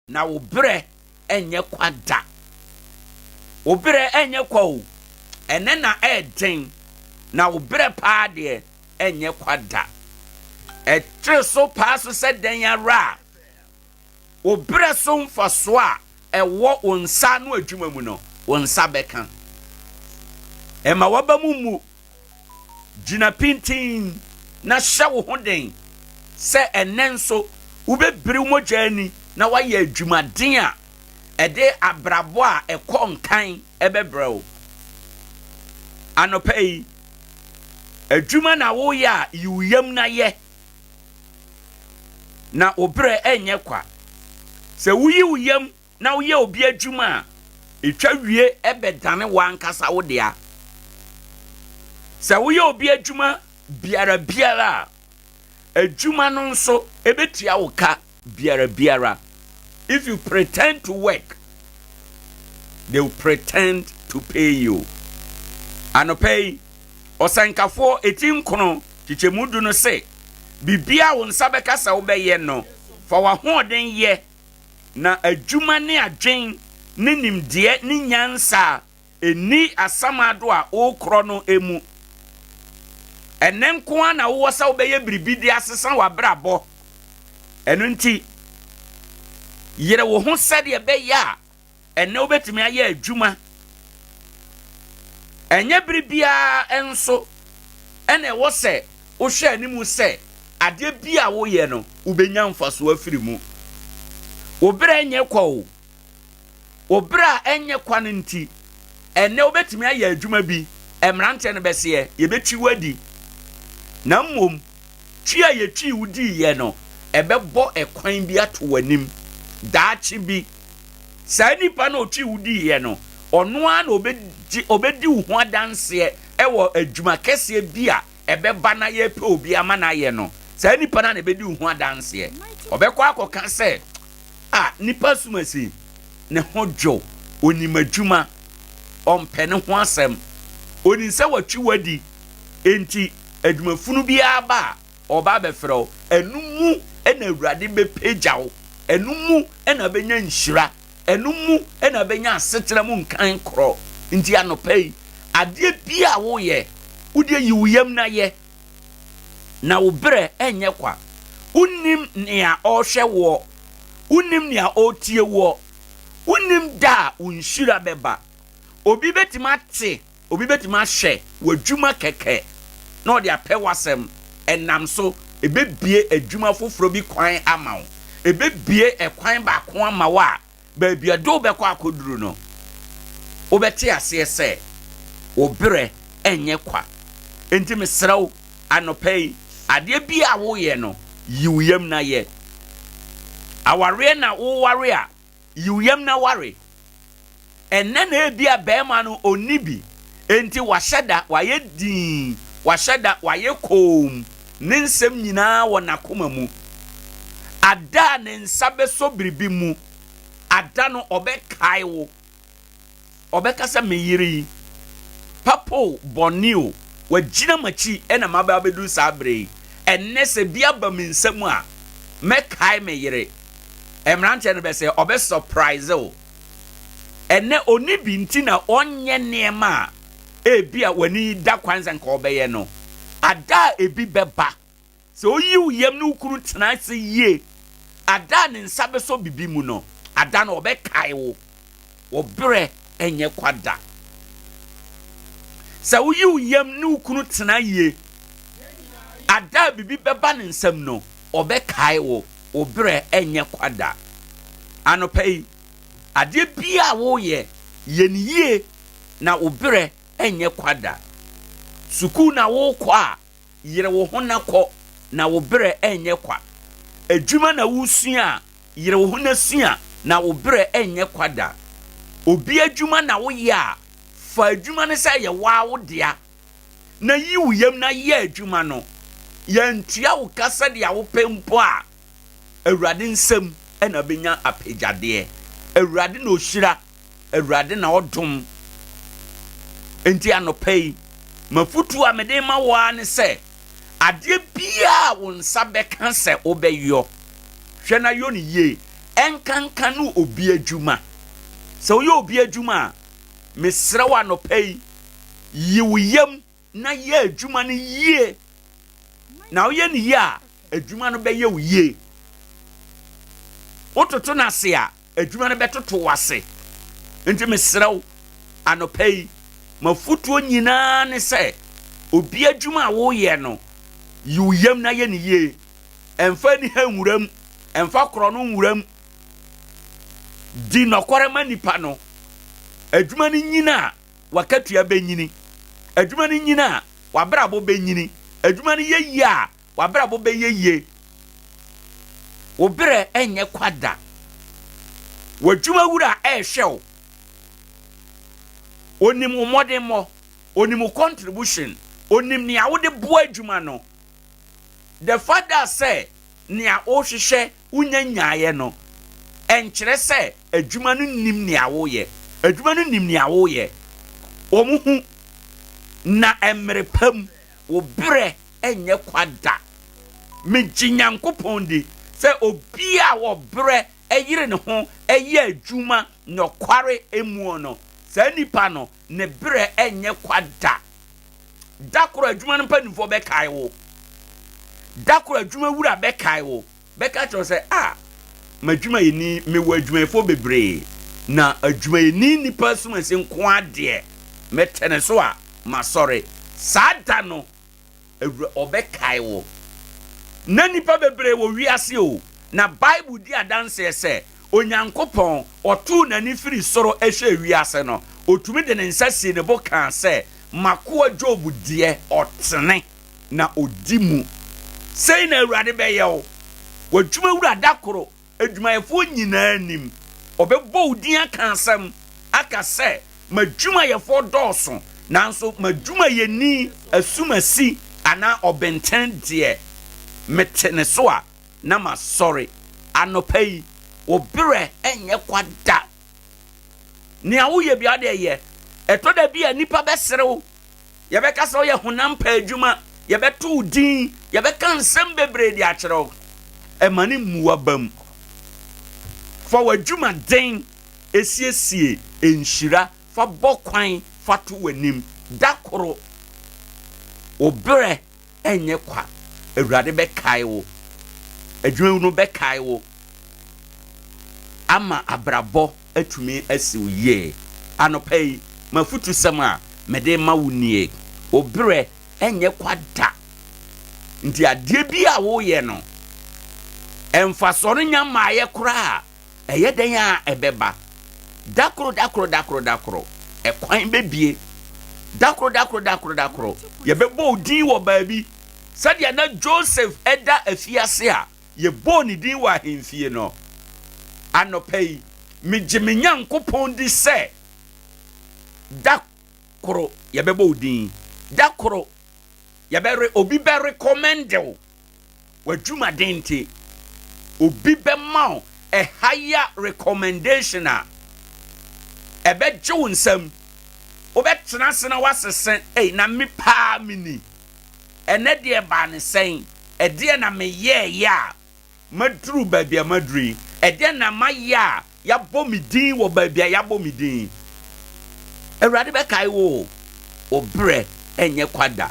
Na wo berɛ nyɛ kwa da. Wo berɛ nyɛ kwa o. Ɛnnɛ na ɛyɛ den, na wo berɛ paa deɛ ɛnyɛ kwa da. Ɛkyere so paa so sɛ dɛn ara a, wo berɛ so mfasoɔ a ɛwɔ wo nsa ano adwuma mu no, wo nsa bɛka. Ɛma w'aba mu mmu. Gyina pintinn na hyɛ wo ho den sɛ ɛnnɛ nso wobɛbiri wo mogya ani na woayɛ adwumaden a ɛde abrabɔ a ɛkɔ nkan bɛbrɛ wo. Anɔpa yi, adwuma na woreyɛ a, yi wo yam na yɛ, na wo berɛ nyɛ kwa. Sɛ woyi wo yam na woyɛ obi adwuma a, ɛtwa wie bɛdane w'ankasa wo dea. Sɛ woyɛ obi adwuma biara biara a, adwuma no nso ɛbɛtua wo ka biara biara. If you pretend to work, they will pretend to pay you. Anɔpa yi, ɔsɛnkafoɔ eti nkono kyekyɛmu du no se, biribiara wo nsa bɛka sɛ wobɛyɛ no, fa w'ahoɔden yɛ. Na adwuma ne adwen ne nimdeɛ ne nyansa a ɛnni asamado a worekorɔ no mu. Ɛnnɛ nko ara na wowɔ sɛ wobɛyɛ biribi de asesa w'abrabɔ. Ɛno nti, yere wo ho sɛdeɛ ɛbɛyɛ a ɛnnɛ wobɛtumi ayɛ adwuma. Ɛnyɛ bere biara nso na ɛwɔ sɛ wohwɛ anim sɛ adeɛ bi a woyɛ no wobɛnya mfasoɔ afiri mu. Wo berɛ nyɛ kwa o. Wo berɛ a ɛnyɛ kwa no nti, ɛnnɛ wobɛtumi ayɛ adwuma bi, mmeranteɛ no bɛseɛ, yɛbɛtwi wo adi. Na mmom, twi a yɛtwii wo diiɛ no, ɛbɛbɔ ɛkwan bi ato w'anim daakye bi. Saa nipa no a ɔtwii wo diiɛ no, ɔno ara na ɔbɛgye, ɔbɛdi wo ho adanseɛ wɔ adwuma kɛseɛ bi a ɛbɛba na yɛrepɛ obi ama no ayɛ no. Saa nipa no ara na ɛbɛdi wo ho adanseɛ. Ɔbɛkɔ akɔka sɛ, Ah, nipa asumasi, ne ho dwo, ɔnim adwuma, ɔmpɛ ne ho asɛm. Ɔnim sɛ watwi wo adi, enti adwumafunu biara ba a, Ɔreba abɛfrɛ wo. Ɛno mu na Awurade bɛpagya wo. Ɛno mu na wobɛnya nhyira. Ɛno mu na wobɛnya asetena mu nkan korɔ. Nti anɔpa yi, adeɛ biara a woyɛ, wodeɛ yi wo yam na yɛ, na wo berɛ nyɛ kwa. Wonnim nea ɔrehwɛ woɔ. Wonnim nea ɔretie woɔ. Wonnim da a wo nhyira bɛba. Obi bɛtumi ate Obi bɛtumi ahwɛ w'adwuma kɛkɛ na ɔde apɛ w'asɛm. Ɛnam so, ɛbɛbue adwuma foforɔ bi kwan ama wo. Ɛbɛbue ɛkwan baako ama wo a, baabi a ɛde wo bɛkɔ akɔduru no, wobɛte aseɛ sɛ wo berɛ nyɛ kwa. Enti mesrɛ wo, anɔpa yi, adeɛ biara a woreyɛ no, yi wo yam na yɛ. Awareɛ na woware a, yi wo yam na ware. Ɛnnɛ na ebia barima no onni bi, enti wahyɛ da wayɛ dinn, wahyɛ da wayɛ komm, ne nsɛm nyinaa wɔ n'akoma mu. Ada a ne nsa bɛsɔ biribi mu, ada no ɔbɛkae wo. Ɔbɛka sɛ, 'Me yere yi, papa o, bɔne o, wagyina m'akyi na maba abɛduru saa berɛ yi. Ɛnnɛ sɛ bi aba me nsam a, mɛkae me yere. Mmeranteɛ no bɛsɛ, ɔbɛ surprise wo. Ɛnnɛ ɔnni bi nti na ɔnyɛ nneɛma a ebia w'ani da kwan sɛ nka ɔbɛyɛ no. Ada a ebi bɛba, sɛ oyi wo yam ne wo kunu tena ase yie, ada a ne nsa bɛsɔ biribi mu no, ada no ɔbɛkae wo. Wo berɛ nyɛ kwa da. Sɛ woyi wo yam ne wo kunu tena yie, ada a biribi bɛba ne nsam no, ɔbɛkae wo. Wo berɛ nyɛ kwa da. Anɔpa yi, adeɛ biara a woreyɛ, yɛ no yie na wo berɛ nyɛ kwa da. Sukuu na worekɔ a, yere wo ho na kɔ na wo berɛ nyɛ kwa. Adwuma na woresua a, yere wo ho na sua na wo berɛ nyɛ kwa da. Obi adwuma na woyɛ a, fa adwuma no sɛ ɛyɛ wo ara wo dea na yi wo yam na yɛ adwuma no. Yɛantua wo ka sɛdeɛ wopɛ mpo a, Awurade nsam na wobɛnya apɛgyadeɛ. Awurade na ɔhyira, Awurade na ɔdom. Enti anɔpa yi, m'afotuo a mede rema wo ara ne sɛ, adeɛ biara a wo nsa bɛka sɛ wobɛyɔ, hwɛ na yɔ no yie. Ɛnkanka ne obi adwuma. Sɛ woyɛ obi adwuma a, mesrɛ wo anɔpa yi, yi wo yam na yɛ adwuma no yie. Na woyɛ no yie a, adwuma no bɛyɛ wo yie. Wototo no ase a, adwuma no bɛtoto wo ase. Nti mesrɛ wo, anɔpa yi, m'afotuo nyinaa ne sɛ, obi adwuma a woyɛ no, yi wo yam na yɛ no yie. Mfa aniha nwura mu, mfa korɔno nwura mu. Di nɔkware ma nipa no. Adwuma no nyini a, w'akatua bɛnyini. Adwuma no nyini a, w'abrabɔ bɛnyini. Adwuma no yɛ yie a, w'abrabɔ bɛyɛ yie. Wo berɛ nyɛ kwa da. W'adwuma wura rehwɛ wo. Ɔnim wo mmɔdemmɔ, ɔnim wo contribution, ɔnim nea wode boa adwuma no. The fact that sɛ nea wohwehwɛ wonya nyaeɛ no, ɛnkyerɛ sɛ adwuma no nnim nea woyɛ. Adwuma no nim nea woyɛ. Wɔn hu. Na mmere pa mu, wo berɛ nyɛ kwa da. Megye Nyankopɔn di sɛ obiara a ɔbrɛ yere ne ho yɛ adwuma nɔkware muo no, saa nipa no, ne berɛ nyɛ kwa da. Da koro adwuma no mpanimfoɔ bɛkae wo. Da koro adwuma wura bɛkae wo. Bɛka kyerɛ wo sɛ, ah, m'adwumayɛni, mewɔ adwumayɛfoɔ bebree, na adwumayɛni nipa asumasi nko ara deɛ, mete ne so a, masɔre. Saa da no, Awura, ɔbɛkae wo. Ná nnipa bebree wɔ wiase o, na Bible di adanseɛ sɛ Onyankopɔn, ɔtoo n'ani firii soro hwɛɛ wiase no, ɔtumi de ne nsa sii ne bo kaa sɛ, M'akoa Job deɛ, ɔtene, na ɔdi mu. Sei na Awurade bɛyɛ wo, w'adwumawura da koro, adwumayɛfoɔ nyinaa anim. Ɔbɛbɔ wo din aka asɛm, aka sɛ, M'adwumayɛfoɔ dɔɔso, nanso m'adwumayɛni asumasi anaa ɔbenten deɛ, mete ne so a, na masɔre. Anɔpa yi, wo berɛ nyɛ kwa da. Nea woyɛ biara deɛ yɛ. Ɛtɔ da bi a nnipa bɛsere wo. Yɛbɛka sɛ woyɛ honam pɛ adwuma. Yɛbɛto wo din. Yɛbɛka nsɛm bebree de akyerɛ wo. Ɛma no mmu w'abam. Fa w'adwumaden siesie nhyira. Fa bɔ kwan fa to w'anim. Da koro, wo berɛ ɛnyɛ kwa. Awurade bɛkae wo. Adwuma no bɛkae wo ama abrabɔ atumi asi wo yie. Anɔpa yi, m'afutusɛm a mede rema wo nie, Wo berɛ nyɛ kwa da. Nti adeɛ bi a woreyɛ no, mfasoɔ no nya mmaeɛ koraa a, Ɛyɛ dɛn a ɛbɛba? Da koro, da koro, da koro, da koro, ɛkwan bɛbue. Da koro, da koro, da koro, da koro, yɛbɛbɔ wo din wɔ baabi. Sɛdeɛ na Joseph da afiase a yɛbɔɔ ne din wɔ ahemfie no. Anɔpa yi, megye me Nyankopɔn di sɛ da koro yɛbɛbɔ wo din. Da koro yɛbɛre, obi bɛrekɔmɛnde wo. W'adwumaden nti, obi bɛma wo a higher recommendation a ɛbɛgye wo nsam. Wobɛtena ase na woasese, ei, na me paa mini. Ɛnnɛ deɛ ɛbaa no sɛn? Ɛdeɛn na meyɛeɛ a maduru baabi a maduru yi? Ɛdeɛn na mayɛ a yɛabɔ me din wɔ baabi a yɛabɔ me din yi? Awurade bɛkae wo o, wo berɛ nyɛ kwa da.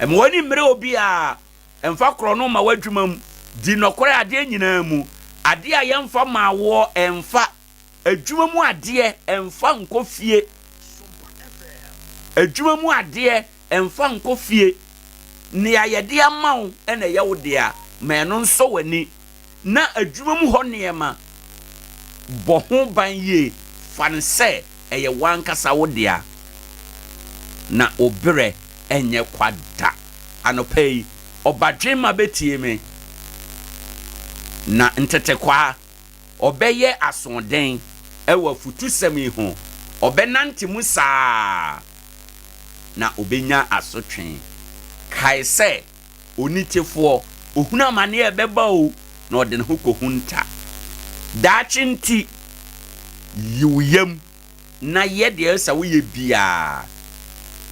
Mma w'ani mmere obiara. Mfa korɔno mma w'adwuma mu. Di nɔkorɛ adeɛ nyinaa mu. Adeɛ a yɛmfa mmaa woɔ, mfa. Adwuma mu adeɛ, mfa nkɔ fie. Adwuma mu adeɛ, mfa nkɔ fie. Nea yɛde ama wo na ɛyɛ wo dea, ma ɛno nsɔ w'ani. Na adwuma mu hɔ nneɛma, bɔ ho ban yie, fa no sɛ ɛyɛ w'ankasa wo dea, na wo berɛ nyɛ kwa da. Anɔpa yi, ɔbadwemma bɛtie me, na ntetekwaa, ɔbɛyɛ asoɔden wɔ afutusɛm yi ho, ɔbɛnante mu saa ara, na ɔbɛnya asotwe. Kae sɛ, Onitefoɔ, ɔhunu amaneɛ a ɛbɛba o, na ɔde ne ho kɔhunta. Daakye nti, yi wo yam na yɛ deɛ ɛsɛ sɛ woyɛ biara,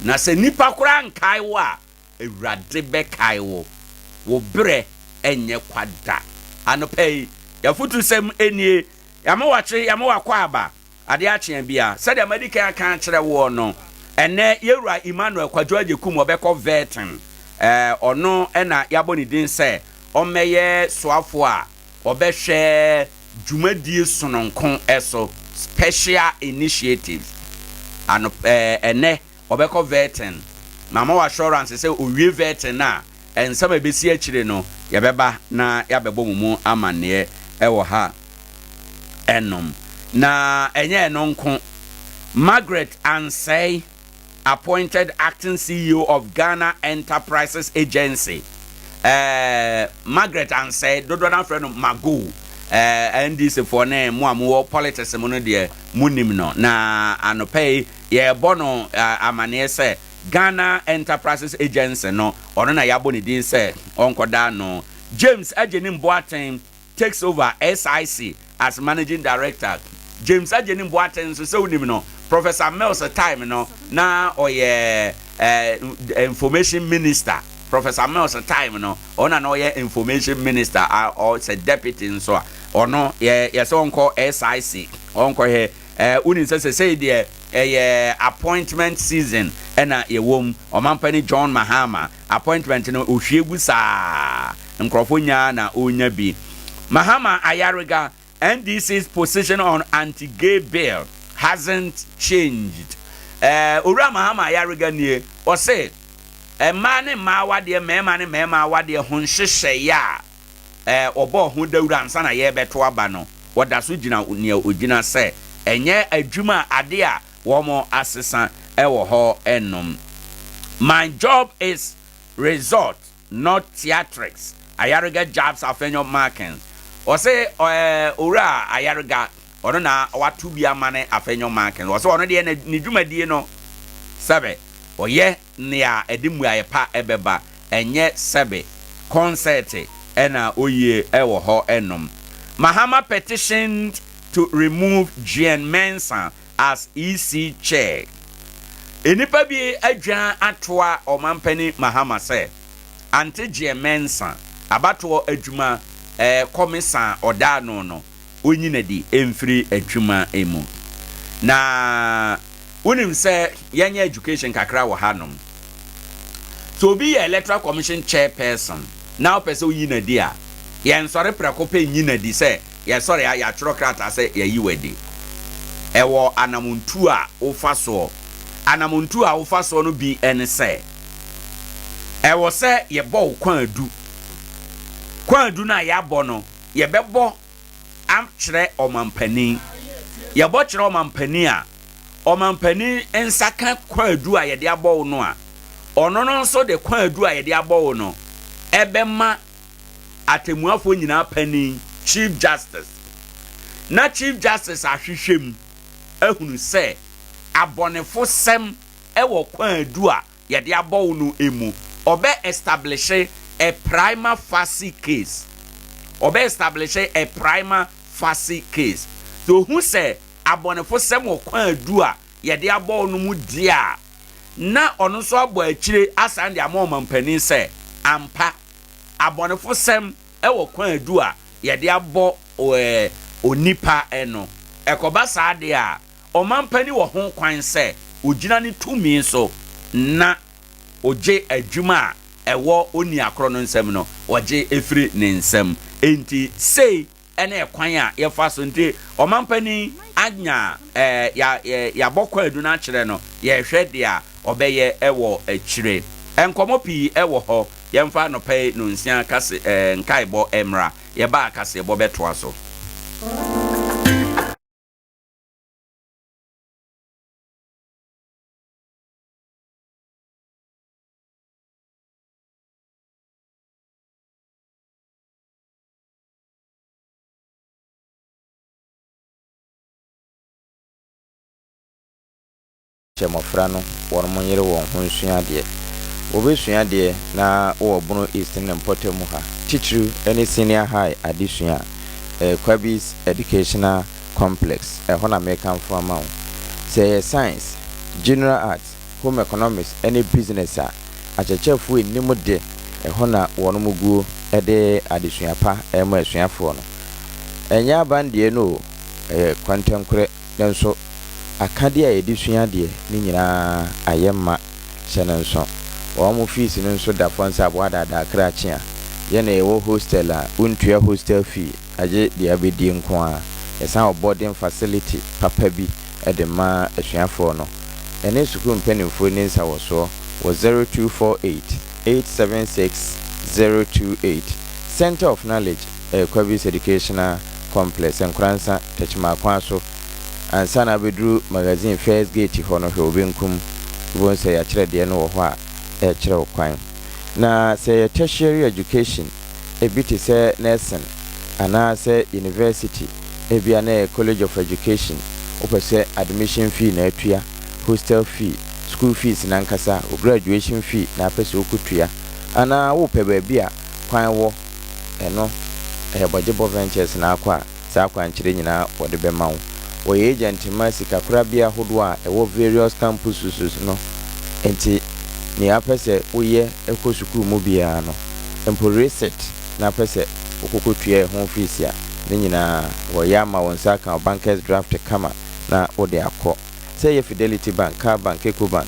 na sɛ nnipa koraa nkae wo a, Awurade bɛkae wo. Wo berɛ nyɛ kwa da. Anɔpa yi, Y'afotusɛm nie, Yɛama wakye, yɛama wakɔ aba, adeɛ akye abia. Sɛdeɛ madi kan aka akyerɛ woɔ no, ɛnnɛ yɛwura Emmanuel Kwadwo Agyekum ɔbɛkɔ Vetting. Ɛɛ, ɔno na yɛabɔ ne din sɛ ɔmmɛyɛ soafoɔ a ɔbɛhwɛ dwumadie sononko so, special initiatives. Ano, ɛɛ, ɛnnɛ ɔbɛkɔ vetting. Mama wo assurance sɛ owie vetting no a, nsɛm a ɛbɛsi akyire no, yɛbɛba na yɛabɛbɔ mo mu amanneɛ wɔ ha nom. Na ɛnyɛ ɛno nko, Margaret Ansei appointed acting CEO of Ghana Enterprises Agency. Eh, Margaret Ansei, dodoɔ no afrɛ no Mago. Eh, NDC foɔ ne mo a mowɔ politics mu no deɛ monim no. Na anɔpa yi yɛrebɔ no amaneɛ sɛ Ghana Enterprises Agency no, ɔno na yɛabɔ ne din sɛ ɔnkɔda ano. James Agyenim Boateng takes over SIC as Managing Director. James Agyenim Boateng nso, sɛ wonim no, Professor Mills time no, na ɔyɛ Information Minister. Professor Mills time no, ɔno na na ɔyɛ Information Minister, ɔsɛ Deputy nso a, ɔno yɛ yɛsɛ ɔnkɔ SIC, ɔnkɔhwɛ. Eh, wonim sɛ sesei deɛ ɛyɛ appointment season ɛna yɛwɔ mu. Ɔmampanin John Mahama, appointment no ɔhwie gu saa, nkurɔfoɔ nyaa na ɔrenya bi. Mahama Ayariga, NDC's position on anti-gay bill hasn't changed. Eh, Owura Mahama Ayariga nie, ɔse mmaa ne mmaa awadeɛ, mmarima ne mmarima awadeɛ ho nhyehyɛeɛ a wɔbɔɔ ho dawuru ansa na yɛrebɛto aba no, wɔda so gyina nea ogyina sɛ ɛnyɛ adwuma a ade a wɔasesa wɔ hɔ nom. My job is result not theatrics, Ayariga jabs Afenyo Markins. Ɔse Owura Ayariga, ɔno na wato bi ama ne Afenyo Markins. Ɔse ɔno deɛ ne dwumadie no sɛbe ɔyɛ nea ɛde mmuaeɛ pa bɛba, ɛnyɛ sɛbe kɔnsɛɛte na oyie wɔ hɔ nom. Mahama petitioned to remove Jean Mensah as EC chair. Nnipa bi adwan atoa Ɔmanpanin Mahama sɛ Ante Jean Mensah abatoɔ adwuma kɔmisa a ɔda ano no ɔnyi no adi mfiri adwuma mu. Na wonim sɛ yɛnyɛ education kakra wɔ hanom. Sɛ obi yɛ Electoral Commission chairperson na wopɛ sɛ woyi no adi a, yɛnsɔre prɛko pɛ nyi no adi sɛ yɛsɔre a yɛatwerɛ krataa sɛ yɛayi wo adi. Ɛwɔ anamontuo a wofa soɔ. Anamontuo a wofa soɔ no bi ne sɛ, ɛwɔ sɛ yɛbɔ wo kwaadu. Kwaadu no a yɛabɔ no, yɛbɛbɔ akyerɛ ɔmampanin. Yɛbɔ kyerɛ ɔmampanin a, ɔmampanin nsa ka kwaadu a yɛde abɔ wo no a, ɔno no nso de kwaadu a yɛde abɔ wo no ɛbɛma atemmuafoɔ nyinaa panin, Chief Justice. Na Chief Justice ahwehwɛ mu ahunu sɛ abɔnefosɛm wɔ kwaadu a yɛde abɔ wo no mu, ɔbɛ establishe a prima facie case. Ɔbɛ establishe a prima facie case. Sɛ ohu sɛ abɔnefosɛm wɔ kwaadu a yɛde abɔ wo no mu deɛ a, na ɔno nso abɔ akyire asan de ama ɔmampanin sɛ ampa abɔnefosɛm wɔ kwaadu a yɛde abɔ onipa no. Ɛkɔba saa deɛ a, Ɔmampanin wɔ ho kwan sɛ ogyina ne tumi so na ogye adwuma a ɛwɔ onua korɔ no nsam no, ɔgye firi ne nsam. Enti sei ne ɛkwan a yɛfa so nti ɔmampanin anya ya yɛabɔ kwaadu no akyerɛ no, yɛrehwɛ deɛ ɔbɛyɛ wɔ akyire. Nkɔmmɔ pii wɔ hɔ, yɛmfa anɔpa yi nonsia kase nkaebɔ mmra, yɛba a kaseɛbɔ bɛtoa so. Kyɛ mmɔfra no wɔnom nyere wɔn ho nsua adeɛ. Wɔbɛsua adeɛ na wɔ Bono East ne ne mpɔtam ha, titiriw ne Senior High adesua a, ɛyɛ Kwabis Educational Complex, ɛhɔ na merekamfo ama wo. Sɛ ɛyɛ Science, General Arts, Home Economics ne Business a, akyerɛkyerɛfoɔ nnim de, ɛhɔ na wɔnom guo de adesua pa rema asuafoɔ no. Ɛnyɛ aban deɛ no o, ɛyɛ kɔntɛnkorɛ, nanso akadeɛ a yɛde sua adeɛ no nyinaa ayɛ ma. Hyɛ no nso, wɔn fees no nso da fam sɛ aboa daadaa krakye a yɛn na yɛwɔ hostel a wontua hostel fee agye deɛ abɛdie nko ara. Yɛsan wɔ boarding facility papa bi de ma asuafoɔ no. Ɛne sukuu mpanimfoɔ nni nsawɔsoɔ wɔ 0248 876 028. Centre of Knowledge ɛyɛ Kwabis Educational Complex, Nkoransa, Techiman so. Ansa na abɛduru Magazine first gate hɔ no, hwɛ wo benkum, wobɛhu sɛ yɛakyerɛ deɛ no wɔ hɔ a ɛrekyerɛ wo kwan. Na sɛ ɛyɛ tertiary education, ebi te sɛ nursing anaasɛ university, ebia na ɛyɛ College of Education, wopɛ sɛ admission fee na atua, hostel fee, school fees nankasa, wo graduation fee na apɛ sɛ wokɔtua, anaa wopɛ baabi a kwan wɔ, ɛno ɛyɛ Bɔgyebɔ Ventures na akɔ a saa akwankyerɛ nyinaa wɔde bɛma wo. Wɔyɛ agent ma sikakorabea ahodoɔ a ɛwɔ various campuses no, nti nea apɛ sɛ woyɛ ɛkɔ sukuu mu biara no, mpo resit na apɛ sɛ wokɔkɔtua ɛho fees a, ne nyinaa wɔyɛ ama wo nsa aka wo bankers draft kama na wode akɔ. Sɛ ɛyɛ Fidelity Bank, Cal Bank, Ecobank,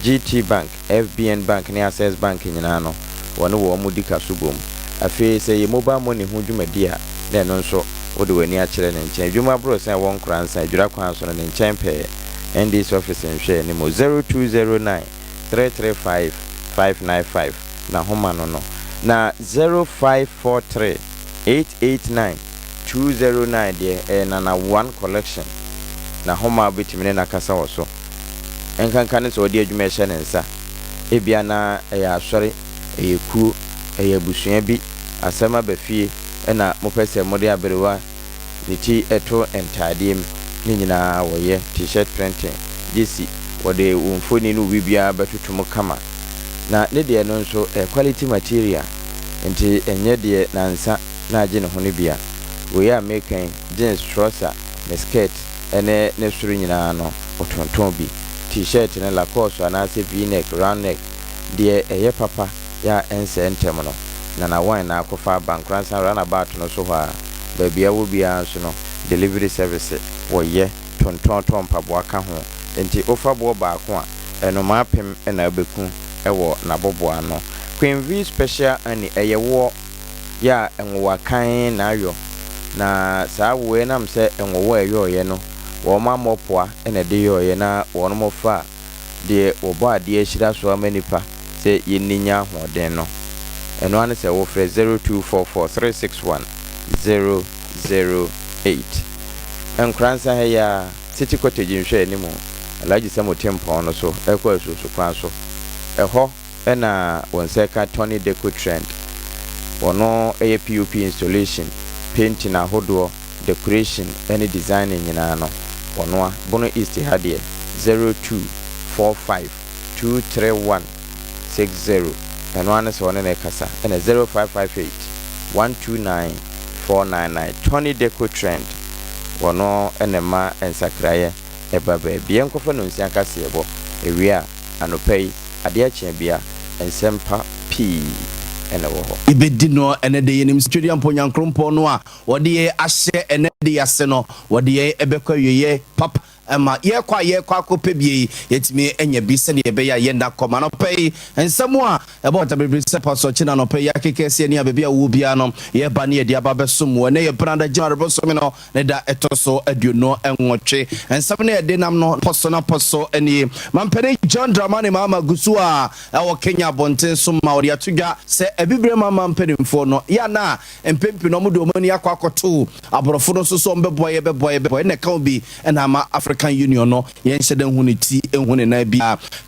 GT Bank, FBN Bank ne Access Bank nyinaa no, wɔne wɔn mu di ka so bom. Afei sɛ ɛyɛ mobile money ho dwumadi a, na ɛno nso wode w'ani akyerɛ ne nkyɛn. Adwuma aborɔsan a ɛwɔ Nkoransa, Adwira kwan so no, ne nkyɛn pɛɛ. NDC office nhwɛ anim 0209 335 595 na homa no. Na 0543 889 209 deɛ, ɛyɛ Nana One Collection na homa a wobɛtumi ne nakasa wɔ so. Nkanka ne sɛ wɔde adwuma ɛhyɛ ne nsa, ebia na ɛyɛ asɔre, ɛyɛ kuo, ɛyɛ abusua bi asɛm aba fie, ɛna mopɛ sɛ mode aberewa ne ti ɛto ntaadeɛ mu, ne nyinaa wɔyɛ. T-shirt printing, gyesi wɔde wo mfoni no biribiara bɛtoto mu kama, na ne deɛ no nso ɛyɛ quality material, nti ɛnyɛ deɛ nansa na agye ne ho no bia. Wei a mekan, jeans trouser ne skirt ɛne ne soro nyinaa no, ɔtontɔn bi. T-shirt ne Lacoste anaasɛ V-neck, round neck deɛ, ɛyɛ papa yɛ a ɛnsɛ ntɛm no. Nana One na akɔfa aba Nkoransa roundabout no so hɔ a, baabi a wɔ biara nso no, delivery service wɔyɛ, tontɔntɔn mpaboa ka ho, nti wofa boɔ baako a, ɛnoma apem ɛna wobɛku ɛwɔ n'abɔboa no. Queen V Special Honey, ɛyɛ woɔ yɛ a nwowa kan na ayɔ, na saa woɔ nam sɛ nwowa a ɛyɔɔyɛ no, wɔn ammɔ poa ɛna ɛde yɔɔyɛ, na wɔn mo fa deɛ wɔbɔ adeɛ ahyira so ama nipa sɛ yɛnni nya ahoɔden no. Ɛno ano sɛ wofrɛ 0244 361 008. Nkoransa ha yi a, City Cottage nhwɛ anim, Alhaji Sɛ mo tempɔn no so ɛkɔ Asuoso kwan so, ɛhɔ ɛna wɔn nsa ka Tony Deco Trend. Wɔno ɛyɛ POP installation, painting ahodoɔ, decoration ɛne designing nyinaa no wɔnoa. Bono East ha deɛ, 0245 231 60, ɛno ano sɛ ɔne ne kasa, ɛna 0558 129 499. Tony Deco Trend, wɔno ɛna ma nsakraeɛ ɛba baabi. Yɛnkɔfa no nsia kaseɛbɔ ewie a, anɔpa yi adeɛ akyea bia nsɛm pa pii ɛna ɛwɔ hɔ. Yɛbɛdi no ɛnɛ de, yɛnim Twedeɛ mpo Nyankrompɔn no a wɔde yɛ ahyɛ ɛnɛ de ase no, wɔde yɛn ɛbɛkɔ awieyɛ papa ɛma yɛkɔ a yɛkɔ akɔpɛ bie yi, yɛtumi anya bi sɛdeɛ ɛbɛyɛ a yɛnda kɔm. Anɔpɛ yi nsɛm a ɛbɔ pata bebree sɛ pasɔkye na anɔpɛ yi akeka ɛsɛ ne a baabi a wɔwɔ biara no, yɛba ne yɛde aba bɛsom wɔ. Ɛnɛ yɛ benada, January bosome no ne da ɛtɔ so 28. Nsɛm no yɛde nam no pɔso na pɔso nie. Mampani John Dramani Mahama gu so a ɛwɔ Kenya abɔnten so ma wɔde ato dwa sɛ abibire ma ma mpanimfoɔ no yɛ ana mpempi no, ɔmo de ɔmo ani akɔ akɔto aborɔfo no nso so, ɔmo bɛboa yɛ, bɛboa yɛ, bɛboa yɛ. Ɛna ɛka wo bi ɛna ama African Union no, yɛnhyɛ dɛ nhu ne ti nhu ne nan bi.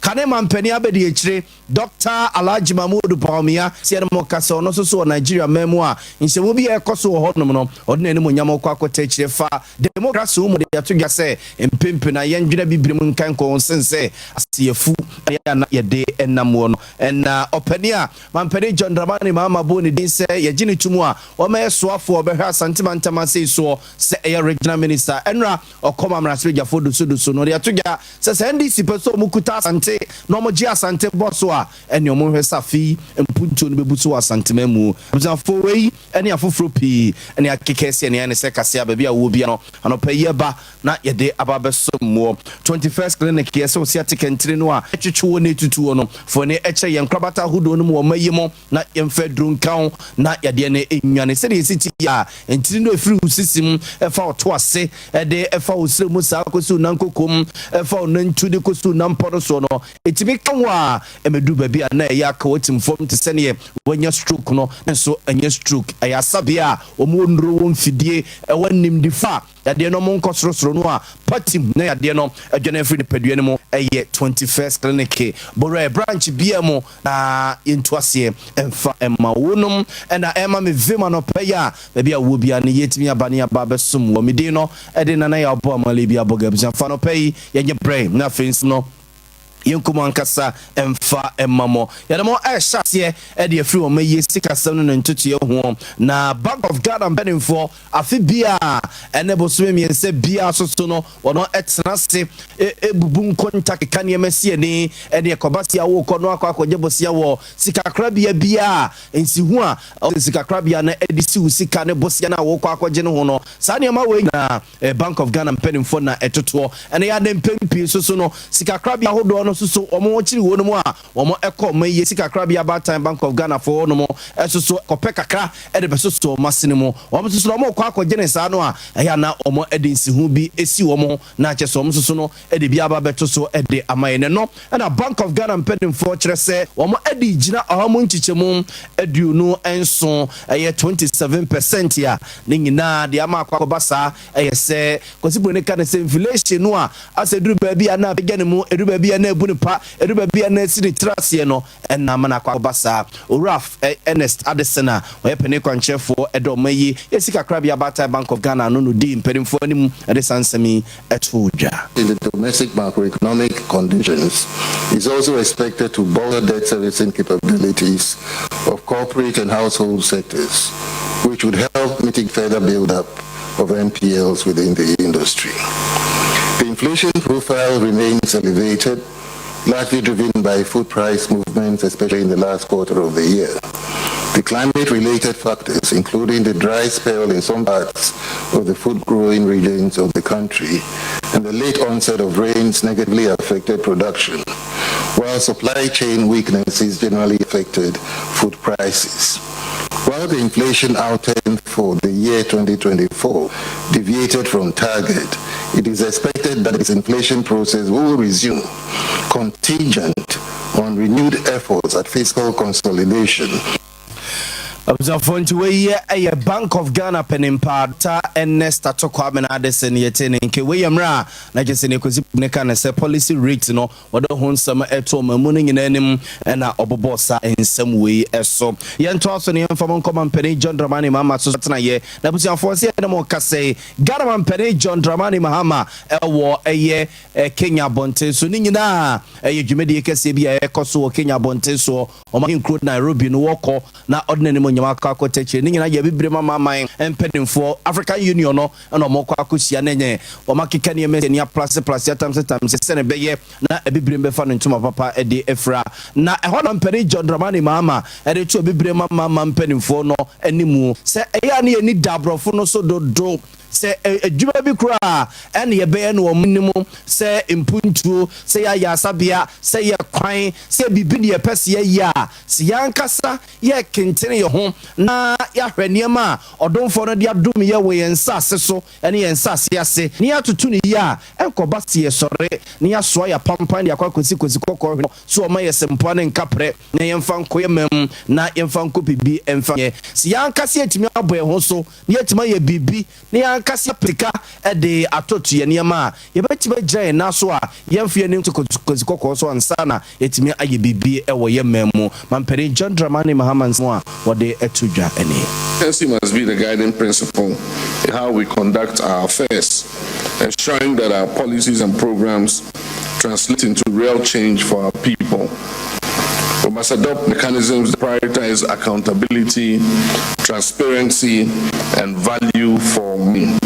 Kane mampanin abɛdi akyire, Dr Alhaji Mahmood Bawumia, sɛ yɛne mo kasa, ɔno nso so wɔ Nigeria man mu a nhyɛmu bi a ɛkɔ so wɔ hɔnom no, ɔde n'anim onyam kɔ akɔta akyire fa democracy mu de ato dwa sɛ mpempe na yɛndwena bibire mu nkan kɔn sen sɛ aseyɛfu ɛyɛ ana yɛde ɛnam wɔ no. Ɛna ɔpani a mampani John Dramani Mahama bɔ ne din sɛ yɛgye ne to mu a wɔmɛyɛ soafoɔ ɔbɛhwɛ Asante mantam asei soɔ sɛ ɛyɛ regional minister, ɛnora ɔkɔm amarahyɛbadwafoɔ. amanfoɔ dosodoso no. Ɔde ato dwa sɛ sɛ NDC pɛ sɛ ɔmo kuta Asante na ɔmo gye Asante bɔ so a, ɛne ɔmo hwɛ sɛ afei mpuntuo no bɛbu so wɔ Asantema mu. Abusuafoɔ, wei ɛne afoforɔ pii ɛne akeka si ɛne ɛne sɛ kaseɛ a baabi a wɔwɔ bia no anɔpa yi ɛba na yɛde aba bɛso mmoɔ. 21st Clinic yɛ sɛ ɔsi ate kɛntene no a ɛtwitwi wɔ ne etutuo no fo ne ɛkyɛ yɛn nkorabata ahodoɔ no mu wɔ ɔma yi mu na yɛmfa duro nka ho na yadeɛ no ɛnwane sɛdeɛ ɛsi ti a ntini no ɛfiri wo sisi mu ɛfa ɔto ase, ɛde ɛfa wo srɛ mu saa kɔsi wo nankokom, ɛfa wo nantu de kɔsi wo nampɔ no soɔ no, ɛtumi ka ho a ɛmɛduru baabi a na ɛyɛ aka watim fam te sɛneɛ wanya stroke no. Nso ɛnyɛ stroke, ɛyɛ asabea a wɔn wɔ nnuro, wɔ mfidie, ɛwɔ nimdifa a yadeɛ no ɔmo nkɔ sorosoro no a patim na yadeɛ no adwane afiri nipadua no mu. Ɛyɛ 21st Clinic borɛ branch bia mu na yɛntu aseɛ ɛmfa ɛma wonom ɛna ɛma me vim anɔpɛ yi a baabi a wɔ bia no yɛtumi aba ne aba bɛsom wɔ medin no ɛde nana yɛ abɔ amale bi abɔ abusuafa. Anɔpɛ yi yɛnyɛ brɛ na afei nso no yɛnkum ankasa ɛmfa ɛma mɔ. Yɛde mo ɛhyɛ aseɛ ɛde afiri wɔn ayie sikasɛm no ne ntotoeɛ ho. Na Bank of Ghana mpanimfoɔ, afe bia ɛne bosome 3 bia so so no, wɔn ɛtena ase ebubu nkonta keka nneɛma si ani ɛne ɛkɔba si awokɔ no akɔ akɔgye bosia wɔ sikakorabea bia nsihu a sikakorabea no ɛde si wo sika ne bosia no a wɔkɔ akɔgye no ho no. Saa nneɛma wɔ nyinaa Bank of Ghana mpanimfoɔ na ɛtotoɔ. Ɛne yɛ ade mpɛn pii nso so no, sikakorabea ahodoɔ no nso so wɔn akyiri wɔ no mu a wɔn ɛkɔ ɔmo yie sikakorabea baatan Bank of Ghana foɔ no mu ɛso so kɔpɛ kakra ɛde bɛsoso wɔn asene mu. Wɔn nso so wɔn kɔ akɔgye ne saa no a ɛyɛ ana wɔn ɛde nsihu bi esi wɔn ho na akyɛ sɛ wɔn nso so no ɛde bi aba bɛto so ɛde ama yɛn no. Ɛna Bank of Ghana mpanimfoɔ kyerɛ sɛ wɔn ɛde gyina 27%, ɛyɛ 27% a ne nyinaa de ama akɔ akɔba saa. Ɛyɛ sɛ Kwasi Buroni ka ne sɛ inflation no a asɛ duru baabi a na apagya ne mu, ɛduru baabi a na ebu ne pa, ɛduru baabi a na esi ne tiri aseɛ no, ɛna ama no akɔ akɔba saa. Owura Ernest Addison a ɔyɛ panin kwankyerɛfoɔ ɛdɔ ɔma yi yɛsi kakra bi abaatan Bank of Ghana no no di mpanimfoɔ anim ɛde saa nsɛm yi ɛto dwa. In the domestic macroeconomic conditions is also expected to bolster debt servicing capabilities of corporate and household sectors, which would help mitigate further build-up of NPLs within the industry. The inflation profile remains elevated, largely driven by food price movements, especially in the last quarter of the year. The climate-related factors, including the dry spell in some parts of the food-growing regions of the country and the late onset of rains, negatively affected production, while supply chain weaknesses generally affected food prices. While the inflation outturn for the year 2024 deviated from target, it is expected that this inflation process will resume, contingent on renewed efforts at fiscal consolidation. Abusuafoɔ, nti wei ɛyɛ Bank of Ghana panimpa ta Ernest Atokɔ Amena Addison. Yɛte ne nke wei yɛ mmerɛ a na kyerɛ sɛ ne kɔsi ne ka ne sɛ policy rate no wɔde ho nsɛm ɛto ɔma mu no nyinaa anim ɛna ɔbobɔ saa nsɛm wei ɛso. Yɛntoa so ne yɛmfa mo nkɔma mpanin John Dramani Mahama so tenayɛ. Na abusuafoɔ, sɛ yɛne mo kasɛe Ghana ma mpanin John Dramani Mahama ɛwɔ ɛyɛ Kenya abɔnten so. Ne nyinaa ɛyɛ dwumadie kɛseɛ bi a ɛkɔ so wɔ Kenya abɔnten soɔ, ɔma nkuro Nairobi no wɔkɔ na ɔde n'anim onyam akɔ akɔtɛ akyire. Ne nyinaa yɛ bibire ma maaman mpanimfoɔ African Union no ɛna ɔmo kɔ akɔhyia ne nyɛ wɔn akeka nneɛma sɛ nea plase plase atamse tamse sɛne bɛyɛ na abibire bɛfa no ntoma papa ɛde afira. Na ɛhɔ na mpanin John Dramani Mahama ɛde to abibire ma maaman mpanimfoɔ no animu sɛ ɛyɛ a ne yɛni da aborɔfo no so dodo sɛ adwuma bi koraa ɛne yɛbɛyɛ no wɔn anim sɛ mpuntuo, sɛ yɛayɛ asabea, sɛ yɛ kwan, sɛ biribi ne yɛpɛ sɛ yɛyɛ a, sɛ yɛankasa yɛ kentene yɛ ho na yɛahwɛ nneɛma a ɔdomfoɔ no de adom yɛ wɔ yɛn nsase so ne yɛn nsase ase ne yɛatoto no yie a, ɛnkɔba sɛ yɛsɔre ne yɛasoa yɛ apampan de akɔ akɔsi kɔsi kɔkɔɔ hwɛ so ɔma yɛ sɛmpoa ne nkaprɛ na yɛmfa nkɔ yɛ mam na yɛmfa nkɔ biribi ɛmfa yɛ. Sɛ yɛankasa yɛtumi abɔ yɛn ho so na yɛtumi ayɛ biribi na yɛankasa sika de atoto yɛ nneɛma a yɛbɛtumi agyina yɛn nan so a yɛmfa yɛn to kɔsi kɔkɔɔ so ansa na yɛtumi ayɛ biribi wɔ yɛn man mu. Mampanin John Dramani Mahama nsɛm a wɔde ato dwa ɛne. Transparency must be the guiding principle in how we conduct our affairs, ensuring that our policies and programs translate into real change for our people. We must adopt mechanisms that prioritize accountability, transparency, and value for money,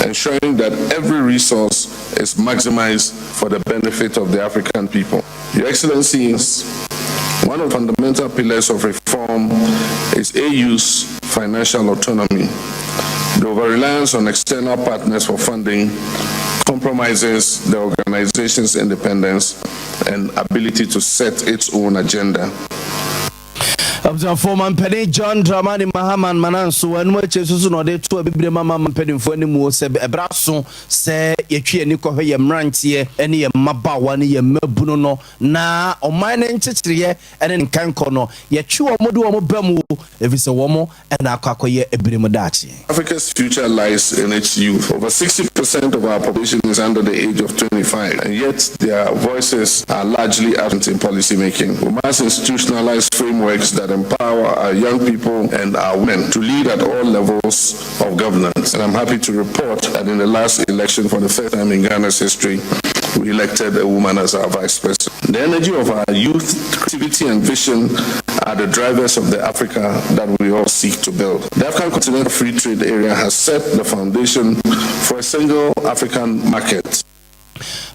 ensuring that every resource is maximized for the benefit of the African people. Your Excellencies, one of the fundamental pillars of reform is AU's financial autonomy. The over-reliance on external partners for funding compromises the organization's independence and ability to set its own agenda. Abusuafoɔ, mampanin John Dramani Mahama mana nso wɔn akyi nso so na ɔde to Abibire mama mpanimfoɔ anim wɔ sɛ ɛbrɛ so sɛ yɛtwi ani kɔhwɛ yɛn mmeranteɛ ne yɛn mmabaawa ne yɛn mmabunu no na ɔman no nkyekyereɛ ne ne nkankɔ no, yɛtwe wɔn de wɔn ba mu, ɛfiri sɛ wɔn ɛna akɔ akɔyɛ ebire mu daakye. Africa's future lies in its youth. Over 60% of our population is under the age of 25, and yet their voices are largely absent in policy making. We must institutionalize frameworks that empower our young people and our women to lead at all levels of governance. And I'm happy to report that in the last election, for the first time in Ghana's history, we elected a woman as our vice president. The energy of our youth, creativity, and vision are the drivers of the Africa that we all seek to build. The African Continental Free Trade Area has set the foundation for a single African market.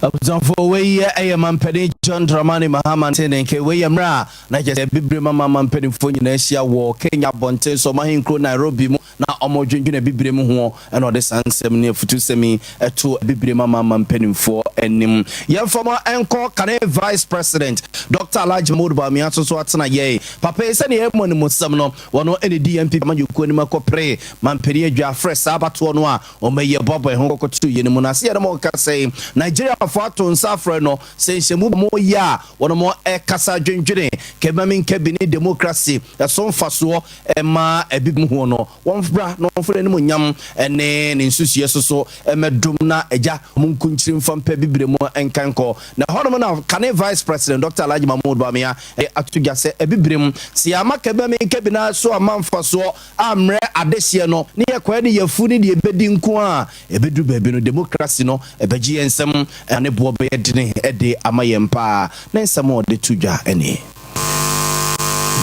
Abusuafoɔ, wei ɛyɛ mampanin John Dramani Mahama te ne nke. Wei yɛ mmerɛ a na kyerɛ sɛ Bibire mama mpanimfoɔ nyinaa ahyia wɔ Kenya abɔnten so, ɔmahenkuro Nairobi mu, na ɔmo dwendwene Bibire mu ho, ɛna ɔde saa nsɛm ne afutusɛm yi ɛto Bibire mama mpanimfoɔ anim. Yɛmfa mo ɛnkɔ kane Vice President Dr Alhaji Mahmoud Bawumia nso so atena yɛi papa yi sɛneɛ ɛmmɔ ne mu nsɛm no, wɔno ɛne di NPP amanyɔkuo anim akɔpere mampanin adwa afrɛ saa abatoɔ no a ɔmayɛ boaboa ho kɔkɔto yɛ no mu no ase. Yɛne mo ka sɛ Nigeriafoɔ ato nsa afrɛ no sɛ nhyɛmu mo yɛ a wɔno mo ɛkasa dwendwene kɛmami nkabi ne democracy ɛso mfasoɔ ɛma ɛbi mu ho no, wɔmfra na wɔmfra anim nyam ɛne ne nsusuɛ so so ɛmɛdom na agya ɔmo nkunkyiri mfa mpɛ Bibire mu nkankɔ. Na hɔnom na kane Vice President Dr Alhaji Mahmoud Bawumia ato dwa sɛ ɛbibire mu sɛ yɛama kɛmami nkabi na so ama mfasoɔ ammerɛ adehyeɛ no ne yɛkɔɛ ne yɛfu ne deɛ ɛbɛdi nko a, ɛbɛduru baabi no democracy no ɛbɛgye yɛn nsɛm ne boɔ bɛyɛ dene ɛde ama yɛn paa. Ne nsɛm a ɔde to dwa ɛne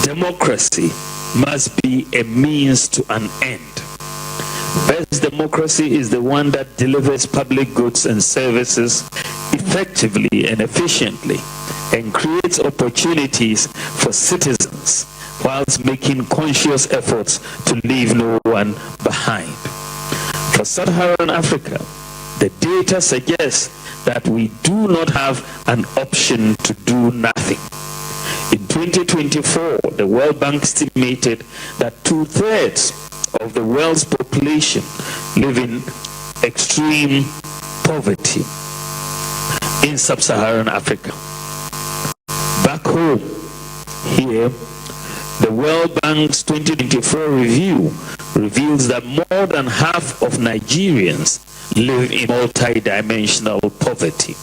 Democracy must be a means to an end. Best democracy is the one that delivers public goods and services effectively and efficiently and creates opportunities for citizens whilst making conscious efforts to leave no one behind. For Sub-Saharan Africa, the data suggests that we do not have an option to do nothing. In 2024, the World Bank estimated that 2/3 of the world's population live in extreme poverty in sub-Saharan Africa. Back home, here, the World Bank's 2024 review reveals that more than half of Nigerians live in multidimensional poverty.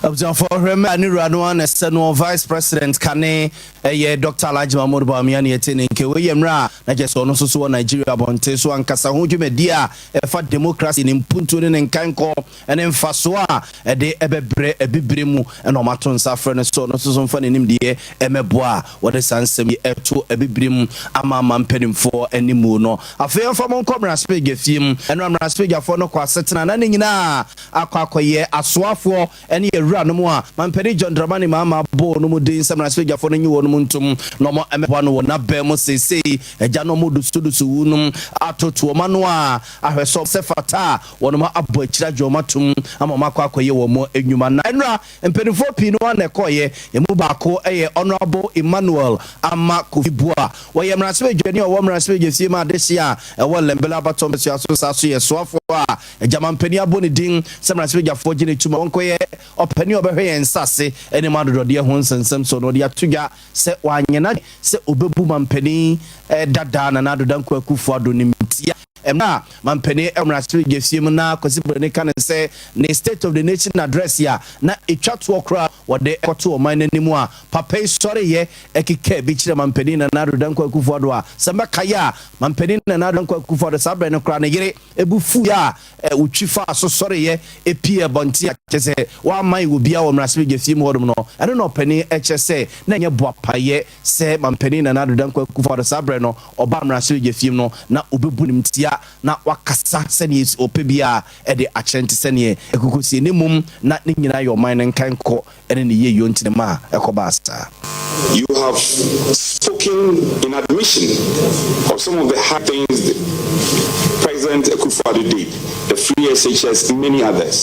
Abusuafoɔ, hwɛ mɛ ne wura no ana sɛ no Vice President kane ɛyɛ Dr Alhaji Mahmoud Bawumia ne yɛte ne nke. Wei yɛ mmerɛ a na kyerɛ sɛ ɔno nso so wɔ Nigeria abɔnten so ankasa ho dwumadi a ɛfa democracy ne mpuntuo ne ne nkankɔ ne mfasoɔ a ɛde ɛbɛbrɛ abibire mu, ɛna ɔmato nsa frɛ no so ɔno nso so mfa n'anim deɛ ɛmɛboa a wɔde saa nsɛm yi ɛto abibire mu ama mpanimfoɔ animu no. Afei yɛmfa mo nkɔ mmarahyɛbadwa fie mu. Ɛno mmarahyɛbadwafoɔ no kɔ asetena na ne nyinaa akɔ akɔyɛ asoafoɔ ne yɛwura no mu a mampanin John Dramani Mahama bɔɔ no mu den sɛ mmarahyɛbadwafoɔ no nyi wɔ no mu ntom na ɔmo ɛmɛboa no wɔ n'abɛn mu. Seesei agya no ɔmo dusudusu wu nom atoto ɔma no a ahwɛ sɛ sɛ fata a wɔnom abɔ akyire adwo ɔmo atom ama ɔmo akɔ akɔyɛ wɔn mo adwuma. Na ɛnura mpanimfoɔ pii no ana ɛkɔɔyɛ. Emu baako ɛyɛ Honourable Emmanuel Ama Kofi Bua. Wɔyɛ mmarahyɛbadwani a ɔwɔ mmarahyɛbadwa fie mu adehye a ɛwɔ Ellembelle abatɔ mbɛsua so. Saa so yɛ soafoɔ a agyamampanin abɔ ne din sɛ mmarahyɛbadwafoɔ gye ne tum a wɔnkɔyɛ ɔpanin a ɔbɛhwɛ yɛn nsase ne mu adodɔdeɛ ho nsɛnsɛm so no. Ɔde ato dwa sɛ wanyɛ na sɛ ɔbɛbu mampanin dadaa Nana Addo Dankwa Akufo Addo ne mtia mmerɛ a mampanin mmarahyɛbadwa fie mu na Kwasi Broni ka ne sɛ ne State of the Nation Address a na ɛtwa toɔ koraa wɔde kɔto ɔman no anim a papa yi sɔreyɛ ɛkeka bi kyerɛ mampanin Nana Addo Dankwa Akufo Addo a sɛ mbɛkaeɛ a, mampanin Nana Addo Dankwa Akufo Addo saa berɛ no koraa ne yere ɛbu fu a wɔtwi fa so sɔreyɛ ɛpie abɔnten a kyɛ sɛ wɔaman wɔ bia wɔ mmarahyɛbadwa fie mu hɔnom no. Ɛno na ɔpanin ɛkyerɛ sɛ na ɛnyɛ boapayɛ sɛ mampanin Nana Addo Dankwa Akufo Addo saa berɛ no ɔba mmarahyɛbadwa fie mu no na ɔbɛbu ne mtia. ya na wakasa sɛneɛ ɔpɛ bi a ɛde akyerɛ nte sɛneɛ ɛkokosie ne mmom na ne nyinaa yɛ ɔman no nkan kɔ ɛne ne yie yɔ nti ne ma a ɛkɔbaa saa. You have spoken in admission of some of the hard things that President Akufo-Addo did, the free SHS, many others.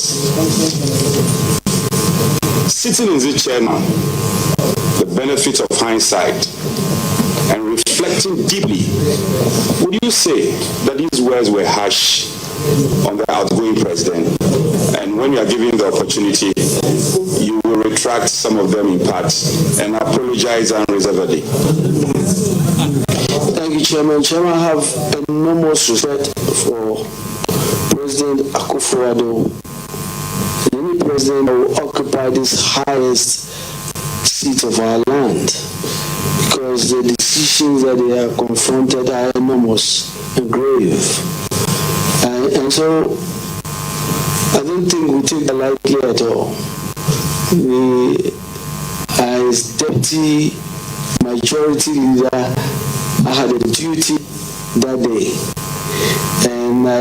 Sitting in the chair now, the benefit of hindsight, and reflecting deeply, would you say that these words were harsh on the outgoing president? And when you are given the opportunity, you will retract some of them in part and apologize unreservedly? Thank you, Chairman. Chairman, I have enormous respect for President Akufo-Addo. Any president will occupy this highest seat of our land because the decisions that they are confronted are enormous and grave. And so I don't think we take that lightly at all. As deputy majority leader, I had a duty that day. And I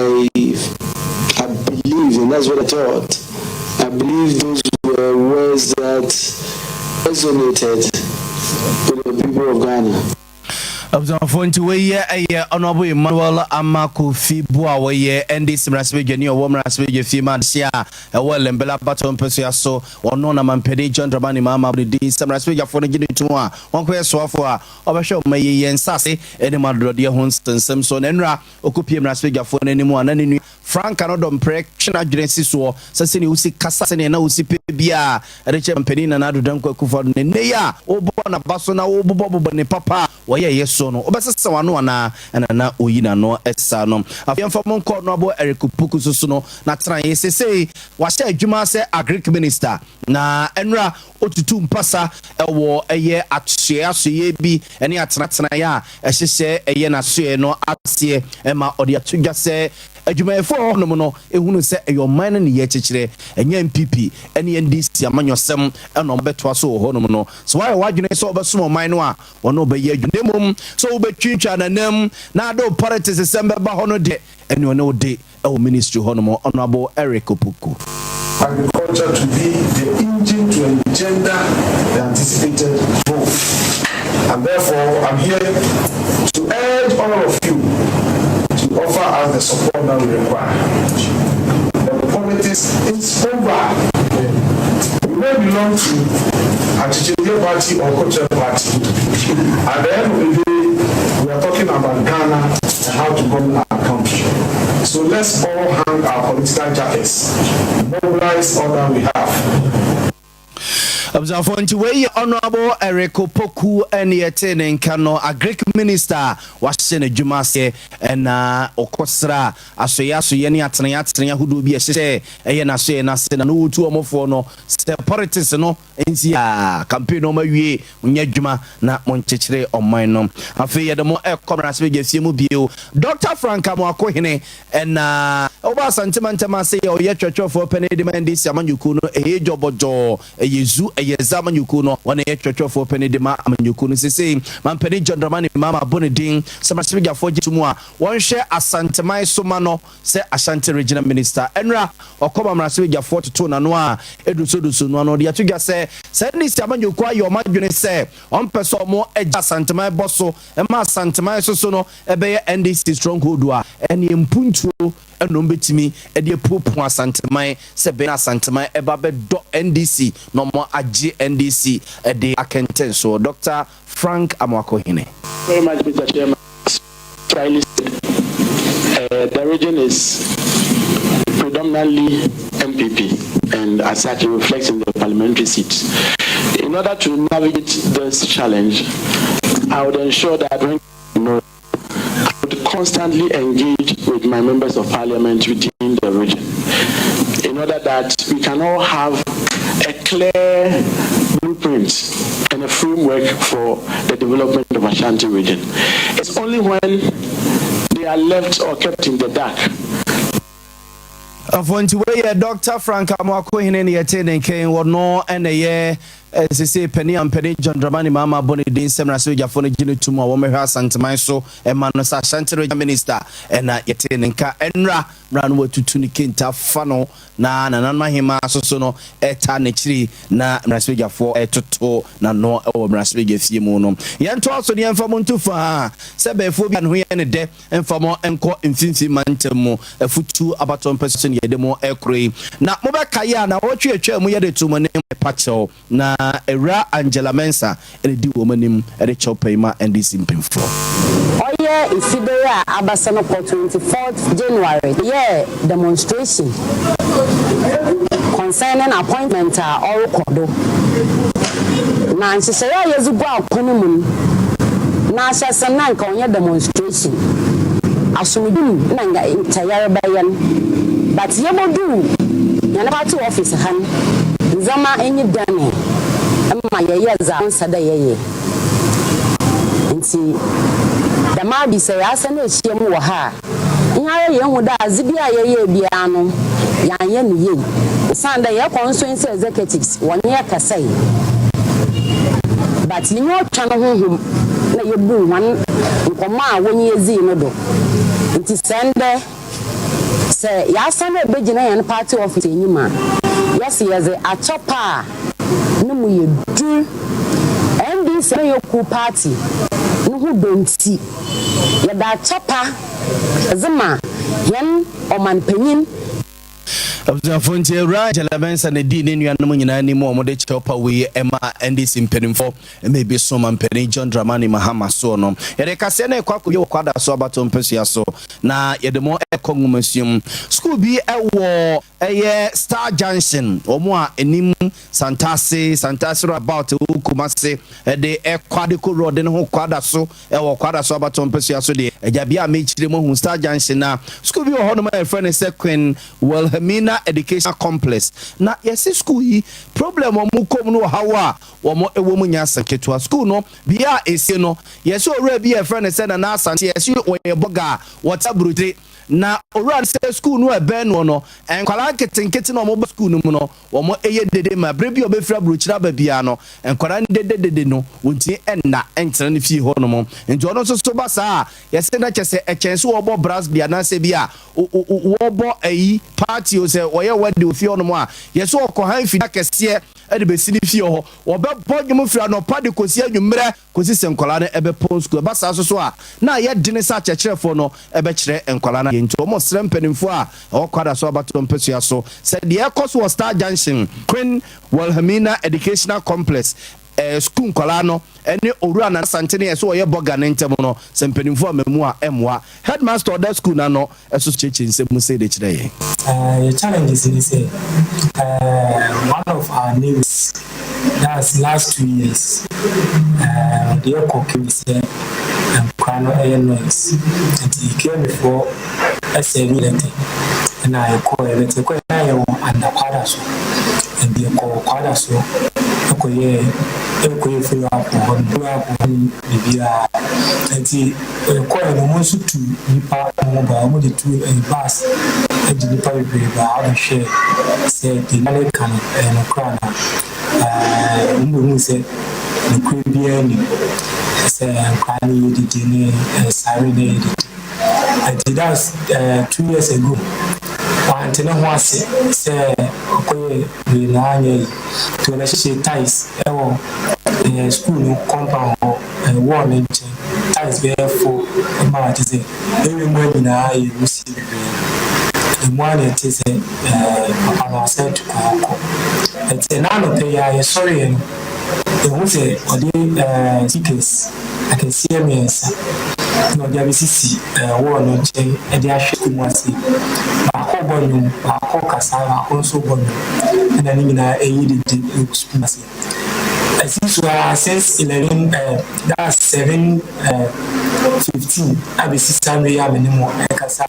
believe, and that's what I thought, I believe those were words that resonated with the people of Ghana. Abusuafoɔ, nti wɔyɛ ɛyɛ Honourable Emmanuel Armah Kofi Buah a wɔyɛ NDC mmarahyɛbadwani a ɔwɔ mmarahyɛbadwa fie mu ade a ɛwɔ Ellembelle abatɔ mpɛsoa so. Ɔno na mampanin John Dramani Mahama de din sɛ mmarahyɛbadwafoɔ no gye ne tom a wɔnkɔyɛ soafoɔ a ɔbɛhwɛ ɔma yi yɛn nsase ne mu adodɔdeɛ ho nsɛnsɛm so. Na nnura ɔkɔpie mmarahyɛbadwafoɔ no anim a na ne nua Frank Annor Dompreh twe n'adwene si soɔ sɛ sɛnea wosi kasa, sɛnea na wosi pɛ bi a ɛde kyɛ mampanin Nana Addo Dankwa Akufo-Addo ne nne yi a wobɔ n'aba so na wobobɔbobɔ ne papa a wɔyɛ ɛyɛ so no, wobɛsesa w'ano anaa? Ɛna na oyi n'ano ɛsa no. Afei yɛmfa mo nkɔ no abɔ Eric Opoku so no na tena yɛ sesei wahyɛ adwuma sɛ Agric Minister na ɛnora otutu mpasa ɛwɔ ɛyɛ asoɛ asoɛ bi ɛne atenatenaeɛ a ɛhyehyɛ ɛyɛ n'asoɛ no aseɛ, ɛma ɔde ato dwa sɛ adwumayɛfoɔ a hɔnom no ehunu sɛ ɛyɛ ɔman no ne yɛ kyekyerɛ, ɛnyɛ NPP ɛne NDC amanyɔsɛm ɛna ɔbɛtoa so wɔ hɔnom no. Sɛ wayɛ w'adwene sɛ ɔbɛsom ɔman no a, wɔne ɔbɛyɛ adwuma, na mmom sɛ wobɛtwintwa n'anam na ade wo politics sɛm bɛba hɔ no deɛ, ɛne ɔne wo de ɛwɔ ministry hɔnom. Honourable Eric Opoku. Agriculture to be the engine to engender the anticipated growth. And therefore, I'm here to urge all of you to offer us the support that we require. The politics is over. We may belong to Achichige Party or Culture Party. At the end of the day, we are talking about Ghana and how to govern our country. So let's all hang our political jackets, mobilize all that we have. Abusuafoɔ, nti wei yɛ Honourable Eric Opoku ɛne yɛte ne nka no, Agric Minister a wahyɛ n'adwuma aseɛ, ɛna ɔkɔsra asoyɛ asoyɛ ne atenaeɛ atenaeɛ ahodoɔ bi ɛhyehyɛ ɛyɛ n'asoyɛ n'ase na no wɔtu ɔmofoɔ no sɛ politics no nti a campaign no ɔma wie nyɛ adwuma na monkyekyere ɔman no. Afei yɛde mo ɛkɔ mmarahyɛbadwa fie mu bio. Dr Frank Amoakohene ɛna ɔba Asantema ntɛm ase yɛ ɔyɛ twɛtwɛfoɔ pɛne de ma NDC amanyɔkuo no. Ɛyɛ dwɔbɔdwɔɔ, ɛyɛ zu, ɛyɛ za amanyɔkuo no, wɔne ɛyɛ twɛtwɛfoɔ pɛne de ma amanyɔkuo no. Sesei mampanin John Dramani Mahama abɔ ne din sɛ mmarahyɛbadwafoɔ gye to mu a wɔnhwɛ Asanteman so ma no sɛ Ashanti Regional Minister. Ɛnora ɔkɔma mmarahyɛbadwafoɔ toto n'ano a ɛdusoduso no ano de ato dwa sɛ sɛ NDC amanyɔkuo ayɛ ɔmo adwene sɛ ɔmpɛ sɛ ɔmo agya Asanteman bɔ so ɛma Asanteman so no ɛbɛyɛ NDC stronghold a, ɛne mpuntuo ɛna ɔmo bɛtumi ɛde apuapua Asanteman sɛ bɛyɛ Asanteman ɛba bɛdɔ NDC na ɔmo agye NDC ɛde akɛntɛn so. Dr Frank Amoakohene. Very much, Mr. Chairman. Rightly said, the region is predominantly NPP, and as such, it reflects in the parliamentary seats. In order to navigate this challenge, I would ensure that when I would constantly engage with my members of parliament within the region in order that we can all have a clear blueprint and a framework for the development of Ashanti Region. It's only when they are left or kept in the dark. Afɔ nti wei yɛ Dr Frank Amoakohene ne yɛte ne nkɛn wɔ no, ɛna yɛ Sesei panin a mpanin John Dramani Mahama abɔ ne din sɛ mmarahyɛbadwafoɔ no gye no tom a wɔmmɛhwɛ Asanteman so ma no sɛ Ashanti Regional Minister na yɛtee ne nka nnora mmerɛ a na watutu ne kente afa no na nananom ahemaa nso so no taa n'akyiri na mmarahyɛbadwafoɔ retoto n'ano wɔ mmarahyɛbadwafie mu no. Yɛntoa so na yɛmfa mo nto faa sɛ bɛɛfoɔ bi a ne ho yɛ ne dɛ mfa mo nkɔ mfimfini mantam mu afutuo abatoɔ mpɛsoa so na yɛde mo rekoro yi. Na mobɛkae a naawɔtwe a ɛtwaa mu yɛde too mo anim pa kyɛw na Awuraa Angela Mensah na ɛdi wɔn anim de kyɛw pa yi ma NDC mpemfoɔ. Ɔyɛ mfe bɛyɛ a abasa no kɔ 24th January yɛɛ demonstration concerning appointment a ɔrokɔ do na nhyehyɛɛ a yɛdze gu akwan mu no n'ahyɛse no na nka ɔnnyɛ demonstration, asomdwee mu na nka yɛrebɛyɛ no but yebodur hɛn party office ha no ndzɛmba enyi danee ma yɛyɛɛ dza ɔnnsɛ dɛ yɛyɛ ntsi dɛm aber yi sɛ yɛasan ehyia mu wɔ ha a Hɛn ara yehu dɛ adze biara a yɛyɛe biara no, yɛannyɛ no yie osiandɛ hɛn constituency executives wɔnye hɛn kasae but yenyi ɔtweɔn honhom na yebuu hɔn nkɔmbɔ a wɔnye hɛn dzii no do. Ntsi sɛ ndɛ sɛ yɛasan ebegyina hɛn party office enyim a, yɛse yɛdze akyɛpa a no mu yɛ dur, NDC amanyɛkuw party no ho dɔ ntsi, Yɛda akyɛpa dze ma hɛn ɔmanpanyin. Abusuafo nti Awuraa Angela Mensah na edii ne nuanom nyinaa anim a wɔde kyɛw pa wei maa NDC mpanimfoɔ ma ebi so Mampanin John Dramani Mahama soɔ no. Yɛde kaseɛ no rekɔ akɔwie wɔ Kwadaso abatoɔ mpasua so na yɛde mo rekɔ nwomasua mu. Sukuu bi wɔ ɛyɛ Star Junction, wɔn a ɛnim Santase, Santase roundabout ɛwɔ Kumase de ɛkɔ Adeko Road no ho Kwadaso Wɔ Kwadaso abatoɔ mpasua so deɛ, agya bea a mekyerɛ mu ahu Star Junction na sukuu bi wɔ hɔnom a yɛfrɛ no sɛ Queen Wilhelmina Educational Complex. Na yɛse sukuu yi, problem a wɔn kɔ mu no ɔhaw a wɔn wɔ mu nyɛ asɛm ketewa. Sukuu no, bea a ɛsie no, yɛse owura bi a yɛfrɛ no sɛ Nana Asante, yɛse ɔyɛ bɔga a wɔte aburokyire. Na owura no sɛ sukuu no a ɛbɛn noɔ no, nkwadaa nketenkete na wɔba sukuu no mu no, Wɔyɛ dede ma bere bi a ɔbɛfiri aburokyire aba biara no, nkwadaa no dede dede no, wɔntumi nna ntena ne fie hɔnom. Nti ɔno nso so ba saa a, yɛse na kyerɛ sɛ ɛkyɛn sɛ wɔbɔ brass bi anaasɛ bi a wɔbɔ ayi party o, sɛ wɔyɛ wedding wɔ fie hɔnom a, yɛse wɔkɔhan mfidie akɛseɛ de bɛsi ne fie hɔ. Wɔbɛbɔ nnwom firi anɔpa de kɔsi anwummerɛ. Kɔsi sɛ nkwadaa no bɛpɔn sukuu. Ɛba saa nso so a, na ayɛ dene sɛ akyerɛkyerɛfoɔ no bɛkyerɛ nkwadaa no adeɛ. Nti wɔsrɛ mpanimfoɔ a ɛwɔ Kwadaso abatoɔ mpasua so sɛ deɛ ɛrekɔ so wɔ Star Junction, Queen Wilhelmina Educational Complex, sukuu nkwadaa no ne Owura Nana Asante ne ɛsɛ ɔyɛ bɔga no ntam no, sɛ mpanimfoɔ amma mu a, ɛmmoa. Headmaster a ɔda sukuu no ano nso kyerɛkyerɛ nsɛm mu sei de kyerɛ yɛn. Yɛ challenges ne sɛ one of our neighbours that's last 2 years ɔde yɛ kɔ kemi sɛ nkora no ɛyɛ noise, nti kemifoɔ ɛsɛ bi letter ɛna yɛkɔɔ yɛ letter kɔɛ na yɛwɔ under Kwadaso, nti yɛkɔ Kwadaso ɛkɔyɛ follow up wɔ hɔ no, follow up wɔ hɔ no biribiara. Nti yɛkɔɛ no, ɔmo nso tu nipa ɔmo ba, ɔmo de tu bus ɛde nipa bebree ba abɛhwɛ sɛ deɛ nane ka no ɛyɛ nokorɛ ana. Ɔmo bɛhu sɛ nokorɛ biara nim sɛ nkwadaa no yɛ dede ne siren no yɛ dede. Nti that's 2 years ago. Wante ne ho ase sɛ ɔkɔyɛ wei na anyɛ yi, nti ɔbɛhyehyɛ tiles ɛwɔ school no compound hɔ, wall no nkyɛn, tiles bɛyɛ four ma te sɛ area mu nyinaa yɛ wusie bebree. Emu a na ɛte sɛ papa no asan tu kwan akɔ. Nti ɛna anɔpɛ yi a yɛsɔreɛ no, yɛhu sɛ ɔde speakers akɛseɛ mmiɛnsa na ɔde abɛsisi wall no nkyɛn de ahwɛ school mu ase. Baako bɔ nnwom, baako kasa, baako nso bɔ nnwom, ɛna ne nyinaa ɛyi dede wɔ school mu ase. Ɛsi so ara since 11 that's 7:15 abɛsi saa mmere yi a me ne mo ɛkasa.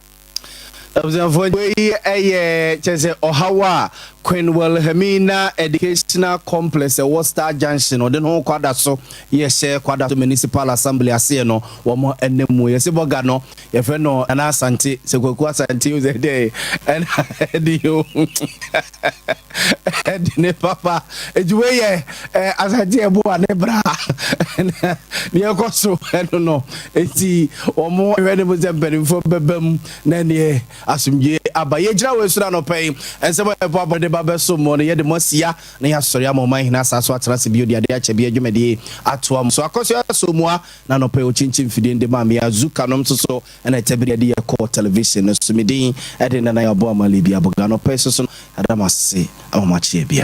Abusuafoɔ, wei yɛ kyerɛ sɛ ɔhaw a Queen Wilhelmina Educational Complex ɛwɔ Star Junction ɔde ne ho Kwadaso yɛhyɛ Kwadaso Municipal Assembly aseɛ no wɔn anim mu. Yɛsi bɔga no yɛfrɛ no Nana Asante, sɛ Kwaku Asante o, sɛ dɛ ɛna ɛde o. Ɛde ne papa eti wei yɛ ɛ Asante ɛbo a ne bra neɛ ɛkɔ so ɛno no eti wɔn hwɛ ne mu sɛ mpanimfoɔ bɛba mu na neɛ asomdwe aba. Yɛgyina wɔ esoro anɔpɛ yi nsɛm a ɛbɔ abɔ de ba bɛso mo no, yɛde mo asia na yɛasɔre ama ɔman hene asa so atena ase bio de adeɛ akyɛ bi adwumadie atoa mo so akɔso aso mu a na anɔpɛ yi ɔkyinkyin mfidie de ma mmea zuka nom nso so ɛna ɛtɛbiri yɛde yɛ kɔ television no so. Medin ɛde Nana Yɛabɔ Amale bi aboga anɔpɛ yi so so no ɛda mo ase ama mo akyeɛ bia.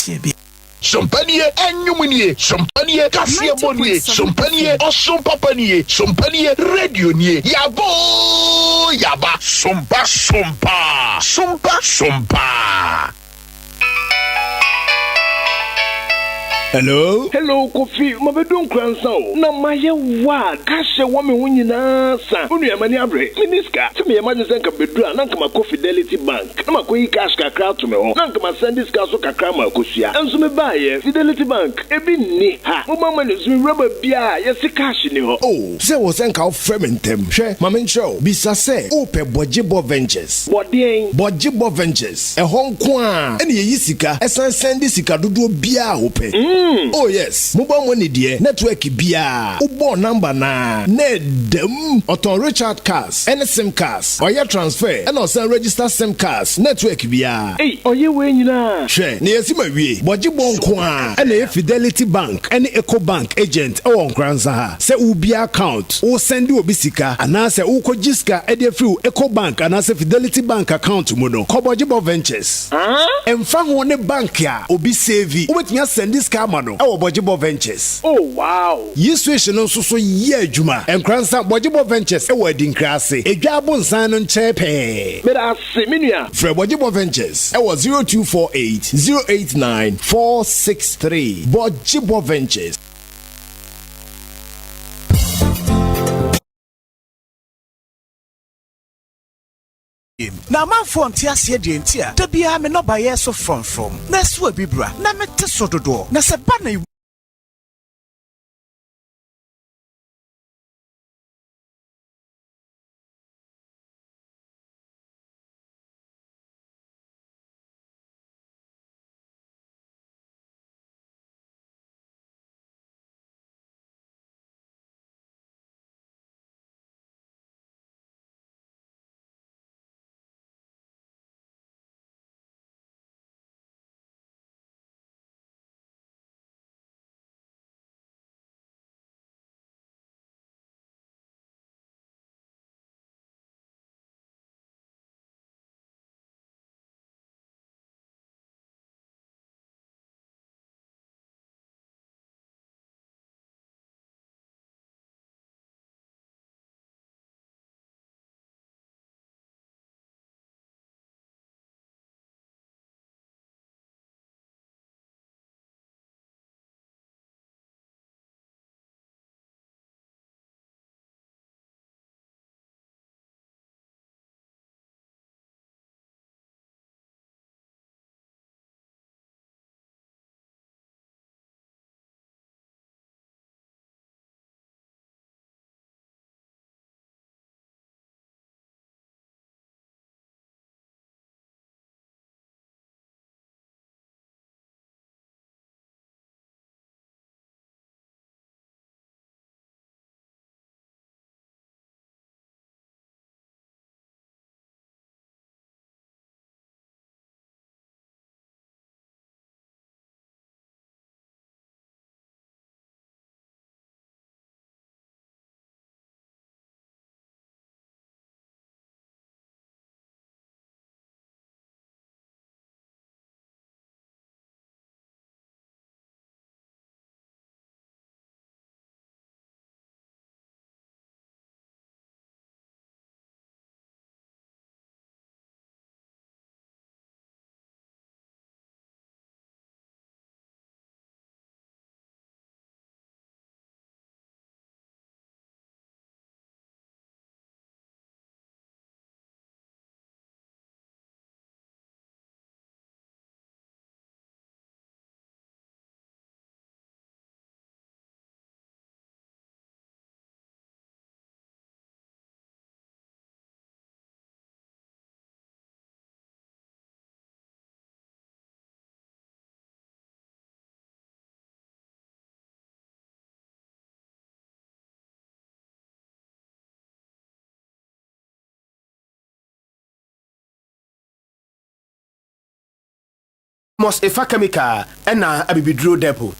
Sompa nie, ɛnwom nie, sompa nie, kaseɛbɔ nie, sompa nie, ɔsom papa nie, sompa nie, radio nie, yaba oo yaba. Sompa sompa, sompa sompa. Hello? Hello Kofi, mabedu Nkoransa o, na mayɛ wild, cash a ɛwɔ me ho nyinaa sa. Wo nua m'ani abere, menni sika. Sɛ meyɛ m'adwene sɛ nka mebedu a na nka makɔ Fidelity Bank na makɔyi cash kakra ato me hɔ, na nka masɛnde sika nso kakra ama Akosua. Nso mebaeɛ, Fidelity Bank, ebi nni ha. Mobile money nso mewura baabiara a, yɛse cash nni hɔ. Oh, sɛ wɔ sɛ nka wofrɛ me ntɛm. Hwɛ, ma menkyerɛ wo. Bisa sɛ wopɛ Bɔgyebɔ Ventures. Bɔ deɛn? Bɔgyebɔ Ventures. Ɛhɔ nko ara na yɛyi sika san sɛnde sika dodoɔ biara a wopɛ. Oh yes, mobile money deɛ, network biara, wobɔɔ number no ara na ɛda mu. Ɔtɔn recharge cards ne sim cards, ɔyɛ transfer ɛna ɔsan register sim cards network biara. Ei, ɔyɛ wei nyinaa? Hwɛ, na yɛasi ma wie. Bɔgyebɔ nko ara na ɛyɛ Fidelity Bank ne Ecobank agent wɔ Nkoranza ha. Sɛ wobue account, woresɛnde obi sika, anaasɛ worekɔgye sika de afiri wo Ecobank anaasɛ Fidelity Bank account mu no, kɔ Bɔgyebɔ Ventures. Ɛmfa ho ne bank a obi save, wobɛtumi asɛnde sika ama no wɔ Bɔgyebɔ Ventures. Oh wow! Yi switch no nso so yɛ adwuma. Nkoranza, Bɔgyebɔ Ventures wɔ Adinkra ase, Edwa Abonsan no nkyɛn pɛɛ. Meda ase, me nua. Frɛ Bɔgyebɔ Ventures wɔ 0248 089 463. Bɔgyebɔ Ventures. Na amanfoɔ nte aseɛ deɛ nti a da biara me nnɔbaeɛ so frɔmfrɔm na ɛso abibira na mete so dodoɔ na sɛ ba na. Mos Efa Chemical ɛna Abibiduro Depot.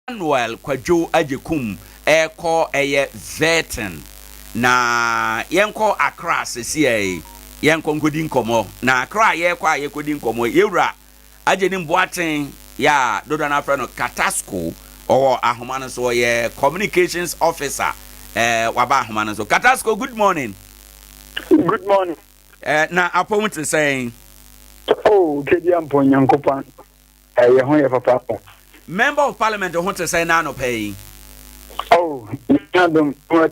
Emmanuel Kwadwo Agyekum rekɔ ɛyɛ vetting na yɛnkɔ Accra sesiei yɛnkɔ nkɔdi nkɔmmɔ na Accra a yɛrekɔ a yɛkɔdi nkɔmmɔ yi yɛwura Agyenim Boateng yɛ a dodoɔ no afrɛ no Katasco ɔwɔ ahoma no so ɔyɛ communications officer eh, waba ahoma no so. Katasco, good morning. Good morning. Eh, na apɔm te sɛn? Oh, Kediampɔn Nyankopɔn Yɛ ho yɛ papaapa. Member of parliament ho te sɛn n'anɔpa yi? Oh, Nyame adom, ne ho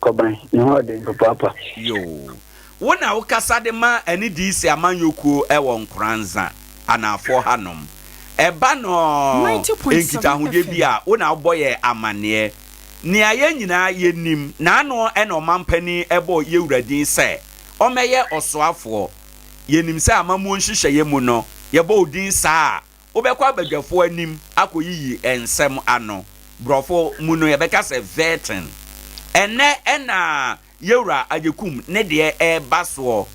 kɔban, ne ho ɔden papaapa. Yoo. Wo na wo kasa de ma ɛne DC amanyɔkuo ɛwɔ Nkoranza anaafoɔ ha nom. Ɛba no nkitahodie bi a, wo na wobɔ yɛ amaneɛ. Nea yɛn nyinaa yɛnim, naano ɛna ɔmanpanin ɛbɔɔ yɛwura din sɛ ɔmɛyɛ ɔsoafoɔ. Yɛnim sɛ amammuo nhyehyɛeɛ mu no, yɛbɔ wo din saa a, wobɛkɔ abadwafoɔ anim akɔyiyi nsɛm ano. Borɔfo mu no, yɛbɛka sɛ vetting. Ɛnnɛ na Yɛwura Agyekum ne deɛ reba soɔ.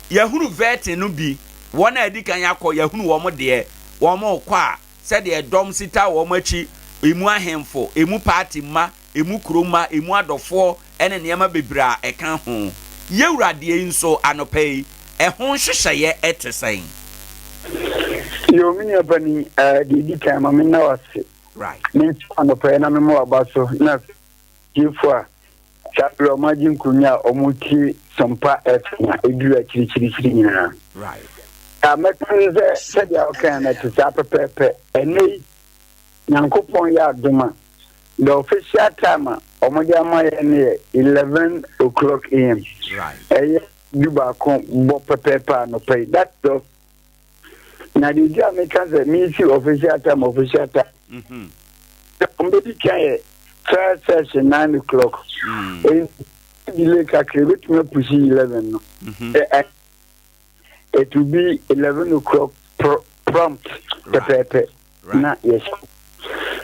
Yɛahunu vetting no bi, wɔn a adi kan akɔ, yɛahunu wɔn deɛ, wɔrekɔ a, sɛdeɛ dɔm si taa wɔn akyi, emu ahemfo, emu party mma, emu kuro mma, emu adɔfoɔ ne nneɛma bebree a ɛka ho. Yɛwura deɛ yi nso, anɔpa yi, ɛho nhyehyɛeɛ te sɛn? Yoo, me nua panin, eh, deɛ ɛdi kan ma menna wo ase. Right. Menkyɛ wo anɔpa yi na mema w'aba so na atiefo a saa berɛ wɔn agye nkonnwa a wɔretie Sompa FM a ɛduru akyirikyirikyiri nyinaa. Right. A mɛka ne sɛ sɛdeɛ wokae no ɛte saa pɛpɛɛpɛ. Ɛnnɛ yi, Nyankopɔn yɛ adom a, the official time a wɔde ama yɛn no yɛ 11 o'clock am. Right. Ɛyɛ 11 bɔ pɛpɛɛpɛ anɔpa yi. That's the na deɛ nti a meka sɛ mesi official time official time sɛ wɔbɛdi kan yɛ first session 9 o'clock, ɛnti delay kakra ebɛtumi apush 11 no. It will be 11 o'clock prompt pɛpɛɛpɛ na yɛhyɛ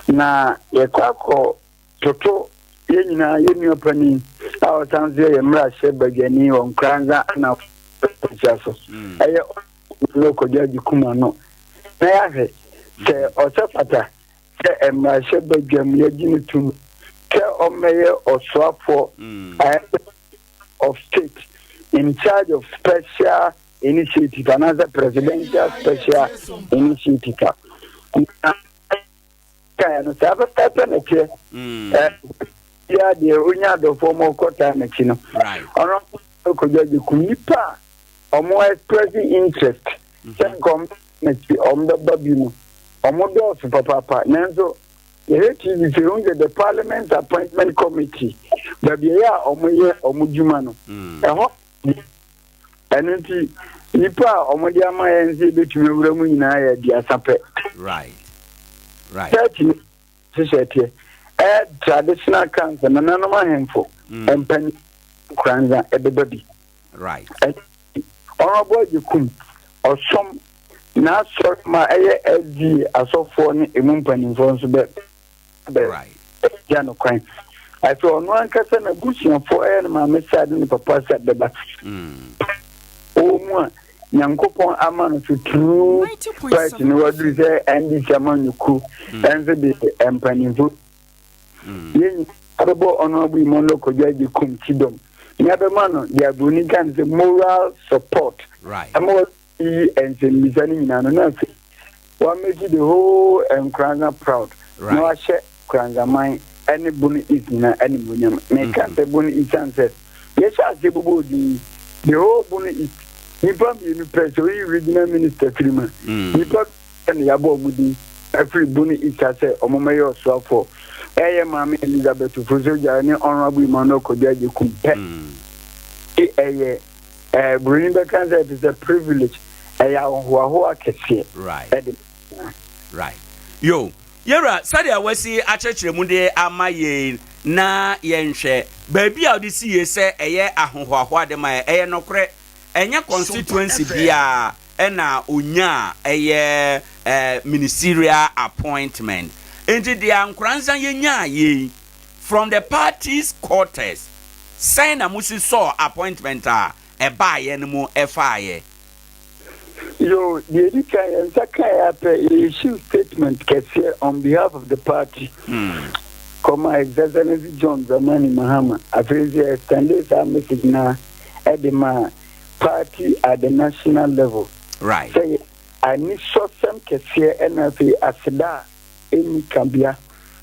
na yɛkɔ akɔ toto yɛn nyinaa yɛn nua panin a ɔsan so yɛ yɛn mmarahyɛ badwani wɔ Nkoranza ana ahyia so, ɛyɛ ɔno Kwadwo Agyekum ano na yɛahwɛ sɛ ɔsɛ fata sɛ mmarahyɛ badwam yɛgye no tom sɛ ɔmmɛyɛ ɔsoafoɔ of state in charge of special initiative anaasɛ presidential special initiative a na kaeɛ no saa pɛpɛɛpɛ na ɛteɛ. Bia deɛ onya adɔfoɔ ma ɔkɔ taa n'akyi no, ɔno Kwadwo Agyekum, nipa a ɔmo express interest sɛ nka ɔmo n'akyi ɔmo bɛba bi no, ɔmo dɔɔso papaapa. Nanso yɛhwɛ TV sɛ ehu sɛ the Parliament Appointment Committee, baabi ɛyɛ a ɔmo yɛ ɔmo dwuma no, ɛhɔ ɛno nti nipa a ɔmo de ama yɛn sɛ ebetumi awura mu nyinaa yɛ 30 pɛ. 30 hyehyɛ teɛ ɛyɛ traditional council, nananom ahemfo, mpanyin Nkoranza ɛbɛba bi. Honorable Agyekum ɔsom n'asɔre ma ɛyɛ SDA asɔfoɔ ne emu mpanimfoɔ nso bɛ gya no kwan. Afei ɔno ankasa n'abusuafoɔ, ɛyɛ ne maame side ne papa side, bɛba. Ɔwɔ mu a Nyankopɔn ama no so through party no waduru sɛ NDC amanyɔkuo ɛnso de mpanimfoɔ yɛn nyinaa bɛbɔ Honorable Emmanuel Kwadwo Agyekum kyidɔm na ɛbɛma no deɛ aburoni ka no sɛ moral support ɛma wayi nsɛmmisa no nyinaa no na afei wamake the whole Nkoranza proud na wahyɛ Nkoranzaman ne Bono East nyinaa animuonyam. Meka sɛ Bono East sane sɛ yɛhyɛ aseɛ bobɔ odin yi, the whole Bono East, nnipa mmienu pɛ, sɛ woyi regional minister firi mu a, nnipa pɛ na yɛabɔ ɔmo din afiri Bono East ha sɛ ɔmo mmɛyɛ ɔsoafoɔ. Ɛyɛ Maame Elizabeth Ofosu-Adjare ne Honourable Emmanuel Kwadwo Agyekum pɛ. Ɛyɛ buroni bɛka sɛ it is a privilege, ɛyɛ ahohoahoa kɛseɛ ɛde. Right. Yo, yɛwura, sɛdeɛ wasi akyerɛkyerɛ mu de ama yɛn na yɛnhwɛ baabi a wode si yie sɛ ɛyɛ ahohoahoa de ma yɛ, ɛyɛ nokorɛ. Ɛnyɛ constituency biara ɛna onyaa ɛyɛ ministerial appointment. Nti deɛ Nkoranza yɛnyaa yei from the party's quarters, sɛn na mosi sɔɔ appointment a ɛbaeɛ no mu ɛfaeɛ? Yo, deɛ ɛdi kan yɛn nsa kaeɛ ara pɛ, yɛ issue statement kɛseɛ on behalf of the party kɔma His Excellency John Dramani Mahama. Afei nso yɛ extendee saa message no ara de maa party at the national level Right. sɛ yɛ anisɔsɛm kɛseɛ ɛna afei aseda a ɛnni kabea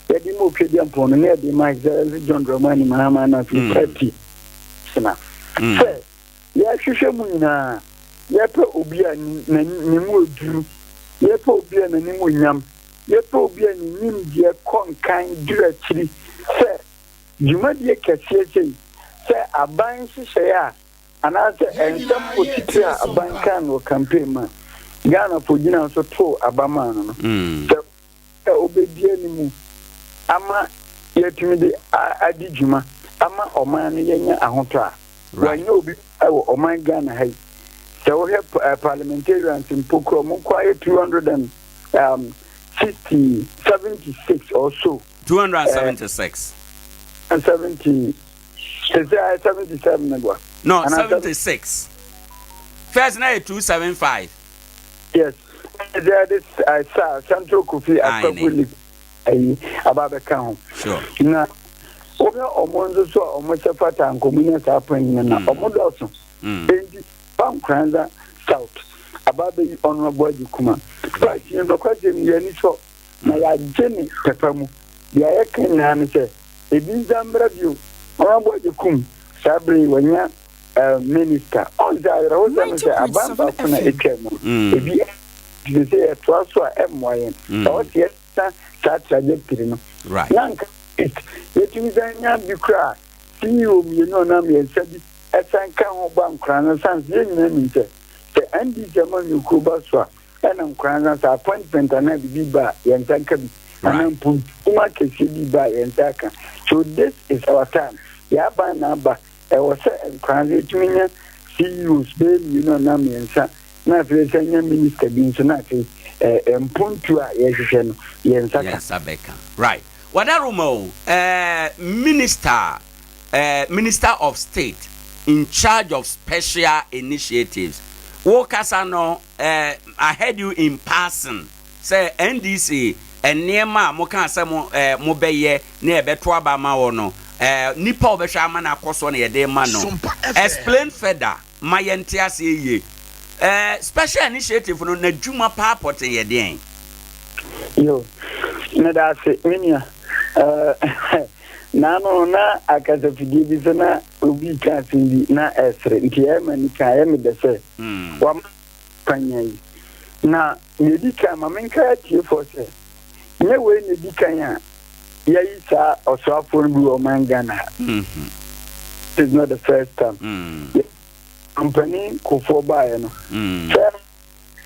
yɛde ma Otwedeɛmpɔn no na yɛde ma His Excellency John Dramani Mahama na afei party sena sɛ Yɛhwehwɛ mu nyinaa, yɛpɛ obi a ne ne mu oduru, yɛpɛ obi a n'anim wɔ nyam, yɛpɛ obi a ne nimdeɛ kɔ nkan duru akyiri sɛ dwumadie kɛseɛ sei, sɛ aban nhyehyɛeɛ a anaasɛ nsɛm otitire a aban kaa no wɔ campaign mu a Ghanafoɔ gyinaa so too aba maa no no, sɛ a obedi anim ama yɛatumi de adi dwuma ama ɔman no yɛanya ahotɔ a, wɔanyɛ obi wɔ ɔman Ghana ha yi. Sɛ wohwɛ parliamentarians mpo kora ɔmo nko ayɛ 260, 76 or so. 276. 70, sɛ sɛ 77 ne boa. No, 76. First na yɛ 275. Yes, ɛdze ɛde sa Central Kofi Akpafu League ayi aba abɛka ho. Sure. Na wohwɛ ɔmo nso so a ɔmo hyɛ fata nka ɔmo nya saa pɔn yi na ɔmo dɔɔso. Enti ba Nkoranza South aba abɛyi Honourable Agyekum a party no nokwasɛm ni yɛn ani sɔ na yɛagye ne pɛpa mu. Deɛ yɛka nyinaa ne sɛ ebi nsa mmra bio. Honourable Agyekum saa bere yi wanya eh, minister. Ɔn sɛ awerɛhosɛm sɛ aban baako na atwa mu. Mm. Ebi te sɛ yɛtoa so a ɛmmoa yɛn. Mm. Ɛwɔ sɛ yɛsa saa trajectory no. Right. Na nka yɛtumi san nya bi koraa CEO mmienu anaa mmiɛnsa bi ɛsan ka ho ba nkora no san sɛ yɛn nyinaa nim sɛ sɛ NDC amanyɔkuo ba so a ɛna nkora no sɛ appointment anaa biribi ba a yɛn nsa nka bi anaa mpuntum akɛseɛ bi ba a yɛn nsa aka. So this is our time. Yɛn aban na aba. Ɛwɔ sɛ nkoranza tumi nya CEOs bɛyɛ mmienu anaa mmiɛnsa na afei ɛsan nya minister bi nso na afei eh, mpontuo a yɛhwehwɛ no yɛn nsa ka. Yɛn nsa bɛka. Right. Wadaroma o, eh, minister, eh, minister of state in charge of special initiatives. Wo kasa no, eh, I heard you in passing. Sɛ NDC nneɛma a mokaa sɛ mo eh, mobɛyɛ na yɛbɛto aba ama wɔ no eh, nipa a ɔbɛhwɛ ama no akɔ soɔ na yɛde rema no. Explain further ma yɛnte aseɛ yie. Eh, special initiative no n'adwuma paa pɔten yɛ deɛn? Yo, meda ase me nua. Eh, naano na akasafidie bi so na obi reka asɛm bi na ɛresere nti ɛyɛ m'ani ka ɛyɛ me dɛ sɛ wama kwannya yi. Na nea edi kan, ma menkae atiefoɔ sɛ, nyɛ wei na edi kan a yɛayi saa ɔsoafoɔ no bi wɔ ɔman Ghana ha. This is not the first time. Ɔmampanin Kufuor baeɛ no, first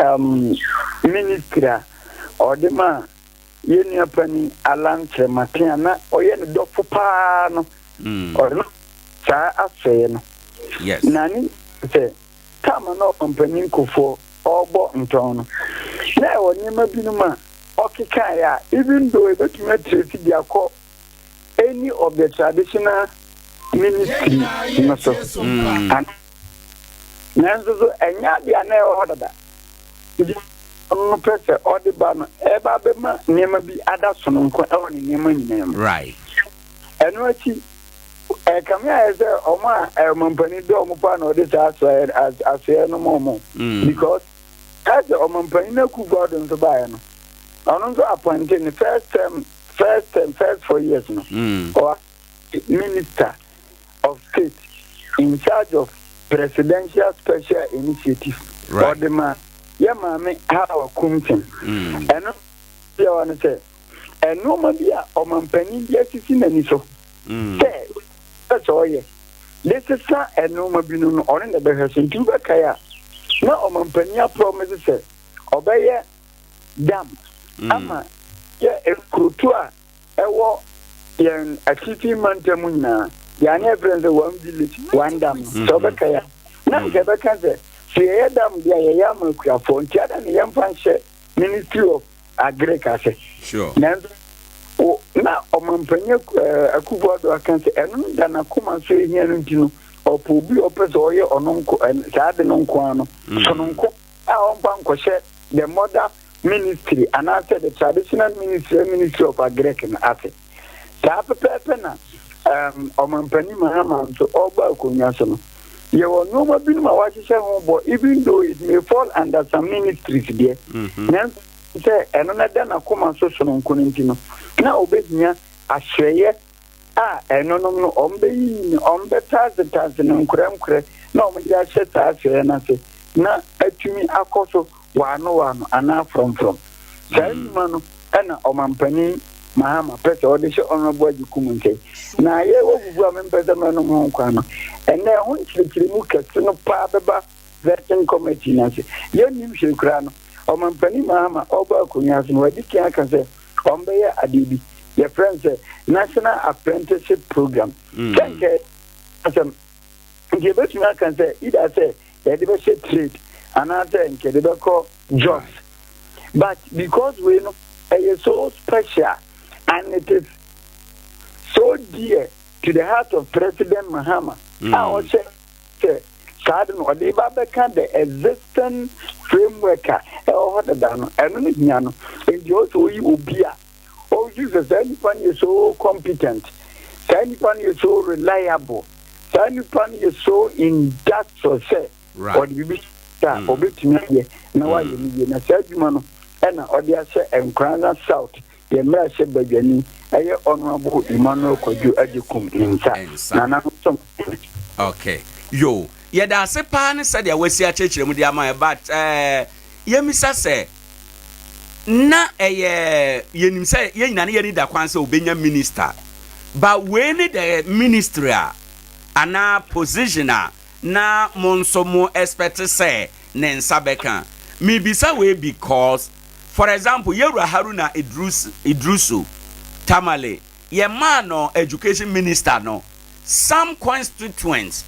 um, ministry a ɔde maa yɛn nua panin Alan Kyerematen a na ɔyɛ ne dɔfo paa no, ɔde no saa asɛeɛ no. Yes. Na ne sɛ Tam a na Ɔmampanin Kufuor ɔrebɔ ntɔn no, na ɛwɔ nneɛma binom a ɔkekaeɛ a even though ɛbɛtumi atresi de akɔ any of the traditional ministry no so. Nanso so ɛnyɛ adeɛ a na ɛwɔ hɔ dada. Nti ɔno no pɛ sɛ ɔde ba no ɛba abɛma nneɛma bi ada sononko ɛwɔ ne nneɛma nyinaa mu. Right. Ɛno akyi Ɛkame ayɛ sɛ wɔn a ɔmampanin dɔ wɔn paa na ɔde saa asoɛeɛ asoɛeɛ no ma wɔn. Mm. Because ɛsɛ ɔmampanin Akufo Addo nso baeɛ no, ɔno nso appointe ne first term first term first 4 years no. Ɔwɔ minister of state in charge of presidential special initiative. Right. Ɔde ma yɛ maame Hawa Koomson. Ɛno deɛ wɔ no sɛ nneɛma bi a ɔmampanin bi asisi n'ani so sɛ pɛ sɛ ɔyɛ de sesa nneɛma bi no no, ɔno na ɛbɛhwɛ so. Nti wobɛkae a, na ɔmampanin aprɔmese sɛ ɔbɛyɛ dam ama yɛ nkurotu a ɛwɔ yɛn atifi mantam mu nyinaa. Deɛ ne yɛfrɛ no sɛ one village one dam no, sɛ wobɛkae a, na nka ɛbɛka sɛ sɛ yɛyɛ dam deɛ a yɛyɛ ama akuafoɔ, nti adɛn na yɛmfa nhyɛ Ministry of Agric ase. Sure. Nanso o na ɔmampanyin Akufo Addo aka sɛ ɛno no da n'akoma so ehia no nti no, ɔpɛ obi a ɔpɛ sɛ ɔyɛ ɔno nko saa ade no nko ara no mm. sononko. a ɔmfa nkɔhyɛ the mother ministry anaasɛ the traditional ministry, Ministry of Agric no ase. Saa pɛpɛɛpɛ na um, Ɔmampanin Mahama nso ɔreba akonnwa so no, yɛwɔ nneɛma binom a wahyehyɛ ho bɔ even though it may fall under some ministries deɛ, nanso sɛ ɛno na ɛda n'akoma so sononko no nti no, na ɔbɛhia ahyerɛeɛ a ɛnonom no wɔbɛyiyi no, wɔbɛtasetase no nkorɛnkorɛ na wɔde ahyɛ saa ahyerɛeɛ no ase na atumi akɔ so waano waano anaa frɔmfrɔm. Saa nnwuma no na Ɔmampanin Mahama pɛ sɛ ɔde hyɛ Honourable Agyekum nsa yi. Na yɛwɔ fufuo a mempɛ sɛ mɛnom ho nkwa no, ɛnnɛ ɛho nkyerɛkyerɛmu kɛse no paa bɛba Vetting Committee no ase. Yɛnnim hwee koraa no, Ɔmampanin Mahama ɔreba akonnwa so no, wadi kan aka sɛ wɔbɛyɛ adeɛ bi, yɛfrɛ no sɛ National Apprenticeship Programme. Sɛ nka asɛm nti yɛbɛtumi aka sɛ either sɛ yɛde bɛhyɛ trade anaasɛ nka yɛde bɛkɔ jobs, but because wei no ɛyɛ so special and it is so dear to the heart of President Mahama a ɔhyɛ sɛ saa de no ɔde ba bɛka the existing framework a ɛwɔ hɔ dada no, ɛno no hia no nti ɔsɛ oyi obi a ɔresu sɛ saa nipa no yɛ so competent, saa nipa no yɛ so reliable, saa nipa no yɛ so industrious sɛ ɔde biribi a ɔbɛtumi ayɛ na wayɛ no yie. Na saa adwuma no ɛna ɔde ahyɛ Nkoranza South yɛn mmarahyɛ badwani ɛyɛ Honourable Emmanuel Kwadwo Agyekum ne nsa na nananom. Okay, yo, yɛda ase paa ne sɛdeɛ wasi akyerɛkyerɛ mu de ama yɛ, but yɛmmisa sɛ na ɛyɛ yɛnim sɛ yɛn nyinaa ne yɛni da kwan sɛ obɛnya minister, but wei ne the ministry a anaa position a na mo nso mo expect sɛ ne nsa bɛka? Mibisa wei because, for example, yɛwura Haruna Idris, Idrisu Tamale, yɛmaa no education minister no, some constituents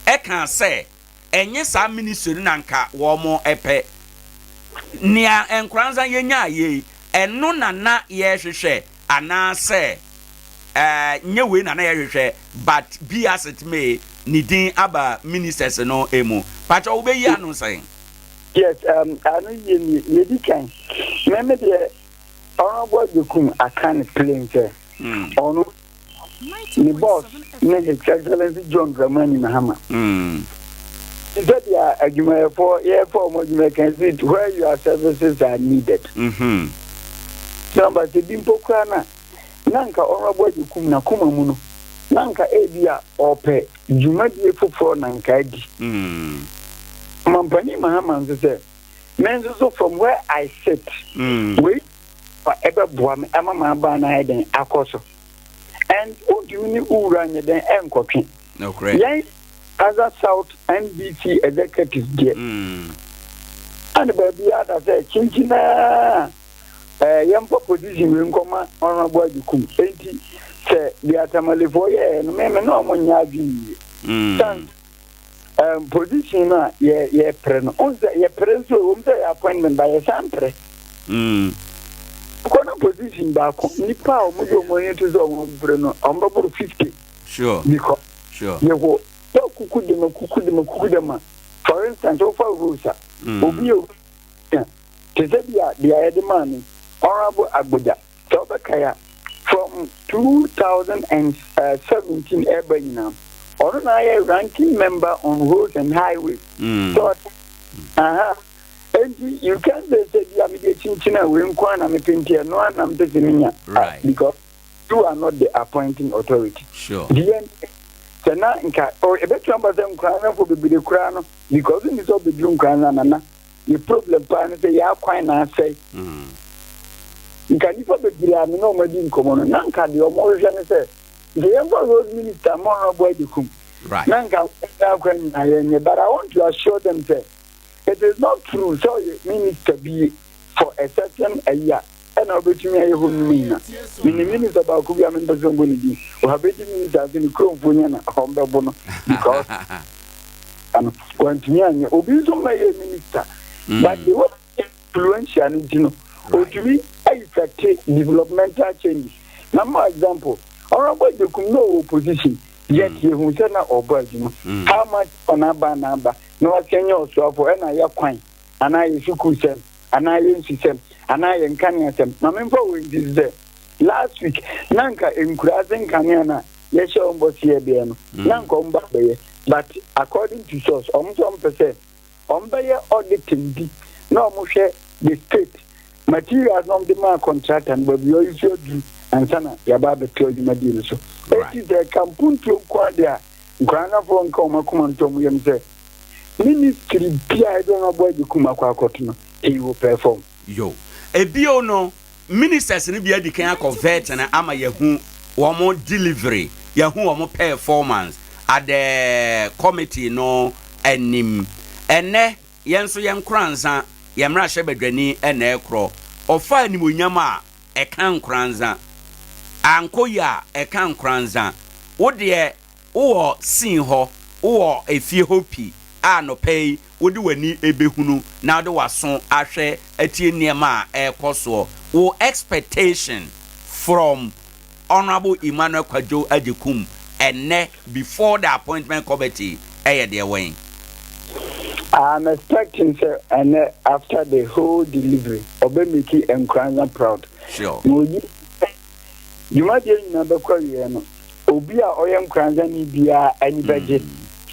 ɛka sɛ ɛnyɛ saa ministry no na nka wɔn ɛpɛ. Nea Nkoranza yɛnya yei, ɛno na na yɛrehwehwɛ anaasɛ nyɛ wei na na yɛhwehwɛ? But be as it may, ne din aba ministers no emu. Pakyɛ, wobɛyi ano sɛn? Yes, ano yie nie. Yɛdi kan, mɛme deɛ Honourable Agyekum aka ne plain sɛ ɔno ne boss ne His Excellency John Dramani Mahama. Sɛdeɛ adwumayɛfoɔ yɛfa wɔn adwuma kan si, where your services are needed. Sɛ sɛ bi mpo koraa na na nka Honourable Agyekum n'akoma mu no na nka ebi a ɔpɛ dwumadie foforɔ na nka adi. Mampanin Mahama nso sɛ me nso so, from where I sit, wei ɛbɛboa me ama ma aba no ayɛ den akɔ so, and wontumi ne wowura nyɛ den ɛnkɔtwe. Yɛn as South NDC executive deɛ, ane baabi ada sɛ kyinkyinaa yɛmfa position wei nkɔma Honourable Agyekum. Enti sɛ deɛ Atamalefoɔ yɛɛ no, meme na ɔmo nyɛ adwene yie san position no a yɛ yɛpere no, ɔn sɛ yɛpere nso ɛwɔ mu sɛ yɛ appointment ba yɛsan pere kɔ no position baako, nipa a ɔmo de ɔmo ani to sɛ ɔmo pere no, ɔmo bɛboro 50. Because yɛwɔ sɛ kuku dema kuku dema kuku dema. For instance, wofa roads a, obi yɛ te sɛ bi a deɛ yɛde maa no Honourable Agbodza, sɛ wobɛkae a, from 2017 ɛba nyinaa, ɔno na ayɛ ranking member on roads and highways. So aha enti you can say sɛ bi a mede kyinkyin a wei nko a na mepɛ nti ɛno a na mpɛ sɛ menya, because you are not the appointing authority. Nti yɛn sɛ na nka ɛbɛtumi aba sɛ Nkoranzafoɔ bebree koraa no, because nni sɛ wobɛduru Nkoranza nana, yɛ problem paa no sɛ yɛ akwan na asɛe. Nka nnipa bebree a me ne ɔmo adi nkɔmmɔ no, na nka deɛ ɔmo hwehwɛ ne sɛ nka yɛmfa road minister ma Honourable Agyekum na nka akwan nyinaa yɛnyɛ. But I want to assure them sɛ it is not true sɛ ɔyɛ minister bi for a certain ayi a ɛna wobɛtumi ayɛ hɔ nnwuma nyina. Menim minister baako bi a mempɛ sɛ ɔmbɔ ne din, ɔhabɛdi minister ase ne kuromfoɔ nya na ɔmbɛbo no because ano wantumi anyɛ. Obi nso mmɛyɛ minister, but the way influential no nti no, otumi effect developmental changes. Na mo example, Honourable Agyekum no wɔ opposition, yet yehu sɛ na ɔbɔ adwuma. How much ɔna aba na aba na wasan nyɛ ɔsoafo ɛna yɛ kwan. anaa yɛn sukuusɛm anaa yɛn nsusɛm anaa yɛn nkaneasɛm. Ma memfa wei nsi so sɛ, last week na nka nkuraase nkanea no a yɛhyɛ wɔn bɔ sɛ yɛbɛyɛ no, na nka wɔn ba abɛyɛ but according to source, wɔn nso wɔn pɛ sɛ wɔn bɛyɛ auditing bi na wɔn hwɛ the state materials na wɔn de maa contractor no baabi a ɔyi so aduru ansa na yɛaba abɛto adwumadie no so. Eti sɛ ɛka mpuntuo nko ara deɛ a, Nkoranzafoɔ nka wɔn akoma nto wɔn yam sɛ ministry biara a ɛde wɔn abɔ agye kum akɔ akɔto no, he will perform. Yo. Ebio no, ministers no bi adi kan akɔ vet no ama yɛahu wɔn delivery, yɛahu wɔn performance at the committee no anim. Ɛnnɛ, yɛn nso yɛn Nkoranza, yɛn mmarahyɛbadwani na ɛrekorɔ. Ɔfaa animuonyam a ɛka Nkoranza. Ankɔ yie a, ɛka Nkoranza. Wo deɛ, Wowɔ scene hɔ, wowɔ efie hɔ pi a anɔpa yi wode w'ani bɛhunu na wode w'aso ahwɛ atie nneɛma a ɛrekɔ soɔ. Wo expectation from Honourable Emmanuel Kwadwo Agyekum ɛnnɛ before the appointment committee ɛyɛ deɛ wɛn? I'm expecting sɛ ɛnnɛ after the whole delivery ɔbɛ make Nkoranza proud. Sure. Na oyi Dwumadie nyinaa bɛkɔ awieɛ no, obi a ɔyɛ Nkoranzani biara ani bɛgye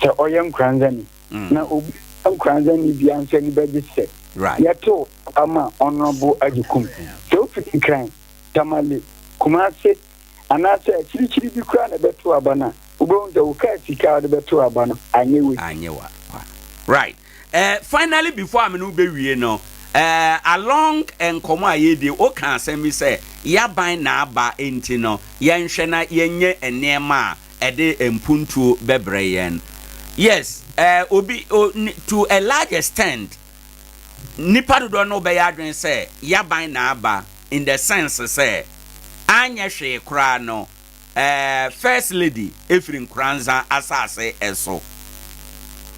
sɛ ɔyɛ Nkoranzani, na obi a ɔnyɛ Nkoranzani biara nso ani bɛgye sɛ yɛtoo aba ma Honourable Agyekum. Sɛ wofiri Nkran, Tamale, Kumase anaasɛ akyirikyiri bi koraa na ɛbɛtoo aba no a, wobɛhu sɛ wo kaa sika a wode bɛtoo aba no anyɛ waste. Anyɛ wa kwa. Right. Eh, finally before a me ne wo bɛwie no, eh, along nkɔmmɔ a yɛredi, woka asɛm bi sɛ y'aban na aba nti no yɛnhwɛ na yɛnyɛ nneɛma a ɛde mpuntuo bɛbrɛ yɛn. Yes, eh, obi, o, to a large extent, nnipa dodoɔ no bɛyɛ adwene sɛ y'aban na aba in the sense sɛ anyɛ hwee koraa no, eh, First Lady firi Nkoranza asase so.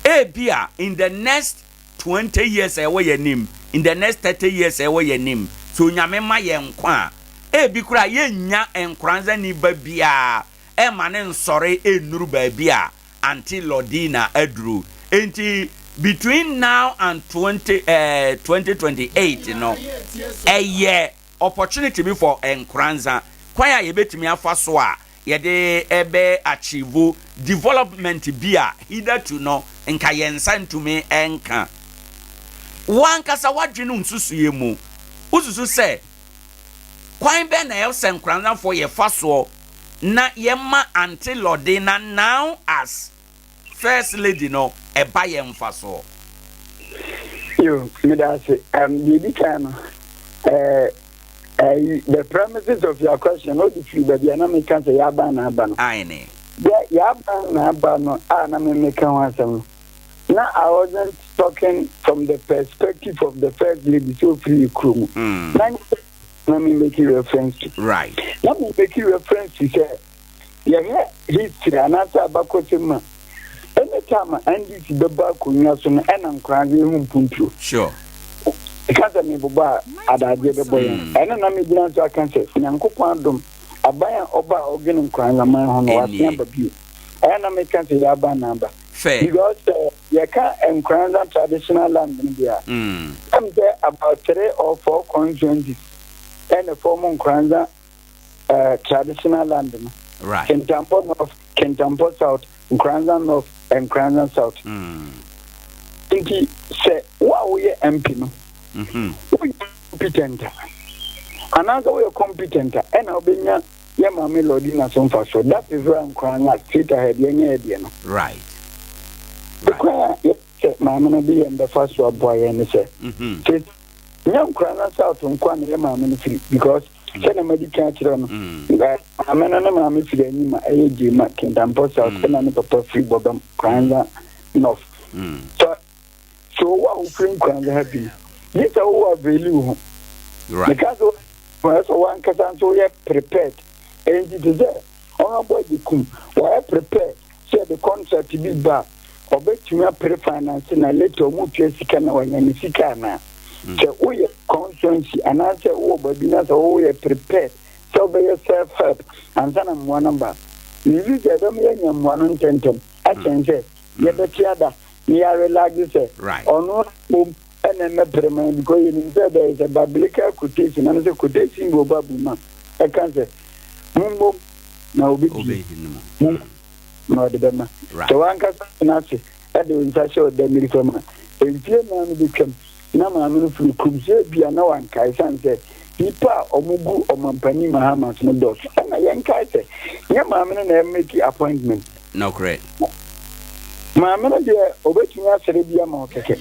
Ebia in the next 20 years a ɛwɔ yɛn anim, in the next 30 years a ɛwɔ yɛn anim, sɛ Onyame ma yɛn nkwa a, ebi koraa yɛnnya Nkoranzani ba biara ɛmma no nsɔre nnuru baabi a Auntie Lordina aduru. Enti between now and 20, eh, 2028 no, ɛyɛ Opportunity bi for Nkoranza, kwan a yɛbɛtumi afa so a yɛde bɛ achieve development bi a hitherto no nka yɛn nsa ntumi nka. Wo ankasa w'adwene nsusuiɛ mu, wosusu sɛ kwan bɛn na ɛwɔ sɛ Nkoranzafoɔ yɛfa soɔ na yɛma Auntie Lordina now as First lady no ɛba yɛn mfasoɔ. Yo, meda ase. Um, deɛ edi kan no, eh, eh, the premises of your question, no de firi baabi a na meka sɛ yɛaban na aba no. Aane. Deɛ yɛaban na aba no a na me meka ho asɛm no, na I wasn't talking from the perspective of the first lady sɛ ofiri yɛ kuro mu. Na nyɛ na me make reference to. Right. Na me make reference to sɛ Yɛhwɛ history anaasɛ abakɔsɛm mu a, anytime a NDC bɛba akonnwa so no ɛna nkoraa dze ehu mpuntuo. Sure. Meka sɛ mebobɔ a, adagyeɛ bɛbɔ yɛn. Ɛno na megyina so aka sɛ Nyankopɔn adom, aban a ɔba a ɔdwene nkoranzaman ho no, wasen aba bio. Ɛyɛ na meka sɛ yɛ aban na aba. Fair. Because sɛ yɛka Nkoranza traditional land no deɛ a, ɛm sɛ about three or four constituencies ɛna form Nkoranza uh, traditional land no. Right. Kintampo North, Kintampo South, Nkoranza North, and Nkoranza South. Nti sɛ wo a woyɛ MP no, mm-hmm. woyɛ competent a, anaasɛ woyɛ competent a, ɛna wobɛnya yɛ maame Lordina so mfasoɔ. That is why Nkoranza straight ahead yɛnyɛ yɛ deɛ no. Right. Kwan a sɛ maame no de yɛn bɛfa so aboa yɛn ne sɛ, mm-hmm. sɛ nyɛ Nkoranza South nko a na yɛ maame no firi because Sɛnea madi kan akyerɛ no, maame no ne maame firi anim a ɛyɛ Gyema, Kintampo South, ɛna ne papa firi Bɔbam, Nkoranza North. So, so wo a wofiri Nkoranza ha bi no, gye sɛ wowɔ availi wo ho. Meka sɛ wo sɛ wankasa nso woyɛ prepared. Enti te sɛ Honorable Agyekum, wɔayɛ prepared sɛ yɛde contract bi ba a, ɔbɛtumi apere finance na later ɔmo tua sika na wanya ne sika anaa? Sɛ woyɛ constituency anaasɛ wowɔ baabi na sɛ woyɛ prepared sɛ wobɛyɛ self help ansa na mmoa no ba. Mesusu sɛ ɛbɛma yɛanya mmoa no ntɛmntɛm akyɛn sɛ yɛbɛte ada na yɛarelaxe sɛ ɔno mmom. Ɛna ɛmmɛpere man because yɛnim sɛ there is a biblical quotation anaasɛ quotation bi wɔ Bible mu a ɛka sɛ mommom na ɔbɛbie mommom na ɔde bɛma. Sɛ w'ankasa tena ase de wo nsa hyɛ ɔda mmirika mu a, mfie nnan no bɛtwam na maame no firi kurom so ebia na wankae ɛsiane sɛ nnipa a wɔgu ɔmampanin Mahama so no dɔɔso. Ɛna yɛnkae sɛ nyɛ maame no na ɛmake appointment. Nokorɛ. Maame no deɛ ɔbɛtumi asrɛ bi ama wo kɛkɛ.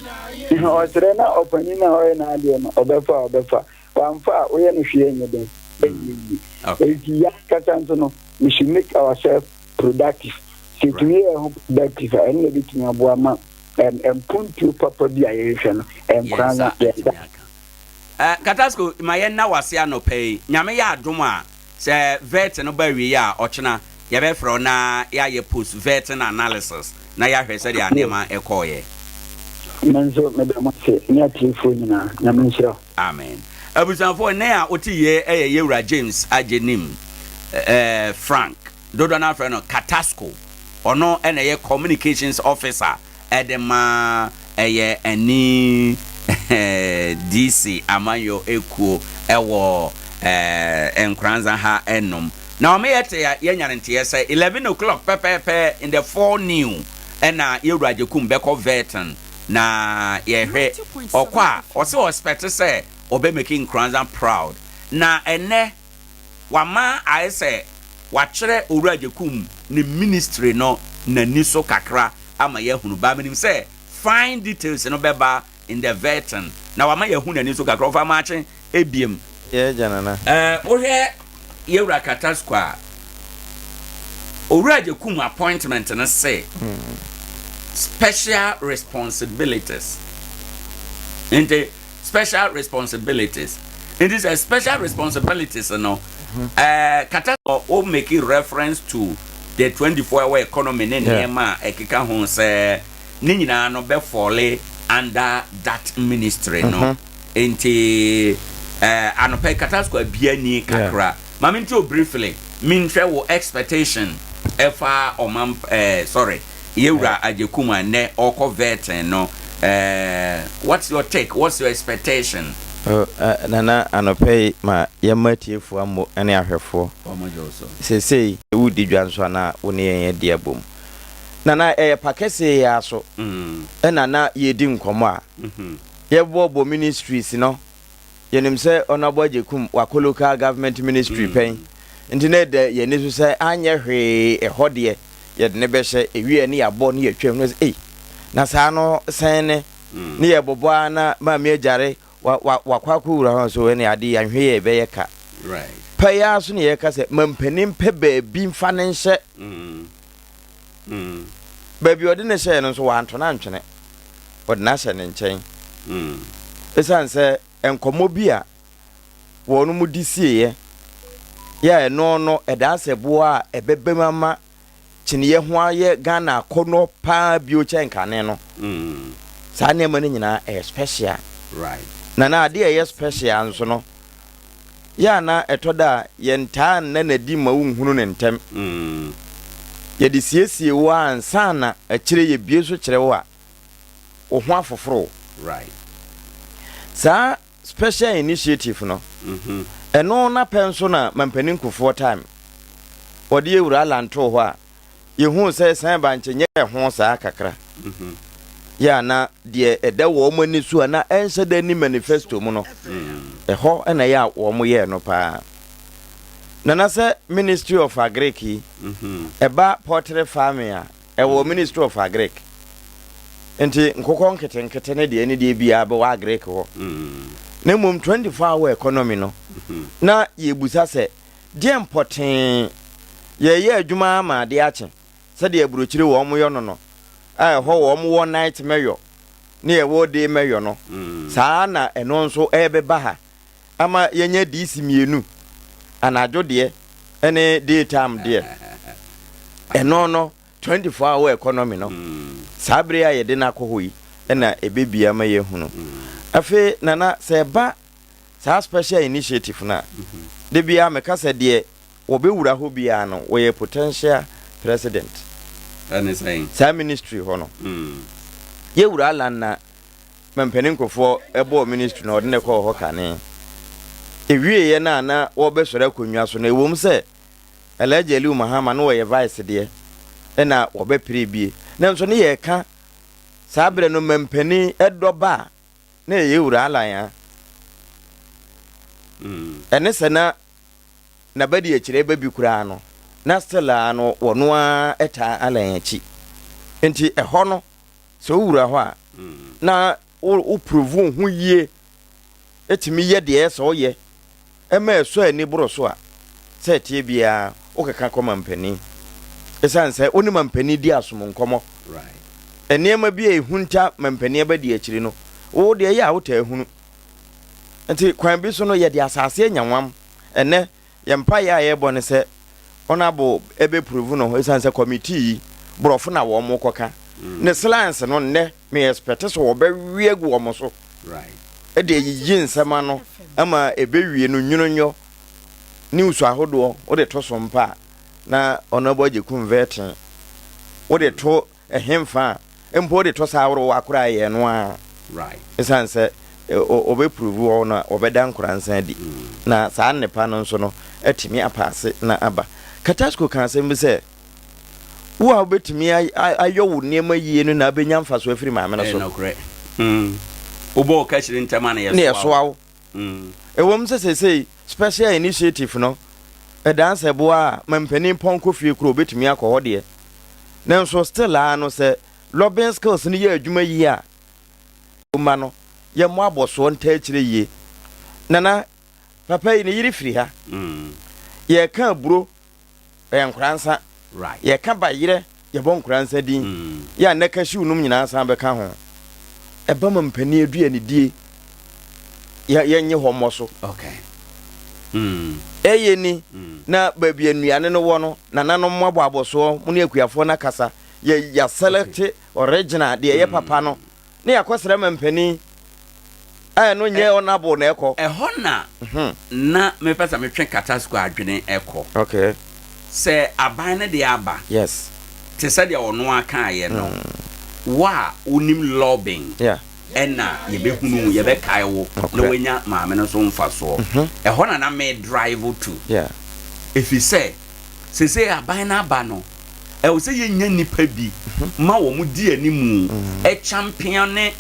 Ɔsrɛ na ɔpanin no a ɔyɛ n'adeɛ no ɔbɛfa a ɔbɛfa, wamfa a woyɛ no hwee ɛnyɛ dɛn ɛnyɛ yie. Enti yɛn ankasa nso no we should make ourselves productive. Sɛ yɛtumi yɛ yɛn ho productive a ɛno na ɛbɛtumi aboa ma mpuntuo papa bi a yɛhwehwɛ no nkora Yɛn no nsa yɛn atumi nsa. aka. Eh, Katasco, ma yɛnna wo ase anɔpa yi. Nyame yɛ adom a, sɛ vetting no ba awiei a, ɔkyena yɛbɛfrɛ wo na yɛayɛ post vetting analysis na yɛahwɛ sɛdeɛ nneɛma kɔeɛ. Me nso meda mo ase ne atiefoɔ nyinaa. Nyame nhyira wo. Amen. Abusuafoɔ, nne a wote yie yɛ Yɛwura James Agyenim eh, Frank. Dodoɔ no ara frɛ no Katasco. Ɔno na ɛyɛ Communications Officer de ma ɛyɛ ɛne DC amanyɔ ekuo ɛwɔ Nkoranza ha nom. Na wɔn yɛ te yɛnya no nteɛ sɛ 11 o'clock pɛpɛɛpɛ in the forenoon ɛna Yɛwura Agyekum bɛkɔ vetting na yɛhwɛ ɔkɔ a ɔse ɔexpect sɛ ɔbɛ make Nkoranza proud na ɛnɛ Wama ayɛ sɛ wakyerɛ Owura Agyekum ne ministry no n'ani so kakra ama yɛahunu but menim sɛ fine details no bɛba in the vetting na wama yɛahu n'ani so kakra. Ɔfa maakye ebiem. Yɛ agya Nana. Eh, wohwɛ Yɛwura Katasco a, Owura Agyekum appointment no se special responsibilities nti special responsibilities nti sɛ special responsibilities no ɛɛ eh, kata o make reference to the 24 hour economy ne nneɛma a ɛkeka ho sɛ ne nyinaa no bɛ fall under that ministry no mhm. nti ɛɛ eh, anɔpɛ katasco abia ni kakra maame nti o briefly minhwɛ wo expectation ɛfa ɔman ɛɛ eh, sorry Yewura Agyekum a nnɛ ɔrekɔ vetting no eh, what's your take, what's your expectation? Oh, eh, Nana, anɔpa yi ma yɛmma atiefoɔ ammo ne ahwɛfoɔ. Seesei woredi dwa nso a na wo ne yɛn adi abom. Nana, ɛyɛ pa kɛseɛ yi ara so ɛna na yɛredi nkɔmmɔ a yɛbɔbɔ ministries no. Yɛnim sɛ Honourable Agyekum wakɔ local government ministry pɛn nti na ɛda yɛn ani so sɛ anyɛ hwee ɛhɔ deɛ yɛde no bɛhyɛ, ɛwie a ne yɛabɔ ne yɛatwam na sɛ ei na saa no sɛn ne ne yɛbobɔ ara na Maame Agyare wa wa wakɔ akɔwura hɔ so ɛne ade yi anhwɛ yie a ɛbɛyɛ ka. Pɛ yi ara so na yɛka sɛ mampanin pɛ baabi mfa no nhyɛ. Baabi a ɔde no hyɛɛ no nso wanto no antwene. Ɔde no ahyɛ ne nkyɛn. Esiane sɛ nkɔmmɔ bi a wɔn de sieeɛ yɛ a ɛno no ɛdaa sɛ boɔ a ɛbɛbam ama kyiniiɛ ho ayɛ Ghana akɔnnɔ paa bio kyɛn kane no. Saa nneɛma no nyinaa ɛyɛ special. Na na adeɛ a ɛyɛ special nso no, yɛ a na ɛtɔ da a yɛntaa nna no adi mma wonhunu no ntɛm. Yɛde siesie wo ara ansa na akyire yɛbue so kyerɛ wo a, wo ho afoforo wo. Saa special initiative no, ɛno na pɛ nso na Mampanin Kufuor time wɔde Awuraa Allan too hɔ a, yɛhuu sɛ san ba nkyɛ nyɛ ho saa kakra. Yɛ a na deɛ ɛda wɔn ani so a na ɛnhyɛ da nni manifesto mu no, ɛhɔ na ɛyɛ a wɔn yɛɛ no paa. Nana sɛ Ministry of Agric yi, ɛba poultry farming a, Ɛwɔ Ministry of Agric. Nti nkokɔ nketenkete ne deɛ ne deɛ biara bɛwɔ Agric hɔ. Na mmom 24 hour economy no, na yɛbusa sɛ deɛ mpɔtee yɛyɛ adwuma ama adeɛ akye sɛdeɛ aburokyire wɔn yɔ no no, a ɛhɔ wɔn wɔ night mɛyɔ ne yɛwɔ day mɛyɔ no, saa na ɛno nso ɛrebɛba ha ama yɛanya DC mmienu, anadwo deɛ ne day time deɛ. Ɛno no, 24 hour economy no, saa bere a yɛde no akɔ hɔ yi na ɛbɛbia ma yɛahunu. Afei, Nana, sɛ ɛba saa special initiative no a, da biara meka sɛ deɛ wɔbɛwura hɔ biara no, wɔyɛ potential president. Ɛne sɛn? Saa ministry hɔ no, yɛwura Allan na. Mampanin Nkofoɔ bɔɔ ministry no, ɔde no kɔɔ hɔ kane. Ɛwieeɛ no a na wɔrebɛsɔre akonnwa so no, ɛwom sɛ Alhaji Aliu Mahama na ɔyɛ vice deɛ, ɛna wɔbɛperee bie. Nanso ne yɛreka saa berɛ no mampanin dɔ ba a, na ɛyɛ Wura Allan a. Ɛne sɛ na n'abadiakyire ba bi koraa no, na still ara no wɔno ara taa Allan akyi. Nti ɛhɔ no, sɛ wowura hɔ a, na wo prove wo ho yie, tumi yɛ deɛ ɛyɛ sɛ woyɛ, ɛma ɛsɔ ani boro so a, sɛ ɛteɛ biara wokeka kɔ mampanin. Ɛsiane sɛ wo ne mampanin di asom nkɔmmɔ. Nneɛma bi a ɛhunta mampanin abadiakyire no, wo deɛ ɛyɛ a wotaa hunu. Nti kwan bi so no yɛde asase anya nwam. Ɛnnɛ yɛn mpaeɛ a yɛrebɔ ne sɛ Honourable bɛ prove ne ho ɛsiane sɛ committee yi borɔfo na wɔn kɔka. Ne slimes no nnɛ me expect sɛ wɔbɛwe agu wɔn so de ayiyi nsɛm ano ama ɛbɛwie no nwunonyɔ news ahodoɔ wode to so mpa a na Honourable Agyekum Verten wode to Ɛhenfa a mpo wode tɔ saa ahorow a koraa yɛ ɛno ara. Esiane sɛ wɔbɛ prove wɔ no a wɔbɛda nkoransa adi na saa nnepa no nso no atumi apaase na aba. Katasco ka asɛm bi sɛ, Wo a wobɛtumi ayɔ wo nneɛma yie no na abɛnya mfasoɔ afiri maame no so. Ɛyɛ nokorɛ. Wobɔ wo kahyire ntɛm a na yɛsoa wo. Ɛwom sɛ seesei Special Initiative no dan sɛ boa a ma mpanin pɔn kɔ fie koro obetumi akɔ hɔ deɛ, nanso still ara no sɛ lobbying skills no yɛ adwuma yie a, mma no yɛmmɔ abɔsoɔ ntaa akyire yie. Nana, papa yi ne yere firi ha. Yɛreka aburo Ɛyɛ nkoransa. Yɛka bayerɛ, yɛbɔ nkoransa din. Yɛ a nnɛ cashew nom nyinaa san bɛka ho. Ɛba ma mpanin aduane die. Yɛ yɛnnye hɔ mmɔ so. Ɛyɛ ni na baabi a nnuane no wɔ no, nananom mo abɔ abɔsoɔ, mo ne akuafoɔ no akasa. Yɛ yɛasɛlɛkte original, deɛ ɛyɛ papa no. Ne yɛakɔsrɛ ma mpanin a ɛno nyɛ honourable na ɛkɔ. Ɛhɔ na na mepɛ sɛ metwe Katasco adwene kɔ. Okay. Sɛ aban no de aba. Yes. Te sɛ deɛ ɔno ara kaeɛ no, wo a wonim lobbying Yeah. ɛna yɛbɛhunu wo, yɛbɛkae wo na woanya maame no so mfasoɔ. Ɛhɔ na na me drive to. Yeah. Ɛfiri sɛ. Seesei aban no aba no, ɛwɔ sɛ yɛnya nnipa bi ma wɔn di anim champione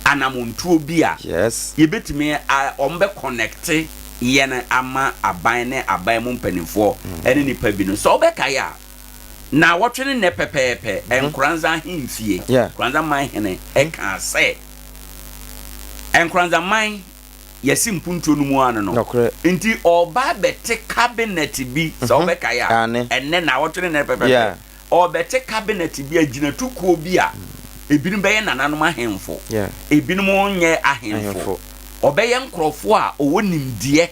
anamontuo bi a yɛbɛtumi a wɔn bɛ connecte yɛn ama aban ne aban mu mpanimfoɔ ne nnipa bi no. Sɛ wobɛkae a, naawɔtwe ne nnɛ pɛpɛɛpɛ Nkoranza ahemfie, Nkoranza man hene kaa sɛ Nkoranza man yɛasi mpuntuo no mu ara no no nti ɔreba abɛte cabinet bi, sɛ wobɛkae a, ɛnnɛ naawɔtwe ne nnɛ pɛpɛpɛ, ɔrebɛte cabinet bi, agyinatukuo bi a ebinom bɛyɛ nananom ahemfo, ebinom nyɛ ahemfo, ɔbɛyɛ nkurɔfoɔ a ɔwɔ nimdeɛ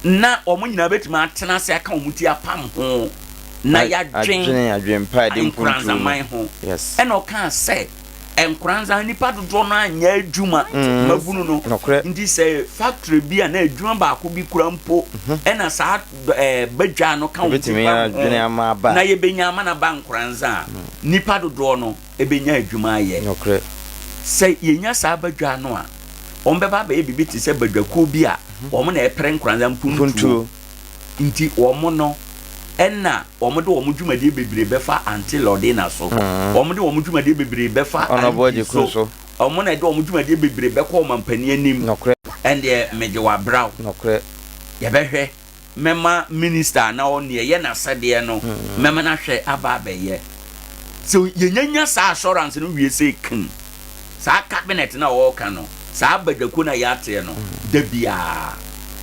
na wɔn nyinaa bɛtumi atena ase aka wɔn ti apam ho na yɛadwen Nkoranzaman ho. Ɛna ɔkaa sɛ, Nkoranza nnipa dodoɔ no ara nyɛ adwuma mmabunu no nti sɛ factory bi anaa adwuma baako bi kura mpo ɛna saa ɛɛ badwa no ka wɔn ti ba ho na yɛbɛnya ama no aba Nkoranza a nnipa dodoɔ no ɛbɛnya adwuma ayɛ. Sɛ yɛnya saa badwa no a wɔn bɛba abɛyɛ biribi te sɛ badwakuo bi a wɔn na ɛpere Nkoranza mpuntuo. Nti wɔn no ɛna wɔn de wɔn dwumadie bebree bɛfa Auntie Lordina so. Wɔn de wɔn dwumadie bebree bɛfa Honourable MP Agyekum so. so. Wɔn na ɛde wɔn dwumadie bebree bɛkɔ ɔmampanin anim. Nokorɛ. Ɛndeɛ megye wo abraw. Nokorɛ. Yɛbɛhwɛ. Mɛma minister anaa ɔnea ɛyɛ n'asɛdeɛ no, mɛma no ahwɛ aba abɛyɛ. Sɛ yɛnya nya saa assurance no wie sei kem. Saa cabinet no a wɔreka no, saa badwakuo no a yɛateɛ no, da biara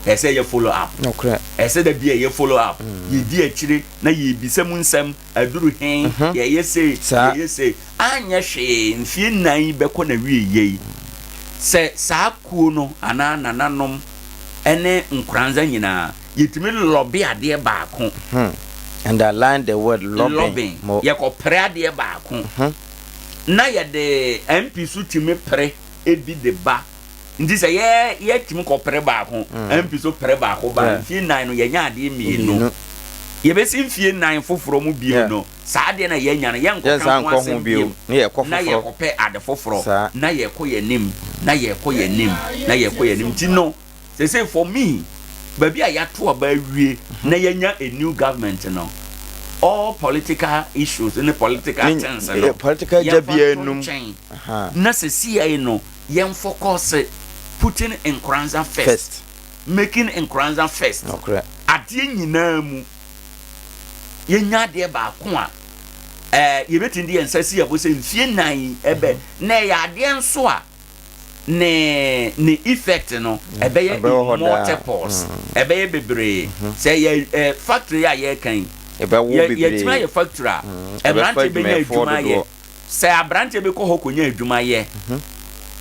ɛsɛ sɛ yɛ follow up. Nokorɛ. Ɛsɛ sɛ da biara yɛ follow up. Yɛdi akyire na yɛrebisa mu nsɛm, aduru he, yɛyɛ sei, yɛyɛ sei. Anyɛ hwee, mfeɛ nnan yi bɛkɔ n'awieeɛ yi, sɛ saa kuo no anaa nananom ne Nkoranza nyinaa, yɛtumi lɔbe adeɛ baako. Underline the word lobbying. Lobbying. Yɛkɔpere adeɛ baako. na yɛde MP so tumi pere bi de ba. Nti sɛ yɛ yɛtumi kɔ pere baako, MP so pere baako ba, mfie nnan no yɛnya adeɛ mmienu. Yɛbɛsi mfie nnan foforɔ mu bio no, Saa adeɛ no a yɛanya no, yɛnkɔka ho asɛm bio, na yɛkɔpɛ ade foforɔ, na yɛkɔ yɛn anim, na yɛkɔ yɛn anim, na yɛkɔ yɛn anim. Nti no, seesei for me, baabi a yɛato aba awie na yɛanya a new government no, all political issues ne political things no, yɛmfa nto nkyɛn, na seesei no, yɛn focus putting Nkoranza first, making Nkoranza first, adeɛ nyinaa mu. yɛnya adeɛ baako a ɛɛ yɛbɛtumi de yɛn nsa si yɛn bo sɛ mfie nnan yi ɛbɛ mhm. na ɛyɛ adeɛ nso a ne ne effect no mm. ɛbɛyɛ in multiples mm. ɛbɛyɛ bebree mhm. sɛ yɛ ɛ factory a yɛreka yi yɛtumi ayɛ factory a mm. mmeranteɛ bɛnya adwuma yɛ. Sɛ aberanteɛ bi kɔ hɔ kɔnya adwuma yɛ,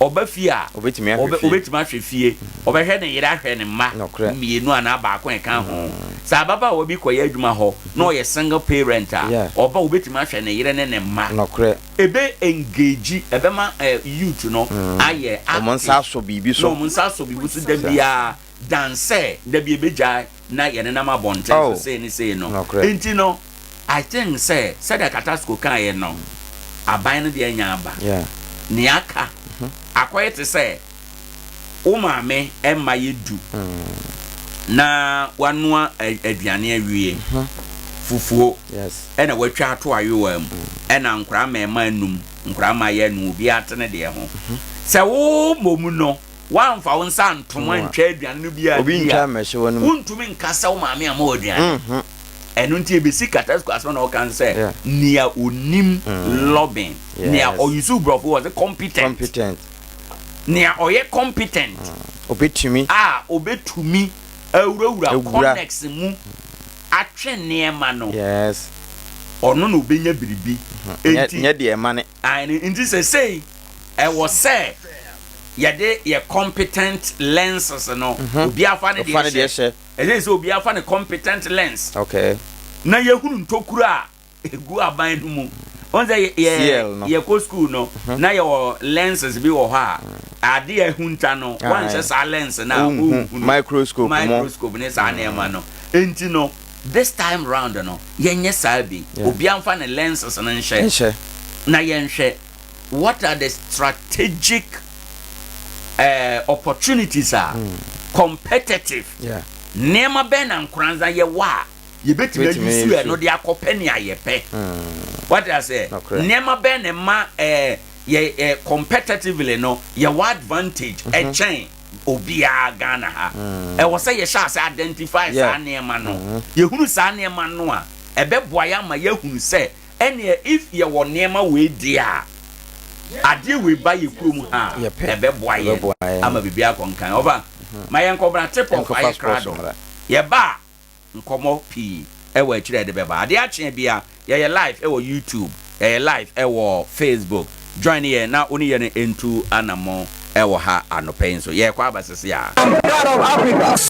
ɔba fie a, ɔbɛtumi ahwɛ fie, ɔbɛhwɛ ne yere ahwɛ ne mma mmienu anaa baako a ɛka ho. Sɛ ababaawa bi kɔyɛ adwuma hɔ na ɔyɛ single parent a, ɔba a ɔbɛtumi ahwɛ ne yere ne ne mma. Ɛbɛ engage, ɛbɛma youth no ayɛ active na wɔn nsa asɔ biribi so da biara than sɛ da bi ɛbɛgyae na yɛnenam abɔnten so sei ne sei no. Nti no, I think sɛ sɛdeɛ Katasco kaeɛ no, aban no deɛ anya aba. Nea aka akɔyɛ te sɛ wo maame mma yɛ du na wanoa aduane awie, fufuo ɛna watwa ato ayowa mu ɛna nkwadaa mmarima num, nkwadaa mmayewa num, obiara te ne deɛ ho. Sɛ wo mmom no woamfa wo nsa antom antwa aduane no bi anni a, wontumi nka sɛ wo maame amma wo aduane. Ɛno nti ebesi Katasco asɛm na ɔka no sɛ nea onim lobbying, nea ɔyusu borɔfo wɔ sɛ competent, nea ɔyɛ competent a obetumi awurawura connex mu atwe nneɛma no, ɔno na obenya biribi. Enti, nti sesei ɛwɔ sɛ yɛde yɛ competent lenses no, obiara fa ne deɛ hyɛ. Ɛsɛ sɛ obiara fa ne competent lens na yɛhunu ntokuro a ɛgu aban no mu. Wɔn sɛ yɛ yɛkɔ school no na yɛwɔ lenses bi wɔ hɔ a ade a ɛhunta no wɔnhyɛ saa lens no a wonhunu. Microscope microscope ne saa nneɛma no. Nti no this time round no yɛnyɛ saa bi. Obiara mfa ne lenses no nhyɛ na yɛnhwɛ what are the strategic eh, opportunities a competitive nneɛma bɛn na nkoranza yɛwɔ a yɛbɛtumi ayi su ɛno de akɔpɛ nea yɛpɛ hmm. wate aseɛ nneɛma bɛn na ɛma eh, yɛ eh, competitively no yɛwɔ advantage mhm. ɛkyɛn obiara Ghana ha hmm. ɛwɔ sɛ yɛhyɛ ase identify saa nneɛma no hmm. yɛhunu saa nneɛma no a ɛbɛboa yɛ ama yɛahunu sɛ Ɛneɛ if yɛwɔ nneɛma wei deɛ a, adeɛ wei ba yɛ kurom ha a, ɛbɛboa yɛn ama biribi akɔ nkan. Ɔfa, ma yɛnkɔ mmra, tip off ayɛ krado. Yɛba a, nkɔmmɔ pii ɛwɔ akyire a yɛde bɛba. Adeɛ akye bia, yɛyɛ live ɛwɔ YouTube, yɛyɛ live ɛwɔ Facebook. Join yɛn na wo ne yɛn ntu anammɔn ɛwɔ ha anɔpa yi nso. Yɛrekɔ aba sese a. Pride of Africa.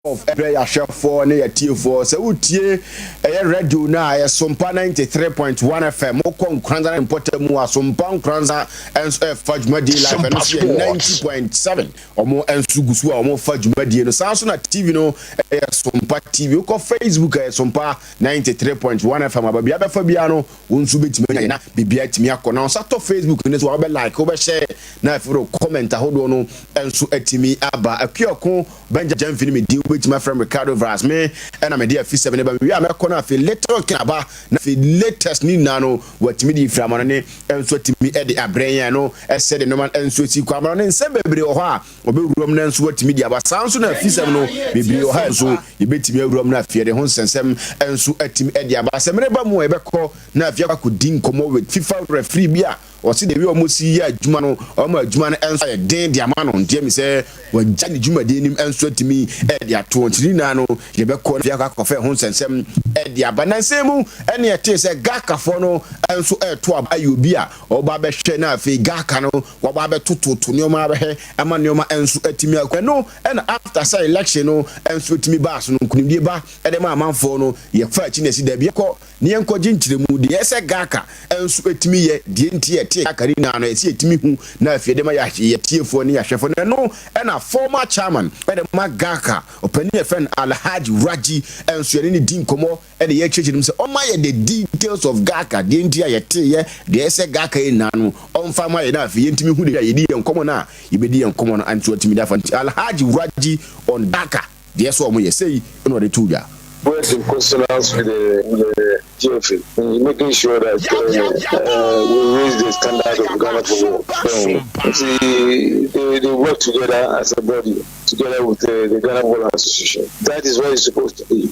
Of Ɛbrɛ yɛahwɛfoɔ ne yɛatiefoɔ sɛ wotie ɛyɛ radio no a ɛyɛ Sompa 93.1 FM wokɔ Nkoranza ne mpɔtam mu a Sompa Nkoranza nso ɛfa dwumadie live ɛno nso yɛ 90.7 ɔmo nso gu so a ɔmo fa dwumadie no saa nso na TV no ɛyɛ Sompa TV wokɔ Facebook ɛyɛ Sompa 93.1 FM aba bia bɛfa biara no Wo nso wobɛtumi anya na biribiara atumi akɔ. Na ɔsa tɔ Facebook no so a, wobɛ like, wobɛ share na afei wode comment ahodoɔ no nso atumi aba. Akuako Benja Gyamfi ne me din, wobɛtumi afrɛ me Ricardo Vras. Me ɛna mede afisɛm no ba. Mewie a mɛkɔ na afei Little King aba na afei latest ne nyinaa no watumi de mfiri amanɔne nso atumi de abrɛ yɛn. Ɛno ɛsɛ de nnoɔma nso asi kɔ. Amanɔne nsɛm bebree wɔ hɔ a wɔbɛwuram na nso watumi de aba. Saa nso na afisɛm no bebree wɔ ha nso yɛbɛtumi awuram na afei yɛde ho nsɛnsɛm nso atumi de aba. Sɛ mmerɛ ba mu a yɛbɛkɔ na afei akɔdi nkɔmmɔ with FIFA referee bi a Ɔse the way ɔmo si yɛ adwuma no, ɔma adwuma no nso ayɛ den de ama no, nti ɛmi sɛ wagya ne dwumadie no mu nso atumi de ato hɔ. Nti ne nyinaa no yɛbɛkɔ na afei akɔ akɔfa ɛho nsɛnsɛm de aba. Nansa yi mu ɛne yɛtee sɛ GHALCAfoɔ no nso ɛreto aba ayɛ obi a ɔba abɛhwɛ na afei GHALCA no waba abɛtototo nneɛma abɛhwɛ ama nneɛma nso atumi akɔ. Ɛno ɛna after sɛ election no nso atumi baa so no, nkunimdie ba de ma amanfoɔ no, yɛfa akyi na yɛsi daabi yɛnkɔ na yɛnkɔgye nkyerɛmu deɛ ɛsɛ GHALCA nso tumi yɛ, deɛ nti a yɛte GHALCA no nyinaa no, ɛsɛ yɛtumi hu na afei yɛde ma yɛ atiefoɔ ne yɛahwɛfoɔ no. Ɛno na former chairman de ma GHALCA, ɔpanin a yɛfrɛ no Alhaji Raji nso yɛne no di nkɔmmɔ de yɛkyerɛkyerɛ mu sɛ ɔmma yɛ the details of GHALCA, deɛ nti a yɛteeɛ, deɛ ɛsɛ GHALCA yɛ nyinaa no ɔmfa ma yɛ na afei yɛntumi hu deɛ yɛdi yɛn nkɔmmɔ no a yɛbɛdi yɛn nkɔmmɔ no nso atumi de afa. Nti Alhaji Raji on GHALCA. Deɛ ɛsɛ wɔn yɛ, sei na ɔde too dwa. Works in consonance with the, with the GFA in making sure that uh, we raise the standard of Ghana football. See, they, they work together as a body, together with the, the Ghana Football Association. That is what it's supposed to be.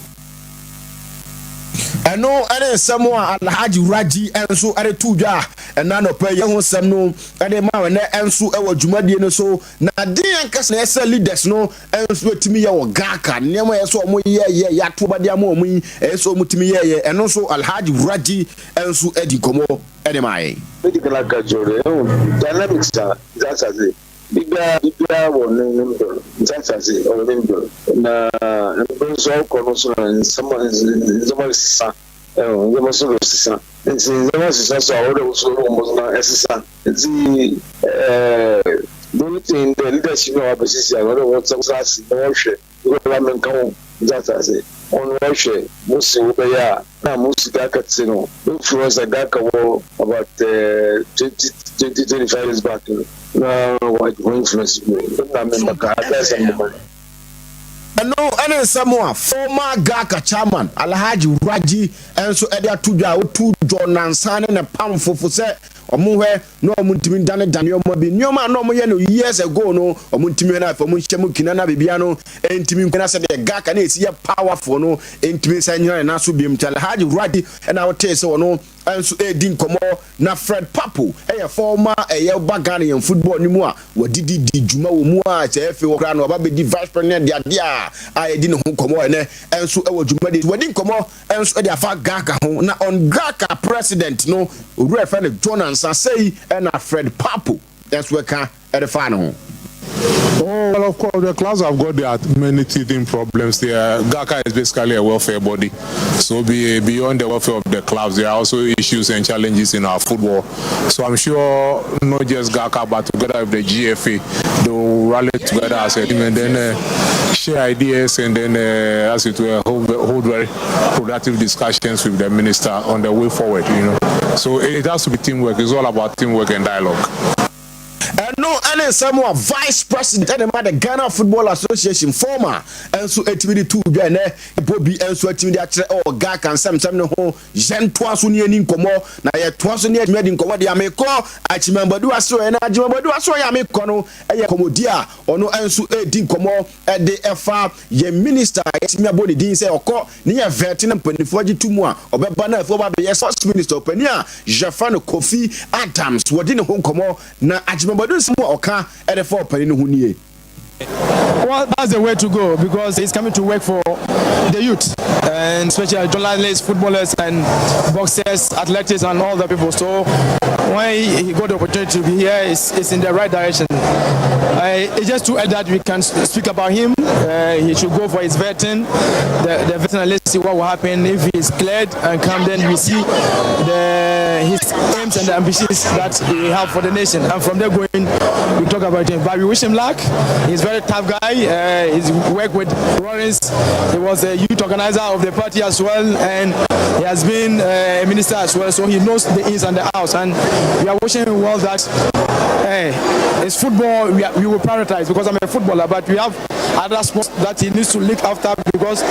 Ɛno ne nsɛm a Alhaji Raji nso de too dwa ɛna anɔpa yi. Ɛho nsɛm no de ma ɛnɛ nso wɔ dwumadie no so. Na den ankasa na ɛsɛ leaders no nso atumi yɛ wɔ GHALCA? Nneɛma ɛyɛ sɛ wɔn yɛ yɛ yɛato ba de ama wɔn yi, ɛyɛ sɛ wɔn tumi yɛ yɛ. Ɛno nso Alhaji Raji nso di nkɔmmɔ de maa yɛn. Medi kan aka akyerɛ wo dɛ, ehu dynamics a dza asaase biribiara biribiara wɔ ne ne mber, dza asaase ɔwɔ ne mber, na mber so ɔrokɔ no so na nsɛm ndzɛmba resesa, ehu ndzɛmba so resesa, ntsi ndzɛmba sesa so a ɔwɔ dɛ wo so ebɔ mbɔdzen na esesa, ntsi eh the only thing dɛ leadership no a wɔaba sisi a ɔwɔ dɛ wɔtsena ase na wɔhwɛ. Because menka ho dze asaase hɔn wɔhwɛ mo se wobɛyɛ a na mo sika akɛtse no mfir hɔ sɛ Gaka wɔ about 20 20 25 years back no na wɔagye hɔn influence bio dɛm na me maka advice a mebɛma no. Ɛno ne nsɛm a former GHALCA chairman Alhaji Raji nso de ato dwa a ɔtu John Nansa ne ne pamfo fo sɛ wɔnhwɛ na wɔntumi ndanedane nneɛma bi, nneɛma a na wɔyɛ no years ago no, wɔntumi hwɛ na afei wɔnhyɛ mu kina na biribiara no ntumi nkɔ na sɛdeɛ GHALCA na ɛsi yɛ powerful no ntumi nsan nnyina ne nan so biom. Nti Alhaji Raji na wotee sɛ ɔno nso redi nkɔmmɔ. Na Fred Papo yɛ former ɛyɛ ba Ghana yɛn football no mu a wadidi di dwuma wɔ mu a sɛ afei wɔ koraa no waba bɛdi vice president de adeɛ a a yɛdi ne ho nkɔmmɔ ɛnɛ nso wɔ dwumadie. Wadi nkɔmmɔ nso de afa GHALCA ho na on GHALCA president no owura yɛfrɛ no John Ansah sei na Fred Papo nso ɛka de faa ne ho. Oh, well, of course, the clubs have got their many teething problems. There, GHALCA is basically a welfare body. So be, beyond the welfare of the clubs, there are also issues and challenges in our football. So I'm sure not just GHALCA, but together with the GFA, they will rally together as a team and then share ideas and then, as it were, hold very productive discussions with the minister on the way forward. So it has to be teamwork. It's all about teamwork and dialogue. Ɛno ne nsɛm a Vice President de ma the Ghana Football Association, former, nso atumi de too dwa ɛnɛ. Bɔ bi nso atumi de akyerɛ ɛwɔ GHALCA nsɛmsɛm no ho. Yɛntoa so ne yɛni nkɔmmɔ, na yɛtoa so ne yɛatumi adi nkɔmmɔ deɛ mekɔ Agyemang-Badu Asoɛ. Na Agyemang-Badu Asoɛ a mekɔ no yɛ nkɔmmɔdi a ɔno nso redi nkɔmmɔ de ɛfa yɛn minister a yɛatumi abɔ ne din sɛ ɔkɔ ne yɛ vɛte na mpanimfoɔ agye to mu a ɔbɛba na afei ɔba abɛyɛ sports minister, ɔpanin a yɛfrɛ no Kofi Adams. Wɔdi ne ho nkɔmmɔ na Agyemang-Badu nsɛm a ɔka de fa ɔpanin no ho nie. Well, that's the way to go because he's coming to work for the youth and especially journalists, footballers, and boxers, athletics, and all the people. So when he got the opportunity to be here, it's in the right direction. It's just too early that we can speak about him. He should go for his vetting, the vetting, and let's see what will happen. If he is cleared and come, then we see his aims and the ambitions that he have for the nation. And from there going, we talk about him. But we wish him luck. He's a very tough guy. He's worked with Lawrence. He was a youth organizer of the party as well, and he has been a minister as well. So he knows the ins and the outs. And we are wishing him well that hey, it's football we will prioritize because I'm a footballer, but we have other sports that he needs to look after because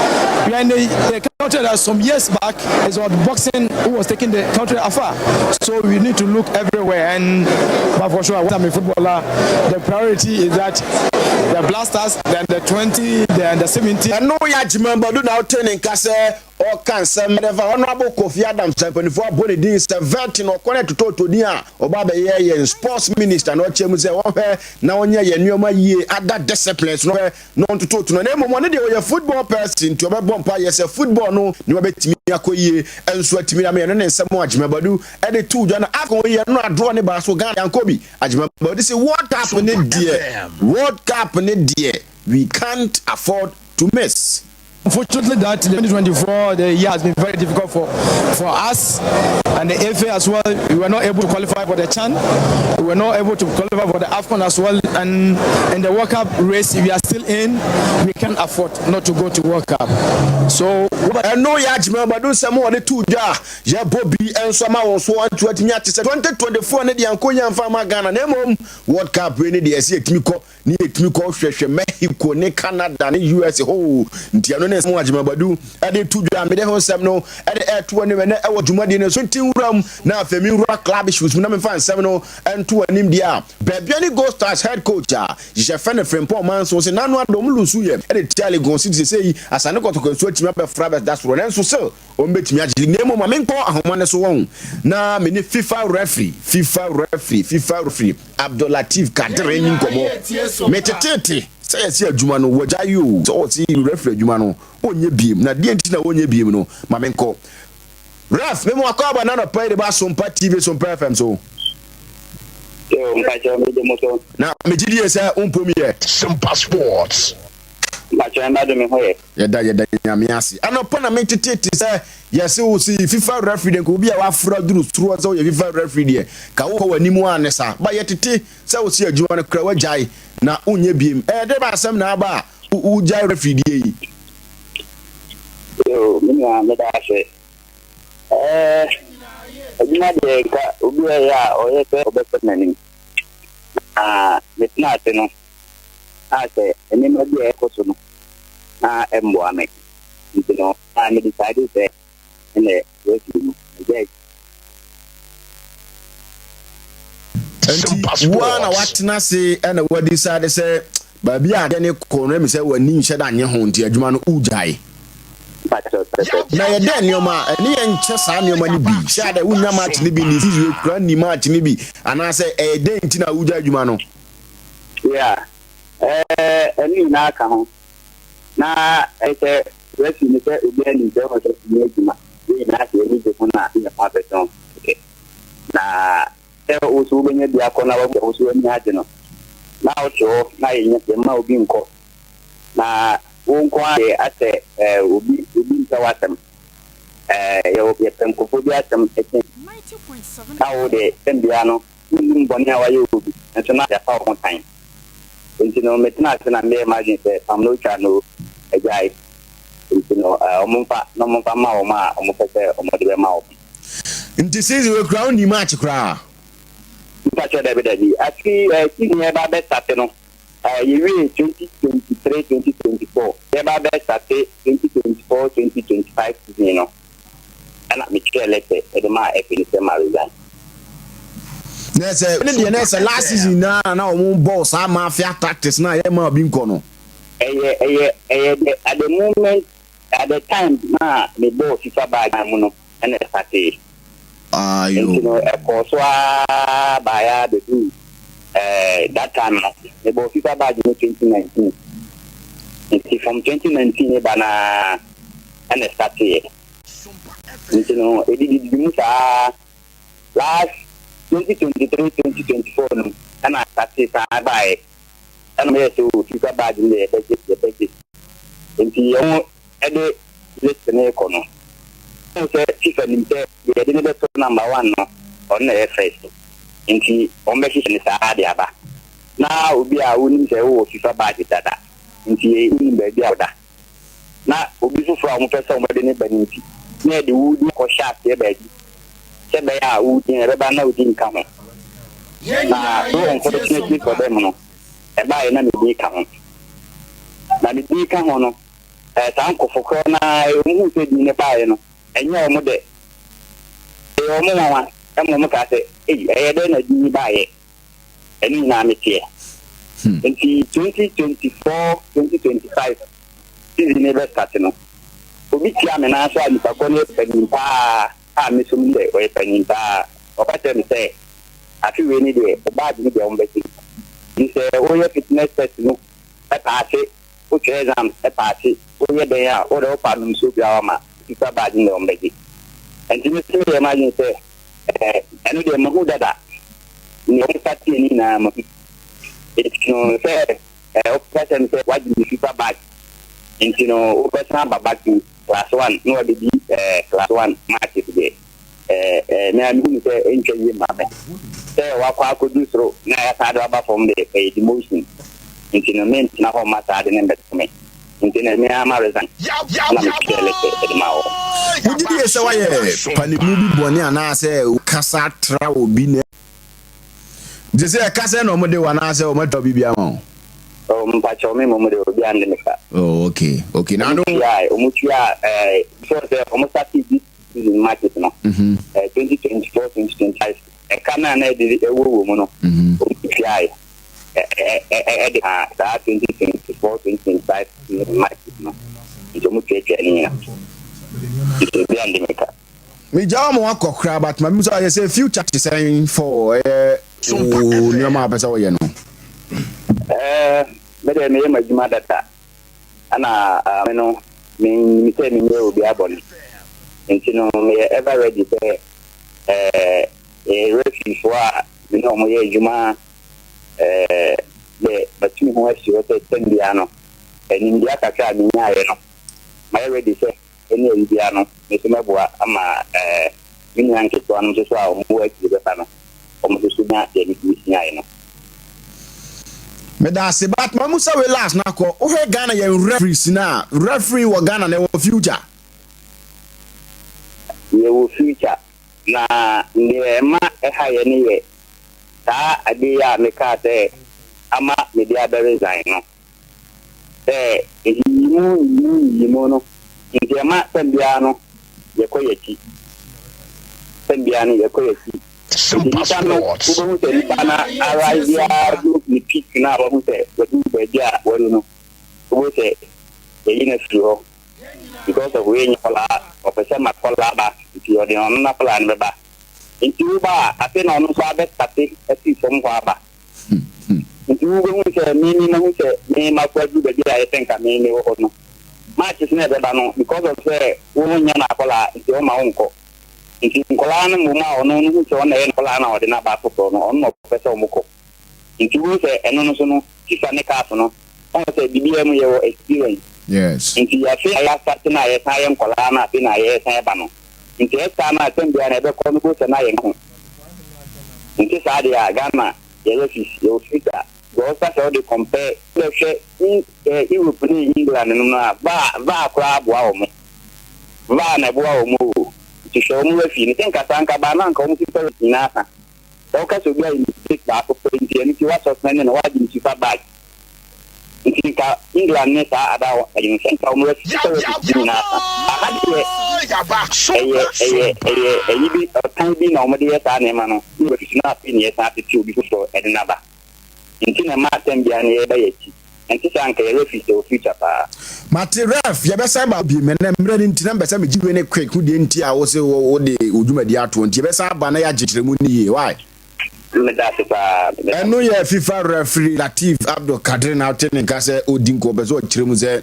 we are in the country that some years back is what boxing who was taking the country afar. So we need to look everywhere. And but for sure, I'm a footballer, the priority is that the Black Stars, then the 20, then the 17. Ɛno yɛ Agyemang-Badu na wote ne nka sɛ Ɔka nsɛm de fa Honourable Kofi Adams a mpaninfoɔ abɔ ne din sɛ Vertin ɔkɔ ne totɔɔtɔ din a ɔba abɛyɛ yɛn sports minister na ɔkyerɛ mu sɛ ɔnhwɛ na ɔnyɛ yɛn nneɛma yie other disciplines no ɔhwɛ na ɔntototo no na mmom ɔno deɛ ɔyɛ football person nti ɔbɛbɔ mpaeɛ sɛ football no nneɛma bɛtumi akɔ yie nso atumi ama yɛn no ne nsɛm a Agyemang Badu de too dwa na AFCON yi yɛn no adraw ne baa so Ghana yɛankɔ bi Agyemang Badu se World Cup ne deɛ World Cup ne deɛ we can't afford to miss. Unfortunately, that 2024 the year has been very difficult for for us and the FA as well. We were not able to qualify for the CHAN. We were not able to qualify for the AFCON as well. And in the World Cup race, we are still in. We can't afford not to go to World Cup. So. Ɛno yɛ Agyemang Badu nsɛm a ɔde too dwa a yɛbɔ bi nso ama wɔn so anto atumi ate sɛ 2024 ne deɛ ankɔ yie amfa amma Ghana na mmom World Cup wei ne deɛ ɛsɛ yɛtumi kɔ ne yɛtumi kɔ hwɛhwɛ Mexico ne Canada ne US hoo nti ɛno ne nsɛm Agyemang Badu de to dwa mede ho nsɛm no de ɛto anim ɛnɛ ɛwɔ dwumadie no so nti nwura mu na afei me nwura club issues mu na memfa nsɛm no nto anim deɛ a Bibiani Gold Stars head coach a yɛfɛ no Frimpong Manso sɛ n'ano adɔ ɔmo lusu yɛ ɛde tia Legon City sɛ yi Asante Kɔtɔkɔ nso atumi abɛfra bɛda soro nanso sɛ wɔn bɛtumi agye na mmom ma menkɔ ahoma no so wɔn na me ne FIFA referee FIFA referee FIFA referee Abdul-Lateef Kadir nni nkɔmmɔ. Meteteete sɛ yɛse adwuma no wagyae oo, sɛ ɔse referee adwuma no ɔnyɛ biem, na deɛn nti na ɔnyɛ biem no, ma menkɔ. Ref, me mu akwaaba na anɔpa yi de ba Sompa TV, Sompa FM so. Yo, mpakyɛw megye mo so. Na megye die sɛ wo mpom yɛ. Sompa Sports. Mpakyɛw ɛna de me ho yɛ. Yɛda yɛda Nyame ase. Anɔpa na metetete sɛ yɛse wo se fifa referee deɛ nka obi a wafra duru soro sɛ woyɛ fifa referee deɛ ka wokɔ w'anim a ne sa ba yɛtete sɛ wo se adwuma no kora wagyae na wonyɛ biem ɛyɛ dɛ ba asɛm na aba a wogyae referee deɛ yi. Yoo me nua meda ase. Ɛɛ adwuma deɛ nka obi a ɛyɛ a ɔyɛ sɛ ɔbɛsɔ n'anim. Na metena ase no a sɛ nneɛma bi a ɛkɔ so no na ɛmmoa me nti no na me decide sɛ ɛnɛ referee no megyae. Nti wo ara na woatena ase na woadecide sɛ baabi a adeɛ no kɔ no ɛmi sɛ w'ani nhyɛ da nye ho nti adwuma no wogyae. Na yɛ dɛ nneɛma a ɛne yɛn nkyɛ saa nneɛma no bi sɛ adɛ wonya match no bi ne season kura nni match no bi anaasɛ ɛyɛ dɛn nti na wogya adwuma no. Yeah, ɛɛ ɛno nyinaa ka ho. Na ɛyɛ sɛ referee no sɛ obiara nim sɛ ɔsɛ sɛ adwuma. Yɛn nyinaa sɛ yɛn gye ho na yɛn ho abɛtɔn. Na sɛ wo so wobɛnya bi akɔ na wahu sɛ wo so w'ani agye no, na wote hɔ na yɛnya yɛmma obi nkɔ. Na wo nko ara deɛ asɛ ɛɛ obi obi mpɛ w'asɛm. Ɛɛ yɛwɔ yɛpɛ nkurɔfoɔ bi asɛm kyɛn na wo deɛ tɛm biara no Wonnim bɔne a woayɛ obi, nso na yɛafa wo ho tan. Enti no, metenaa ase na meyɛɛ m'adwene sɛ, pam no otwa no agyae. Enti no, wɔmfa na wɔmfa mma wɔn a wɔpɛ sɛ wɔde bɛma wɔn. Nti season wei koraa wonni match koraa? Mpakyɛw dabi dabi. Afe yi season yɛreba abɛ starte no, yɛwiee 2023 2024, yɛreba abɛ starte 2024 2025 season no. Ɛna metwerɛɛ lɛtɛ de maa FA no sɛ ma resign. Na ɛsɛ ne deɛ na ɛsɛ last season na na wɔn bɔ saa mafia tactics na yɛ ma obi nkɔ no. Ɛyɛ ɛyɛ ɛyɛ the at the moment at the time na me bɔɔ FIFA bag mu no ɛna ɛsatee. Ayo. Nti no ɛkɔɔ so ara baeɛ ara bɛduu ɛɛ that time no me bɔɔ FIFA badge no 2019 nti from 2019 ne ba naa. ɛna ɛstarteeɛ. Nti no ɛdidididi mu saa last 2023 2024 no mu ɛna ɛstartee saa baeɛ. Ɛna wɔyɛɛ sɛ oh FIFA badge no deɛ yɛbɛgye yɛbɛgye. Nti wɔn ɛde list no rekɔ no, wohu sɛ FIFA nim sɛ deɛ yɛde no bɛto number one no ɔno na ɛyɛ first. Nti wɔn bɛhyehyɛ no saa de aba. Na obi a wonim sɛ wowɔ FIFA badge dada nti wonim baabi a woda. na obi foforɔ a wɔpɛ sɛ wɔde no ba no nti, na yɛde wo din akɔhyɛ aseɛ baabi sɛ ɛbɛyɛ a wo din ɛbɛba na wo din nka ho. Na so unfortunately for them no, ɛbaeɛ na me din ka ho. Na me din ka ho no, eh, saa nkurɔfo korɔ no ara, wɔn huu sɛ din no baeɛ no, ɛnyɛ wɔn dɛ. Ɛyɛ wɔn nwanwa, ɛma wɔn kaa sɛ, ei, ɛyɛ dɛn na din yi baeɛ? Ɛno nyinaa meteɛ. Nti 2024, 2025 season no bɛ start no, Obi tiaa me nan so a nipa korɔ no yɛ panin paa a me nso menim sɛ ɔyɛ panin paa. Ɔka kyerɛɛ me sɛ, Afe wei ne deɛ, wo badge no deɛ wɔbɛgye. Nti sɛ woyɛ fitness test no paase, wotwerɛ exams paase, woyɛ dɛn a, wo deɛ wofa nom nsuo biara ma FIFA badge no deɛ wɔbɛgye. Nti me nso meyɛɛ m'adwene sɛ, ɛɛ, ɛno deɛ mahu dada. Nea wɔn starteɛ no nyinaa mahu. Nti no sɛ ɛɛ wopɛ sɛ sɛ woagye me FIFA badge nti no wobɛsan aba back to class one na wabɛdi ɛɛ class one matches deɛ ɛɛ ɛɛ me a mehu no sɛ ɛntwa yie mma me sɛ wakɔ akɔdu soro na yɛasan de waba fam deɛ ɛyɛ demotion nti no mentena hɔ mma saa de ne mbɛto me nti no me ara ma resign na metwerɛ letter de ma wɔn. Wogye die sɛ woayɛ panimu bi bɔne anaasɛ wokasa tra obi na Nti sɛ ɛka sɛ na wɔn de wo anaasɛ wɔn atwa biribi ama wo? Oh, mpakyɛw me mmom de obi ande me ka. Oh, okay, okay. Na ano. Wɔn tua, wɔn tua ɛɛ before sɛ wɔn start this season matches no. Ɛɛ 2024 2025 ɛka na na ɛde ɛwɔ wɔ mu no. Wɔn tua ɛ ɛ ɛde ha saa 2024 2025 season matches no. Nti wɔn tuatua ne nyinaa. Nti obi ande me ka. Megya wɔn akɔ koraa but ma bisa yɛ sɛ future te sɛn for ɛyɛ wo nneɛma a wopɛ sɛ woyɛ no. Ɛɛ me deɛ meyɛ m'adwuma dada ɛna me no menim sɛ menyɛ obi abɔne nti no meyɛ ever ready sɛ ɛɛ yɛ refereefoɔ a me ne wɔn yɛ adwuma ɛɛ dɛ matu me ho asi hɔ sɛ tɛm biara no nimdeɛ kakra a menyaeɛ no mayɛ ready sɛ ɛne ayi biara no, me nso mɛboa ama me nua nketewa no nso so a wɔwɔ akyiri bɛba no, wɔn nso so nya deɛ metumi suaeɛ no. Medase but ma musa wei last na kɔ wohwɛ Ghana yɛn referees no a referee wɔ Ghana na ɛwɔ future. Yɛwɔ future na deɛ ɛma ɛha yɛn no yɛ saa adeɛ yi a mekaa sɛ ama mede abɛ resign no. Sɛ nyiyimu nyiyimu nyiyimu no nti ɛma tɛm biara no yɛkɔ yɛakyi. Tɛm biara no yɛkɔ yɛakyi. Nti nipa no wobɛhu sɛ nipa no arise ara du ne peak no a wahu sɛ wadu baabi a wadu no, wobɛhu sɛ yɛyi no afiri hɔ because of wei nyɛ akwadaa, ɔpɛ sɛ ma akwadaa ba nti ɔde ɔno n'akwadaa no bɛba. Nti woba a afei na ɔno nso abɛstate afiri fam hɔ aba. Nti wubehu sɛ me me mahu sɛ me makɔ aduru baabi a ayɛ sɛ nka me mewɔ hɔ no. March so na ɛbɛba no because of sɛ wo no nyɛ n'akwadaa nti ɔmma wo nkɔ. Nti nkwadaa no mmom a ɔno no hu sɛ ɔno na ɛyɛ n'akwadaa na ɔde no aba foforɔ no ɔno na ɔpɛ sɛ wɔkɔ. Nti wohu sɛ ɛno no so no FIFA ne CAF no wohu sɛ biribiara mu yɛwɔ experience. Yes. Nti afei na yɛastate no a yɛsan yɛ nkwadaa no afei na yɛsan ba no. Nti ɛsaa no a tɛm biara no ɛbɛkɔ no bohu sɛ na yɛnka ho. Nte saa deɛ a Ghana yɛ refugees yɛwɔ future because woka sɛ wode compare wode hwɛ eh, Europe ne England nom no a VAR VAR koraa boa wɔn VAR na ɛboa wɔn o nti hwɛ wɔn referee no sɛ nka saa nka baa na nka wɔn FIFA ref nyinaa sa sɛ woka sɛ obi ayɛ mistake baako pɛ nti ɛno nti wa suspend no wagye ne FIFA badge Nti nka England ne saa ada ayi no sɛ nka wɔn ref sɛ referees nyinaa sa. Aha deɛ ɛyɛ ɛyɛ ɛyɛ ɛyi bi ɔtan bi na wɔde yɛ saa nneɛma no ne referees no afei na yɛsan atete obi foforɔ ɛde no aba. Nti na ɛma atɛm biara no yɛba yɛn akyi. Ɛnte saa nka yɛ referees yɛwɔ future paa. Mate ref yɛbɛsan ba bio mɛnɛ mmerɛ no nti na mepɛ sɛ megye wei ne quick ho deɛ nti a wose wode wo dwumadie atoɔ nti yɛbɛsan aba na yɛagye nkyerɛmu no yie why? Meda ase paa. Ɛno yɛ FIFA referee Latif Abdul Kadir na wote ne nka sɛ ɔredi nkɔmmɔ, ɔpɛ sɛ ɔkyerɛ mu sɛ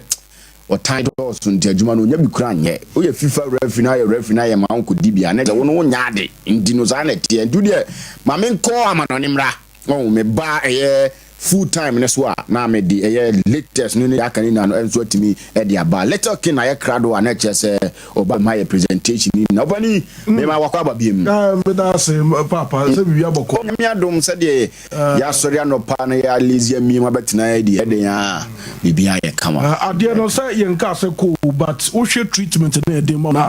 ɔtan dɔɔso nti adwuma no ɔnya bi koraa nyɛ. Woyɛ FIFA referee na ayɛ referee na ayɛ ma wonkɔdi bi a na kyerɛ wo no wonyɛ ade nti no saa na ɛteɛ. Nti wodeɛ ma menkɔ amanɔne mmra. Ɔho me ba ɛyɛ full time no so a na me de ɛyɛ latest no ne deɛ aka no nyinaa no nso atumi de aba. Little King ayɛ krado a na ɛkyerɛ sɛ ɔba ma yɛ presentation no nyinaa. Ɔpani me ma wakɔ aba biem. Meda ase paapa sɛ biribi abɔkɔ. Nyame adom sɛdeɛ yɛasɔre anɔpa na yɛ lazy amiem abɛtena ha deɛ ɛdɛn a biribi ayɛ kama. Adeɛ no sɛ yɛnkaa sɛ kɔ o but wohwɛ treatment no a yɛde ma wo no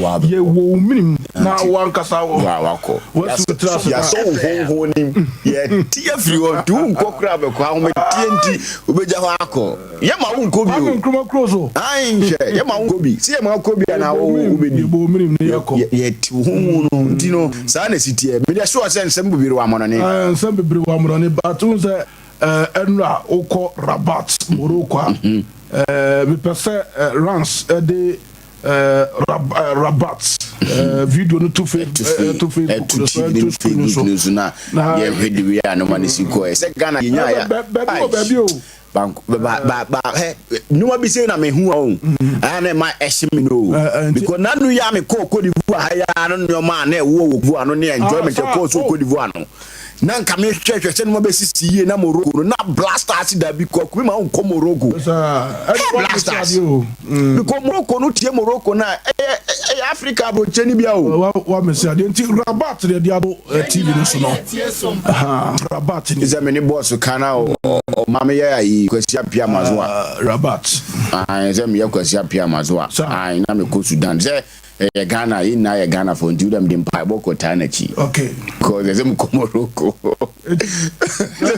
a Yɛ wɔ wo menim na wankasa wakɔ. Wasi wo tiri ase na. Yasɔ wo honhom nim. Yɛte afiri hɔ nti wonkɔ koraa bɛkɔ ahometeɛ nti wobɛgya hɔ akɔ. Yɛma wo nkɔ bi o. Kwame Nkrumah kuro so. Ae hwɛ yɛma wo nkɔ bi. Sɛ yɛma wo kɔ bi a na wo wobɛdi. Yɛbɔ wo menim na yɛkɔ. Yɛte wo honhom no nti no saa na ɛsi teɛ. Mede sure sɛ nsɛm bebree wɔ amɔnɔne. Nsɛm bebree wɔ amɔnɔne but wohu sɛ ɛnora wokɔ Rabat Morocco a mepɛ sɛ Rans de. Rabat video no to Facebook no so, ɛto Facebook no so na yɛhwɛ de wei a nneɛma no si kɔɛ sɛ Ghana yɛnya ya baabi wɔ baabi o. Bank ba ba ba hɛ nneɛma bi sɛ na mehu o ɛyɛ na ɛma ɛhye me no because nanu yɛ a mekɔɔ Cote d'Ivoire ha yɛ a no nneɛma a na ɛwɔ wɔ Cote d'Ivoire no ne enjoyment ɛkɔɔ so wɔ Cote d'Ivoire no na nka mehwɛhwɛ sɛ nneɛma bɛsisi yie na Morocco no na Blasters dabi kɔ kumi ma wonkɔ Morocco hɛ Blasters because Morocco no tie Morocco na ɛyɛ ɛyɛ Africa aburokyire ni bia o. Wa mesi adeɛ nti Rabat deɛ de ato TV no so no Rabat ni. Sɛ me ne boss ka na ɔma me yɛ ayi Kwasi Appiah Mazoa. Rabat. Ayi sɛ meyɛ Kwasi Appiah Mazoa. Ayi na mekɔ Sudan sɛ ɛyɛ Ghana yɛn nyinaa yɛ Ghana fo nti wodam de mpaebɔ kɔ taa n'akyi. Okay. Because ɛsɛ mekɔ Morocco.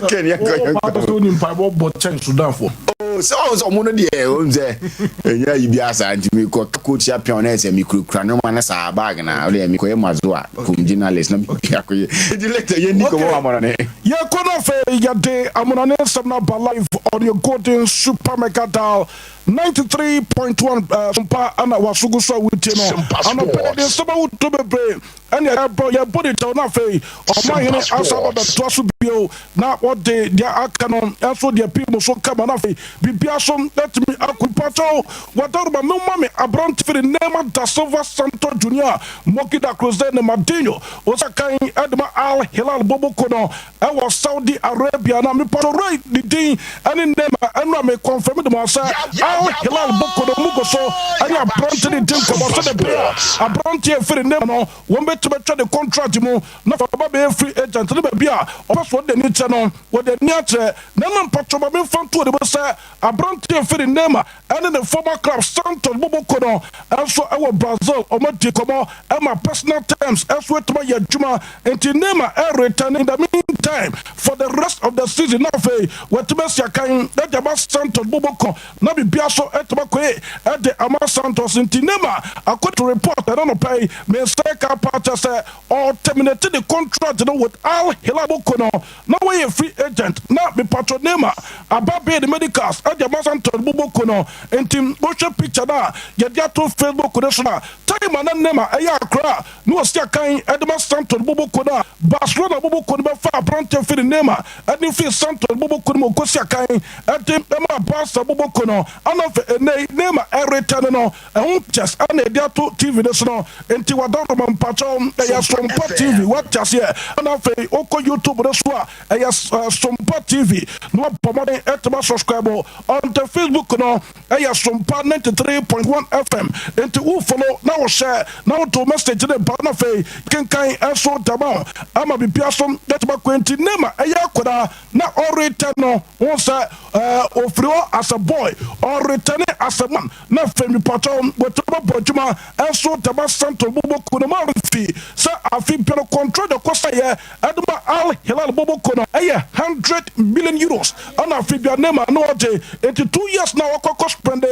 Ken yɛ kɔ yɛ kɔ. Wo mpaebɔ bɔ kyɛn Sudan fo. Oh sɛ ɔn sɛ ɔmo no deɛ ɔn sɛ ɛnyɛ ayi bi asa nti mekɔ coach apia ɔno ɛsɛ mekurakura nneɛma no saa bag na ɔde mekɔyɛ mazoa kom journalist na mekɔyɛ nti later yɛnni kɔmɔ wɔ amɔnɔne. Yɛkɔ no afei yɛde amonane nsɛm no aba live on your golden super mega dial 93.1 Sompa ana wasogo so a wotie no anɔpɛ yɛde nsɛm ahodoɔ bebree ɛne yɛbɔ yɛbɔ ne kyɛw na afei ɔmanhene asa aba bɛtoa so bio na wɔde deɛ aka no nso deɛ pii mu so kama na afei biribia so atumi akɔ mpakyɛw wadaroma mema me aberante firi Neymar da Silva Santos Junior Mokida Cruz Neymadinho ɔsa kan ɛde ma Al Hilal Boboko no ɛwɔ Saudi Arabia na mepatɔ Ray ne din ɛne Neymar ɛno a me confirm de mo sɛ Al Hilal Boko no mu gu so ɛne aberante ne di nkɔmmɔ sɛ de bere a aberante efiri Neymar no wɔn bɛtumi atwa ne contract mu na fa ɔba bɛyɛ free agent ne baabi a ɔpɛ so ɔde n'ani kyerɛ no wɔde ani akyerɛ na ɛna mpatɔ ma memfa nto ne mu sɛ aberante efiri Neymar ɛne ne former club Santos Boboko no nso ɛwɔ Brazil ɔmo adi nkɔmmɔ ɛma personal terms ɛso atumi ayɛ adwuma nti Neymar ɛreturn in the meantime for the rest of the season na afei wɔatumi asi akan ɛde ama Santos Boboko na biribia so ɛtumi akɔe ɛde ama Santos nti Neymar according to report ɛno no pɛ yi me nsa ka pa kyɛ sɛ ɔterminate the contract no with Al Hilal Boko no na wɔyɛ free agent na mepatro Neymar aba bɛyɛ ne medicals ɛde ama Santos Boboko no nti wohwɛ picture no a yɛde ato Facebook no so na time a na Neymar ɛyɛ akora a na wɔsi akan ɛde ma Santos Boboko no a Barcelona Boboko no bɛfa aberante firi Neymar ɛde firi Santos Boboko no mu ɔkɔsi akan ɛde ɛma Barca Boboko no ana afei ɛnɛ Neymar ɛretɛ no no ɛho pictures ɛna yɛde ato TV no so no nti wadaroma mpakyɛw ɛyɛ Sompa TV wate aseɛ ɛna afei wokɔ YouTube no so a ɛyɛ Sompa TV na wabɔ mmɔden ɛtuma subscribe on the Facebook no ɛyɛ Sompa 93.1 FM nti wo follow na wo share na woto message ne ba na afei kenkan ɛso dama ama bibia so ɛtuma kɔ nti Neymar ɛyɛ akwadaa na ɔretɛ no wɔn sɛ ofiri hɔ as a boy ɔretɛ ne as a man na afei mipatɔ wɔtuma bɔ adwuma ɛso dama Santos Boboko no maa fi sɛ afi bia no contract de kɔ sɛ yɛ ɛde ma Al Hilal Boboko no ɛyɛ €100 million ɛna afi bia Neymar no ɔgye nti 2 years na wɔkɔkɔ spend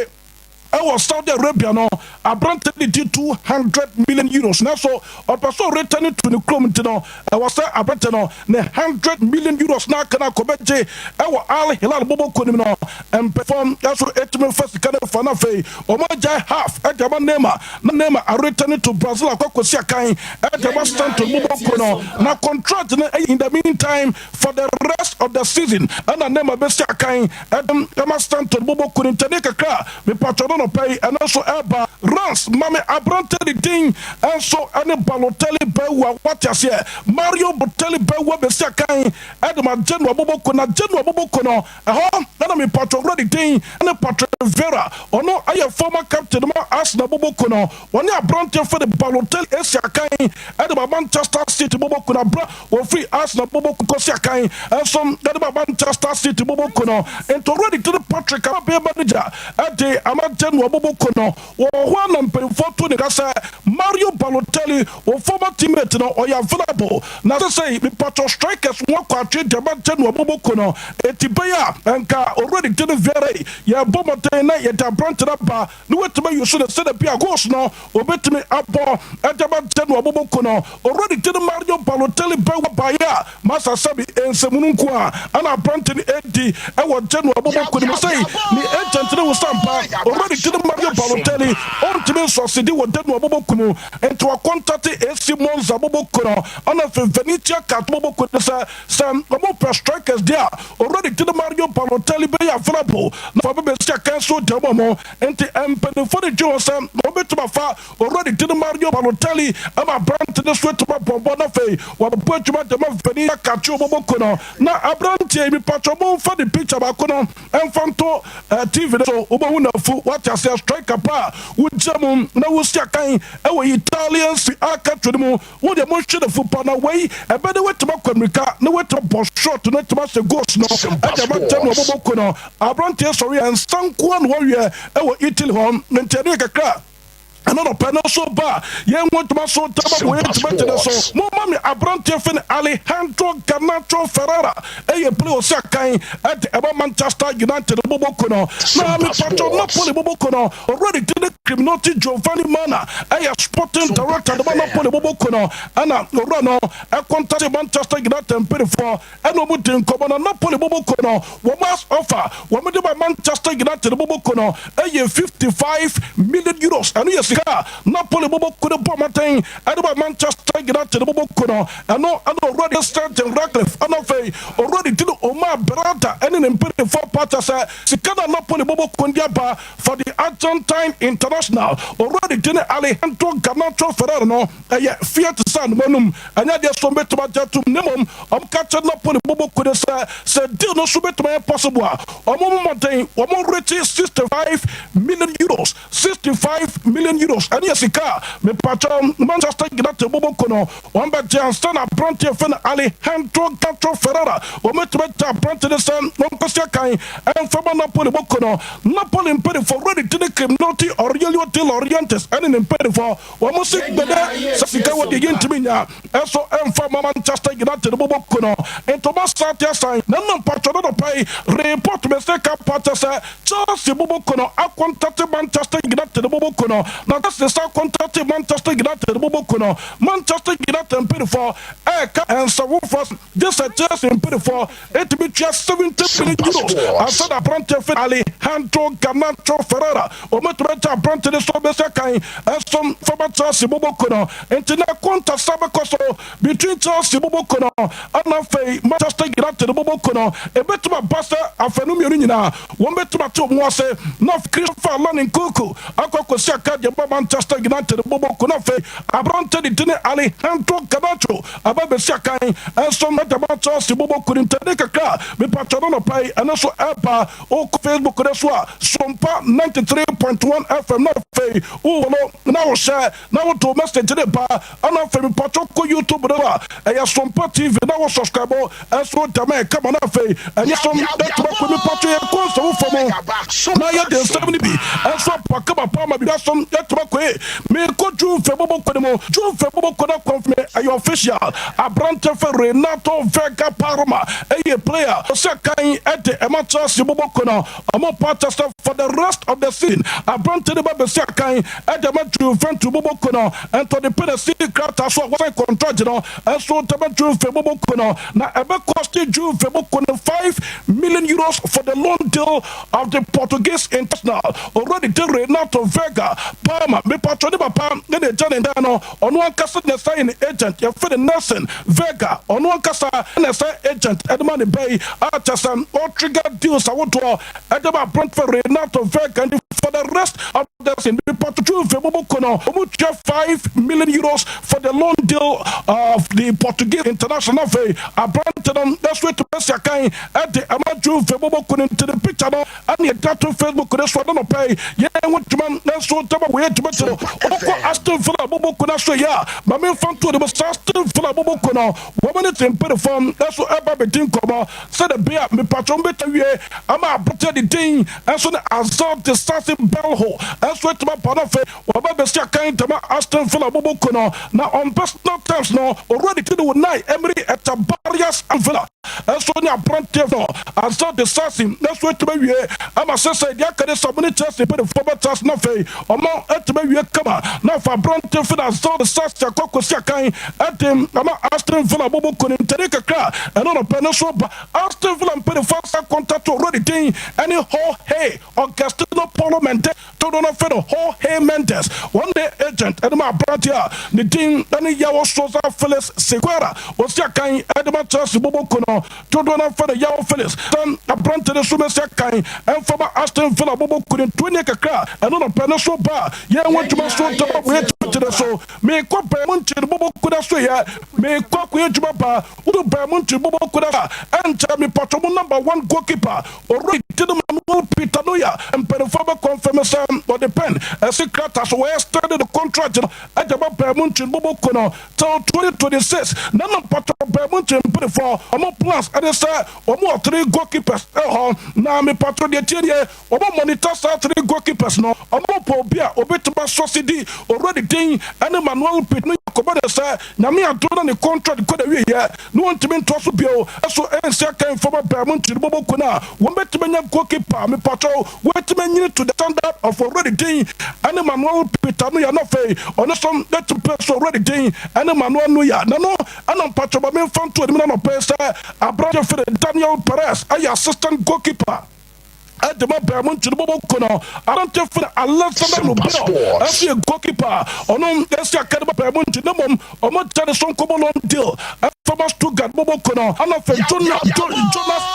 ɛwɔ Saudi Arabia no aberante de di €200 million nanso ɔpɛ sɛ ɔreturn to ne kurom nti no ɛwɔ sɛ aberante no ne €100 million na aka no akɔbɛgye ɛwɔ Al Hilal bɔbɔ konim no mpɛfɔm ɛso ɛtumi fa sika no fa no afei ɔmo agyae half ɛde ama Neymar na Neymar areturn to Brazil akɔkɔsi akan ɛde ama Santos bɔbɔ ko no na contract no ɛyɛ in the meantime for the rest of the season ɛna Neymar bɛsi akan ɛde ama Santos bɔbɔ ko no ntɛne kakra mepatwɔ no nɔpɛ yi ɛno nso ɛba Rans mame aberante de din ɛnso ɛne Balotelli bɛwu a wate aseɛ Mario Balotelli bɛwu bɛsi akan ɛde ma Genoa bɔbɔ ko na Genoa bɔbɔ ko no ɛhɔ ɛna mepatwɔ wura de din ɛne Patrick Vieira ɔno ɛyɛ former captain ma Arsenal bɔbɔ ko no ɔne aberante fɛ de Balotelli esi akan ɛde ma Manchester City bɔbɔ ko no abra wɔfiri Arsenal bɔbɔ ko kɔsi akan ɛnso ɛde ma Manchester City bɔbɔ ko no nti owura de din Patrick abɛɛ manager ɛde ama Genoa bɔbɔ ko no wɔ hɔ a na mpanyinfoɔ to ne ka sɛ Mario Balotelli wɔ former teammate no ɔyɛ available na sɛ mipatɔ strikers wɔn akɔ atwe de ama Genoa bɔbɔ ko no eti bɛyɛ a nka owura de din Vieira yɛbɔ mmɔden na yɛde aberante no ba na wɔatumi ayi so ne sɛdeɛ bi a goals no obetumi abɔ ɛde ama Genoa bɔbɔ ko no owura de din Mario Balotelli bɛwɔ baeɛ a masa sɛbi nsɛmunu nko a ɛna aberante no edi ɛwɔ Genoa bɔbɔ ko no mu sɛyi ne agent no wɔ sampa owura de de din Mario Balotelli ɔntumi nsɔsidi wɔ Genoa bɔbɔ mu, nti wakɔntate AC Monza bɔbɔ no, ɛna afei Venezia Calcio bɔbɔ no sɛ ɔmo pɛ strikers deɛ a, already din Mario Balotelli bɛyɛ available na fa bɛbɛsi akan so dɛm ɔmo. Nti mpanimfoɔ de dwe wɔ sɛ wɔbɛtumi afa already din Mario Balotelli ama aberante no so atumi abɔbɔ, na afei wɔabɛbɔ adwuma dɛm Venezia Calcio bɔbɔ no. Na aberanteɛ yi, mipatwɛ, momfa de picture baako no ɛmfa nto TV no so, wobɛhu nafu wate aseɛ. Striker pa a wogyina mu na wosi akan ɛwɔ Italian Serie A country no mu, wodeɛ monhwɛ nafu pa na wei ɛbɛde woatumi akɔ mmirika na woatumi bɔ shot no, atumi ahyɛ goals no ɛde ama ntam na ɔbɔbɔ ko no. Aberanteɛ sɔre a nsa nkoa na wɔwiɛ ɛwɔ Italy hɔ, nti ɛne kakra ɛno nɔpɛ no so ba yɛn ho ntoma so taba wɔ yɛn ntoma kyerɛ so. Momma me aberanteɛ fɛ no Alejandro Garnacho Ferrara, ɛyɛ play ɔsi akan ɛde ɛba Manchester United bɔbɔ ko no. Na mepatɔ Napoli bɔbɔ ko no, already de ne Creminotti Giovanni Mana ɛyɛ sporting director de ba Napoli bɔbɔ ko no, ɛna owura no ɛkɔntate Manchester United mpanyinfoɔ, ɛna ɔmo di nkɔmɔ. Na Napoli bɔbɔ ko no, wɔn as offer wɔn de ba Manchester United bɔbɔ ko no ɛyɛ €55 million. Ɛno yɛ sika a Napoli bɔbɔ ko no bɔ ɔmɔden ɛde ba Manchester United bɔbɔ ko no. Ɛno ɛna owura de Sir Jim Ratcliffe, ɛna afei owura de di no Omar Berrada ɛne ne mpanyinfoɔ pata sɛ sika na Napoli bɔbɔ ko no de aba for the Argentine international owura de di ne Alejandro Garnacho Ferrara no ɛyɛ fiat sɛ anomanum ɛnyɛ deɛ so mbɛtuma agye atum, ne mmom ɔmo ka kyerɛ Napoli bɔbɔ ko no sɛ deal no so bɛtuma yɛ possible a, ɔmo mmɔden wɔn reach €65 million. €65 million ɛne yɛ sika a mepatɔ Manchester United bɔbɔ ko no wɔn bɛ gye ansa na aberanteɛ fɛ no Alejandro Garnacho Ferrara wɔn bɛtumi gye aberanteɛ no sɛ wɔn kɔsi akan ɛnfɛma Napoli bɔ ko no. Napoli mpanyinfoɔ ready de ne Creminotti Aurelio De Laurentiis ɛne ne mpanyinfoɔ wɔn si gbɛdɛ sɛ sika wɔ deɛ yɛntumi nya ɛso ɛnfa ma Manchester United bɔbɔ ko no ntoma sate asan. Na nna mpatwɔ no dɔpɛ yi report mɛ sɛ ka pakyɛ sɛ Chelsea bɔbɔ ko no akɔntate Manchester United bɔbɔ ko no, na Chelsea sa akɔntate Manchester United bɔbɔ ko no. Manchester United mpanyinfoɔ ɛɛka ɛnsawofoɔ gye sɛ Chelsea mpanyinfoɔ ɛtumi tua €70 million ansa na aberanteɛ fɛ Alejandro Garnacho Ferrara wɔmɛtumi agya aberante ne so bɛsɛ kan ɛnso fama Chelsea bɔbɔ ko no. Nti na kɔntasa bɛkɔ so between Chelsea bɔbɔ ko no ɛna afei Manchester United bɔbɔ ko no. Ɛbɛtumi aba sɛ afɛno mmienu nyinaa wɔn bɛtumi ate wɔn ase na Christopher Allan Nkunku akɔ akɔsi aka deɛ ba Manchester United bɔbɔ ko no, afei aberante de dine Alejandro Garnacho aba bɛsi akan ɛnso ɛde ma Chelsea bɔbɔ ko no. Ntɛne kakra mepatwa no nɔpa yi ɛno so ɛba. Wokɔ Facebook no so a, Sompa 93.1 FM, na afei wowɔ no na wohyɛ na woto message ne ba, ɛna afei mepatwa kɔ YouTube no a, ɛyɛ Sompa TV na wo subscribe ɛnso dama ɛkama, na afei ɛnyɛ so ɛtuma kɔ. Mepatwa yɛ kɔ nsɛm fam na yɛde nsɛm no bi ɛnso apa kama pa ma biribi asom ɛtuma kɔ yi. Mekɔ Juve bɔbɔ kɔ ne mu. Juve bɔbɔ kɔ no akɔnfime ɛyɛ official, aberante fɛ Renato Vega Parma ɛyɛ player ɔsɛ kan ɛde ɛma Chelsea bɔbɔ kɔ no. Ɔmo pa sɛ for the rest of the season aberante ne ba bɛsi akan ɛde ma Juventus bɔbɔ kɔ no. Ɛntɔde pɛnɛsi krataa so a wɔsɛn contract no ɛnso dɛmɛ Juve bɔbɔ kɔ no, na ɛbɛ cost Juve bɔbɔ kɔ no €5 million for the loan deal of the Portuguese international already de Renato Vega Parma. Mepatwɔ ne papa ne ne gya ne ndan no, ɔno ankasa ne sign agent yɛfrɛ no Nelson Vega, ɔno ankasa ne sign agent ɛde ma ne bɛyi a kyɛ sɛ ɔtrigger deals ahodoɔ ɛde ma aberante Renato Vega. Nti for the rest of the season, mepatwɔ Juve bɔbɔ kɔ no, ɔmo tua €5 million for the loan deal of the Portuguese international. Afei aberante no ɛso etu bɛsi akan ɛde ɛma Juve bɔbɔ kɔ no. Nti the picture no ɛne ɛda to Facebook ne so. Ɛno nɔpɛ yi yɛn ho dwuma nso dama wɔ yɛ dwuma ti no, ɔkɔ Aston Villa bɔbɔ kɔ no so yɛ a, maame nfa nto ne mu sɛ Aston Villa bɔbɔ kɔ no, wɔn ne te mpanyinfoɔ ɛso ɛba bɛdi nkɔmɔ sɛde bea mipatwɔ mbɛta wie ama aberante de din ɛnso ne Axel Disasi Belho ɛnso etuma pa no. Afei wɔba bɛsi akan dama Aston Villa bɔbɔ kɔ no, na on personal terms no, already ti de wɔ nine Emery Echavarrias Villa. nso ne aberanteɛ no Axel Disasi nso atumi awie ama sɛsɛi deɛ aka ne sɛ ɔmo ne Chelsea mpanimfoɔ bɛtena ase na afei ɔmo atumi awie kama na afa aberanteɛ fi no Axel Disasi akɔ akɔsi akan ɛde ama Aston Villa bɔbɔ kɔ ne ntɛne kakra ɛno nɔpɛ no so ba. Aston Villa mpanimfoɔ asa kɔntato already din ɛne Jorge Augustino Paulo Mendes dodoɔ no frɛ no Jorge Mendes, wɔn ne agent ɛde ma aberanteɛ a ne din ɛne Yawo Souza Felix Sequeira, ɔsi akan ɛde ma Chelsea bɔbɔ ko no, dodoɔ no frɛ no Yawo Felix. Sɛ aberanteɛ no so mɛsi akan ɛmfa ma Aston Villa bɔbɔ ko no ntuo kakra ɛno nɔpɛ no so ba yɛn ho adwuma so ntɛm wɔ yɛ so meekɔ bɛn mu nkyɛn bɔbɔ ko no so yɛ meekɔ akɔyɛ adwuma ba wodo bɛn mu nkyɛn bɔbɔ ko no a ɛnkyɛ mepatɔ mu number one goalkeeper ɔrɔ di no Manuel Peter Neuer, mpanimfoɔ bɛ confirm sɛ ɔde pen ɛsi krataa so wɔyɛ extend the contract no ɛde bɛ bɛn mu nkyɛn bɔbɔ ko no till 2026. Na mpatɔ bɛn mu nkyɛn mpanimfoɔ ɔmo plans ɛde sɛ ɔmo wɔ three goalkeepers ɛhɔ na mepatɔ deɛ tie deɛ ɔmo monitor saa three goalkeepers no. Ɔmo pɔ obi a obetuma sɔsi di already din ɛne Manuel Peter Neuer kɔbɔ de sɛ Nyame adom na ne contract kɔ da wie yɛ ne wɔntumi ntoa so bio ɛso ɛnsi aka nfɔma bɛn mu nkyɛn bɔbɔ ko no a wɔn bɛtumi anya goalkeeper mepatɔ wɔtumi anyini to the standard of already din ɛne Manuel Peter Neuer na afei ɔno nso ɛtumi pɛ so already din ɛne Manuel Neuer na no ɛna mpatɔ ba memfa nto anim na nɔpɛ sɛ aberante fere Daniel Perez ɛyɛ assistant goalkeeper ɛde ma bɛn mu nkyɛn bɔbɔ ko no. Aberante fere Alexander Nubel ɛso yɛ goalkeeper, ɔno ɛsi akadema bɛn mu nkyɛn ne mom ɔmo kyɛ ne so nkɔmɔ loan deal ɛfama Stuttgart bɔbɔ ko no. Ana fɛ Jonas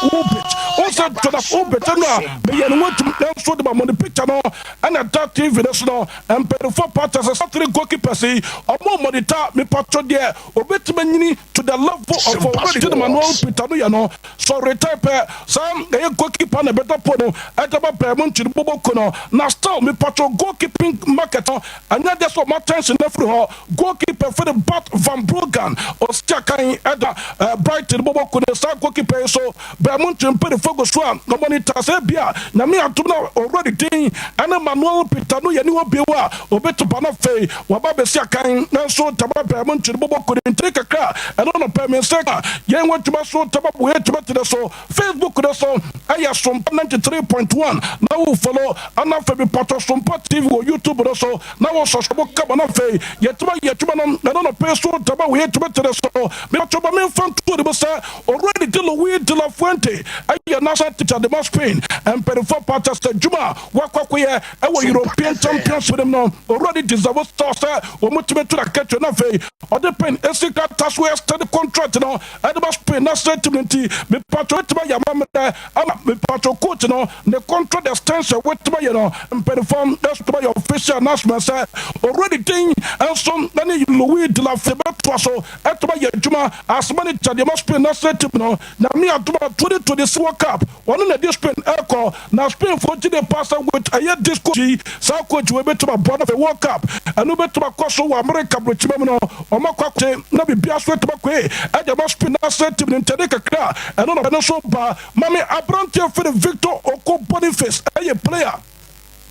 Urbig, ɔsɛ Jonas Urbig ɛno a meyɛ ne ho adwuma nso de ma mo ne picture no ɛna da TV no so no. Mpanyinfoɔ party sɛ saa three goalkeepers yi ɔmo monitor mipatɔ deɛ obetumi anyini to the level of already de Manuel Peter no yɛ no so retire pɛ saa ɛyɛ goalkeeper na ɛbɛda po no ɛde ba bɛn mu nkyɛn bɔbɔ ko no. Na still mipatɔ goalkeeping market no ɛnyɛ deɛ sɛ ɔmo attention afiri hɔ. Goalkeeper fɛ de Bart van Bruggen ɔsi akan ɛda Brighton bɔbɔ ko no. Saa goalkeeper yi so bɛn mu nkyɛn mpanyinfoɔ gu so a ɔmo ni ta sɛ bia Nyame atum na already din ɛne Manuel Peter no yɛ ne hɔ bio a obetu ba no afei waba bɛsi akan nanso taba bɛn mu nkyɛn bɔbɔ ko no ntiri kakra ɛno no pɛ mi nsa ka yɛn wɔ adwuma so taba bo yɛ adwuma tene so. Facebook no so ɛyɛ Sompa 93.1 na wo follow ana afei bi patɔ Sompa TV wɔ YouTube no so na wo subscribe kama na afei yɛtuma yɛ adwuma no ɛno no pɛ so taba wo yɛ adwuma tene so. Mepatɔ ba memfa nto ne mu sɛ already de Luis de la Fuente ɛyɛ national teacher de ma Spain. Mpanimfoɔ pata sɛ adwuma a wakɔ akɔyɛ ɛwɔ European Champions mu no already deserve star sɛ wɔn tumi to n'akatua na afei ɔde pen esi kata so extend contract no ɛde ma Spain national team no. Nti mepatɔ etuma yɛ amammerɛ ama mepatɔ coach no ne contract extension wetuma yɛ no. Mpanimfoɔ ɛsotuma yɛ official announcement sɛ already din nso ɛne Luis de la Fuente bɛtoa so ɛtuma yɛ adwuma as manager de ma Spain national team no. Na mi aduma 2026 World Cup wɔn na de Spain ɛkɔ na Spain fo gyi de paasa with ɛyɛ this coach yi. Saa coach wo ebɛtuma bɔ no fɛ World Cup ɛno bɛtuma kɔ so wɔ America burokyima mu no ɔmo akɔ akɔte na biribi aso ɛtuma koe ɛde ma Spain national team ne ntɛde kakra ɛno na ɛno so ba. Mame aberanteɛ fere Victor Oko Boniface ɛyɛ player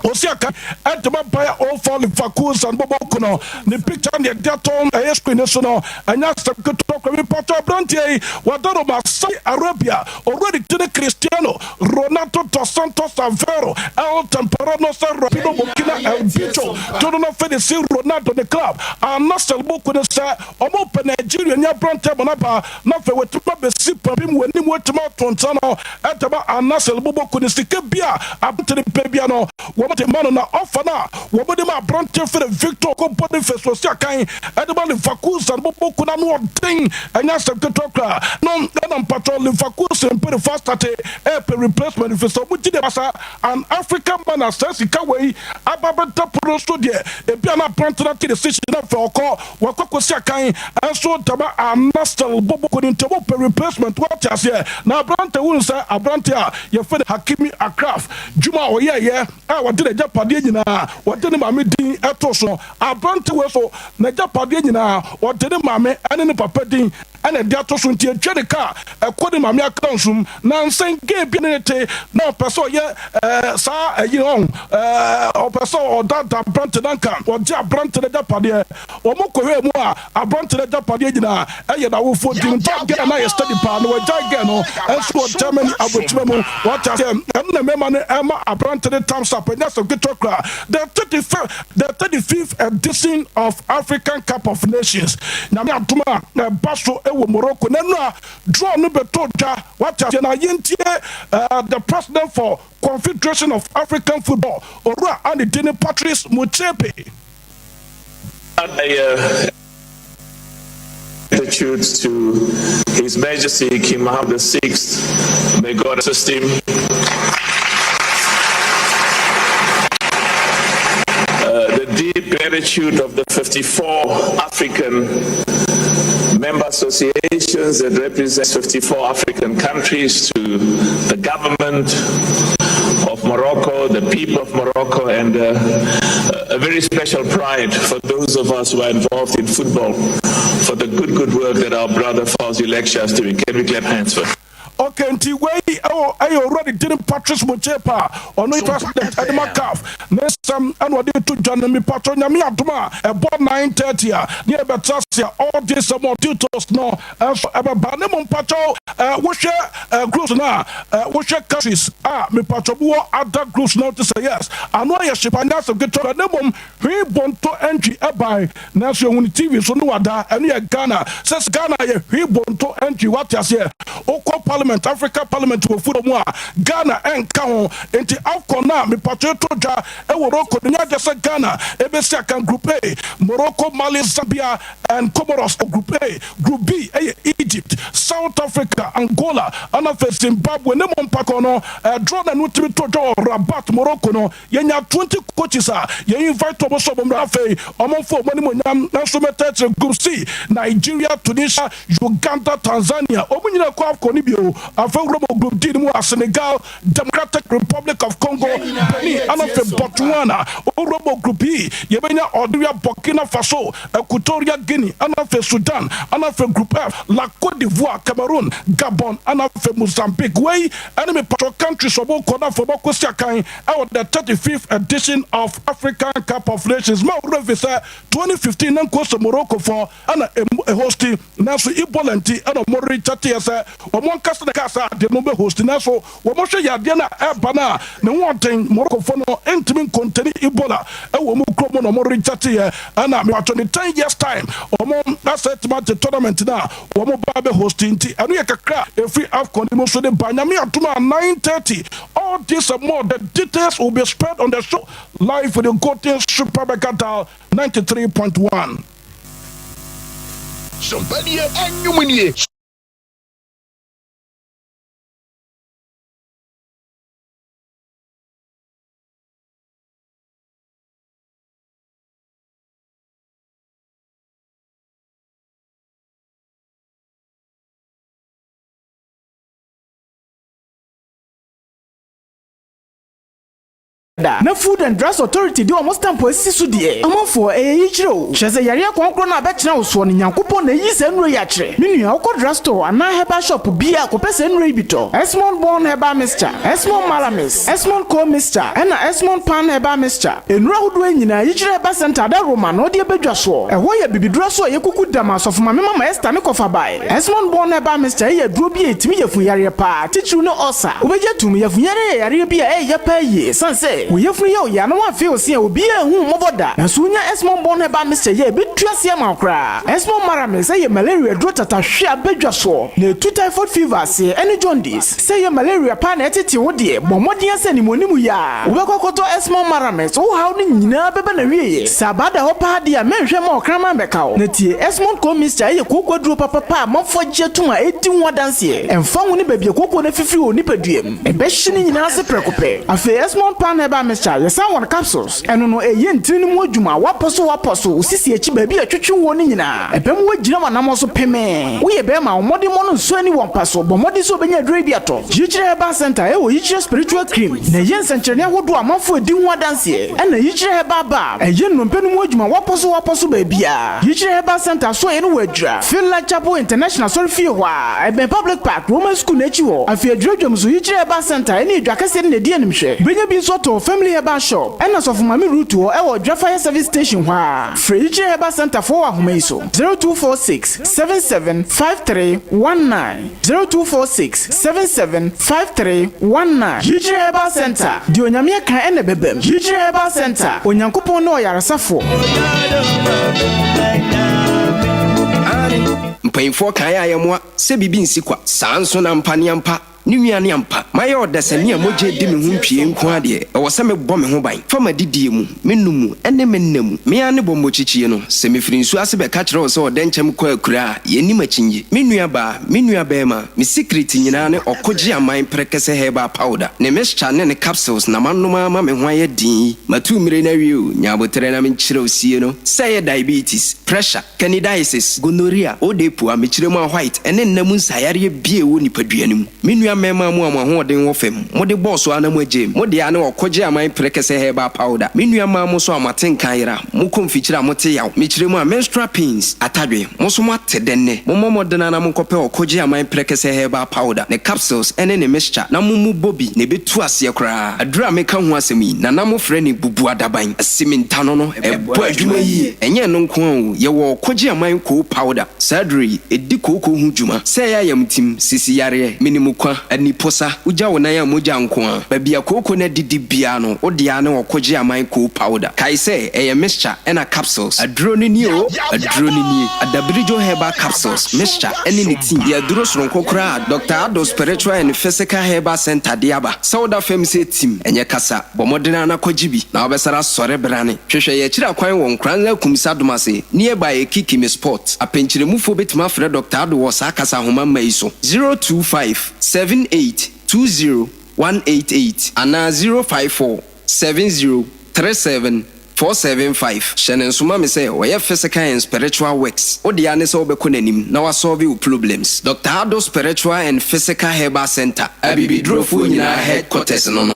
osi aka ɛdema Bayer 04 Leverkusen bɔbɔ kono. Ne picture ne ɛde ato ɛyɛ screen so no ɛnyɛ asɛm ketewa kora. Mipatɔ aberanteɛ yi wada no ma Saudi Arabia already tene Cristiano Ronaldo dos Santos Aveiro El Temperano sɛ Rapido Burkina El Bicho todo no fɛ de si Ronaldo ne club Al-Nassr bɔkɔ ne sɛ ɔmo pɛ Nigeria ni aberanteɛ bɔ n'aba na afei wɔtuma bɛsi pam wɔ anim wɔtuma ato nsa no ɛdema Al-Nassr bɔbɔ ne sika bi a aberanteɛ no pɛ bia no wɔn de ma no. Na ɔfa no a wɔn de ma aberanteɛ fɛ Victor ko Boniface wɔsi akan ɛde ma Leverkusen bɔbɔ ko na no ɔden ɛnyɛ asɛm ketewa koraa no. Ɛna mpatɔ Leverkusen mpanyinfoɔ asate ɛɛpɛ replacement fi sɛ ɔmo gyi de basa an African man a sɛ sika wei aba bɛda pono so deɛ ebi a na aberante no ate decision na fɛ ɔkɔ wɔkɔ kɔsi akan ɛnso dama Al-Nassr bɔbɔ ko ne ntɛm pɛ replacement. Wɔte aseɛ na aberante wunu sɛ aberante a yɛfɛ no Hakimi Achraf dwuma a ɔyɛɛyɛ a wɔde n'agyapadeɛ nyinaa wɔde ne maame din ɛto so. Aberante wei so n'agyapadeɛ nyinaa wɔde ne maame ɛne ne papa din. ɛna ɛde ato so nti ɛtwa ne ka a ɛkɔ ne maame account mu. Nansa yi gay bi ne ne te na ɔpɛ sɛ ɔyɛ ɛɛ saa ɛyi no ɔho ɛɛ ɔpɛ sɛ ɔdaadaa aberante no anka ɔgye aberante no agyapadeɛ. Wɔn kɔhwɛɛ mu a aberante no agyapadeɛ nyinaa ɛyɛ n'awofoɔ din. Nti girl no ayɛ steady paa na wagyae girl no nso wɔ Germany abrokyima mu. Wate aseɛ? Ɛno na mmarima no ɛma aberante no thumbs up ɛnyɛ asɛm ketewa koraa. The 35 the 35th edition of African Cup of Nations Nyame adom a ɛba so wɔ Morocco na ɛno a draw no bɛtɔ dwa. Wate aseɛ? Na yɛntie uh, the president for Confederation of African Football, Owura a ne din ne Patrice Motsepe. I, gratitude to His Majesty King Mohammed VI. May God assist him. Uh, the deep gratitude of the 54 African member associations that represent 54 African countries to the government of Morocco, the people of Morocco, and uh, a very special pride for those of us who are involved in football for the good, good work that our brother Fauzi Lekjaa is doing. Can we clap hands for him? Okay, nti wei ɛwɔ ɛyɛ owura de din Patrice Motsepe a ɔno yɛ president ɛde ma CAF ne nsɛm ɛna ɔde to dwa no. Mipatro Nyame adom a ɛbɔ 9:30 a ne yɛbɛtra ase a all this more details no ɛnso ɛbɛba ne mu. Mpatro wohwɛ groups no a wohwɛ countries a mipatro bi wɔ other groups no te sɛ yes ano ayɛ hyepa nyɛ asɛm ketewa ne mmom hwee bonto entry ɛbae nanso ehu ne TV so ne wada ɛno yɛ Ghana sɛ Ghana yɛ hwee bonto entry. Wate aseɛ? Wokɔ parliament, Africa parliament wɔ furo mu a Ghana ɛnka ho nti AFCON no a mepatro to dwa ɛwɔ Morocco no nyɛ sɛ Ghana ɛbɛsi akan. Group A, Morocco, Mali, Zambia and Comoros. Group A. Group B ɛyɛ Egypt, South Africa, Angola ɛna afei Zimbabwe. Ne mo mpakɔ no ɛdrɔ na no tumi to dwa wɔ Rabat, Morocco no yɛnya 20 coaches a yɛn invite ɔmo sɛ ɔmo mmra afei ɔmo mfo ɔmo anim onyam nanso mɛtɛ. Group C, Nigeria, Tunisia, Uganda, Tanzania, ɔmo nyinaa kɔ AFCON no bio. Afei wura mu Group D no mu a Senegal, Democratic Republic of Congo, Benin ɛna afei Botswana. Owura mu Group E, yɛbɛnya Algeria, Burkina Faso, Equatorial Guinea ɛna afei Sudan. Ɛna afei Group F, La Cote d'Ivoire, Cameroon, Gabon ɛna afei Mozambique. Wei ɛne mepatwɔ countries ɔmo kɔ na afei ɔmo kɔsi akan ɛwɔ the 35th edition of African Cup of Nations. Ma wura fi sɛ 2015 ne nko sɛ Morocco fɔ ɛna ɛ hosti nanso Ebola nti ɛna ɔmo rekyɛteɛ sɛ ɔmo ankasa na kaa sɛ adeɛ no bɛ hosti nanso wɔn hwɛ yadeɛ no a ɛba no a ne ho ɔden Morocco fo no ntumi nkontani Ebola ɛwɔ ɔmo kurom na ɔmo rekyɛteɛ ɛna mepatwɔ ne 10 years time ɔmo asɛ tuma te tournament na wɔn ba bɛ hosti nti ɛno yɛ kakra efiri AFCON mu nso de ba. Nyame adom a 9:30, all this and more, the details will be spread on the show live with the Golden Super Mega Dial 93.1. Sompa nie, ɛnwom nie. Da na Food and Drugs Authority de ɔmo stamp asisi so deɛ amanfoɔ ɛyɛ yi kyerɛ o kyerɛ sɛ yareɛ kɔnkɔn no a bɛkyerɛ wo soɔ no Nyankopɔn na ɛyi saa nnuro yi akyerɛ. Me nua, wokɔ drug store anaa herbal shop bia kɔpɛ saa nnuro yi bi tɔ: Esmond Born Herbal Mixture, Esmond Malamis, Esmond Co Mixture ɛna Esmond Pan Herbal Mixture. Nnuro ahodoɔ yi nyinaa yikyerɛ Herbal Center ada Roma na ɔde abɛdwa soɔ. Ɛhɔ yɛ bibiduro so a yɛkuku dam asɔfo mame mama Esther ne kɔfa bae. Esmond Born Herbal Mixture yɛ aduro bi a ɛtumi yɛfunyareɛ paa, titiriw ne ɔsa. Wobɛgye atum, yɛfunyareɛ yɛ yareɛ bi a ɛyɛ paa yie san sɛ wo yɛfunu yɛ ɔyɛ na woamfe wo se a obiaa hu mmɔbɔ da. Nanso wonya Esmond Born Herbal Mixture yɛ ɛbɛtu aseɛ ma wo koraa. Esmond Maramis ɛyɛ malaria duro tatahwe a bɛdwa soɔ na ɛtu typhoid fever aseɛ ɛne jaundice. Sɛ ɛyɛ malaria paa na ɛtete wo deɛ, bɔ mmɔden sɛ animuonimu yɛ a wobɛkɔ akɔtɔ Esmond Maramis, wo haw no nyinaa bɛbɛ na wieɛ. Sɛ abaa da hɔ paa deɛ a mɛnhwɛ ma ɔkraman bɛka wo na tie. Esmond Co Mixture ɛyɛ kooko aduro papapa a amanfoɔ agye atom a ɛdi ho adanseɛ. Ɛmfa ho ne baabi a kooko no afifiri wɔ nipadua mu, ɛbɛhye ne nyinaa ase prɛko pɛ. Afei Esmond Pan Herbal Herbal Mixture, yɛsan wɔ no capsules. Ɛno no, ɛyɛ ntini no mu adwuma, woapɔ so woapɔ so, wo sisi akyi baabi a ɛtwetwe woɔ no nyinaa, ɛbɛma woagyina w'anammɔn so pemee. Woyɛ barima a, wo mmɔdemmɔ no nsɔ ani wɔ mpa so, bɔ mmɔden sɛ wobɛnya aduro yi bi atɔ. Yikyerɛ Herbal Centre ɛwɔ Yikyerɛ Spiritual Cream na ɛyɛ nsɛnkyerɛnne ahodoɔ a amanfoɔ adi ho adanseɛ. Ɛna Yikyerɛ Herbal Balm ɛyɛ nnompe no mu adwuma woapɔ so woapɔ so baabiara. Yikyerɛ Herbal Centre asoɛeɛ no wɔ Adwira, Finland Chapel International Asɔrefie hɔ ara, ɛbɛn Public Park, Roman School no akyi hɔ. Afei Adwira dwam nso, Yikyerɛ Herbal Centre ɛne Adwa kɛseɛ no na ɛdi animhwɛ. Wobɛnya bi nso atɔ wɔ Family Herbal Shop ɛna Sɔfo Maame Ruth hɔ ɛwɔ Adwira Fire Service Station hɔ ara. Frɛ Yikyerɛ Herbal Centre foɔ wɔ ahoma yi so, 0246 77 5319. 0246 77 5319 Yikyerɛ Herbal Centre, Deɛ Onyame aka ɛna ɛbɛbam. Yikyerɛ Herbal Centre, Onyankopɔn ne ɔyaresafoɔ. Mpanyimfoɔ kae a yɛmmoa sɛ biribi nsi kwa. Saa nso na ampa ne ampa ne nua ne ampa. Mayɛ ɔdasani a mogya redi me ho ntwie nko ara deɛ, ɛwɔ sɛ mebɔ me ho ban fa m'adidie mu, me nom mu, ne me nna mu. Me ara ne bɔmmɔkyikyie no, sɛ mefiri nsuo ase bɛka kyerɛ wo sɛ ɔdɛnkyɛm kɔ akuraa a, yɛnnim akyinnye. Me nua baa, me nua barima, me sikiriti nyinaa ne ɔkogye aman prɛkɛsɛ herbal powder, ne mixture ne ne capsules na manom ara ma me ho ayɛ den yi. Matu mmire no awie o, nya aboterɛ na menkyerɛ wo sie no. Sɛ ɛyɛ diabetes, pressure, Candidiasis, gonorrhea, odepu, amekyerɛ mu a white, ne nna mu nsaeyareɛ bi a ɛwɔ nipadua no mu. Me nua mmarima mo a mo ahoɔden wɔ fam, mode bɔɔ so ara na moagyae mu. Mo dea ne ɔkogye aman prɛkɛsɛ herbal powder. Me nua mmaa mo nso a mo atenka ayera, mokɔ mfikyire a mote yaw, mekyerɛ mu a menstrual pains, atadwe, mo nso moate dɛ nnɛ. Mommɔ mmɔden ara na monkɔpɛ ɔkogye aman prɛkɛsɛ herbal powder, ne capsules ne ne mixture na mommu bɔ bi na ɛbɛtu aseɛ koraa. Aduru a meka ho asɛm yi, Nana mofrɛ no bubuadaban, asimentano no, ɛbɔ adwuma yie. Ɛnyɛ ɛno nko ara o, yɛwɔ ɔkogye aman koo powder. Saa aduro yi, ɛdi kooko ho dwuma. Sɛ ɛyɛ ayamtim, sisi yareɛ, menimukwa, aniposa, wogya wo nan a mogya nko ara. Baabi a kooko no adidi biara no, wo deɛ ara ne ɔkogye aman koo powder. Kae sɛ, ɛyɛ mixture ɛna capsules. Aduro no nie o, aduro no nie. Adabirijo Herbal Capsules, Mixture ɛne ne tea yɛ aduro soronko koraa a Doctor Addo Spiritual and Physical Herbal Centre de aba. Sɛ woda fam sɛ tim, ɛnyɛ kasa. Bɔ mmɔden ara na kɔgye bi, na wobɛsare asɔre brane. Hwehwɛ yɛn akyiri akwan wɔ Nkoranza Kumsi Adomase, nearby Ekikimi Spot. Apɛnkyerɛmufoɔ bɛtumi afrɛ Dɔkta Addo wɔ saa kasa ahoma mma yi so, 025 78 20 188 anaa 054 70 37 475. Hyɛ no nso ma me sɛ ɔyɛ physical and spiritual works. Wo dea ne sɛ wobɛkɔ n'anim na wasɔlve wo problems. Dɔkta Addo Spiritual and Physical Herbal Centre, Abibidurofoɔ nyinaa headquarters no no.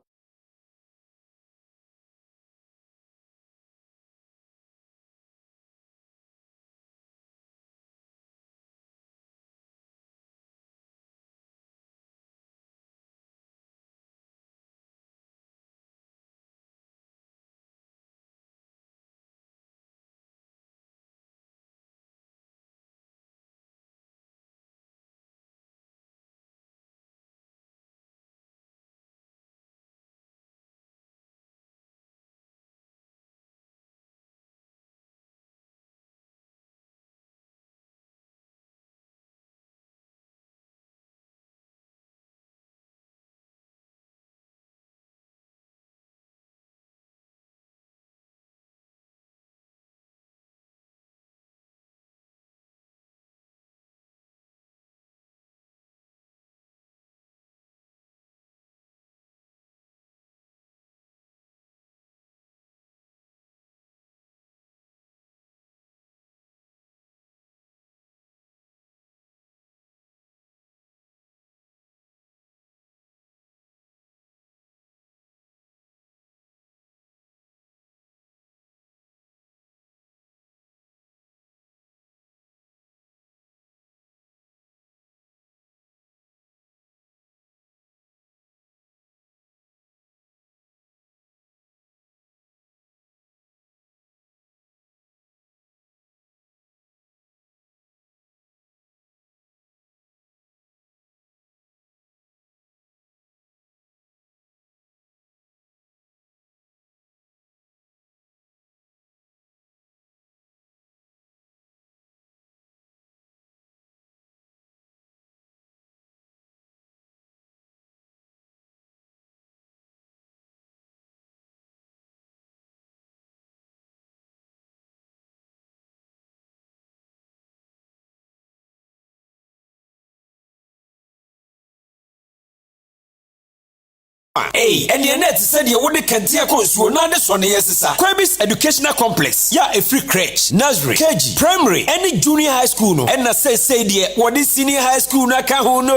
a, ei, ɛnneɛ na ɛte sɛ deɛ wode kɛntɛn kɔ nsuo na ade sɔ ne yɛ sesa. Kwabis Educational Complex yɛ a ɛfiri Crèche, Nursery, KG, Primary ɛne Junior High School no ɛna seesei deɛ wɔde Senior High School no aka ho no.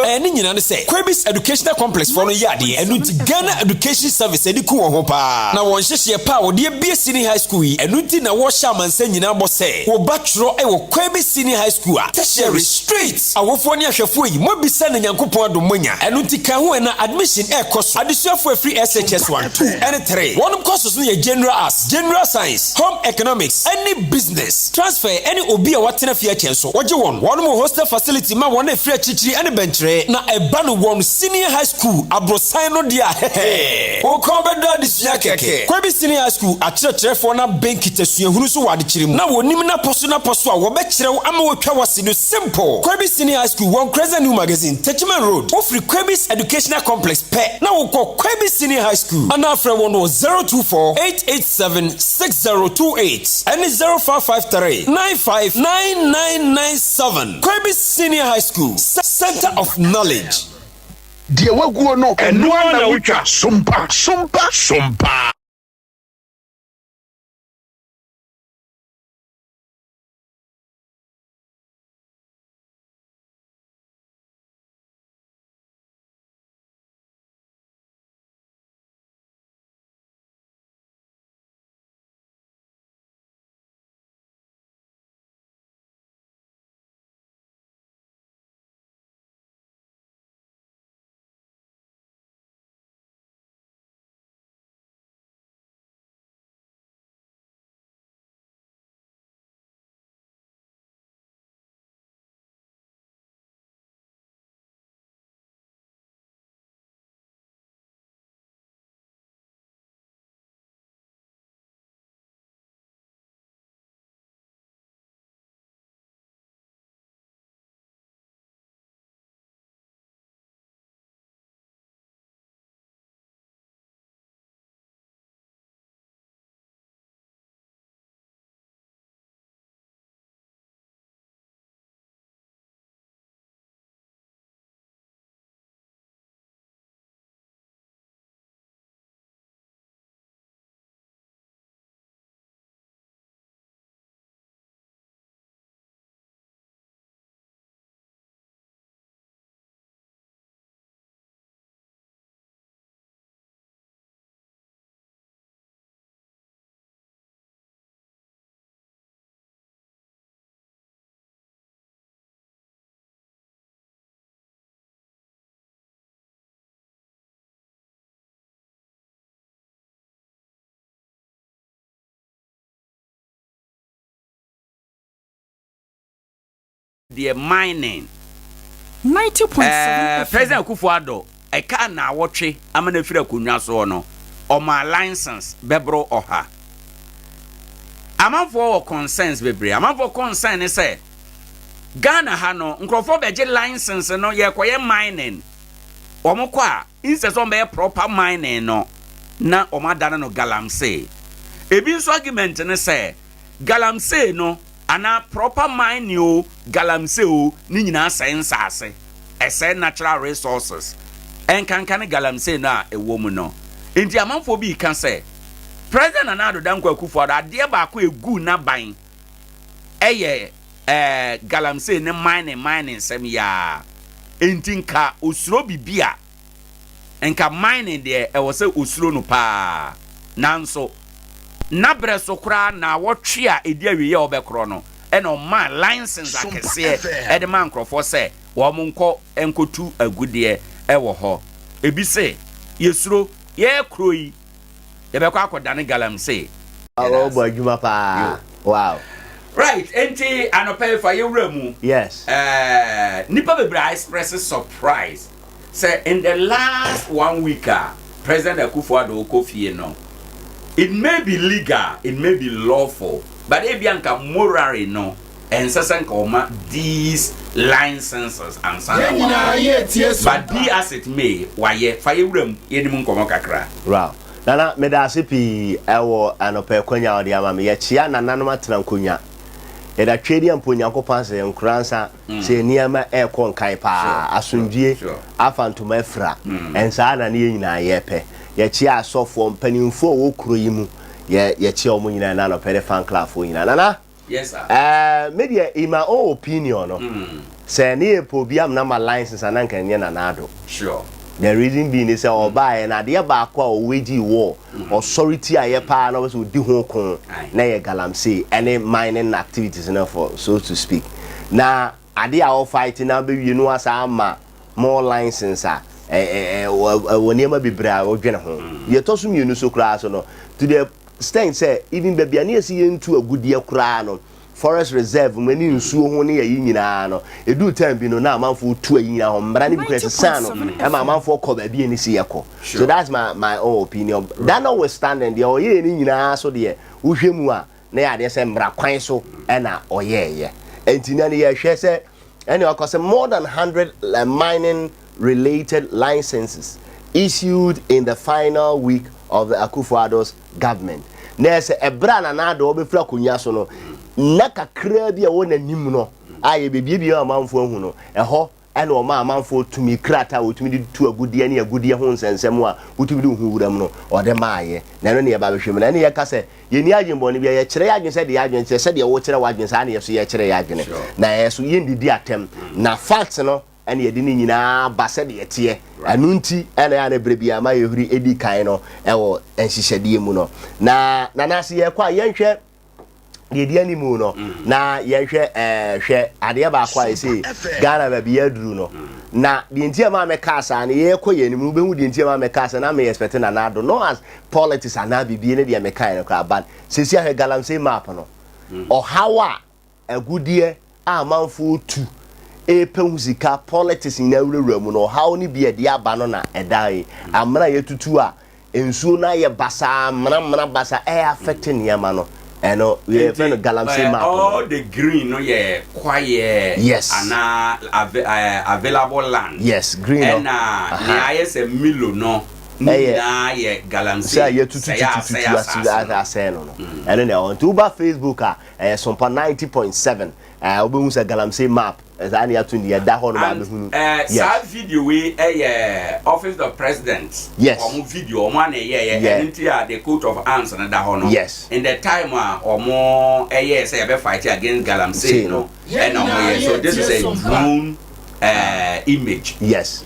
Ɛɛ ne nyinaa ne sɛ Kwabis Educational Complex foɔ no yɛ adeɛ, ɛno nti Ghana Education Service ani ku wɔn ho paa na wɔn nhyehyeɛ pa a wɔde abue Senior High School yi, ɛno nti na wɔrehyɛ amansan nyinaa bɔ sɛ wo ba twerɛ wɔ Kwabis Senior High School a, Tertiary, Straight! Awofoɔ ne ahwɛfoɔ yi, moabisa na Nyankopɔn adom moanya. Ɛno nti ka ho ɛ na admission ɛrekɔ so. Adesuafoɔ ɛfiri SHS 1, 2 ɛne 3. Wɔnom courses no yɛ General Arts, General Science, Home Economics ɛne Business. Transfer ɛne obi a watena fie akyɛ nso, wɔgye wɔn. Wɔnom wɔ hostel facility ma wɔn a ɛfiri akyirikyiri ɛne bɛnkyeree. Na ɛba no wɔn Senior High School aborosan no deɛ a, hɛhɛɛ, wo kɔn bɛdɔ adesua kɛkɛ. Kwabi Senior High School akyerɛkyerɛfoɔ no abɛn kita suahunu so wɔ adekyerɛ mu na wɔnim n'apɔso n'apɔso a wɔbɛkyerɛ wo ama wɔatwa w'ase no simple. Kwabi Senior High School wɔ Nkreza New Magazine, Techiman Road. Wofiri Kwabi's Educational Complex pɛ na wokɔ Kwabi Senior High School anaa frɛ wɔn wɔ 024 887 6028 ɛne 0553 95 9997. Kwabi Senior High School, Center of Knowledge. Deɛ waguo no, ɛno ara na wotwa. Sompa, sompa, sompa. Deɛ mining. Ɛɛ President Akufo Addo ɛkaa naawɔtwe ama no afiri akonnwa soɔ no, ɔmaa license bɛboro ɔha. Amanfoɔ wɔ concerns bebree. Amanfoɔ concern ne sɛ Ghana ha no nkurɔfoɔ bɛgye license no yɛrekɔyɛ mining. Wɔn kɔ a instead sɛ wɔn bɛyɛ proper mining no na wɔn adane no galamsey. Ebi nso argument ne sɛ galamsey no Anaa proper mining o, galamsey o, ne nyinaa sɛe nsaase, ɛsɛe natural resources, ɛnkanka ne galamsey no a ɛwɔ mu no. Nti amanfoɔ bi reka sɛ, President Nana Addo Dankwa Akufo-Addo adeɛ baako a ɛguu n'aban ɛyɛ ɛɛ galamsey ne mining mining nsɛm yi ara. Nti nka osuro biribi a, Nka mining deɛ ɛwɔ sɛ osuro no paa. Nanso nabrɛ so koraa naawɔtwe a ɛdi awieɛ a ɔbɛkorɔ no ɛna ɔmaa license akɛseɛ ɛde maa nkorɔfoɔ sɛ wɔn nkɔ nkɔtu agudeɛ ɛwɔ hɔ. Ebi se yɛsuro yɛɛkorɔ yi yɛbɛkɔ akɔdane galamsey. Yɛda ase. Ɔbɔ adwuma paa. Wow. Right, enti anɔpa yi fa yɛwura mu. Yes. Eh, nipa bebree a express surprise sɛ in the last one week a President Akufo-Addo kɔ fie no, it may be legal, it may be lawful, but ebia nka morally no, ɛnsɛ sɛ nka ɔma these licenses ansa na Yɛn nyinaa wakɔ. yɛretie But Sompa. be as it may, wayɛ. Fa yɛwura mu, yɛnim nkɔmmɔ kakra. Wow. Nana, meda ase pii ɛwɔ anɔpa akwanya a wode ama me. Yɛkyea nananom atena nkonwa. Yɛda Twedeɛ mpo Onyankopɔn ase sɛ Nkoransa sɛ nneɛma ɛrekɔ nkan paa, asomdwie afa ntoma afira, ɛnsaa na ne yɛn nyinaa yɛpɛ. Yɛkyea asɔfoɔ, mpanimfoɔ a wɔwɔ kuro yi mu, yɛ yɛkyea wɔn nyinaa ɛna anɔpɛ ne fan club foɔ nyinaa. Nana, Yes sir. ɛɛ me deɛ in my own opinion no, sɛ ne yɛpɛ obi amena ma license a na nka ɛnyɛ Nana Addo. Sure. The reason being ne sɛ ɔbaeɛ no adeɛ baako a ɔwagii war, ɔsɔre tiaeɛ paa na ɔpɛ sɛ ɔdi ho ko na ɛyɛ galamsey ɛne mining activities no for so to speak. Na adeɛ a ɔfight na abɛwie no asan ama more license a ɛwɔ nneɛma bebree a ɔdwene ho. Deɛ ɛtɔ so mmienu so koraa so no, to the extent sɛ even baabi a ne yɛsi yɛntu agudeɛ koraa no, forest reserve mu ne nsuo ho ne ayi nyinaa no, ɛduu time bi no na amanfoɔ tu ayi nyinaa hɔ, mmara no bi koraa ɛsesaa no ɛma amanfoɔ kɔ baabi a ɛne si yɛkɔ. So that's my my own opinion. That notwithstanding, deɛ ɔyɛɛ no nyinaa so deɛ wohwɛ mu a na yɛ adeɛ sɛ mmara kwan so ɛna ɔyɛɛyɛ. Ɛnti na ne yɛhwɛ sɛ ɛne ɔkɔ sɛ more than 100 mining related licenses issued in the final week of the Akufo-Addo's government. Na ɛsɛ ɛberɛ a Nana Addo ɔbɛfiri akonnwa so no, nna kakraa bi a ɛwɔ n'anim no a yɛbɛbiebie amanfoɔ ahu no, ɛhɔ ɛna ɔma amanfoɔ tumi krataa a wɔtumi de tu agudeɛ ne agudeɛ ho nsɛnsɛm a wotumi de wo ho wuram no, ɔde maayɛ. Na ɛno ne yɛba bɛhwɛ mu. Na ɛne yɛka sɛ yɛnni adwenbɔne biara, yɛkyerɛ yɛn adwene sɛdeɛ yɛn adwene kyerɛ, sɛdeɛ wokyerɛ w'adwene saa na yɛn nso yɛkyerɛ yɛn adwene. Na yɛn nso yɛndidi atɛm. Na facts no ɛna yɛde ne nyinaa ba sɛdeɛ ɛteɛ. Ɛno nti ɛna ɛyɛ a na berɛ biara ma yɛhuri di kan no ɛwɔ nhyehyɛdeɛ mu no. Na Nana ase yɛkɔ a yɛnhwɛ deɛ ɛdi anim no mm. na yɛnhwɛ ɛɛ hwɛ adeɛ baako a ɛsɛ Ghana baabi yɛaduru no mm. na deɛ nti a maa mɛka saa no yɛkɔ yɛn anim no wobɛhu deɛ nti a maa mɛka saa na meyɛ expect Nana Addo no as politics anaa biribi ne deɛ mekae no koraa but sɛsi ahwɛ galamsey map no mm. ɔhaw a Agudeɛ a amanfoɔ tu repɛ ho sika, politics nyinaa wurawura mu no, ɔhaw no bi a ɛde aba no na ɛda yi. Amena a yɛatutu a nsuo no ayɛ basaa, amena amena basaa, ɛyɛ affect nneɛma no. Ɛno, yɛfrɛ no galamsey map no. All the green no yɛ kwaeɛ Yes. anaa available land. Yes, green no. Ɛna nea ayɛ sɛ Milo no ne Ɛyɛ nyinaa yɛ galamsey, sɛ sɛe a asɛe yɛatututututu asaase no. asɛe no no. Ɛno na ɛwɔ. Nti woba Facebook a, Ɛyɛ Sompa 90.7 ɛɛ wobɛhu sɛ galamsey map saa ne yɛato ni ɛda hɔ nom And abɛhunu. eh, Yes. saa video wei ɛyɛ office of president. Yes. Wɔn video wɔn ana ɛyɛɛyɛ Yeah. ɛno nti a the coat of arms no da hɔ no. Yes. In the time a wɔn ɛyɛɛ sɛ yɛbɛ fight against galamsey Say no no. ɛna wɔn yɛ so this is a drone uh, image. Yes.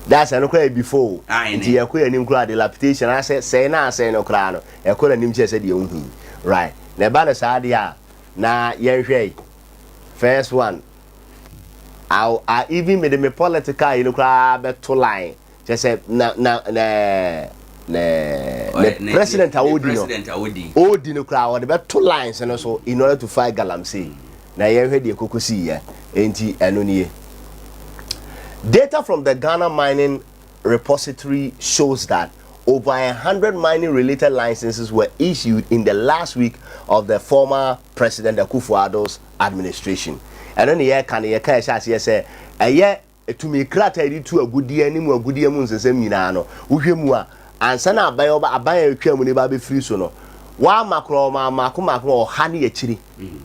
That's ɛno koraa yɛ before o. Aye, Nti ne. yɛkɔ yɛn anim koraa dilapidation asɛ sɛe na asɛe no koraa no ɛkɔ n'anim kyerɛ sɛ deɛ wohu yi. Right. Na ɛba no saa deɛ a, na yɛnhwɛ yi. First one, I, I even mede me political yi no koraa bɛto line. Kyerɛ sɛ na na na na ne president a ɔdi no, ɔdi no koraa ɔde bɛto lines no so in order to fight galamsey. Na yɛnhwɛ deɛ koko si yɛ. Enti ɛno nie. Data from the Ghana Mining Repository shows that over 100 mining-related licenses were issued in the last week of the former President Akufo-Addo's administration. Ɛno ne yɛka no, yɛka ɛhyɛ aseɛ sɛ ɛyɛ tumi krataa yɛde tu agudeɛ ne mu agudeɛ mu nsɛnsɛm nyinaa no, wohwɛ mu a, ansa na aban ɔba aban a ɛtwa mu no ba abɛfiri so no, wɔama koraa wɔma mmaako mmaako ɔha ne akyiri.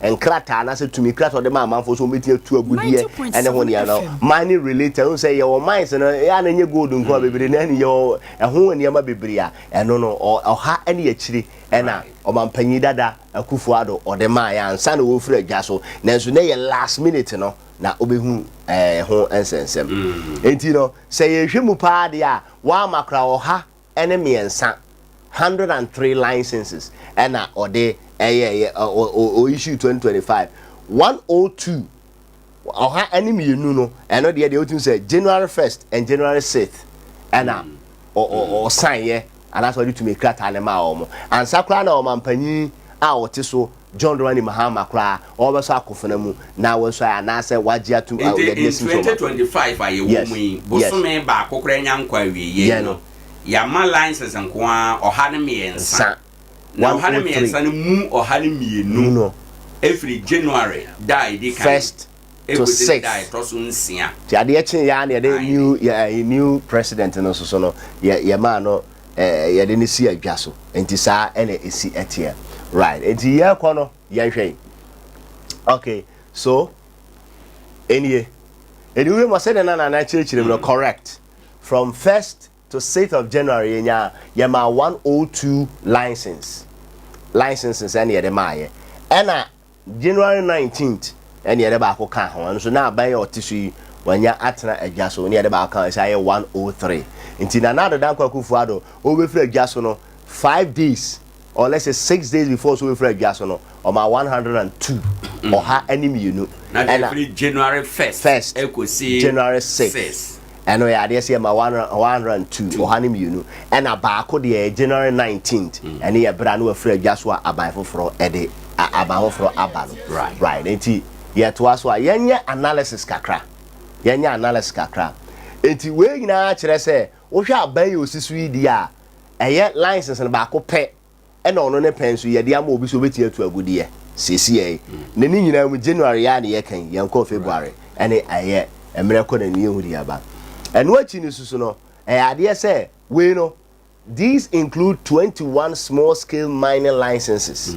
nkrataa anaasɛ tumi krataa ɔde ma amanfoɔ sɛ wɔbɛtumi atu agudeɛ ɛne ho nneɛma no mining related wohu sɛ yɛwɔ mines no ɛyɛ a na ɛnyɛ gold nko a bebree na ɛne yɛwɔ ɛho nneɛma bebree a ɛno no ɔha ne akyire ɛna ɔmampanyin dada Akufo Addo ɔde maa yɛ ansa na wɔfiri adwa so nanso na yɛ last minute no na wobɛhu ɛho nsɛnsɛm enti no sɛ yɛhwɛ mu paa deɛ a wɔama koraa ɔha ne mmiɛnsa, 103 licenses, ɛna ɔde ɛyɛɛyɛ, ɔ issue 2025, 102, ɔha ne mmienu no, ɛno deɛ deɛ wotumi sɛ January 1st and January 6th ɛna ɔsan yɛ anaasɛ ɔde tumi krataa no maa wɔn. Ansa koraa na ɔmampanyin a ɔte so John Dramani Mahama koraa ɔrebɛsɔ akofena mu na wɔasɔ ayɛ anaasɛ wagye atum a Nti yɛde in asim so ɔma. 2025 a yɛwɔ Yes, mu yi, yes. bosome baako koraa nya nkɔ awieeɛ yi Yɛ no, no. yɛama license nko ara 103. Nsa. Na 103 103. no mu 102 Mu no. ɛfiri January da a ɛdi kan First to ɛkɔsi ne da a sixth. ɛtɔ so nsia. Nti adeɛ kye yɛ a na yɛde Aye. new yɛ ɛyi new president no nso so no yɛ yɛmaa no ɛɛ yɛde no si adwa so. Nti saa ɛna ɛsi ɛteɛ. Right. Nti yɛrekɔ no yɛnhwɛ yi. Okay, so enie. Eni wohwɛ mu a sɛdeɛ na Nana kyerɛkyerɛ mu no correct. From first to sixth of January yɛnyaa yɛmaa 102 license licenses ɛna yɛde maayɛ. Ɛna January 19th ɛna yɛde baako kaa ho. Ɛno nso na aban a ɔte so yi wanya atena adwa so na yɛde baako kaa ho ɛsɛ ayɛ 103. Nti Nana Addo Dankwa Akufo-Addo ɔbɛfiri adwa so no 5 days or let's say 6 days before so wefiri adwa so no, ɔma 102, 102. Na deɛ ɛfiri January 1st first ɛkɔsi January 6 6. Ɛno yɛ adeɛ sɛ yɛma 102, 102, ɛna baako deɛ yɛ January 19th. Ɛne yɛ berɛ a na wafiri adwa so a aban foforɔ ɛde aban foforɔ aba no. Right, nti yɛtoa so a yɛnyɛ analysis kakra, yɛnyɛ analysis kakra. Nti wei nyinaa kyerɛ sɛ wohwɛ aban yi osi so yi di a, ɛyɛ license no baako pɛ ɛna ɔno ne pɛn so yɛde ama obi so obɛtumi atu agudeɛ siesie yi. Na ne nyinaa mu January yɛ a ne yɛka yi, yɛnkɔ February ɛne ɛyɛ mmerɛ kɔ n'ani ehu de aba. Ɛno akyi no soso no, ɛyɛ adeɛ sɛ wei no, these include 21 small scale mining licenses,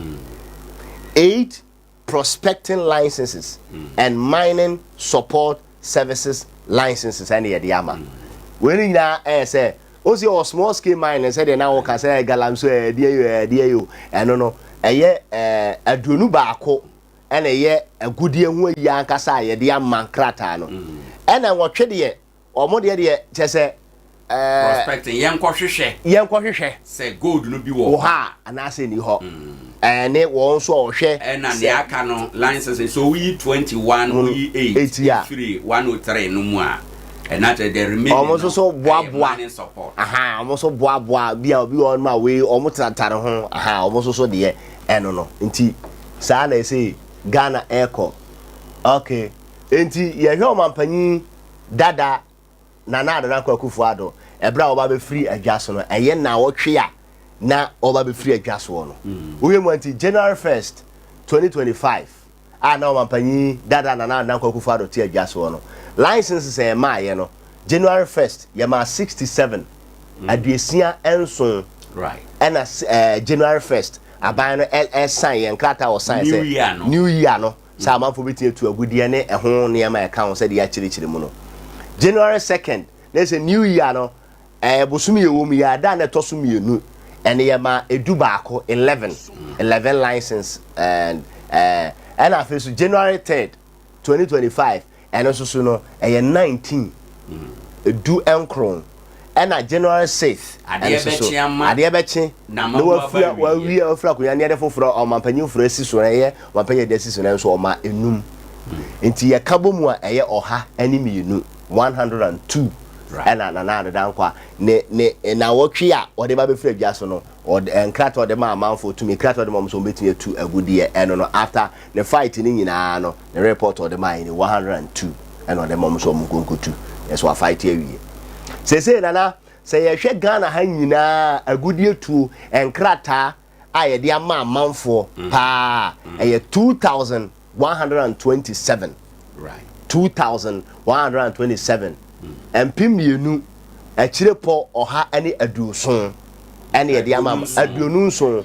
8 prospecting licenses and mining support services licenses ɛne yɛde ama. Wei no nyinaa ɛyɛ sɛ o si ɔwɔ small scale mining sɛdeɛ na wɔka sɛ galamsey ɛdeɛ yi ɛdeɛ yi o. Ɛno no ɛyɛ 21 ɛna ɛyɛ agudie ho ayi ankasa a yɛde ama nkrataa no, ɛna 8 deɛ ɔmo deɛ kyɛ sɛ prospecting, yɛnkɔhwehwɛ. Yɛnkɔhwehwɛ sɛ gold no bi wɔ wɔ ha a anaasɛ ni hɔ, ɛne wɔn nso a ɔhwɛ. Ɛna nea aka no license so woyi 21, woyi 8 8 a. Firi 103 no mu a, ɛna kyerɛ the remaining ɔmo nso so no, ɛyɛ boaboa mining support. Aha, ɔmo nso boaboa bi a obi wɔ hɔnom a wei ɔmo tenatare ho. Aha, ɔmo nso so deɛ ɛno no. Nti saa na ɛsɛ Ghana ɛkɔ. Okay, nti yɛhwɛ ɔmampanyin dada Nana Addo Dankwa Akufo-Addo, ɛberɛ a ɔba bɛfiri adwa so no, ɛyɛ naawɔtwe a na ɔba bɛfiri adwa soɔ no, wohwɛ mu a, nti January 1st 2025 a na ɔmampanyin dada Nana Addo Dankwa Akufo-Addo te adwa soɔ no, licenses a yɛmaayɛ no, January 1st yɛmaa 67, 67. Ɛna January 1st aban no ɛsan yɛn nkrataa wɔ sign New sɛ year no. New year no sɛ amanfoɔ bɛtumi atu agudeɛ ne ɛho nneɛma a ɛka ho sɛdeɛ yɛakyerɛkyerɛ mu no. January 2nd na sɛ new year no bosom yɛ wɔ mu yɛ ada na ɛtɔ so mmienu, ɛne yɛma 11, 11 license. And ɛna afei so January 3rd 2025, ɛno nso so no ɛyɛ 19, 19. Ɛna January 6th Adeɛ ɛno nso so bɛkye ama adeɛ bɛkye na na ama wafiri aba wawie wafiri akonnwa ne yɛde foforɔ ɔmampanyin foforɔ asi so na ɛyɛ ɔmampanyin yɛde asi so na nso ɔma enum. Nti yɛka bɔ mu a, ɛyɛ 102, 102. Ɛna Nana Addo Dankwa ne nawɔtwe a ɔde ba bɛfiri adwa so no, ɔde nkrataa ɔde ma amanfoɔ tumi krataa ɔde ma ɔmo sɛ ɔmo bɛtumi atu agudeɛ. Ɛno no after ne fight ne nyinaa no, ne report ɔde ma yɛ ne 102 ɛna ɔde ma ɔmo sɛ ɔmo nkonkotu ɛso wa fight awie. Sese Nana, sɛ yɛhwɛ Ghana ha nyinaa agudie tuo nkrataa a yɛde ama amanfoɔ paa, ɛyɛ 2127. 2127, 2127 ɛne yɛde ama 27, 27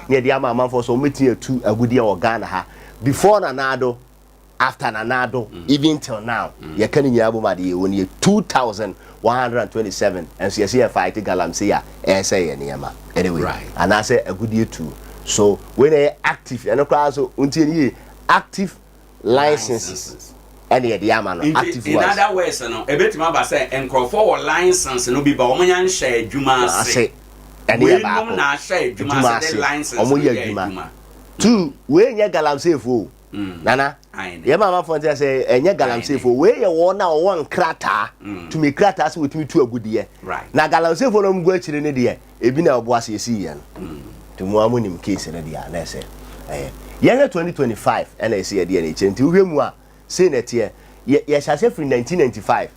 ne yɛde ama amanfoɔ sɛ wɔmɛtumi atu agudeɛ wɔ Ghana ha before Nana Addo, after Nana Addo, even till now. Yɛka ne nyinaa bom ade yɛwɔ no yɛ 2127. Ɛnso yɛsɛ yɛ fight galamsey a ɛsɛ yɛ nneɛma anyway anaasɛ agudie tuo so. Wei na ɛyɛ active. Ɛno koraa so ntie ne yie, active licenses ɛne yɛde ama no nti active in ones. other words no, ebetumi aba sɛ nkurɔfoɔ wɔ license no bi ba wɔn nya nhyɛ adwuma ase. Ase ɛne yɛ weinom baako na ahyɛ adwuma ase de license ɔmo no yɛ yɛ adwuma adwuma. Two, wei nyɛ galamseyfoɔ o. Nana yɛ maa manfoɔ nti sɛ ɛnyɛ galamseyfoɔ. Wei yɛ wɔn a wɔwɔ nkrataa tumi krataa sɛ wɔtumi tu agudeɛ. Na galamseyfoɔ no ɔmo gu akyire ne deɛ ebi na ɔbo ase esi yɛ no nti mo a mo nim case no deɛ a na ɛsɛ ɛyɛ yɛhwɛ 2025 ɛna ɛsɛ yɛ deɛ n'akyire. Nti wohwɛ mu a, sei na ɛteɛ. Yɛhyɛ ase firi 1995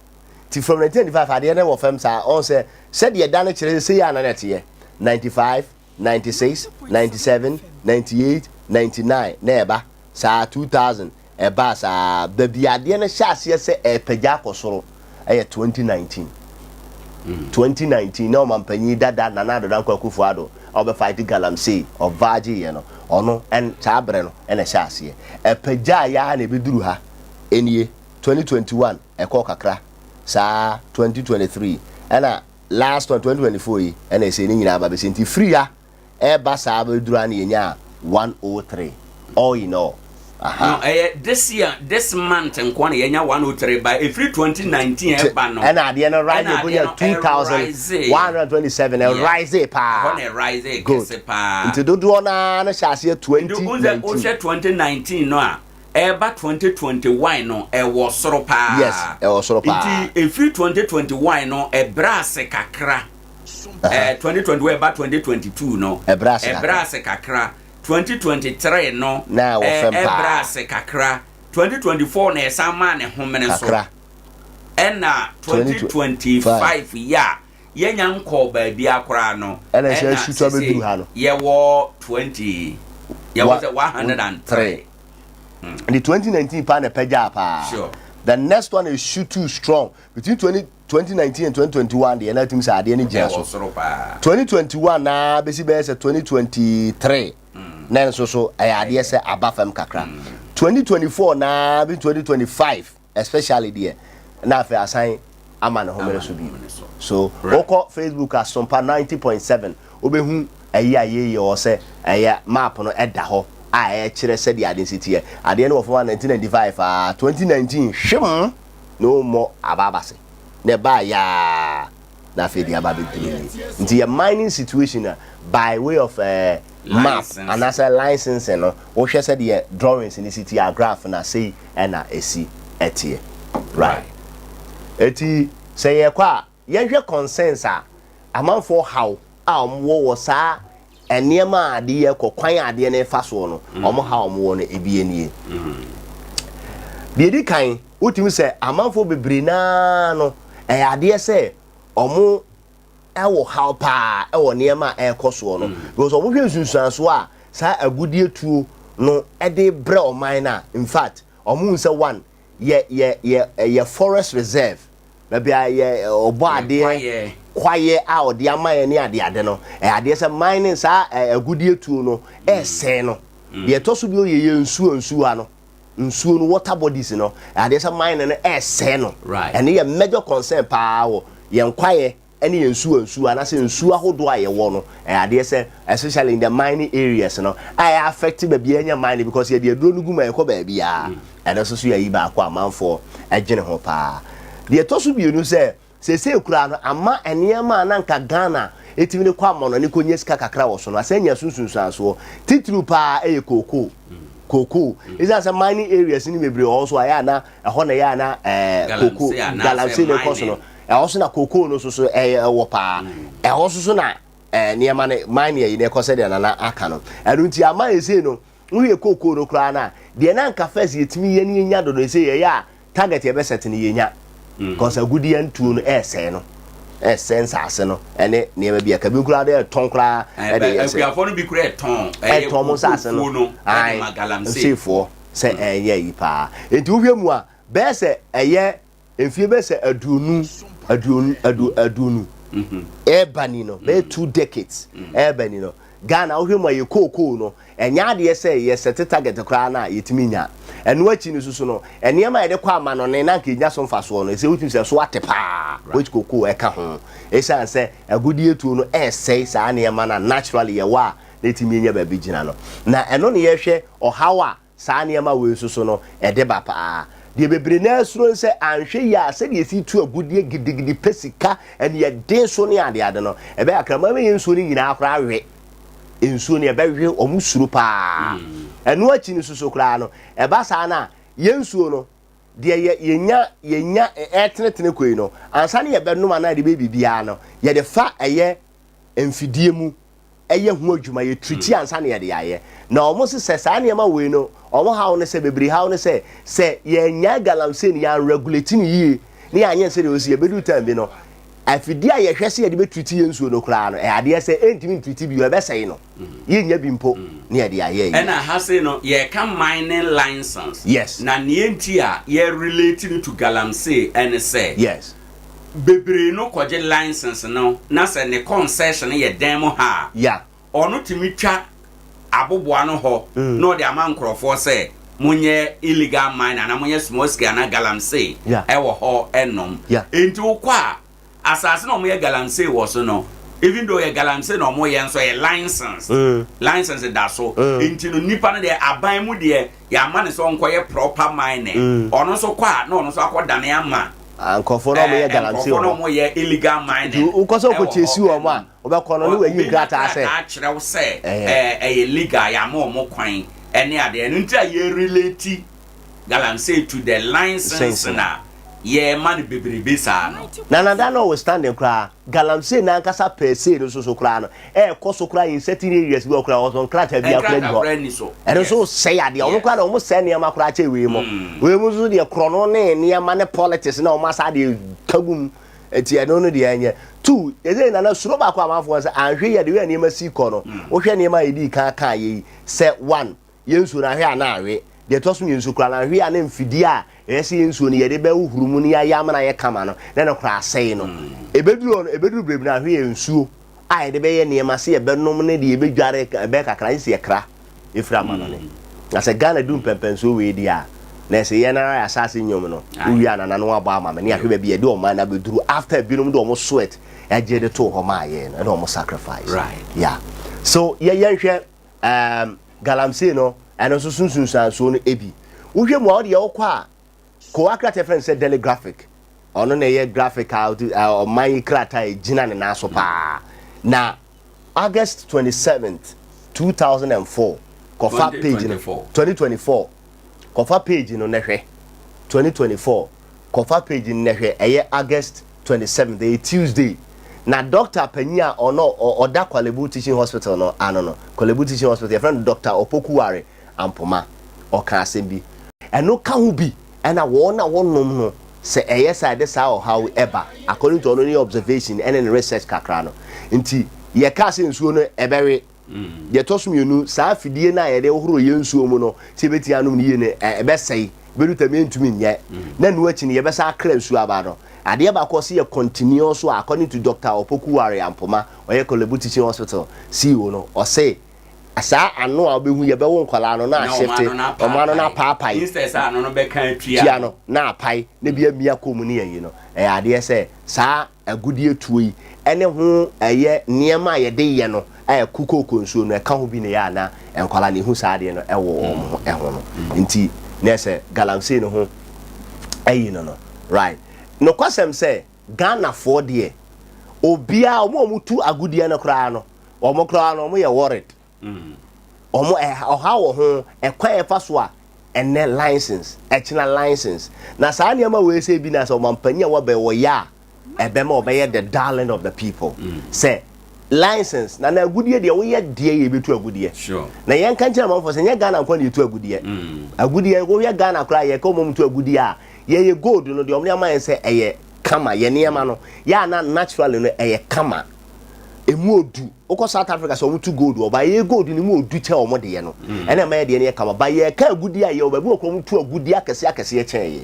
ti. From 1995 adeɛ no wɔ fam saa. Ɔn sɛ sɛdeɛ da no kyerɛ sɛ sei a na na ɛteɛ 95, 96, 97, 98, 99 na ɛba saa 2000 ɛba saa. Baabi adeɛ no hyɛ aseɛ sɛ ɛpagya akɔ soro ɛyɛ 2019. 2019 na ɔmampanyin dada Nana Addo Dankwa Akufo-Addo. a ɔbɛ fight galamsey, ɔvaagye yɛ no, ɔno ɛn saa berɛ no ɛna ɛhyɛ aseɛ. Ɛpagyaa yɛ ara na ɛbɛduru ha. Ɛnie, 2021 ɛkɔɔ kakra saa, 2023 ɛna last one 2024 yi ɛna ɛsei ne nyinaa aba bɛsi. Nti firi ha ɛreba saa bɛduru ha na yɛnyaa 103 all in all. Aha. No, ɛyɛ this year, this month nko na yɛnya 103 ba ɛfiri 2019 ɛba no. Ɛna adeɛ no rise ɛkɔnya 2127 ɛrise paa. Ɛhɔ na ɛrise kɛse paa. Nti dodoɔ no ara no hyɛ aseɛ 2019. Nti wohwɛ 2019 no a ɛreba 2021 no ɛwɔ soro paa. Yes, ɛwɔ soro paa. Nti ɛfiri 2021 no ɛbrɛ ase kakra. 2021 ɛba 2022 no ɛbrɛ ase kakra. 2023 no na ɛwɔ fam paa. Ɛbrɛ ase kakra. 2024 na ɛsan maa ne homene so. Ɛna 2025 yi a yɛnya nkɔɔ baabi koraa no. Ɛna ɛsɛ ɛsutu abɛduru ha no. Yɛwɔ 20 yɛwɔ sɛ 103. The 2019 paa na ɛpɛgyaa paa. Sure. The next one is shoot too strong between 20 2019 and 2021 deɛ na ɛtumi sɛ adeɛ no gyina so. 2021 naa bɛsi bɛyɛ sɛ 2023 na nso so ɛyɛ adeɛ sɛ aba fam kakra. 2024 naa bi 2025 especially deɛ na afei asan ama ne homene so bio. So wokɔ Facebook Asompa 90.7 wobɛhu ɛyi a yɛyɛ wɔ sɛ ɛyɛ map no ɛda hɔ a ɛkyerɛ sɛdeɛ ade nsi teɛ. Adeɛ no wɔ fam a 1995 a 2019 hwem na ɔmmɔ aba abase na ɛbaa yaa na afei de aba abɛduru nie. Nti yɛ mining situation a by way of uh, map anaasɛ licensing no wohwɛ sɛdeɛ drawings no si teɛ a graph no a sei ɛna ɛsi ɛteɛ. Right. Eti sɛ yɛkɔ a yɛnhwɛ concerns a amanfoɔ haw a wɔwɔ wɔ saa nneɛma a ade yɛ kɔ kwan a adeɛ no fa soɔ no, wɔn haw a wɔwɔ no ebi nie. Deɛ edi kan, wotumi sɛ amanfoɔ bebree naa no ɛyɛ adeɛ sɛ wɔn ɛwɔ haw paa ɛwɔ nneɛma a ɛrekɔ soɔ no because wɔn hwɛ nsunsuansoɔ a saa agudie tuo no ɛde brɛ ɔman no a, in fact wɔn hu sɛ one yɛ yɛ yɛ yɛ forest reserve baabi a yɛ ɔbɔ adeɛ kwaeɛ a ɔde ama yɛ ne adeade no ɛyɛ adeɛ sɛ mining saa agudie tuo no ɛresɛe no. Deɛ ɛtɔ so bio yɛ yɛ nsuo nsuwa no nsuo no water bodies no ɛyɛ adeɛ sɛ mining no ɛresɛe no. Ɛno yɛ major concern paa wɔ yɛn kwaeɛ ne yɛn nsuwa nsuwa anaasɛ nsuo ahodoɔ a yɛwɔ no. Ɛyɛ adeɛ sɛ especially in the mining areas no a ɛyɛ affect baabi a yɛnya mining because yɛde aduro no gu mu a ɛkɔ baabiara. Ɛno nso so yɛ ayi baako a amanfoɔ dwene ho paa. Deɛ ɛtɔ so mmienu sɛ seesei koraa no ama nneɛma a na nka Ghana ɛtumi de kɔ amɔnɔne kɔnya sika kakra wɔ so no asan anya so nsunsuansoɔ. Titiriw paa ɛyɛ kookoo. Kookoo. Ɛsiane sɛ mining areas no bebree wɔ hɔ so a ɛyɛ a na ɛhɔ na ɛyɛ a na ɛɛ kookoo galamsey na ɛkɔ so no. Ɛhɔ so na kookoo no nso so ɛyɛ ɛwɔ paa. Ɛhɔ nso so na ɛɛ nneɛma no mining ayi no ɛkɔ sɛdeɛ Nana aka no. Ɛno nti ama ɛsei no woyɛ kookoo no koraa no a, deɛ na anka first yɛtumi yɛ ne yɛnya dodo ɛsei yɛyɛ a target yɛbɛ set no yɛnya. Because agudeɛ ntuo no ɛresɛe no. Ɛresɛe nsaase no ɛne nneɛma bi a ɛka bi koraa de ɛtɔn koraa ɛde yɛ sɛ. Akuafoɔ no bi koraa ɛtɔn ɛyɛ ɛtɔn mo nsaase no. Ɛde ma galamsey. Foɔ sɛ ɛnyɛ ayi paa. Nti wohwɛ mu a bɛyɛ sɛ ɛyɛ mfie bɛyɛ sɛ aduonu aduonu adu aduonu ɛreba ni no bɛyɛ two decades ɛreba ni no Ghana wohwɛ mu a yɛ kookoo no ɛnyɛ adeɛ sɛ yɛ sɛte target koraa no a yɛtumi nya. Ɛno akyi no soso no nneɛma a yɛde kɔ amanɔne na anka yɛnya so mfasoɔ no ɛsɛ wotumi sɛ so ate paa which kookoo ɛka ho ɛsiane sɛ agudeɛ tuo no ɛresɛe saa nneɛma no a naturally yɛwɔ a na ɛtumi nya baabi gyina no. Na ɛno ne yɛhwɛ ɔhaw a Saa nneɛma wei nso so no, ɛde ba paa. Deɛ bebree no ara suro ne sɛ, anhwɛ yie a, sɛdeɛ yɛsi tu agudeɛ gidigidi pɛ sika, aniɛden so ne adeade no, ɛbɛyɛ akraman bɛyɛ nsuo no nyinaa koraa awe. Nsuo no ɛbɛwe, wɔn suro paa. Ɛno akyi no nso so koraa no, ɛba saa no a, yɛn nsuo no, deɛ yɛ, yɛnya, yɛnya ɛretenetene kɔ yi no, ansa na yɛbɛnom anaa yɛde bɛyɛ biribiara no, yɛde fa ɛyɛ mfidie mu yɛ ho adwuma, yɛ treati ansa na yɛde ayɛ. Na wɔn se sɛ saa nneɛma wei no, wɔn haw ne sɛ, bebree haw ne sɛ, sɛ yɛannyae galamsey no, yɛan regulate no yie, na yɛanyɛ no sɛdeɛ ɛwɔ sɛ, yɛbɛduru time bi no, afidie a yɛhwɛ sɛ yɛde bɛ treati yɛn nsuo no koraa no, ɛyɛ adeɛ sɛ ɛntumi ntreati bio, ɛbɛsɛe no. Yɛnnya bi mpo na yɛde ayɛ yie. Ɛna ha sei no, yɛreka mining license. Yes. Na nea nti a yɛ relate no to galamsey ɛne sɛ. Yes. Bebree no kɔgye license no na sɛ ne concession yɛ dan mu ha a, Yeah. ɔno tumi twa aboboa no hɔ na ɔde ama nkorɔfoɔ sɛ monyɛ illegal mine anaa monyɛ small scale anaa galamsey ɛwɔ hɔ ɛnom. Enti wokɔ a asase na wɔyɛ galamsey wɔ so no even though yɛ galamsey na wɔyɛ nso ɛyɛ license mm. license da so mm. nti no nipa no deɛ aban mu deɛ yɛama ne sɛ ɔnkɔyɛ proper mining mm. ɔno nso kɔ a na ɔno nso akɔ dane ama ah, nkurɔfoɔ na wɔyɛ eh, galamsey wɔ hɔ wɔyɛ illegal mining wokɔ sɛ wokɔkyɛ si wɔn a wobɛkɔ no ne wɔayi nkrataa sɛ akyerɛ wo sɛ ɛyɛ legal yɛama wɔn kwan ɛne adeɛ ɛno nti a yɛ relate galamsey to the license na yɛma no bebrebe saa no. Na na da no withstanding koraa, galamsey no ankasa per se no nso so koraa no, ɛrekɔ so koraa in certain areas bi wɔ koraa wɔsɔ nkrataa biara koraa nni hɔ. Ɛno nso sɛe adeɛ. Wɔn koraa deɛ wɔn sɛe nneɛma koraa kyɛ wei mo. Wei mo nso deɛ korɔno ne nneɛma ne politics na wɔn asa deɛ ka gu mu. Eti ɛno no deɛ ɛnyɛ. Two, ɛsɛ nana suro baako amanfoɔ sɛ anhwɛ yi a the way a nneɛma si kɔ no, wohwɛ nneɛma a yɛdii kan kaa yɛ yi sɛ one, Yɛn nsuo no ahwe a na awe. Deɛ ɛtɔ so mmiensu koraa no, ahwe a na mfidie a ɛyɛ sɛ yɛn nsuo no yɛde bɛhohoro mu na yɛayɛ ama no ayɛ kama no, na ɛno koraa asɛe no. Ɛbɛduru hɔ no, ɛbɛduru berɛ bi no, ahwe yɛ nsuo a yɛde bɛyɛ nneɛma sɛ yɛbɛnom ne deɛ yɛbɛdware ɛbɛyɛ kakra, gye sɛ yɛkra ɛfiri amanɔne. Na sɛ Ghana du mpɛmpɛnsoɔ wei deɛ a, na ɛsɛ yɛn ara yɛ asase nnwom no, wowie a nana no abɔ ama me ne yɛahwɛ baabi yɛde ɔman no abɛduru after binom de wɔn sweat ɛgye de too hɔ maa yɛn no, ɛna wɔn sacrifice. Yeah. So yɛ yɛnhwɛ Um, galamsey no, ɛno nso so nsunsuansoɔ no ebi. Wohwɛ mu a, wodeɛ wokɔ a, kowa krataa yɛfrɛ no sɛ Daily Graphic. Ɔno na ɛyɛ graphic a ɔman yi krataa a ɛgyina ne nan so paa. Na August 27th, 2004, kɔfa page no, 2024, kɔfa page no na hwɛ. 2024, kɔfa page no na hwɛ, ɛyɛ August 27th, ɛyɛ Tuesday, na dɔkta panyin a ɔno ɔda Korle-Bu Teaching Hospital no ano no, Korle-Bu Teaching Hospital, yɛfrɛ no Dɔkta Opoku-Ware Ampoma, ɔka asɛm bi. Ɛno ka ho bi na wɔn a wɔnom no, sɛ ɛyɛ saa a ɛde saa ɔhaw yi ba, according to ɔno ne observation ne ne research kakra no. Nti yɛkaa sɛ nsuo no ɛbɛwe. Deɛ ɛtɔ so mmienu, saa afidie no a yɛde hohoro yɛn nsuo mu no, sɛ yɛbɛtumi anom no yie no, ɛbɛsɛe. Bɛdu tam yɛntumi nyɛ. Na ɛno akyi no, yɛbɛsan akra nsuo aba no. Adeɛ baako a ɔse yɛ continuous a, according to Doctor Opoku Ware Ampoma, ɔyɛ Korle-Bu Teaching Hospital CEO no, ɔse saa ano a wobɛhu yɛbɛwo nkwadaa no na ahyefte, wɔn ano no apaapae. Instead sɛ ano no bɛka atua no. no, na apae, na bi amia kɔ mu ne ayi no. Ɛyɛ adeɛ sɛ saa agudeɛ tuo yi ne ho ɛyɛ nneɛma a yɛde yɛ no a ɛku kooko nsuo no ɛka ho bi na ɛyɛ a na nkwadaa no ɛhu saa adeɛ no ɛwɔ wɔn ho ɛho no nti na ɛsɛ galamsey no ho ayi no no right nokwasɛm sɛ Ghanafoɔ deɛ obiara wɔn a wɔtu agudeɛ no koraa no wɔn koraa no wɔn yɛ worried wɔn ɔhaw wɔ ho ɛkwan ɛfa so a ɛnɛ license ɛkyena license na saa nneɛma wei sɛ bi na sɛ ɔmampanyin a wɔbɛ wɔyɛ a ɛbɛma ɔbɛyɛ the darling of the people mm. sɛ license na na agudeɛ deɛ woyɛ deɛ yɛ bɛtu agudeɛ na yɛn ka nkyɛn amanfoɔ sɛ nyɛ Ghana nkɔ na yɛtu agudeɛ mm. agudeɛ woyɛ Ghana koraa yɛka wɔn tu agudeɛ a yɛyɛ gold no deɛ wɔn de ama yɛn sɛ ɛyɛ kama yɛ nneɛma no yɛ ana naturally no ɛyɛ kama emu odu wokɔ South Africa sɛ wɔn tu gold wɔ ba yɛ gold no mu odu kyɛ wɔn deɛ no mm. ɛna ɛma yɛ deɛ no yɛ kama ba yɛ ka agudi a yɛ wɔ baabi wɔ kɔ wɔn tu agudi akɛseɛ akɛseɛ kyɛn yɛ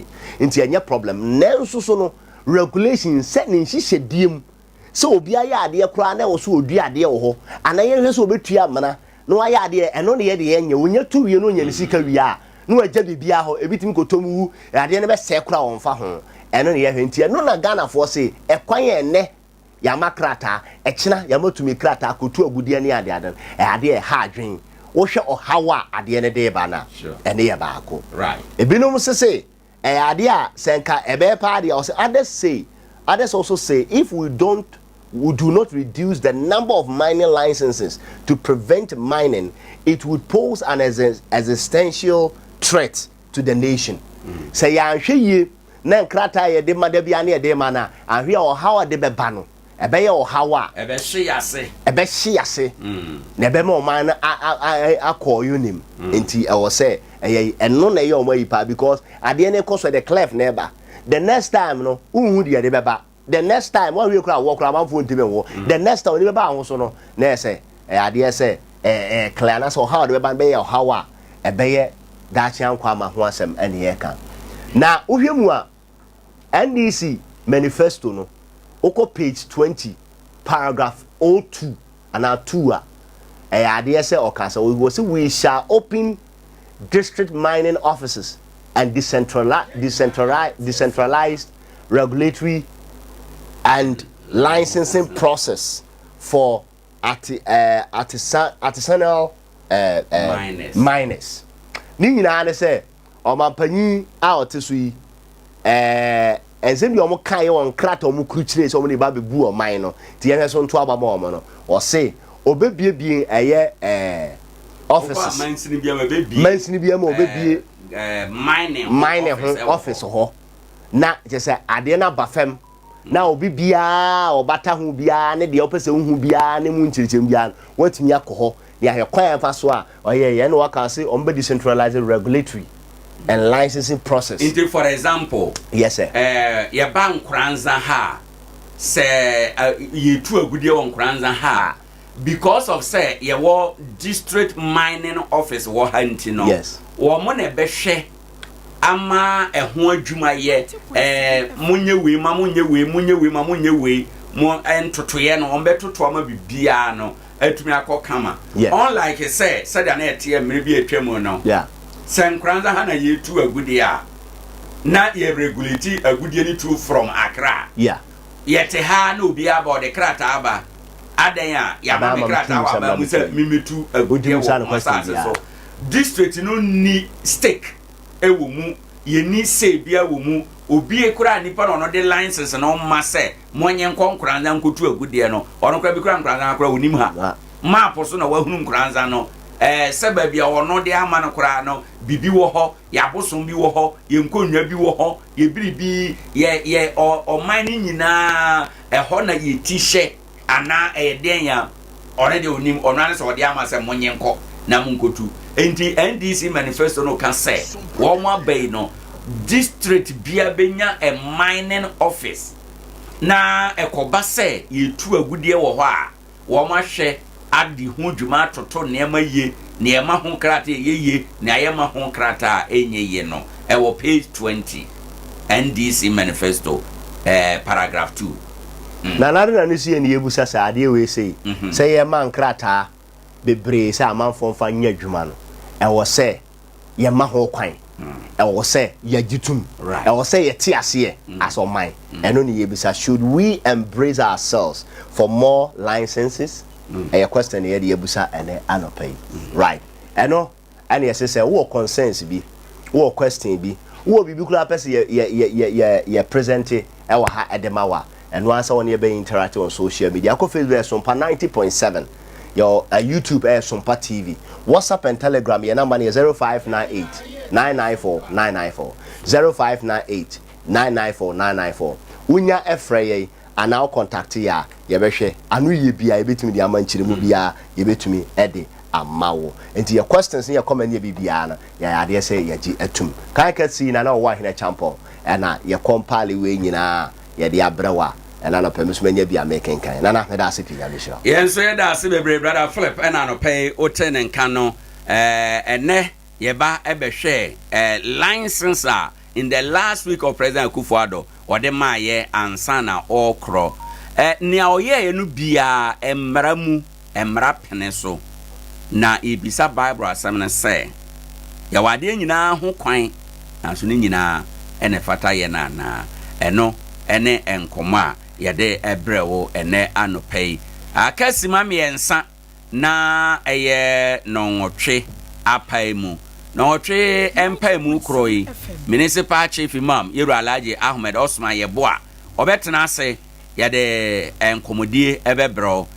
nti ɛnyɛ problem nanso so no regulation sɛ ne nhyehyɛdeɛ mu sɛ obi ayɛ adeɛ koraa na ɛwɔ so odua adeɛ wɔ hɔ anaa yɛnhwɛ sɛ obetua amena na wayɛ adeɛ ɛno ne yɛ deɛ nyɛ wonya tu wie no onya ne sika wie a na wagya biribiara hɔ ebi tumi kɔtɔ mu wu adeɛ no bɛsɛe koraa wɔmfa ho ɛno ne yɛhwɛ nti ɛno na Ghanafoɔ se ɛkwan yɛ ɛnɛ Yɛama krataa, ɛkyena yɛama tumi krataa kɔtu agudeɛ ne adeade no, ɛyɛ adeɛ a ɛha adwene. Wohwɛ ɔhaw a adeɛ no de reba no a, ɛno yɛ baako. Ebinom nso se ɛyɛ adeɛ a sɛ nka ɛbɛyɛ paa deɛ a, wɔse others say, others also say if we don't we do not reduce the number of mining licenses to prevent mining, it would pose an existential threat to the nation. Sɛ yɛanhwɛ yie na nkrataa a yɛde ma da biara ne yɛde ma no a, anhwɛ a ɔhaw a ɛde bɛba no, ɛbɛyɛ ɔhaw a. Ɛbɛhye yɛn ase. Ɛbɛhye yɛn ase, na ɛbɛma ɔman no akɔ ɔyonim. Nti ɛwɔ sɛ ɛyɛ ɛno na ɛyɛ wɔn ayi paa because adeɛ no rekɔ so ɛde clef na ɛba. The next time no, wonhu deɛ ɛde bɛba. The next time, woanhwɛ koraa a wɔ koraa amanfoɔ ntumi nwo. The next time, wɔde bɛba ahoso no, na ɛyɛ sɛ ɛyɛ adeɛ sɛ ɛɛ clear anaasɛ ɔhaw a ɛde bɛba no bɛyɛ ɔhaw a ɛbɛyɛ daakye ankwa ama ho asɛm ɛne yɛka. Na wohwɛ mu a, NDC manifesto no, wokɔ page 20, paragraph 02 anaa 2 a, Ɛyɛ adeɛ sɛ ɔka sɛ wɔ se we shall open district mining offices and decentrali decentrali decentralized regulatory and licensing process for arti eh, artisan artisanal eh, eh, Miners. miners. Ne nyinaa ne sɛ ɔmampanyin a ɔte so yi eh, nsɛm bi a wɔn kaeɛ wɔ nkrataa a wɔn kurukyire sɛ wɔn de ba abɛbu ɔman no nti yɛhwɛ so nto aba ma wɔn no ɔse ɔbɛbiebie ɛyɛ eh, offices mansini bi ama ɔbɛbie mansini bi ama ɔbɛbie eh, mining ho mining ho office ɛwɔ office hɔ na kyerɛ sɛ adeɛ no aba fam na obi biara a ɔbata ho biara ne deɛ ɔpɛ sɛ wohu biara ne mu nkyerɛkyerɛmu biara no watumi akɔ hɔ ne ahwɛ kwan a ɛfa so a ɔyɛ yɛn na waka sɛ wɔn bɛ decentralize regulatory and licensing process. Nti for example, Yes sir. eh, yɛba Nkoranza ha a, sɛ eh, yɛtu agudeɛ wɔ Nkoranza ha a, because of sɛ yɛwɔ district mining office wɔ ha nti no, Yes. wɔn na ɛbɛhwɛ ama ɛho adwuma yɛ, eh, monyɛ wei ma monyɛ wei, monyɛ wei ma monyɛ wei, mo eh, ntotoeɛ no, wɔn bɛtoto ama biribiara no atumi akɔ kama. Yeah. Unlike sɛ sɛdeɛ na ɛteɛ mmerɛ bi a atwa mu no, Yeah. sɛ Nkoranza ha na yɛtu agudeɛ a, na yɛ regulate agudeɛ no tu from Accra. Yeah. Yɛte ha na obi aba ɔde krataa aba, adɛn a yɛama me krataa wɔ aban mu sɛ memetu agudeɛ wɔ mo asase so. District no nni stake wɔ mu, yɛnni say biara wɔ mu. Obie koraa nipa na ɔno de license no ma sɛ monyɛ nkɔ Nkoranza nkɔtu agudeɛ no, ɔno koraa bi koraa Nkoranza koraa ɔnim ha. Map so na wahunu Nkoranza no, ɛɛ sɛ baabi a ɔno de ama no koraa no, biribi wɔ hɔ, yɛ abosom bi wɔ hɔ, yɛ nkonnwa bi wɔ hɔ, yɛ biribi, yɛ yɛ ɔman no nyinaa ɛhɔ na yɛ ti hyɛ anaa ɛyɛ deɛn a, ɔno deɛ ɔnim, ɔno ara ne sɛ ɔde ama sɛ monye nkɔ na monkɔtu. Enti NDC manifesto no ka sɛ wɔn aba yi no, district bia bɛnya a mining office na ɛkɔba sɛ yɛtu agudeɛ wɔ hɔ a, wɔahwɛ adi ho dwuma atoto nneɛma yie, nea ɛma ho krataa a ɛyɛ yie, nea yɛmma ho krataa a ɛnyɛ yie no, ɛwɔ page 20, NDC manifesto, eh, paragraph 2. Na n'ade na ne so yɛ ne yɛbusa sɛ adeɛ wei sei, sɛ yɛma nkrataa bebree sɛ amanfoɔ mfa nyɛ adwuma no, ɛwɔ sɛ yɛma ho kwan, ɛwɔ sɛ yɛgye tom, ɛwɔ sɛ yɛte aseɛ as ɔman. Ɛno ne yɛbisa, should we embrace ourselves for more licenses? Ɛyɛ question na yɛde abusa ɛnɛ anɔpa yi. Right. Ɛno ɛna yɛse sɛ wowɔ concerns bi, wowɔ question bi, wowɔ biribi koraa pɛ sɛ yɛ yɛ yɛ yɛ yɛ yɛ present ɛwɔ ha ɛde ma wo a, ɛno ara sɛ wɔne yɛbɛ interact on social media. Akɔ Facebook ɛyɛ Sompa 90.7, yɛwɔ uh, YouTube ɛyɛ Sompa TV, WhatsApp and Telegram yɛn number no yɛ 0598 994 994, 0598 994 994. Wonya ɛfrɛ yɛn anaa wo contact yɛ a, yɛbɛhwɛ ano yie biara yɛbɛtumi de ama nkyerɛmu biara yɛbɛtumi de ama wo. Nti yɛ questions ne yɛ comment ne yɛ biribiara no yɛayɛ adeɛ sɛ yɛgye atum. Kan kɛse na na ɔwɔ Ahene Kyampɔn ɛna yɛ compile wei nyinaa yɛde abrɛ wo a ɛna anɔpa yi me nso manya bi a mekenkan. Nana meda ase pii Nyame nhyira wo. Yɛn nso yɛda ase bebree brother Philip ɛna anɔpa yi wote ne nka no ɛɛ ɛnɛ yɛba ɛbɛhwɛɛ ɛɛ license a in the last week of President Akufo Addo ɔde maayɛ ansa na ɔrekorɔ. Ɛ nea ɔyɛeɛ no biara mmara mu, mmara pene so. Na yɛbisa Bible asɛm no sɛ, Yɛwɔ adeɛ nyinaa ho kwan, nanso ne nyinaa na ɛfata yɛn anaa? Ɛno ne nkɔmmɔ a yɛde brɛ wo ɛnnɛ anɔpa yi. Aka simma mmiɛnsa na ɛyɛ nnɔnwɔtwe apae mu. Nnɔnwɔtwe mpaemu korɔ yi, Municipal Chief Imam Yewura Alhaji Ahmed Osman Yeboah, ɔbɛtena ase, yɛde nkɔmmɔdie bɛbrɛ wo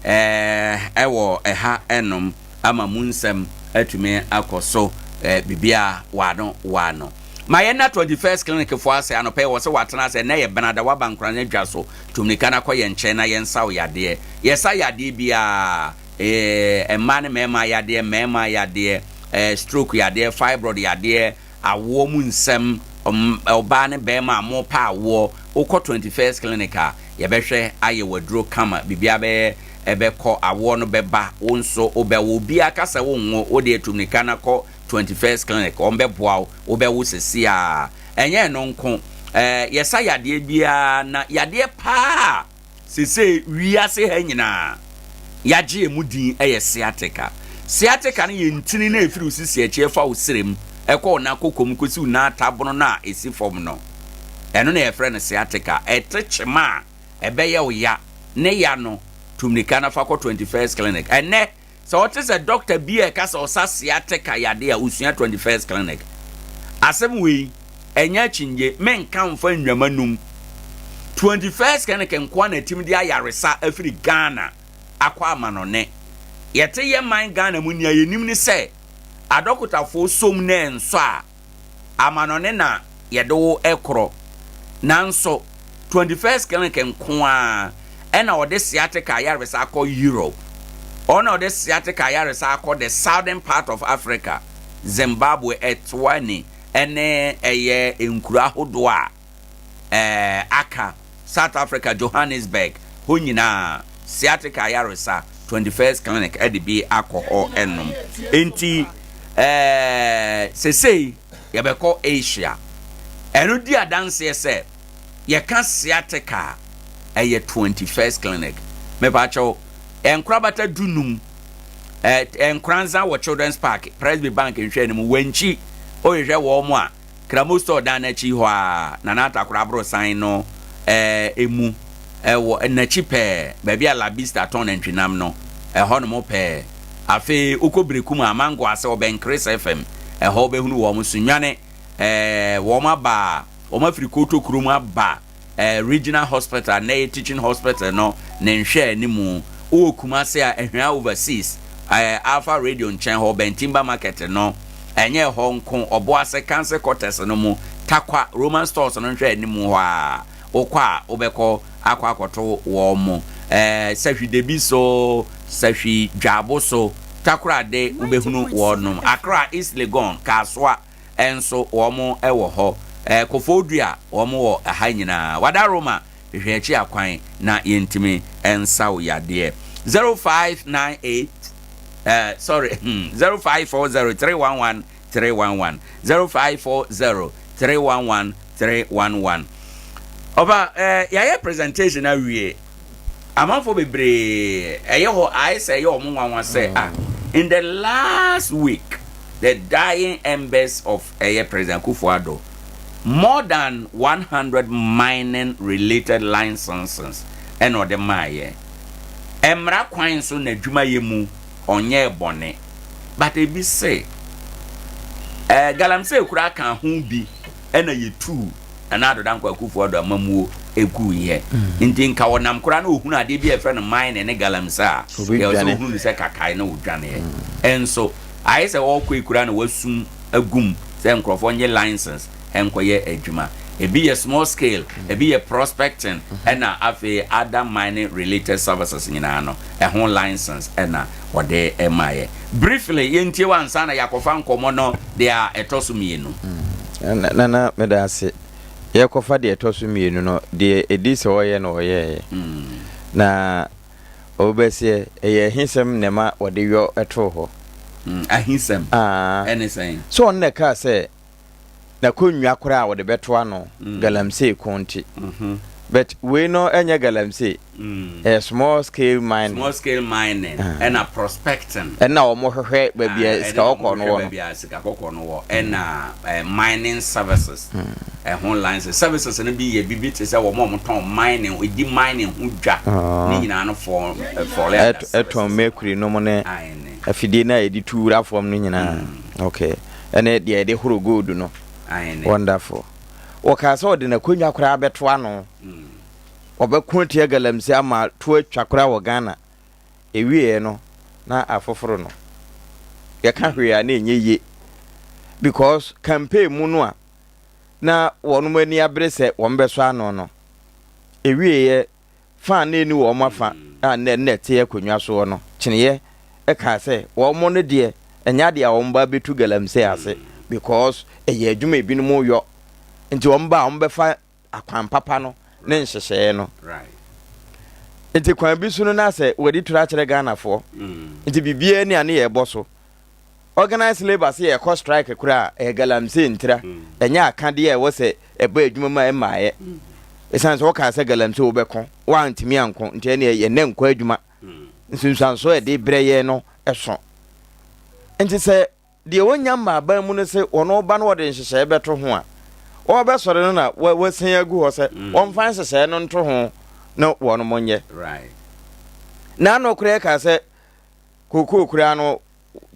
wɔ ɛha nom ama mu nsɛm atumi akɔ so biribiara wano wano. Ma yɛnna 21st Clinic foɔ ase anɔpa yi, wɔ sɛ watena ase, ɛnnɛ yɛ Benada, waba Nkoranza dwa so, Tu mmirika na kɔ yɛn nkyɛn na yɛnsa wo yadeɛ. Yɛsa yadeɛ biara, eh, mmaa ne mmarima yadeɛ, mmarima yadeɛ, eh, stroke yadeɛ, fibroid yadeɛ, awoɔ mu nsɛm, ɔbaa ne barima a mopɛ awoɔ, wokɔ 21st Clinic a, yɛbɛhwɛ ayɛ wo aduro kama, biribiara bɛyɛ, ɛbɛkɔ, awoɔ no bɛba, wo nso wobɛwo. Obiara ka sɛ wonwo, wo deɛ tu mmirika na kɔ 21st Clinic, wɔbɛboa wo, wobɛwo seesei ara. Ɛnyɛ ɛno nko, ɛɛ, yɛsa yadeɛ biara, na yadeɛ paa a seesei wiase ha nyinaa, yɛagye emu din yɛ sciatica. Sciatica no yɛ ntini no a ɛfiri wo sisi akyi ɛfa wo serɛ mu ɛkɔ wo nan koko mu kɔsi wo nan atabono no a ɛsi fam no. Ɛno na yɛfrɛ no sciatica. Ɛte kyema a ɛbɛyɛ wo ya. Ne ya no, tu mmirika na fa kɔ 21st Clinic. Ɛnnɛ, Sɛ ɔte sɛ dɔkta bi a ɛka sɛ ɔsa sciatica yade a, osua 21st Clinic. Asɛm wei, ɛnyɛ akyinnye, menka mfa nnwamanum. 21st Clinic nkoa na atumi de ayaresa afiri Ghana akɔ amanɔne. Yɛte yɛn man Ghana mu, nea yɛnim ne sɛ adɔkotafoɔ som na ɛnsɔ a, amanɔne na yɛde wo korɔ. Nanso 21st Clinic nko ara na ɔde sciatica ayaresa akɔ Europe. Ɔno na ɔde sciatica ayaresa akɔ the southern part of Africa, Zimbabwe, Eswatini ne ɛyɛ nkuro ahodoɔ a ɛɛ aka South Africa, Johannesburg hɔ nyinaa sciatica ayaresa 21st Clinic de bi akɔ hɔ nom. Enti ɛɛ sesei yɛbɛkɔ Asia. Ɛno di adanseɛ sɛ yɛka sciatica a ɛyɛ 21st Clinic. Mepakyɛw, nkorabata dunum ɛɛ Nkoranza wɔ Children's Park, Presby Bank nhwɛ no mu, Wankyi, wohwehwɛ wɔn a Kramo store dan no akyi hɔ ara, Nana Atakora aborosan no mu, wɔ n'akyi pɛɛ, baabi a La Bista tɔn nantwinam no, ɛhɔnom pɛɛ. Afei wokɔ Berekum a, Mango ase, ɔbɛn Chris FM, ɛhɔ wobɛhunu wɔn. Sunyani, wɔn aba, wɔn afiri Koto kurom aba. eh, Regional Hospital, nnɛ yɛ Teaching Hospital no ne nhwɛanimu. Wowɔ Kumasi a, Ahwea Overseas, eh, Alpha Radio nkyɛn hɔ, bɛn Timber Market no. Ɛnyɛ ɛhɔ nko, Ɔboase Council Quarters no mu, Tarkwa, Roman Stores no nhwɛanimu hɔ a, wokɔ a, wobɛkɔ akɔ akɔto wɔn mo. Eh, Sahwi Debi so, Sahwi Dwaabo so, Takorade, wobɛhunu wɔnom. Accra, East Legon, Kasoa, nso wɔn wɔ hɔ. Koforidua wɔn wɔ ha nyinaa. Wada Roma hwehwɛ akyi akwan na yɛntumi nsa wo yadeɛ. 0598 uh, sorry, 0540 311 311 0540 311 311. Ɔba, eh, yɛayɛ presentation awie. Amanfoɔ bebree ɛyɛ hɔ ayɛ sɛ ɛyɛ wɔn nwanwa sɛ ah in the last week the dying embers of ɛyɛ President Akufo-Addo more than 100 mining related licenses ɛna ɔde maayɛ. Mmara kwan so na adwumayɛ mu ɔnyɛɛ bɔne but ebi se ɛɛ galamsey koraa ka ho bi ɛna yɛtuu Nana Addo Dankwa Akufo Addo amammuo guiɛ. Nti nka ɔnam koraa na ɔhunu adeɛ bi a yɛfrɛ no mining ne galamsey a, deɛ ɛwɔ sɛ ɔhunu no sɛ kakae na ɔdwaneɛ. Nso ayɛ sɛ ɔrekɔ yi koraa na wasum agum sɛ nkurɔfoɔ nye license nkɔyɛ adwuma. Ebi yɛ small scale, ebi yɛ prospecting ɛna afei other mining related services nyinaa no ɛho license ɛna ɔde maeɛ. Briefly yɛntie wo ansa na yɛakɔfa nkɔmmɔ no deɛ ɛtɔ so mmienu. Nana meda ase. Yɛkɔfa deɛ ɛtɔ so mmienu no, deɛ ɛdi sɛ ɔyɛ na ɔyɛeɛ. Na ɔbɛseɛ, ɛyɛ ahisɛm na ɛma wɔde yɔ too hɔ. Ahisɛm? Ɛne sɛn? Sɛ ɔno na ɛkaa sɛ n'akonnwa koraa a wɔde bɛto ano galamsey ko nti. But wei no ɛnyɛ galamsey. Ɛyɛ small scale mining. Small scale mining ɛna prospecting. Ɛna wɔn hwehwɛ baabi a sika kɔkɔɔ no wɔ no. Baabi a sika kɔkɔɔ no wɔ ɛna mining services ɛho license services no bi yɛ bibi te sɛ wɔn a wɔn tɔn mining edi mining ho dwa ne nyinaa no fɔ fɔle under services. Ɛtɔn mercury nom ne afidie no a yɛde tu wura fam no nyinaa. Okay. Ɛne deɛ yɛde horo gold no. Wonderful. Wɔkaa sɛ ɔde n'akonnwa koraa bɛto ano. Wɔbɛko atia galamsey ama to atwa koraa wɔ Ghana. Ɛwieɛ no na afoforo no yɛka hwee a na ɛnyɛ yie because campaign mu no a na wɔnom ani abere sɛ wɔn bɛsɔ ano no, ɛwieɛ fa a na ɛni wɔn afa a na na ɛte akonnwa soɔ no kyeneeɛ kaa sɛ wɔn no deɛ ɛnyɛ adeɛ a wɔn ba bɛtu galamsey ase because ɛyɛ adwuma ebinom yɔ nti wɔn ba a wɔn bɛfa akwan papa no ne nhyehyɛeɛ no. Nti kwan bi so no na sɛ wɔde turo akyerɛ Ghanafoɔ. Nti biribiara ni a ne yɛbɔ so. Organized labour sɛ yɛkɔ strike koraa a ɛyɛ galamsey ntira. Ɛnyɛ akadeɛ a ɛwɔ sɛ ɛbɔ adwuma mu a ɛmmaeɛ. Ɛsiane sɛ wɔkaa sɛ galamsey wobɛko, woantumi anko nti ɛneɛ yɛnnɛ nkɔ adwuma. nsunsuansoɔ a ɛde brɛ yɛn no so. Nti sɛ deɛ ɔnnya mmaa aban mu no se ɔno ba no ɔde nhyehyɛeɛ bɛto ho a, ɔrebɛsɔre no na wasan agu hɔ sɛ mm. wɔmfa nhyehyɛeɛ no nto ho na wɔnom nyɛ. Na ano koraa ka sɛ kookoo koraa no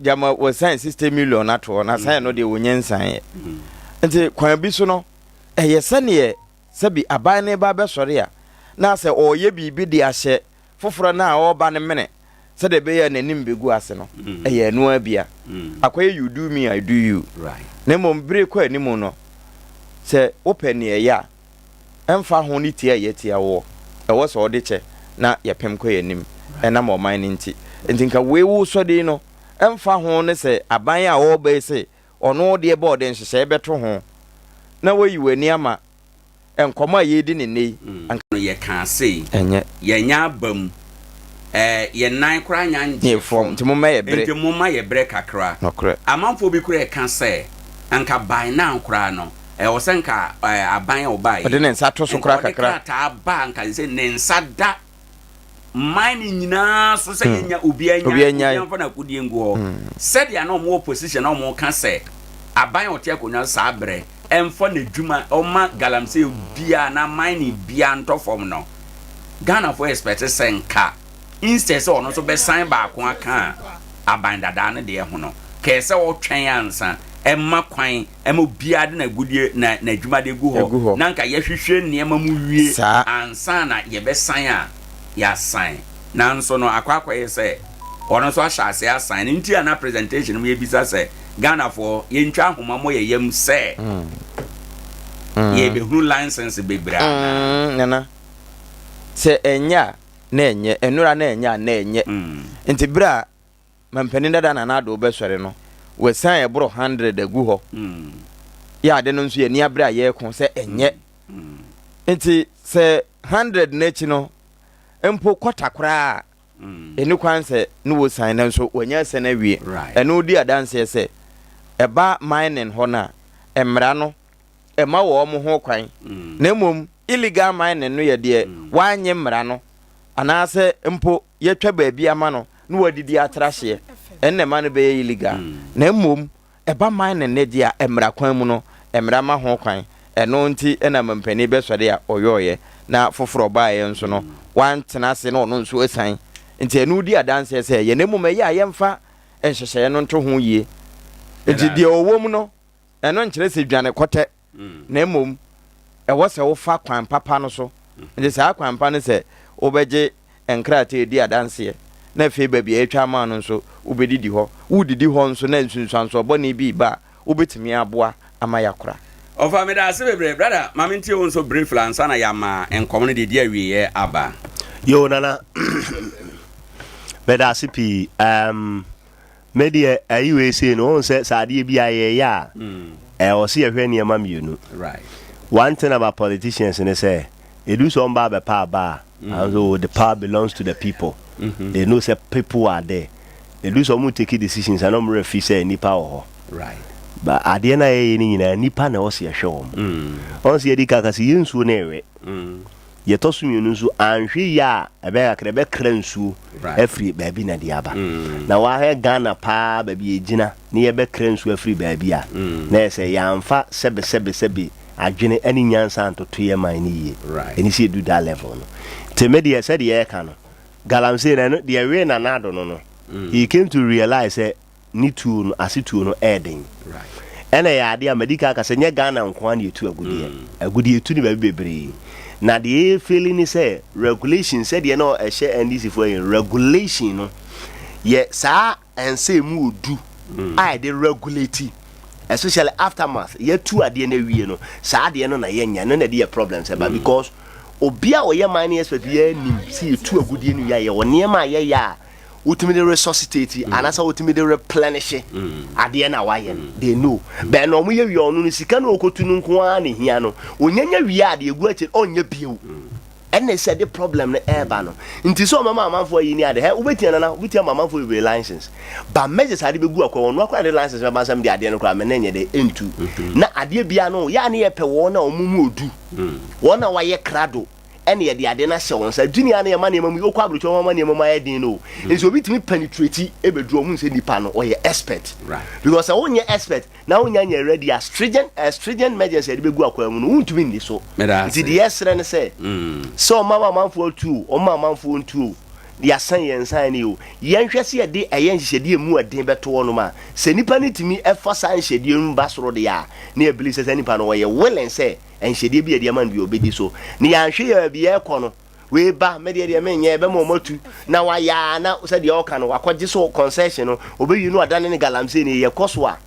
gyama wɔsan 60 million ato hɔ na san no deɛ wɔnya nsan yɛ. Mm. Nti kwan bi so no ɛyɛ sɛneɛ sɛbi aban no ba bɛsɔre a na sɛ ɔreyɛ biribi de ahyɛ foforɔ no a ɔreba no mene sɛdeɛ ɛbɛyɛ a n'anim bɛgu ase no, ɛyɛ ɛno ara bi a. Akɔyɛ you do me, I do you. Na mmom bere kɔ anim no, sɛ wopɛ nea ɛyɛ a, ɛmfa ho ne tia a yɛatia woɔ, ɛwɔ sɛ wode kyɛ na yɛpem kɔ yɛn anim ɛnam ɔman no nti. Nti nka wei wosɔre yi no, ɛmfa ho ne sɛ aban a ɔreba yi se ɔno deɛ bɛ ɔde nhyehyɛe bɛto ho na wayi w'ani ama nkɔmmɔ a yɛredi no nnɛ yi, anka. No yɛkaa sei. Ɛnyɛ. Yɛanya aba mu. Ɛɛ, yɛn nan koraa nya ngyee Nyee fam, nti momma yɛ berɛ. Nti momma yɛ berɛ kakra. Nokorɛ. Amanfoɔ bi koraa ɛka sɛ, anka by now koraa no, ɛwɔ sɛ nka ɛɛ aban a ɔbaeɛ yi. Ɔde ne nsa to so koraa Nka ɔde kakra. krataa ba a, nka sɛ ne nsa da man no nyinaa so sɛ yɛnya obiara nya Obiara nyae. obiara mfa n'akodie ngu hɔ sɛdeɛ na wɔwɔ position na wɔka sɛ aban a ɔte akonnwa so saa berɛ ɛmfa n'adwuma ɔma galamsey biara na mining biara ntɔ fam no Ghanafoɔ expect sɛ nka instead sɛ ɔno nso bɛsan baako aka aban dadaa no deɛ ho no kɛɛ sɛ ɔtwɛn ansa ɛma kwan ɛma obiara de n'agudeɛ na n'adwumadeɛ gu Gu hɔ hɔ. na anka yɛhwehwɛ nneɛma mu wie Saa. ansa na yɛbɛsan a yɛasan. Nanso no akɔ akɔyɛ sɛ ɔno nso ahyɛ aseɛ asan. No nti a na presentation no mu yɛbisa sɛ Ghanafoɔ yɛntwa ahoma mmɔ yɛn yam sɛ yɛrebɛhunu license bebree anaa? Mm, Nana, sɛ ɛnyɛ a na ɛnyɛ, ɛnora na ɛnyɛ a na ɛnyɛ. Nti berɛ a Mampanin dada Nana Addo bɛsɔre no, wasian ɛboro hundred agu hɔ. Yɛ ade no nso yɛn ani abere a yɛreko sɛ ɛnyɛ. Nti sɛ hundred no akyi no mpo kɔta koraa a, ɛni kwan sɛ ne wɔsian nanso wɔanya asian awie. Ɛno di adanseɛ sɛ ɛba mining hɔ no a, mmara no ɛma wɔn ho kwan. Na mmom illegal mining no yɛ deɛ wɔannye mmara no anaasɛ mpo yɛatwa baabi ama no na wadidi atra hyeɛ, ɛno na ɛma no bɛyɛ illegal. Na mmom ɛba mining no deɛ a, mmara kwan mu no, mmara ma ho kwan. Ɛno nti na mampanin bɛsɔre a ɔyɔeɛ, na foforɔ baeɛ nso no, wantena ase na ɔno nso asiane. Nti ɛno di adanseɛ sɛ ɛyɛ, na mmom ɛyɛ a yɛmfa nhyehyɛeɛ no nto ho yie. Nti deɛ ɔwɔ mu no, ɛno nkyerɛ sɛ dwane kɔtɛ. na mmom ɛwɔ sɛ wofa kwan papa no so. Nti saa kwan pa no sɛ wobɛgye nkrataa a ɛdi adanseɛ, na afei baabi a yɛatwa ama no nso wobɛdidi hɔ. Wodidi hɔ nso na nsunsuansoɔ bɔne bi reba a, wobɛtumi aboa ama yɛakora. Ɔfa meda ase bebree brother ma me ntie wo nso briefly ansa na yɛama nkɔmɔ no deɛ ɛdi awieɛ aba. Yoo Nana meda ase pii um, Me deɛ ayi wei sei no, wohu sɛ sɛ adeɛ bi a yɛyɛ a, ɛwɔ sɛ yɛhwɛ nneɛma mmienu. One thing about politicians ne sɛ, ɛdu sɛ wɔn ba abɛpa aba a, mm. so the power belongs to the people. Mm-hmm. They know sɛ people are there. Ɛdu sɛ wɔn take decisions a na wɔn werɛ fi sɛ nnipa wɔ hɔ. Right. But adeɛ no a yɛyɛ no nyinaa nnipa na ɛwɔ sɛ yɛhwɛ wɔn. Mm. Wɔn sɛ yɛdi kaka sɛ yɛn nsuo no ɛwɛ. Mm. Deɛ ɛtɔ so mmienu nso, anhwɛ yie a, ɛbɛyɛ kakra ɛbɛkra nsuo afiri baabi na de aba. Na wahwɛ Ghana paa baabi yɛgyina ne yɛbɛkra nsuo afiri baabi a, na yɛ sɛ yɛamfa sɛbesɛbesɛbe adwene ne nyansa antoto yɛ man no yie. Ɛni sɛ yɛdu that level no. Nti me deɛ sɛdeɛ yɛreka no, galamsey no ɛno deɛ ɛwee Nana Addo no no, he came to realize sɛ ne tuo no ase tuo no ɛyɛ den. Ɛna ɛyɛ adeɛ a madi kan aka sɛ nyɛ Ghana nko ara na yɛtu agudeɛ. Mm. Agudeɛ yɛtu no baabi bebree. Na deɛ yɛfeeli ne sɛ regulation sɛdeɛ na ɛhyɛ NDC foɔ yɛ regulation no yɛ saa ɛnsɛ emu odu mm. a yɛde regulate especially aftermath yɛtu adeɛ no awie no saa adeɛ no na yɛnya no na ɛde yɛ problems ɛba mm. because obi a ɔyɛ mining expert yɛ nim sɛ yɛtu agudeɛ no wie a yɛwɔ nneɛma a yɛyɛ a wotumi de resuscitate mm. anaasɛ wotumi de replenish mm. adeɛ na wayɛ no mm. they know bɛn na wɔn yɛ wia ɔno no sika na ɔkɔtu no nko ara na ehia no onyanya wia adeɛ egu akyire ɔnyɛ bio ɛna sɛ de problem no ɛɛba no nti sɛ ɔmama amanfoɔ ayi ni ade hɛ wobɛtia nana wobɛtia ma amanfoɔ bebree license ba measures ade bɛgu akɔ wɔn akora de license bɛba nsɛm de adeɛ no koraa mɛ na nyɛ de ɛntu mm-hmm. na adeɛ bia no yɛ a ne yɛpɛ wɔn a wɔn mu odu mm. wɔn a wɔayɛ krado. ɛna yɛde adeɛ no ahyɛ wɔn nsa. Junior no yɛma nneɛma mu, wokɔ aburokyire wɔn ama nneɛma mu ayɛ den no o. Nti obi tumi penetrate ɛbɛduru ɔhu sɛ nipa no ɔyɛ expert. Because sɛ wonyɛ expert na wonya nyɛ ready a stringent, uh, stringent measures yɛde bɛgu akwaa mu no wontumi nni so. Nti deɛ yɛsrɛ ne sɛ sɛ ɔma amanfoɔ atu o, ɔma amanfoɔ ntu o, yɛasan yɛn nsa ne o, yɛnhwɛ sɛ yɛde ɛyɛ nhyehyɛdeɛ mu ɛden bɛto hɔnom a sɛ nipa no tumi ɛfa saa nhyehyɛdeɛ no ba soro deɛ a na yɛ believe sɛ saa nipa no ɔyɛ willing sɛ Nhyɛdeɛ bi a yɛde ama no bi ɔbɛdi so. Na yɛanhwɛ yɛ baabi yɛrekɔ no, wei ba, me deɛ deɛ menyɛ, ɛbɛma wɔn atu. Na wayɛ a na sɛdeɛ ɔka no, wakɔgye so concession no, ɔbɛwie no adane ne galamsey no, yɛkɔ so a,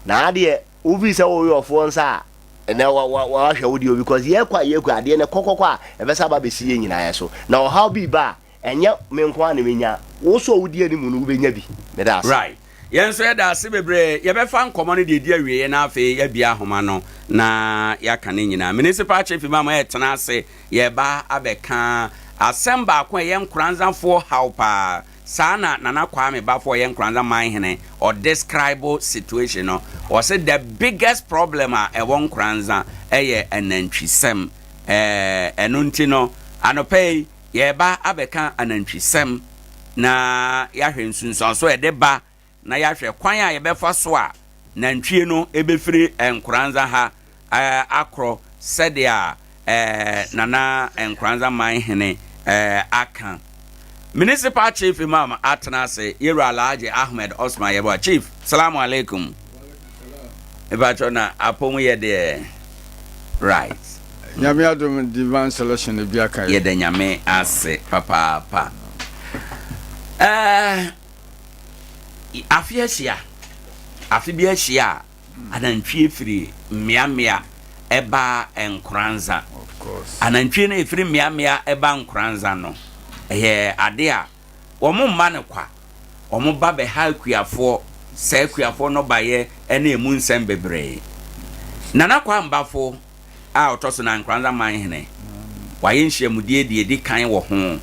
na adeɛ, wofii sɛ woyɛ ɔfoɔ nsa a, na wahwɛ wo deɛ o, because yɛrekɔ a yɛrekɔ adeɛ no kɔkɔkɔ a, ɛbɛsa aba abɛsi yɛn nyinaa so. Na ɔhaw bi ba a, ɛnyɛ me nko ara na menya, wo nso a wodi anim no wobɛnya bi. Meda ase. Right. Yɛn nso yɛda ase bebree. Yɛbɛfa nkɔmmɔ no deɛ ɛdi awieɛ na afei yɛabue ahoma no na yɛaka ne nyinaa. Municipal Chief Imam ɛretena ase, yɛreba abɛka asɛm baako a ɛyɛ Nkoranzafoɔ haw paa. Saa na Nana Kwame Bafo a ɔyɛ Nkoranza Manhene ɔdescribe situation no. Ɔse the biggest problem a ɛwɔ Nkoranza ɛyɛ anantwisɛm. Ɛɛ ɛno nti no anɔpa yi Yɛreba abɛka anantwisɛm na yɛahwɛ nsunsuanso a ɛde ba na yɛahwɛ kwan a yɛbɛfa so a nantwie no bɛfiri Nkoranza ha akorɔ sɛdeɛ Nana Nkoranza Man Hene aka. Municipal Chief Imam atena ase, Yɛwura Alhaji Ahmed Osman Yeboah. Chief, Salamu Alaikum. Mepakyɛw na apɔmu yɛ deɛ right. Nyame adom divine selection ebi aka yɛ. Yɛda Nyame ase papaapa. Ɛɛ afe ahyia, afe bi ahyia a anantwie firi mmeammea ɛba Nkoranza. Anantwie no ɛfiri mmeammea ɛba Nkoranza no, ɛyɛ ade a Wɔmma no kwa. Wɔba bɛha akuafoɔ, sɛe akuafoɔ nnɔbaeɛ ne ɛmu nsɛm bebree. Nana Kwame Bafo a ɔtɔ so nan, Nkoranza Manhene, wayɛ nhyiamudie deɛ ɛdi kan wɔ ho.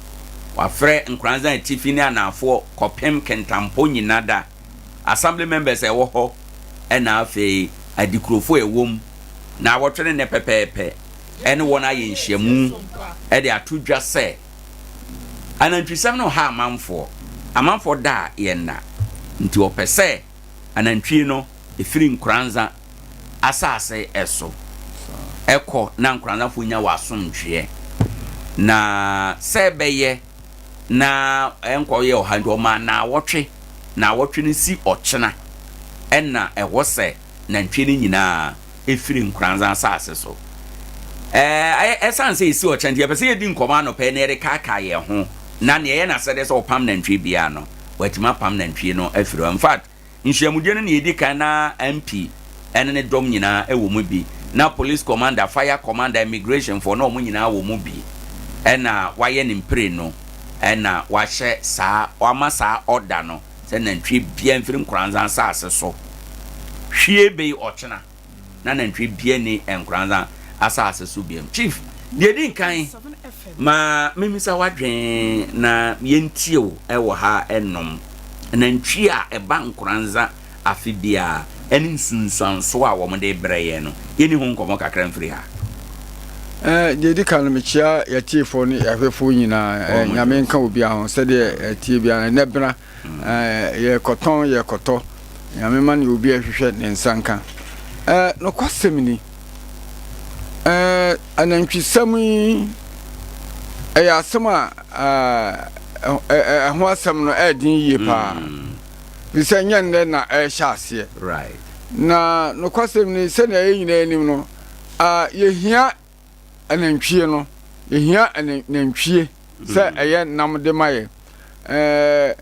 Wafrɛ Nkoranza Atifi ne Anaafoɔ kɔpem Kintampo Nyinada Assembly members a ɛwɔ hɔ ɛna afei Adikurofoɔ a ɛwɔ mu naawɔtwe ne nnɛ pɛpɛɛpɛ ɛne wɔn ayɛ nhyiamu de ato dwa sɛ Anantwisɛm no ha amanfoɔ. Amanfoɔ da a yɛnna. Nti wɔpɛ sɛ anantwie no firi Nkoranza asase so kɔ na Nkoranzafoɔ nya wɔ asomdwoeɛ. Na sɛ ɛbɛyɛ na ɛnkɔyɛ ɔha nti wɔmaa naawɔtwe. Naawɔtwe no si ɔkyena ɛna ɛwɔ sɛ nantwie no nyinaa firi Nkoranza asase so. Ɛɛ, ɛsiane sɛ ɛsi ɔkyena nti, yɛpɛ sɛ yɛdi nkɔmmɔ anɔpa yi na yɛde kaakae yɛn ho, na nea ɛyɛ n'asɛdeɛ sɛ ɔpam nantwie biara no, watumi apam nantwie no afiri hɔ. In fact, nhyiamudie no na ɛdi kan na MP ne ne dɔm nyinaa wɔ mu bi, na police commander, fire commander, immigration foɔ, na wɔn nyinaa wɔ mu bi, ɛna wayɛ ne mprenu, ɛna wahyɛ saa, wama saa order no sɛ nantwie biara mfiri Nkoranza asase so hwie bɛyi ɔkyena. na nantwie bia nni Nkoranza asase so biom. Chief, deɛ ɛdi nkan ma memisa w'adwen na yɛntie wo wɔ ha nom. Nantwie a ɛba Nkoranza afe biara ɛne nsunsuansoɔ a wɔn de brɛ yɛn no, yɛnni ho nkɔmmɔ kakra mfiri ha. Eh, deɛ ɛdi kan no mekyia yɛtiefoɔ ne yɛahwɛfoɔ nyinaa. Eh, Nyame nka obiara ho sɛdeɛ ɛtie biara ɛnɛ bena Eh, yɛrekɔtɔn, yɛrekɔtɔ. Nyame ma nea obi ɛhwehwɛ ne nsa nka. Eh, nokwasɛm ni, eh, anantwisɛm yi, ɛyɛ asɛm a eh, ɛho asɛm no ɛyɛ den yie paa. Fi sɛ nyɛ nnɛ na ɛrehyɛ aseɛ. Na nokwasɛm ni, sɛnea yɛn nyinaa nim no, ah, yɛhia anantwie no, yɛhia nantwie sɛ mm. ɛyɛ nam de ma yɛ. Ɛɛ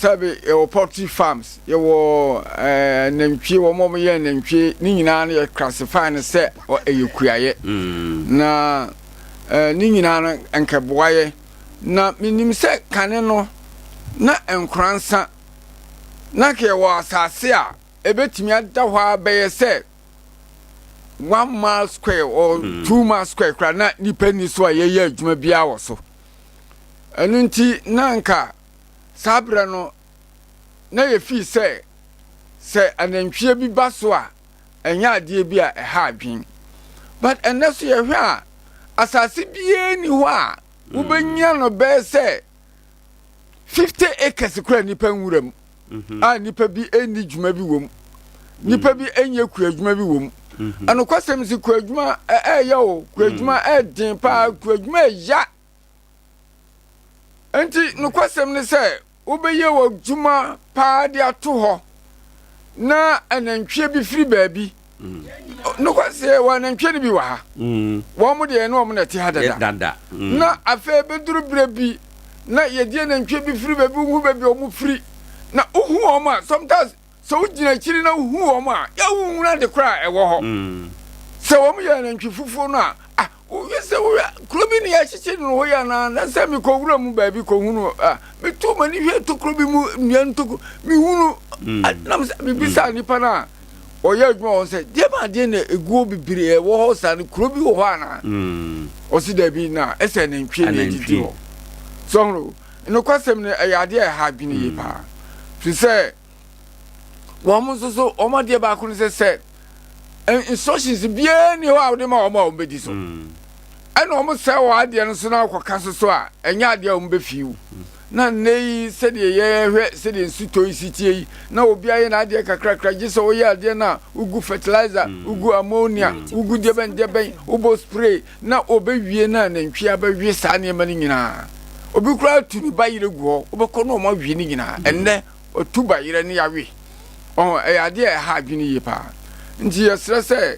sɛbi yɛwɔ poultry farms, yɛwɔ ɛɛ nantwie, wɔn a wɔyɛ nantwie ne nyinaa no yɛ classify no sɛ ɛyɛ kuayɛ. Mm. Na ɛɛ ne nyinaa no nkɛboa yɛ. Na menim sɛ kane no na nkoransa na nka yɛwɔ asase a ebetumi ada hɔ ara bɛyɛ sɛ one mile square or mm. 2 mile square koraa na nipa ni so a yɛyɛ adwuma biara wɔ so. Ɛno nti na nka saa berɛ no na yɛfii sɛ sɛ anantwie bi ba so a ɛnyɛ adeɛ bi a ɛha adwen. But ɛnnɛ so yɛhwɛ a, Asase biara nni hɔ a wobɛnya no bɛyɛ sɛ 50 acres koraa nnipa nwura mu mhm. a nnipa bi nni dwuma bi wɔ mu nnipa bi nyɛ kuadwuma bi wɔ mu mhm. ɛnokwasɛm si kuadwuma ɛyɛ o kuadwuma mhm. ɛden paa kuadwuma ɛya nti nokwasɛm ne sɛ Wobɛyɛ w'adwuma paa de ato hɔ na anantwie bi firi baabi. Nokwasɛ wɔ anantwie no bi wɔ ha. Mm. Wɔn mo deɛ ne wɔn na ɛte ha dada. Mm. Na afei bɛduru berɛ bi na yɛde anantwie bi firi baabi wohu baabi a wɔn firi na wohu wɔn a sometimes Sɛ wogyina akyiri na wohu wɔn a, yɛ wonhunu ade koraa a ɛwɔ hɔ. Sɛ wɔn yɛ anantwi fufuo no a, ah, wohwɛ sɛ wohwɛ kuro bi ne yɛakyekye no hɔ yi anaa? Na sɛ mekɔ wura mu baabi kɔhunu a, meto m'ani hwɛ tokuro bi mu, nnua ntokuro, mehunu, ah, na mesɛ mebisaa nipa no a ɔyɛ adwuma wɔ hɔ sɛ, deɛ ma adeɛ na ɛguo bebree ɛwɔ hɔ saa no, kuro bi wɔ hɔ anaa? Ɔse daabi, na ɛsɛ anantwie na ɛdidi hɔ. So ɔhono, nokwasɛm no ɛyɛ adeɛ a ɛha adwene yie paa. Firi sɛ, wɔn nso so wɔn adeɛ baako no sɛ sɛ instructions biara ni hɔ a wɔde ma wɔn a wɔbɛdi so mm. ɛna wɔn sɛ wɔn adeɛ no so na akɔka so so a ɛnyɛ adeɛ a wɔn bɛfi wo na nnɛ yi sɛdeɛ yɛhwɛ sɛdeɛ nsutɔ yi si tie yi na obi ayɛ n'adeɛ kakrakra gye sɛ woyɛ adeɛ no a wogu fertilizer mm. wogu ammonia mm. wogu deɛ bɛn deɛ bɛn wobɔ spray na wɔbɛwie no a nantwie abɛwe saa nneɛma no nyinaa obi koraa tu ne ba yerɛ gu hɔ wobɛkɔ na wɔn awe no nyinaa ɛnnɛ Ɔtu ba yerɛ ne yawe. Ɔho, ɛyɛ adeɛ a ɛha adwene yie paa. Nti yɛsrɛ sɛ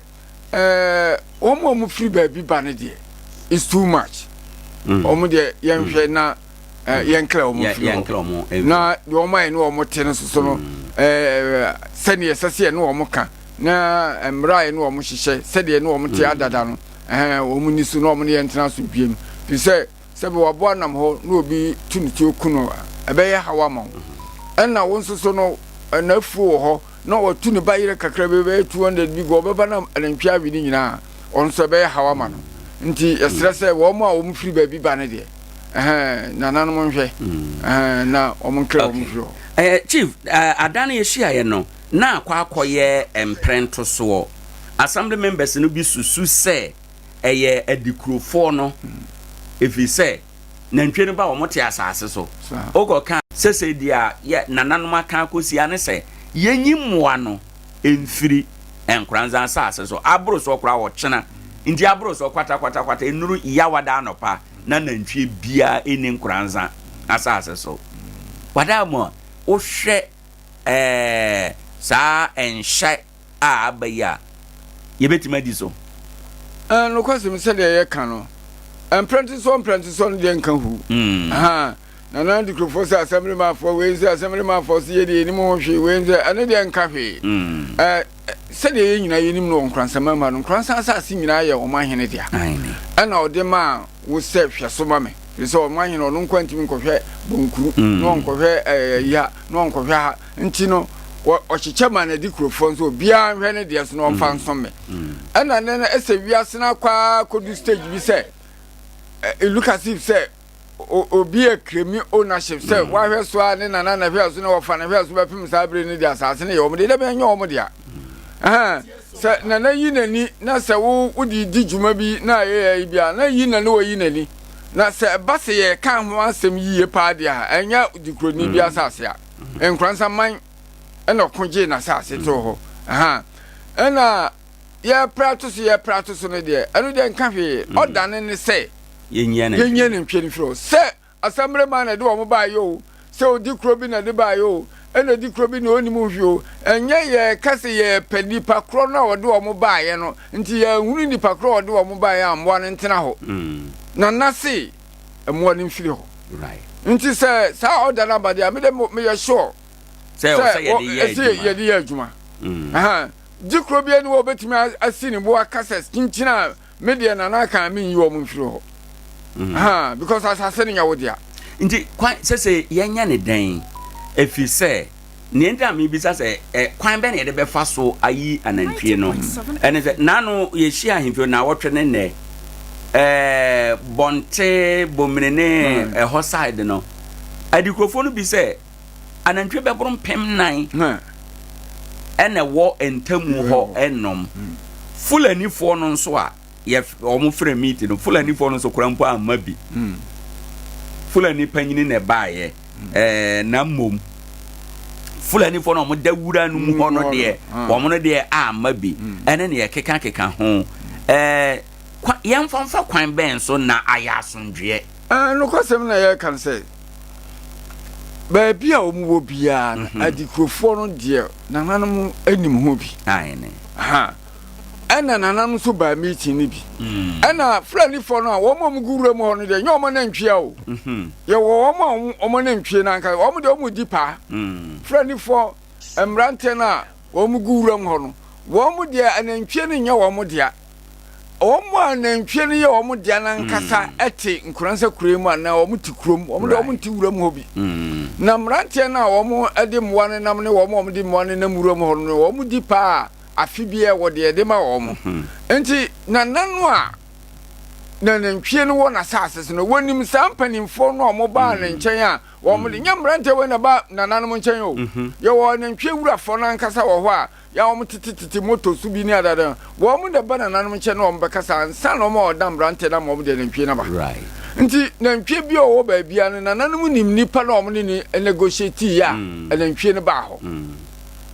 ɛɛ wɔn a wɔfiri baabi ba no deɛ, it's too much. Mm. Wɔn deɛ yɛnhwɛ mm. na ɛɛ yɛnkra wɔn firi hɔ. Na deɛ wɔn ayɛ ne wɔn te no soso no, mm. ɛɛ sɛdeɛ ɛsɛ sɛ yɛne wɔn ka na mmerɛ a yɛne wɔn hyehyɛ sɛdeɛ yɛne wɔn te mm. adada no, ɛɛ wɔn ni so na wɔn ne yɛn tena so biem. Fi sɛ Sɛ bi w'aboa nam hɔ na obi tu ne tuo ku no a, ɛbɛyɛ haw ama wo. Ɛna wo nso so no, n'afuo wɔ hɔ na watu ne ba yerɛ kakra bi bɛyɛ 200 bi gu hɔ, ɔbɛba na anantwie awe ne nyinaa a, ɔno nso ɛbɛyɛ haw ama no. Nti yɛsrɛ sɛ wɔn a wɔn firi baabi ba no deɛ, ɛhɛn, nananom nhwɛ, ɛhɛn, na wɔn nkra wɔn mfiri hɔ. Eh, Chief, eh, ada no yɛhyiaeɛ no, na akɔ akɔyɛ mprɛntosoɔ. Assembly members no bi susu sɛ ɛyɛ adikurofoɔ no, ɛfiri sɛ nantwie no ba wɔn te asase so. Wokɔka sɛsɛ deɛ a yɛ nananom aka akɔsi ara ne sɛ yɛnyi mmoa no mfiri Nkoranza asase so. Aboro soɔ koraa ɔkyena nti aboro soɔ kwatakwatakwata nnuru Yawada anɔpa na nantwie biara nni Nkoranza asase so. Wadaa mu a wohwɛ ɛɛ saa nhyɛ a aba yi a, yɛbɛtumi adi so? Ɛɛ, nokwasɛm sɛdeɛ yɛka no, mprɛntesoɔ mprɛntesoɔ no deɛ nka hu. Mm. Aha, Nana Adikurofoɔ sɛ asɛmremafoɔ, wei sɛ asɛmremafoɔ sɛ yɛdeɛ yɛnim ho hwee, wei sɛ ɛno deɛ nka hwee. Mm. Ɛɛ, sɛdeɛ yɛn nyinaa yɛnim no wɔ Nkoransa mmarima no, Nkoransa asase nyinaa yɛ ɔman hene dea. Ɛna ɔde maa wo sɛ hwɛ so ma me. Ɛfiri sɛ ɔman hene ɔno nko ntumi nkɔhwɛ Bonkuru, mm. na ɔnkɔhwɛ ɛɛ ya, na ɔnkɔhwɛ ha. Nti no, ɔkyekyɛ ma n'adikurofoɔ nso obiara nhwɛ ne deɛ so na ɔmfa mm. nsom me. Mm. Ɛna nnɛ no ɛsɛ wiase no akɔ ara kɔdu stage bi sɛ it look as if sɛ obi akremi ownership sɛ mm. wahwɛ so a ne nana na hwɛ so na wɔfa na hwɛ so bɛpem saa bere no de asase no yɛ wɔn de dɛbɛn nyɛ wɔn dea. Sɛ nana yi n'ani na sɛ wo wode di dwuma bi na ɛyɛ yi bi a na yi nana wɔyi n'ani na sɛ ɛba sɛ yɛka ho asɛm yie paa deɛ a ɛnyɛ dikuroni bi asase a. Nkoransa man ɛna ɔko gyee n'asase too hɔ. Aha. Ɛna yɛpra ato so yɛpra ato so no deɛ ɛno deɛ nka hwee. Mm. Ɔdane ne sɛ yɛnyia nantwie no firi hɔ. Sɛ asɛmmere man na ɛde wɔn baayɛ o, sɛ odi kuro bi na ɛde baayɛ o, ɛna odi kuro bi na ɔnim hwee o, ɛnyɛ yɛka sɛ yɛpɛ nipa korɔ no a ɔde wɔn baayɛ no, nti yɛhunu nipa korɔ a ɔde wɔn baayɛ a mmoa no ntena hɔ. Mm. Na nase mmoa no mfiri hɔ. Nti sɛ saa ɔda no aba deɛ a, mede meyɛ sure sɛ ɛsɛ yɛde yɛ adwuma. Mm. Gye kuro bi ani wɔ obetumi asi ne bo aka sɛ kyinkyin a me deɛ nana aka a menyi wɔn mfiri hɔ. Mm. Because asase no nyɛ wo dea. Nti kwan sɛ sɛ yɛnyɛ ne dɛn ɛfiri sɛ Nea enti a mebisa sɛ, Kwan bɛn na yɛde bɛfa so ayi anantwie no? ɛne sɛ, Nnaano yɛhyiaa ahemfie nnawɔtwe ne nnɛ, Bɔnte, Bomine ne ɛhɔ side no, adikurofoɔ no bi sɛ anantwie bɛboro 4000 ɛna ɛwɔ ntamu hɔ nom. Fulanifoɔ no nso a. yɛ wɔn frɛ meeting no, Fulanifoɔ no nso koraa mpo amma bi. Fulani panyini na ɛbaeɛ. Ɛɛ na mmom Fulanifoɔ no a wɔda wura no mu hɔ no deɛ, wɔn no deɛ amma bi. Ɛne nea ɛkekakeka ho. Ɛɛ kwa yɛmfa mfa kwan bɛn so na ayɛ asomdwoeɛ? Ɛɛ nokwasɛm na yɛreka no sɛ baabi a wɔn wɔ biara no, adikurofoɔ no deɛ nananom nim ho bi. Aane. Aha. Ɛna nananom nso baa meeting no bi. Ɛna Fulanifoɔ no a wɔn a wɔgu wuram hɔ no deɛ nyɛ wɔn anantwie o. Yɛwɔ wɔn a wɔn anantwie no ankasa, wɔn deɛ wɔn di paa. Fulanifoɔ mmeranteɛ no a wɔn gu wuram hɔ no, wɔn deɛ anantwie no nyɛ wɔn dea. Wɔn a anantwie no yɛ wɔn dea no ankasa te Nkoransa kuro mu anaa wɔn te kurom, wɔn deɛ wɔn nte wuram hɔ bi. Na mmeranteɛ no a wɔn de mmoa no nam ne wɔn a wɔde mmoa no nam wuram hɔ no, wɔn di paa. Afe biara wɔ deɛ yɛde ma wɔn. Enti nana no a na nantwie no wɔ n'asase so no, wɔnim saa mpanimfoɔ no a wɔbaa ne nkyɛn a wɔn de, nyɛ mmeranteɛ wei na ɛba nananom nkyɛn o. Yɛwɔ nantwie wurafoɔ no ankasa wɔ hɔ a yɛ a wɔtetetete moto so bi ne adeade no, wɔn na ɛba nananom nkyɛn na wɔbɛkasa ansa na wɔn a wɔda mmeranteɛ no ama wɔn de anantwie no aba. Nti nantwie bi a ɔwɔ baabiara no, nananom nim nipa no a wɔne no negotiate yɛ a anantwie no baa hɔ.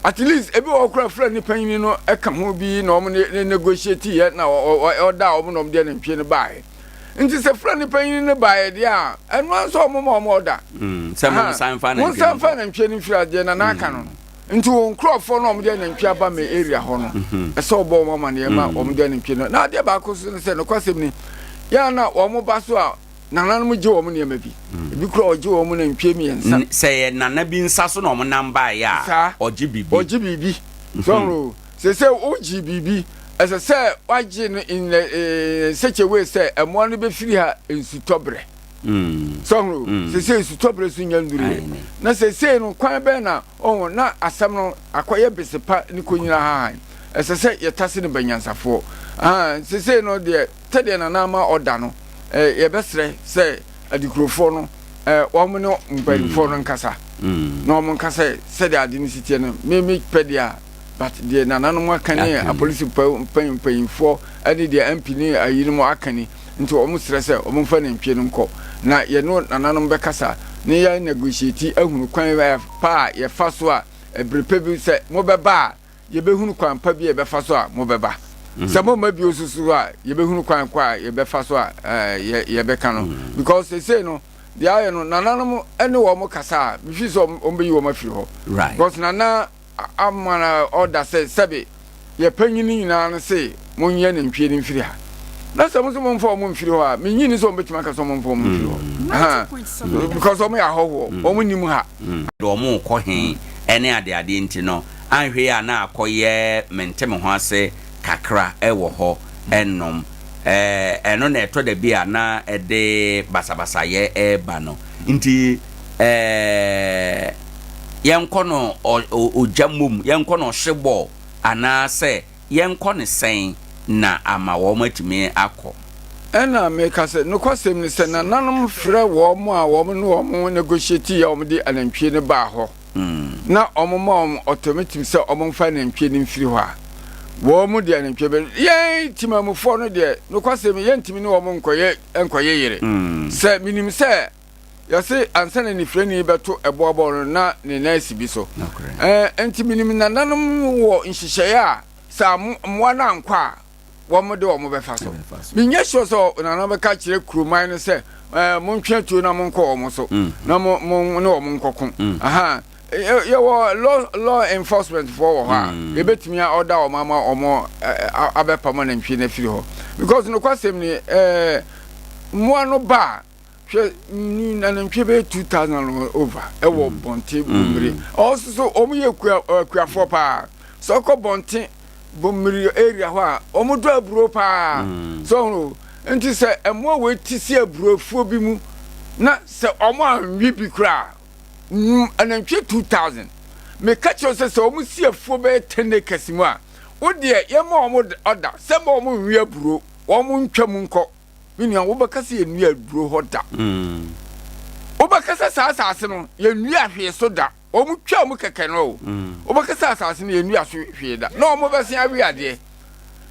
At least ebi wɔ hɔ koraa Fulani panyin no ka ho bi na wɔn ne negotiate yɛ na ɔda wɔn na wɔn de anantwie no baeɛ. Nti sɛ Fulani panyin no baeɛ deɛ a, ɛno ara nso wɔn ma wɔn ɔda. Mm, sɛ mo nsan fa nantwie no. Mo nsan fa nantwie no mfiri adeɛ na n'aka no no. Nti wɔn nkurɔfoɔ no wɔn de anantwie aba me area hɔ no, mhm. ɛsɛ wɔbɔ wɔn amaneɛ ma mhm. wɔn de anantwie no. Na adeɛ baako so ne sɛ nokwasɛm ni, yɛn na wɔn ba so a Nananom gye wɔn nneɛma bi. Ebi koraa ɔgye wɔn nantwie mmiɛnsa. Sɛ ɛyɛ nana bi nsa so na wɔnam baeɛ a, Saa. ɔgye biribi. Ɔgye biribi. So ɔho sɛ sɛ wogye biribi, ɛsɛ sɛ wagye no in a, such a way sɛ mmoa no bɛfiri ha nsutɔberɛ. So ɔho sɛ sɛ nsutɔberɛ so nya nnuruiɛ. Na sɛsei no kwan bɛn na ɔho na asɛm no akɔyɛ besepa ne kɔnyina hahan. Ɛsɛ sɛ yɛtase no banyansafoɔ. Ahaa, sɛsei no deɛ Sɛdeɛ Nana ama ɔda no, yɛbɛsrɛ sɛ adikurofoɔ no wɔn ne mpanimfoɔ no nkasa na wɔn nka sɛ sɛdeɛ ade no si teɛ no, me me pɛ deɛ a, but deɛ nananom aka ne apolisi mpanyinfoɔ ne deɛ MP ne ayinom aka ni, nti wɔn srɛ sɛ wɔn mfa nantwie no nkɔ na yɛne nananom bɛkasa na yɛ negotiate ahunu kwan pa a yɛfa so a ɛbere pɛ bi sɛ mobɛba a yɛbɛhunu kwan pa bi a yɛbɛfa so a mobɛba. Sɛ momma bio nso so a, yɛbɛhunu kwan kɔ a yɛbɛfa so a yɛbɛka no. Because seesei no, deɛ ayɛ no, nananom ne wɔn kasa a, mefiri sɛ wɔbɛyi wɔn afiri hɔ. Because nana ama no ɔda sɛ sɛbe yɛ panyini nyinaa no se monyɛ nantwie no mfiri ha. Na sɛ mo nso momfa wɔn mfiri hɔ a, mennye nni sɛ wɔbɛtumi aka sɛ wɔmfa wɔn mfiri hɔ. Because wɔn yɛ ahɔhoɔ, wɔn nnim ha. De wɔn rekɔ he ne adeadeɛ nti no, Anhwɛ yi a na akɔyɛ mente-me-ho-ase kakra wɔ hɔ nom. Ɛno na ɛtɔ da bi a na ɛde basabasayɛ reba no. Nti yɛnkɔ no ogya mmom, yɛnkɔ no ɔhyebɔ anaasɛ yɛnkɔ no sɛn na ama wɔatumi akɔ? Ɛna meka sɛ, Nokwasɛm ni sɛ nananom frɛ wɔn a wɔn ne wɔn negotiate a wɔde anantwie no baa hɔ. na wɔma wɔn ultimatum sɛ wɔmfa anantwie no mfiri hɔ a, wɔn de anantwie bɛ yɛn timamufoɔ no deɛ nokwasɛm yɛntumi ne wɔn nkɔyɛ nkɔyɛ yere sɛ menim sɛ yɛse ansa na nifirani bɛto ɛboabɔ no na ne nan asi bi so ɛɛ nti menim nananom wɔ nhyehyɛeɛ a sɛ mmoa no ankɔ a wɔn de wɔn bɛfa so. Menyɛ sure sɛ Nana bɛka kyerɛ kuroman no sɛ ɛɛ montwe atuo na monkɔ wɔn so mm. na mo mo ne wɔn nkɔko. Mm. Aha yɛwɔ law law enforcement foɔ wɔ hɔ a mm. yɛbɛtumi ɔda wɔn ama wɔn abɛpam anantwie no afiri hɔ because nokwasɛm ni ɛɛ mmoa no ba a Hwɛ anantwie bɛyɛ 2000 over ɛwɔ mm. bɔnte bommire mm. ɔso so wɔn yɛ kua akuafoɔ paa sɛ ɔkɔ bɔnte bommire area hɔ a wɔn dɔ aburo paa mm. so ɔho nti sɛ ɛmoa wɔ ti si aburofuo bi mu na sɛ wɔn anwi bi koraa anantwie 2000 meka kyerɛ sɛ sɛ wɔn si afuo bɛyɛ 10 acres mu a wo deɛ yɛma wɔn ɔda sɛ ma wɔn nwi aburo wɔn ntwa mu nkɔ Me nua, wobɛka sɛ yɛnnua aduro hɔ da. Wobɛka sɛ saa asase no, yɛnnua hwee so da. Wɔn twaa mu kɛkɛ no o. Wobɛka sɛ asase no, yɛnnua so hwee da. Na wɔn bɛsen awe adeɛ.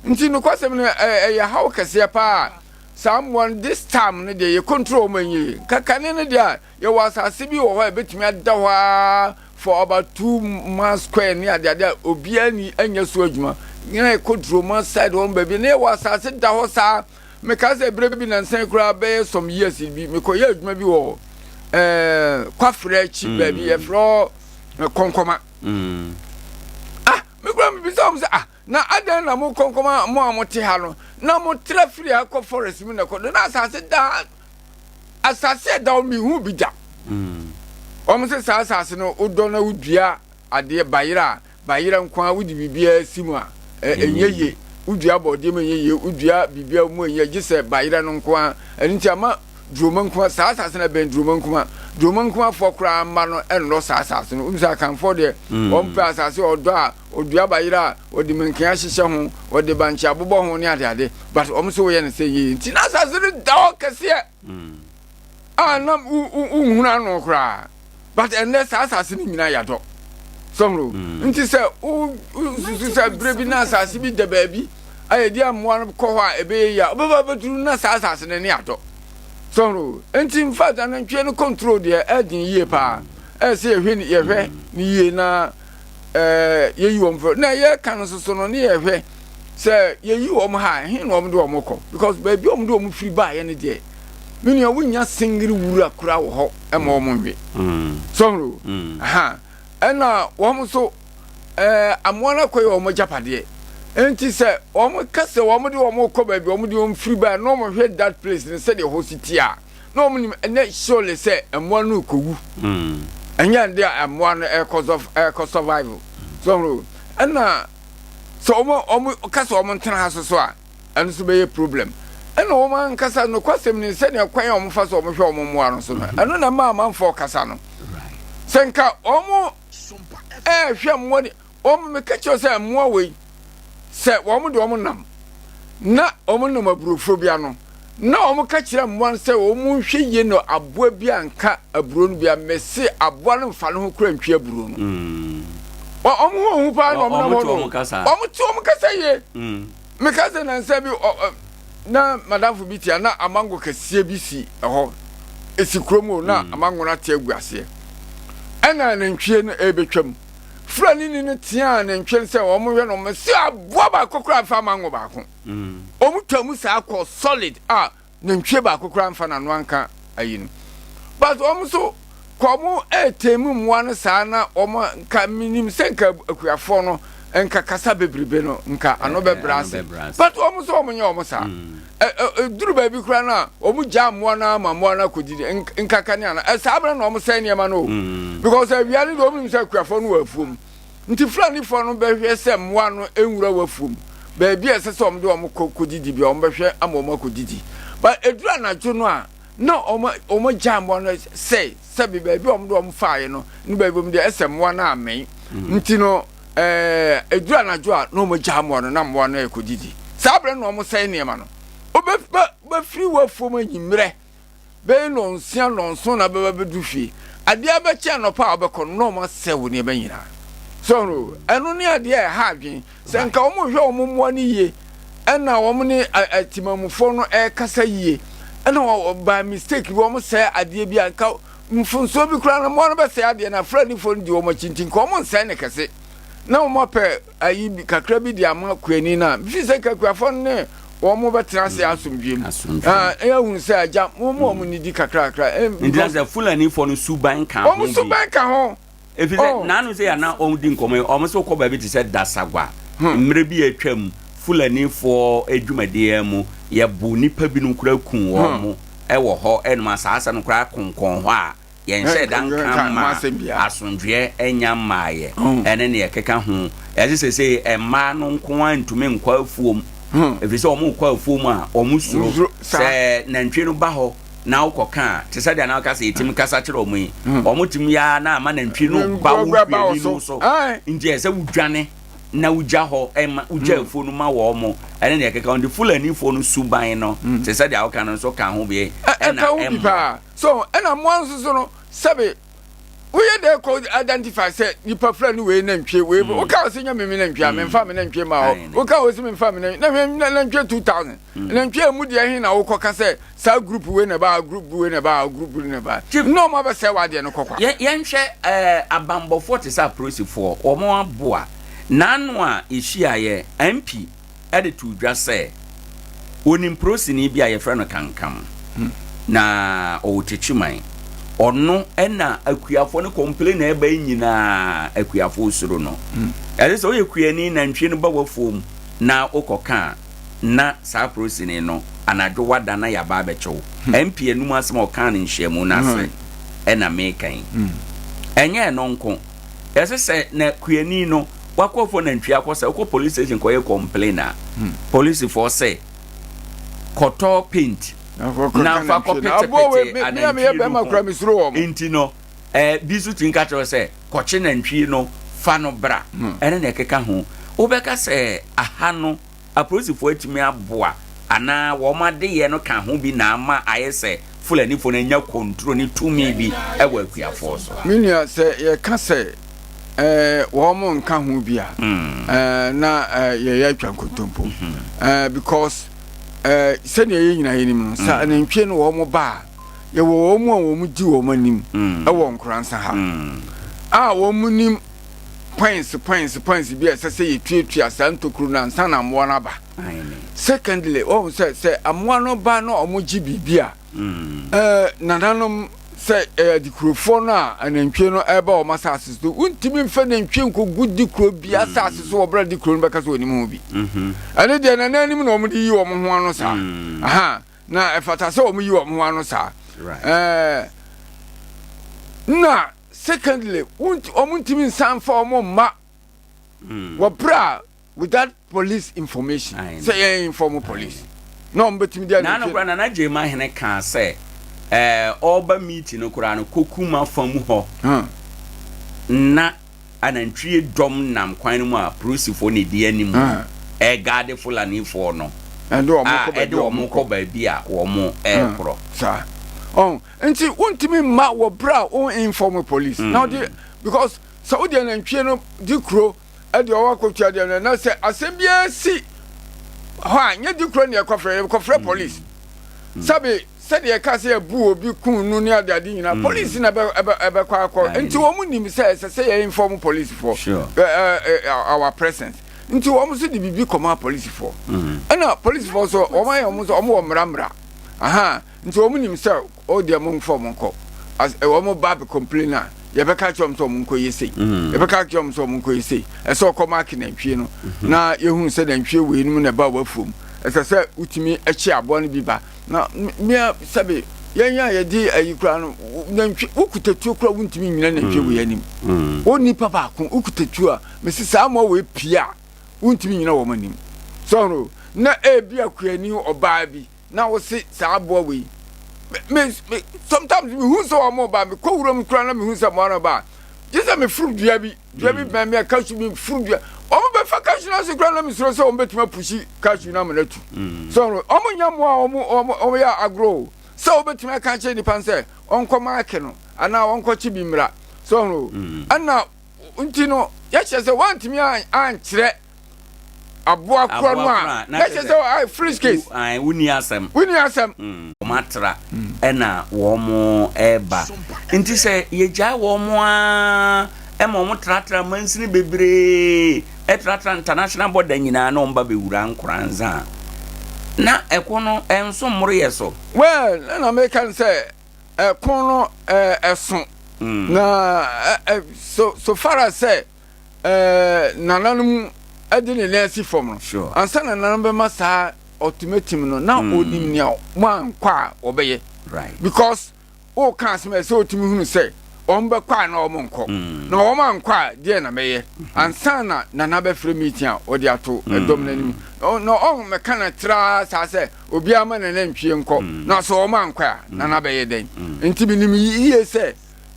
Nti nokwasɛm no ɛyɛ haw kɛseɛ paa saa mmoa no this time no deɛ yɛ control wɔn anyɛ yie. Nka kane no deɛ a yɛwɔ asase bi wɔ hɔ a ɛbɛtumi ada hɔ ara for about 2 months square ne adeade a obiara ni nyɛ so adwuma. Na yɛkɔ Duroma side hɔ baabi na yɛwɔ asase da hɔ saa. Meka sɛ berɛ bi nansa yi koraa bɛyɛ some years bi mekɔyɛ adwuma bi wɔ ɛɛ Kwafrɛ akyi baabi yɛfrɛ hɔ Kɔnkɔma. Ah, me koraa mebisa wɔn sɛ ah na adɛn na mo Kɔnkɔma mo a mote ha no na motra firi ha kɔ forest mu na kɔ do na asase da asase a ɛda hɔ mehu bi da. Wɔn sɛ saa asase no wodɔ na wodua adeɛ bayerɛ a bayerɛ nko ara wode biribiara si mu a ɛnyɛ yie. Wodua bɔɔdeɛ mu ɛnyɛ yie, wodua biribiara mu ɛnyɛ gye sɛ bayerɛ no nko ara. Ɛno nti ama Duroma Nkuma saa asase no ɛbɛn Duroma Nkuma. Duroma Nkumafoɔ koraa mma no ɛnnɔ saa asase no. Wonim sɛ Akanfoɔ deɛ wɔn pɛ asase a ɔdɔ a ɔdua bayerɛ a ɔde mankini ahyehyɛ ho, ɔde bankye abobɔ ho ne adeade. But wɔn nso woyɛ no sɛ ɛnyɛ yie. Nti na asase no da hɔ kɛseɛ a na wonhunu ano koraa. But ɛnnɛ saa asase no nyinaa yɛadɔ. Sɔhoro. Nti sɛ wosusu sɛ berɛ bi na asase bi da baabi a yɛde mmoa no kɔ hɔ a ɛbɛyɛ yie a, wobɛba bɛduru na saa asase no ne adɔ. Sɔhoro. Nti in fact anantwie no control deɛ ɛden yie paa. Ɛyɛ sɛ yɛhwɛ yɛhwɛ ne yie na ɛɛ yɛyi wɔn fɛ. Na yɛka no soso no ne yɛhwɛ sɛ yɛyi wɔn ha a, ɛhe na wɔn de wɔn kɔ? Because baabi a wɔn de wɔn firi baeɛ no deɛ, me nua wonya singiri wura koraa wɔ hɔ ɛma wɔn nwe. Sɔhoro. Aha. Ɛna wɔn nso ɛɛ amoa no akɔyɛ wɔn agyapadeɛ. Nti sɛ wɔn ka sɛ wɔn de wɔn kɔ baabi wɔn de wɔn firi baeɛ na wɔn hwɛ that place no sɛdeɛ ɛhɔ si teɛ a, na wɔn nim ɛnɛ surely sɛ mmoa no rekɔwu. Ɛnyɛ ade a mmoa no ɛrekɔ ɛrekɔ survive. Sɔhoro. Ɛna sɛ wɔn wɔn ka sɛ wɔn ntena ha soso a, ɛno nso bɛyɛ problem. Ɛna wɔn ankasa nokwasɛm ni sɛnea kwan a wɔfa so wɔhwɛ wɔn mmoa no so no, ɛno na ɛma amanfoɔ kasa no. Sɛ nka wɔn ɛrehwɛ mmoa ni, wɔn meka kyerɛ sɛ mmoa wei sɛ wɔn de wɔn nam na wɔn nam aburofo bi ano na wɔn ka kyerɛ mmoa no sɛ wɔn nhwɛ yie na aboa bi anka aburo no bi a mese aboa no nfa ne ho kura ntwi aburo no. Wɔn ho ohu paa na wɔn nam hɔ no. Wɔn te wɔn kasa yie. Meka sɛ nansa bi na madamfo bi tia na amango kɛseɛ bi si ɛhɔ. Esi kurom o na amango no ate agu aseɛ. Ɛna nantwie no ɛrebɛtwam. Fulani ni no teaa nantwie no sɛ wɔn hwɛ no wɔn se aboa baako koraa mfa amango baako. Wɔn twa mu saa kɔ solid a nantwie baako koraa mfa n'ano anka ayi no. But wɔn nso kɔ wɔn ɛretɛn mu mmoa no saa na wɔn nka menim sɛ nka akuafoɔ no nka kasa bebrebe no nka ano bɛbrɛ ase. But wɔn nso wɔn nyɛ wɔn saa. Ɛduru baabi koraa no a wɔn gyaa mmoa no ama mmoa no akɔdidi nkaka ne ana. Saa berɛ na wɔn sɛe nneɛma no o. Because awia no deɛ wɔn nim sɛ akuafoɔ no wɔ afuom. Nti Fulanifoɔ no bɛhwɛ sɛ mmoa no nwura w'afuom. Baabi a ɛsɛ sɛ wɔde wɔn kɔ kɔdidi bia wɔbɛhwɛ ama wɔn akɔdidi. But ɛduru anadwo no a, na wɔn wɔagyaa mmoa no sɛ sɛbe baabi a wɔde wɔn faeɛ no ne baabi wɔn deɛ ɛsɛ mmoa no amɛn. Nti no ɛɛ ɛduru anadwo a na wɔagyaa mmoa no na mmoa no rekɔdidi. Saa berɛ no na wɔsɛe nneɛma no. Wobɛfiri w'afuom anwummerɛ Bɛyɛ nnɔnsia, nnɔnson na bɛba bɛdu fie. Adeɛ abɛkye anɔpa a wobɛkɔ no, na wɔasɛe wo nneɛma nyinaa. So ho? Ɛno ne adeɛ a ɛha adwene. Sɛ nka wɔhwɛ wɔn mmoa no yie, ɛna wɔn ne atemammufoɔ no ɛrekasa yie, ɛna by mistake bi wɔsɛe adeɛ bi a, nka mfomsoɔ bi koraa no mmoa no bɛsɛe adeɛ no a, Fulanifoɔ no di wɔn akyi nti nka wɔnsɛe no kɛse. Na wɔapɛ ayi bi kakra bi de ama kuani no a, mefiri sɛ nka akuafoɔ no ne wɔn bɛtena ase asomdwoeɛ mu. Ɛyɛ ahunu sɛ agya mo ma wɔn nidi kakrakra. Nti na sɛ Fulanifoɔ no suban ka ho bi. Wɔn suban ka ho. Ɛfiri sɛ naanu sɛ yɛn na wɔn di nkɔmɔ yi, wɔn sɛ wokɔ baabi te sɛ Dasagwa, mmerɛ bi a atwam Fulanifoɔ adwumadeɛ mu, yɛbo nnipa binom koraa ku wɔn wɔ hɔ, ɛnom asaasa no koraa konkɔn hɔ a, Yɛnhyɛɛ da nka mmaa asomdwoeɛ nnya mmaeɛ ɛne deɛ ɛkeka ho. Yɛse seesei mmaa no nko ara ntumi nkɔ afuom ɛfiri sɛ wɔn rekɔ afuom a wɔn suro sɛ nantwie no ba hɔ na wokɔka a, te sɛ deɛ na woka sɛ yɛtumi kasa kyerɛ wɔn yi, wɔn tumi yɛ ara na ama nantwie no ba wo kuani no so. Nti ɛsɛ sɛ wodwane na wogya hɔ ma wogya afuo no ma wɔn ɛne deɛ ɛkeka ho. Nti Fulanifoɔ no suban no te sɛ deɛ woka no nso ka ho bi ɛna ɛmmoa. So ɛna mmoa nso so no sɛbe Woyɛ dɛ kɔ identify sɛ nipa fura ne wei nantwie wei mm. Woka wo sɛ nyɛ meme nantwie a mm. memfa me nantwie ma hɔ. Woka wo sɛ memfa me nantwie na hwɛ nantwie 2000 mm. Nantwie mu deɛ he na wokɔka sɛ saa group wei na ɛbaa, group wei na ɛbaa, group wei na ɛbaa na ɔmo abɛsɛe w'adeɛ no kɔkwa. Yɛnhwɛ eh, abanbɔfoɔ te sɛ apolisifoɔ wɔn aboa n'ano a yɛhyiaeɛ MP de too dwa sɛ onim polisini bi a wɔfrɛ no Kankam, na ɔwɔ Techiman. Ɔno na akuafoɔ no complain na ɛba yi nyinaa akuafoɔ suro no. Ɛsɛ sɛ woyɛ kuani nantwie no ba w'afuom na wokɔka a, na saa polisini no anadwo wada na yɛaba abɛkyɛ wo. MP anum asɛm a ɔkaa no nhyiamu no ase ɛna meka yi. Ɛnyɛ ɛno nko. Ɛsɛ sɛ na kuani no wakɔ fo nantwi akɔ sɛ wokɔ police station kɔyɛ complain a hmm. polisifoɔ sɛ kɔtɔ paint na fa kɔ petepete anantwie no ho nti no ɛɛ bi nso tumi ka kyerɛ sɛ kɔkye nantwie no fa no bra hmm. ɛne na ɛkeka ho wobɛka sɛ aha no Apolisifoɔ atumi aboa anaa wɔn adeyɛ no ka ho bi na ama ayɛ sɛ Fulanifoɔ no anya kɔntro ne tumi bi wɔ akuafoɔ so. Me nua, sɛ yɛka sɛ wɔn nka ho bi a, na yɛyɛ atwa nkontompo. Because sɛnea yɛn nyinaa yɛnim no, sɛ anantwie no wɔn ba a, yɛwɔ wɔn a wɔn di wɔn anim wɔ Nkoransa ha a wɔn nim points points points bi a ɛsɛ sɛ yɛtuatua saa ntokuro no ansa na mmoa no aba. Secondly, wɔn sɛ sɛ mmoa no ba na wɔn gye biribi a, mm. eh, nananom sɛ eh, adikurofoɔ no a anantwie no ɛreba wɔn asase so, wontumi mfa nantwie nkɔgu dikuro bi mm. asase so wɔ berɛ a dikuro no bɛka sɛ wɔnim ho bi. Mm-hmm. Ɛne deɛ nana anim na wɔn de yi wɔn ho ano saa. Mm. Aha, na ɛfata sɛ wɔn yi wɔn ho ano saa. Ɛɛ na Secondly, wɔn ntumi nsan nfa wɔn mma hmm. wɔ bere a without police information sɛ yɛn inform police na wɔn bɛtumi de anantwie. Naano koraa Nana Gyama Hene kaa sɛ ɛɛ ɔreba meeting no koraa no Kokuma fa mu hɔ na anantwie dɔm nam kwan no mu a polisifoɔ na ɛdi anim ɛregaade Fulanifoɔ no a ɛde wɔn kɔ baabi a wɔn ɛrekorɔ. Saa ɔn Nti wontumi mma wɔ berɛ a wo inform police na wode because sɛ wode anantwie no di kuro de ɔwɔ akɔtua deɛ no na sɛ asɛm biara si hɔ a nyɛ di kuro ne yɛkɔfrɛ yɛkɔfrɛ police sɛbe sɛdeɛ ɛka sɛ yɛbu obi kun no ne ade ade nyinaa police na ɛbɛkɔ akɔ nti wɔn nim sɛ ɛsɛ sɛ yɛ inform police foɔ our presence nti wɔn nso de biribi kɔma polisifoɔ ɛna polisifoɔ nso wɔn ayɛ wɔn nso wɔn wɔ mmara mmara aha Nti wɔn nim sɛ oh deɛ mo nfa wɔn nkɔ as wɔn ba bɛ complain a yɛbɛka kyerɛ wɔn sɛ wɔn nkɔ yɛ sei mm. yɛbɛka kyerɛ wɔn sɛ wɔn nkɔ yɛ sei ɛsɛ ɔkɔ maaki nantwie no mm-hmm. na yɛhu sɛ nantwie wei no na ɛba wɔ afuom ɛsɛ sɛ wotumi ɛkye aboa no bi ba na mmea sɛbe yɛn a yɛde ayi kura no nantwie wokuta tuo kura wontumi nyina nantwie wɔ yɛn anim mm. wo nipa baako wokuta tuo a mesi saa mmoa wei pie a wontumi nyina wɔn anim sɔhoro na ebi akuani ɔbaa bi na wose saa aboa wei me me sometimes me hu sɛ wɔn ba me kɔ wuram kura na me hu sɛ wɔn ba gye sɛ me furu dua bi dua bi bɛn mi a cashew bi furu dua wɔn bɛ fa cashew n'ase kura na me soro sɛ wɔn bɛtumi apusi cashew na ama n'atu mm. so wɔn nyɛ mmoa wɔn wɔn wɔn yɛ agorɔ o sɛ wɔbɛtumi aka akyerɛ nipa sɛ ɔnkɔ maake no anaa ɔnkɔ kye bi mmra so mm. ɛna nti no yɛkyerɛ sɛ wɔntumi ankyerɛ aboa korɔ no a na kyerɛ sɛ ayɛ foolish case. Wonni asɛm. Wonni asɛm. Mm. Wɔn atra ɛna wɔn ɛreba. Nti sɛ yɛgyae wɔn ara ɛma wɔn tratra mansini bebree ɛtratra international border nyinaa na wɔn ba bɛwura Nkoranza a, na ɛko no ɛnso mmoro yɛ so. Well, na meka no sɛ ɛko no ɛso mm. na so so far as sɛ eh, nananom de ne nan asi fam no sure. ansa na nananom bɛma saa ultimatum no na mm. onim nea moankɔ a wɔbɛyɛ right. because woka asɛm a ɛsɛ wotumi hunu sɛ wɔn bɛkɔ a na wɔn nkɔ mm. na wɔn ankɔ a deɛ na mɛyɛ mm-hmm. ansa na nana bɛfrɛ meeting a wɔde ato mm. ɛdɔm n'anim na ɔn mɛka na traa saa sɛ obiara ma nana ntwie nkɔ mm. na sɛ wɔn ankɔ a nana bɛyɛ dɛn nti menim yie sɛ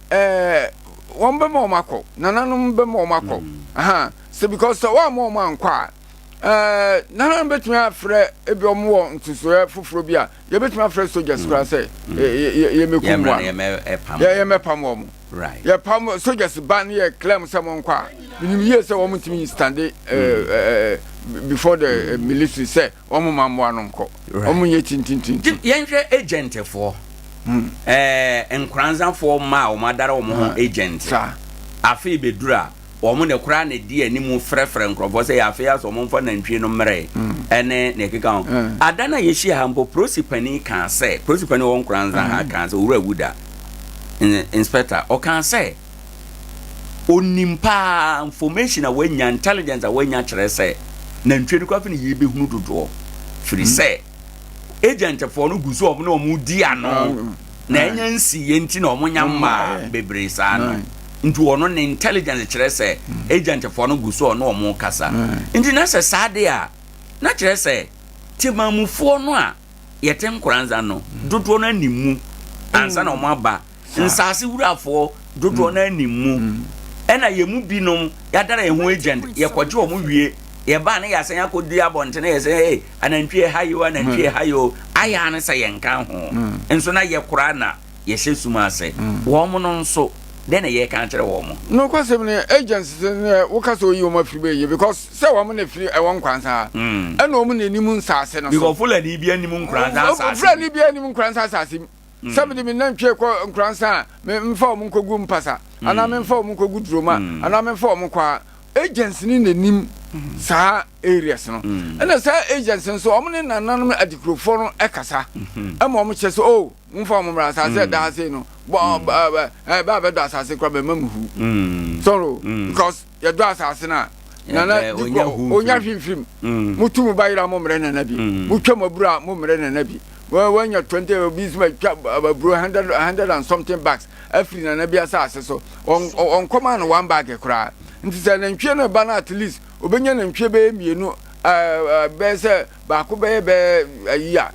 ɛɛ wɔn bɛma wɔn akɔ nananom bɛma wɔn akɔ mm. sɛ because sɛ wɔn ama wɔn ankɔ a Ɛɛ nana no bɛtumi afrɛ ebi wɔn wɔ nsusuɛ foforɔ bi a yɛbɛtumi afrɛ soldiers koraa sɛ yɛmɛkum wɔn yɛmɛpam wɔn yɛpam soldiers ba ne yɛ clear sɛ mo nkɔ a menim yie sɛ wɔn ntumi stande before the military sɛ wɔn ma mmoa no nkɔ wɔn nyɛ tintintinti. Yɛnhwɛ agentfoɔ ɛɛ nkoranzafoɔ mma a wɔn adare wɔn ho agent afei bɛduru a Wɔn na koraa na ɛdi anim frɛfrɛ nkurɔfoɔ sɛ afei asɛ wɔn mfa nantwie no mmerɛ ɛne nea ɛkeka ho. Ada no a yɛhyia ha mpo, polisi panin kaa sɛ, polisi panin wɔ Nkoranza ha kaa sɛ, Owura Wuda, inspector, ɔkaa sɛ onim paa information a wanya, intelligence a wanya kyerɛ sɛ nantwie no koraa afei na yɛbɛhunu dodoɔ firi sɛ agentfoɔ no gu so wɔn ne wɔn di ano na ɛnya nsiiɛ nti na wɔn nya mmaa bebree saa no nti wɔn ne intelligence kyerɛ sɛ agentfoɔ no gu so ɔne wɔn kasa nti na sɛ saa de a na kyerɛ sɛ temamufoɔ no a yɛte nkoranza no dodoɔ no anim mu ansa na wɔn aba Nsaase wurafoɔ dodoɔ no ara nim mu. Ɛna yɛn mu binom yɛadara yɛn ho agent, yɛkɔgye wɔn wie, yɛba a na yɛasan akɔdi abɔntene yɛ sɛ hey, anantwie ha yi o, anantwie ha yi o. Ayɛ ara ne sɛ yɛnka ho. Nso na yɛ koraa na yɛhyɛ sum ase. Wɔn no nso, dɛn na yɛreka akyerɛ wɔn? Nokwasɛm ni, agents no deɛ woka sɛ woyi wɔn afiri mu ɛyɛ because sɛ wɔn na ɛfiri ɛwɔ Nkoranza ha ɛna wɔn na ɛnim nsaase no so. Because Fulani biara nnim Nkoranza asaase mu. Fulani biara nnim Nkoranza asaase mu. Sɛ mede me nantwie kɔ nkoransa a, memfa wɔn nkɔgu mpasa, anaa memfa wɔn nkɔgu duroma, anaa memfa wɔn kɔ a, agents no na nim saa areas no. Ɛna saa agents nso, wɔn ne nananom adikurofoɔ no kasa, ɛma wɔn kyerɛ sɛ, oh, momfa wɔn mmra asase a ɛda ha sei no, bɔ ɛɛ bɛ a bɛdɔ asase koraa bɛma mu hu. So, because yɛdɔ asase no a, nana di kɔ onya hwe mfirim. Motu mo ba yera mo mmerɛ nana bi. Motwa mo aburo a mo mmerɛ nana bi. Wanya 20 obi nso atwa aburo 100 100 and something bags afiri nana bi asase so. Ɔnkɔma no one bag koraa. Nti sɛ nantwie no ba no at least obenya nantwie bɛyɛ mmienu bɛyɛ sɛ baako bɛyɛ bɛyɛ ayi a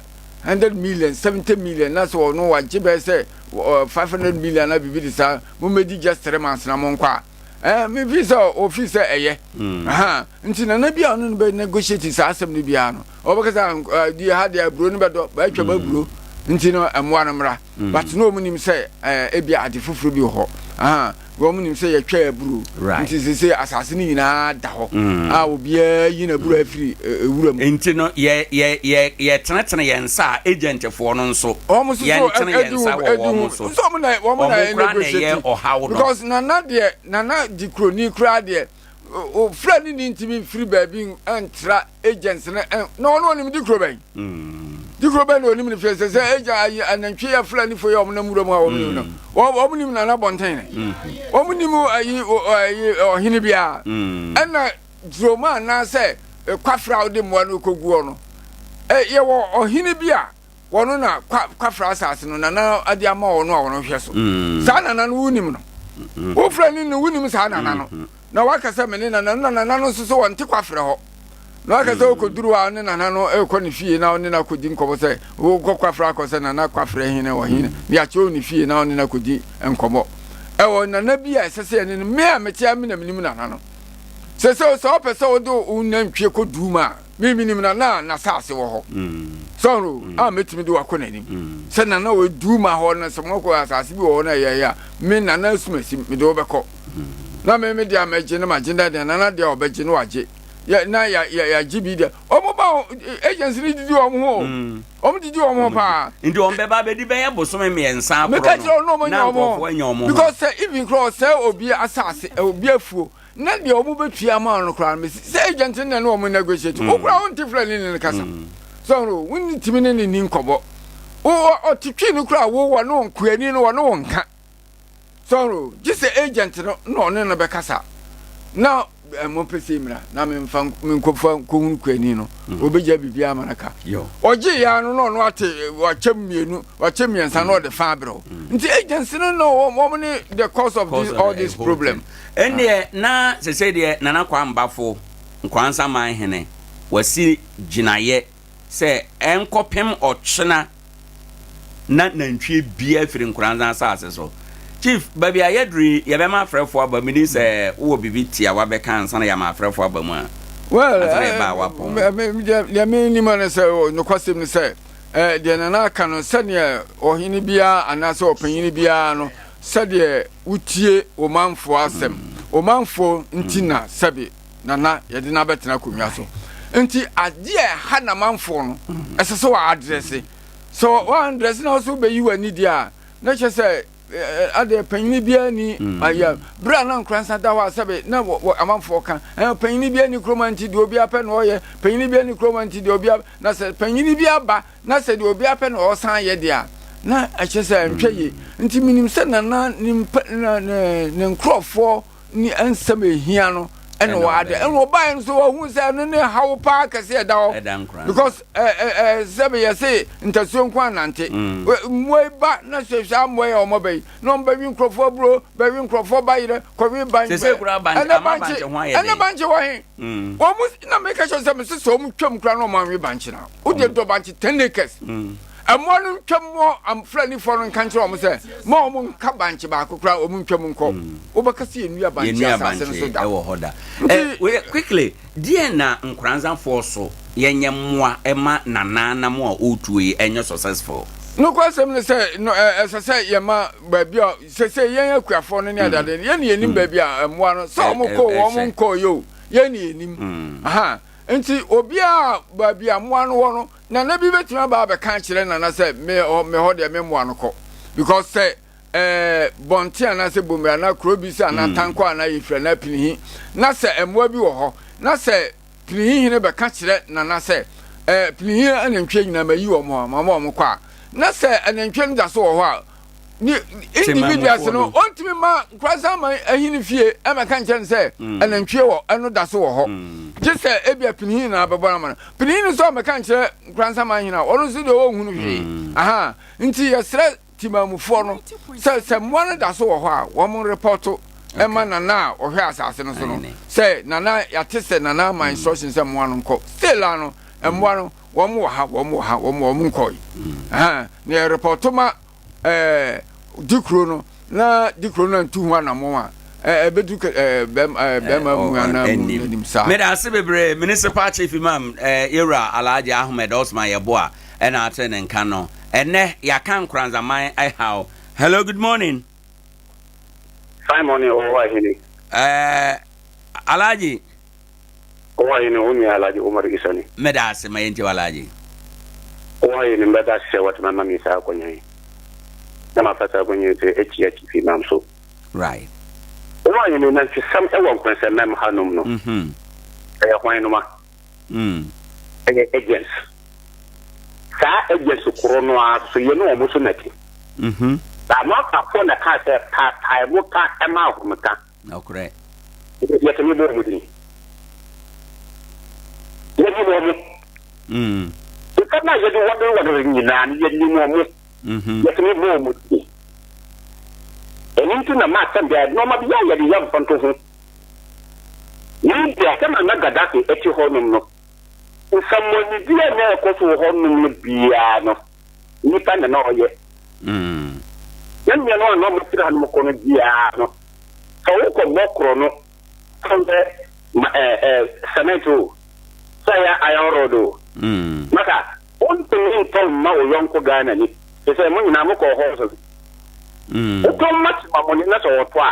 100 million 70 million na sɛ ɔno wagye bɛyɛ sɛ 500 million na biribi de saa mommɛdi just 3 months na monkɔ a. Eh, me fi sɛ ofi sɛ ɛyɛ. Mm. Aha, nti nana bi a ɔno no bɛ negotiate saa asɛm no biara no, ɔbɛka sɛ ah, di ha deɛ aburo no bɛdɔ, bɛatwa mm. aburo, nti no mmoa no mmra. Mm. But na wɔn nim sɛ eh, ebi ade foforɔ bi wɔ hɔ. Aha, wɔn nim sɛ yɛtwa aburo, nti sese asase no nyinaa da hɔ mm. a obiara yi n'aburo afiri eh, ewura mu. Nti no yɛ yɛ yɛ yɛtenetene yɛn nsa a agentfoɔ no nso yɛntene yɛn nsa wɔ wɔn so. Nso wɔn na wɔn na Wɔn koraa na ɛyɛ ɔhaw no. Because nana deɛ nana di kuroni koraa deɛ ofura ne ni ntumi nfiri baabi ntra agents no na ɔno onim di kuro bɛn. Di kuro bɛn na onim ne fie sɛ sɛ agent ayi anantwi yɛ fura ne fo yɛ wɔn nam wura mu a wɔn nim no wɔn nim nana bɔnten ne wɔn nim ayi ayi ɔhene biara ɛna duroma anaasɛ kwafra a wɔde mmoa no kɔ guɔ no yɛwɔ ɔhene bi a. Wɔno na kwa kwafra asase no nana de ama wɔn a wɔn hwɛ so. Mm. Saa nana no wonim no. Mm. Wofrɛ ne no wonim saa nana no. Mm. Na waka sɛ me ne nana no na nana no nso so wɔnte kwafrɛ hɔ. Na waka sɛ wokɔduru hɔ a ne nana no rekɔ ne fie na ɔne no akɔdi nkɔmmɔ sɛ wokɔ kwafrɛ akɔ sɛ nana kwafrɛ hene wɔ hene. Ne akyerɛ wo ne fie na ɔne no akɔdi nkɔmmɔ. Ɛwɔ nana bi a ɛsɛ sɛ yɛne no me a mete a me na menim nana no. Sɛ sɛ sɛ wopɛ sɛ wode wo nantwie kɔ mu a Me menim nana a n'asase wɔ hɔ. Sɛ ɔno a mɛtumi de wakɔ n'anim. Sɛ nana wɔ Duma hɔ no sɛ mɔkɔ asase bi wɔ hɔ no ɛyɛ a me nana asumasi mede wo bɛkɔ. Na me me deɛ a mɛgye no magye na deɛ nana deɛ a ɔbɛgye no wagye. Yɛ na ya ya yagye bi deɛ. Wɔn ba agency no didi wɔn ho o. Wɔn didi wɔn ho paa. Nti wɔn bɛba abɛdi bɛyɛ bosome mmiɛnsa Meka akorɔ kyerɛ wɔn na no wɔn na anya wɔn nkurɔfoɔ ho. anya wɔn ho. Because sɛ even koraa ɔsɛe obi asase obi afuo na deɛ wɔn bɛtua ama no koraa no mesi sɛ agent no na ɛne wɔn negotiate wo koraa wonte fulani ne no kasa so ɔno wontumi ne ne ni nkɔmmɔ wo ɔte twi no koraa wo wɔ ne nkuani no wɔne wo nka so ɔno gye sɛ agent no na ɔne no bɛkasa na mo pɛ sɛ mmira na memfa menkɔfa nkɔhunu kuani no ɔbɛgya biribi ama no ka ɔgye ya no na ɔno ate wakyɛ mmienu wakyɛ mmiɛnsa na ɔde fa abrɛw nti agency no na wɔn ne the cause of this all this problem. Ɛndeɛ na sesei deɛ Nana Kwame Bafo, Nkoansa man hene, wasi gyinaeɛ sɛ ɛnkɔpem ɔkyena na nantwie biara firi Nkoranza asase so. Chief, baabi a yɛaduru yi, yɛbɛma afrɛfoɔ aba. Menim sɛ wowɔ biribi tiawa bɛka ansa na yɛama afrɛfoɔ aba mu a. Well, Ansa na yɛbaa wapɔn. Deɛ menim ne sɛ nokwasɛm ne sɛ deɛ Nana aka no sɛdeɛ ɔhene biara anaasɛ ɔpanyini biara no sɛdeɛ wotie wo manfoɔ asɛm wo manfoɔ nti na sɛbe Nana yɛde no abɛtena akonnwa so nti adeɛ a ɛha namanfoɔ no ɛsɛ sɛ wɔadrɛse sɛ wɔandrɛse na wɔsɛ wobɛyi w'ani deɛ a na kyerɛ sɛ adeɛ panyini biara ni mm. ayɛ berɛ a na nkoransa da hɔ a sɛbe na amanfoɔ ka panyini biara ni kuroma nti deɛ obiara pɛ na ɔyɛ panyini biara ni kuroma nti deɛ obiara na sɛ panyini bi aba na sɛ deɛ obiara pɛ na ɔsan yɛ deɛ a na ɛkyɛ sɛ ntwa yie nti menim sɛ nana ne ne nkurɔfoɔ ne nsɛm a ehia no ɛna wɔade ɛna ɔbaeɛ no so wɔhu sɛ ɛno ne haw paa kɛse ɛda hɔ because ɛ ɛ ɛ sɛbi yɛse ntasuo nko anante mm. mmoa yi ba na sɛ saa mmoa yi a wɔn ba yi na wɔn bɛwi nkurɔfoɔ aburo bɛwi nkurɔfoɔ bayerɛ kɔwi ban ɛnɛ bankye ɛnɛ bankye wɔ he mm. wɔn mu na meka kyerɛ sɛ mese sɛ wɔn twam kura na wɔn anwe bankye na wode dɔ bankye ten acres. Mm. Mmoa no ntwam mmɔ Fulanifoɔ no nka nkyerɛ wɔn sɛ, mma wɔn nka bankye baako koraa, wɔn ntwam nkɔ. Wobɛka sɛ yɛnnua bankye asase no so da. Ɛwɔ hɔ da. Nti, eh, quickly, deɛ na Nkoranzafoɔ so yɛnyɛ mmoa ɛma Nana nam a ɔretuo yi ɛnyɛ successful? Nokwasɛm ne sɛ, no, ɛsɛ sɛ yɛma baabi a sese yɛn akuafoɔ no ne adade no, yɛn ne yɛnim baabi a mmoa no, sɛ wɔn kɔ wɔn nkɔ yɛ o, yɛn ne yɛnim. Aha. Nti obiara baabi a mmoa no wɔ no, Nana bi bɛtumi aba abɛka akyerɛ Nana sɛ me hɔ me hɔ deɛ me mmoa no kɔ because sɛ ɛɛ bɔnten anaasɛ bomire anaa kuro bi sɛ anaa mm. tankɔ anaa yɛfiri anaa pinihi na sɛ mmoa bi wɔ hɔ na sɛ pinihi hene bɛka kyerɛ Nana sɛ ɛɛ pinihi anantwie nyinaa ma yi wɔn hɔ ma wɔn kɔ a na sɛ anantwie no da so wɔ hɔ a ne individuals no ɔntumi ma nkoransa ma ahene fie ɛmɛka nkyɛn sɛ mm. ɛnantwie wɔ ɛno da so wɔ hɔ mm. gye sɛ ebi a pinihin na abɛbɔ no ama no pinihin nso ɔmɛka nkyerɛ nkoransa ma ahene a ɔno nso deɛ ɔnhunu hwee mm. aha nti yɛsrɛ timamufoɔ no sɛ sɛ mmoa no da so wɔ hɔ a wɔn repɔto ɛma nana a ɔhwɛ asase no so no sɛ nana yɛate sɛ nana ama instruction sɛ mmoa no nkɔ still ano mmoa no wɔn wɔ ha wɔn wɔ ha wɔn wɔn nkɔe na yɛrepɔto ma ɛɛ di kuro no na di kuro no ntu ho anamɔn a ɛbɛdu ɛɛ bɛrima bɛrima mu anaa mu anim saa. Meda ase bebree Municipal Chief Imam eh, Yewura Alhaji Ahmed Osman Yeboah ɛna ate ne nka no. Ɛnɛ yɛaka Nkoranzaman ɛhaw. Hello, good morning. Fine morning, ɔwɔ ahene. Eh, Alhaji. Ɔwɔ wo nua Alhaji Umaru Isa ni. Meda ase ma yɛntie wo Alhaji. Ɔwɔ hene, mɛda ase sɛ watumi ama me saa akwanya yi. Na mafa saa akwanya yi so akyia Chief Imam so. Right. Ɔwɔ hene, nantwisɛm wɔ Nkwensɛmɛm ha nom no, ɛyɛ hwan noma? Ɛyɛ agents. Saa agents koro no ara so yɛne wɔn so na ɛte. Na Maltafoɔ na ɛkaa sɛ paatae mo ka ma ahomeka. Nokorɛ. Yɛtumi bɔ wɔn din. Yɛnim wɔn. Mm. Nnipa no a yɛde wɔn wɔn nyinaa no, yɛnim wɔn. Mm-hmm. Yɛtumi bɔ wɔn din. Ɛno nti na maasɛm deɛ nneɛma bi a yɛde yɛ mfɔnto ho. Libya, sɛ na Gaddafi te hɔnom no, nsɛmmɔnedi a na ɛkɔ so wɔ hɔnom no biara no, nnipa na na ɔyɛ. Mm. Yɛn nuanom a na wɔfiri hanom kɔ no biara no, sɛ wokɔbɔ korɔ no, sɛ woyɛ ma ɛɛ ɛɛ cement o, sɛ ɛyɛ iron rod o, Mm. masa wontumi ntɔn mma wo yɔnko Ghanani, te sɛ mo nyinaa mokɔɔ hɔ so. Mm. Wotɔn ma Temamuni na sɛ ɔtɔ a,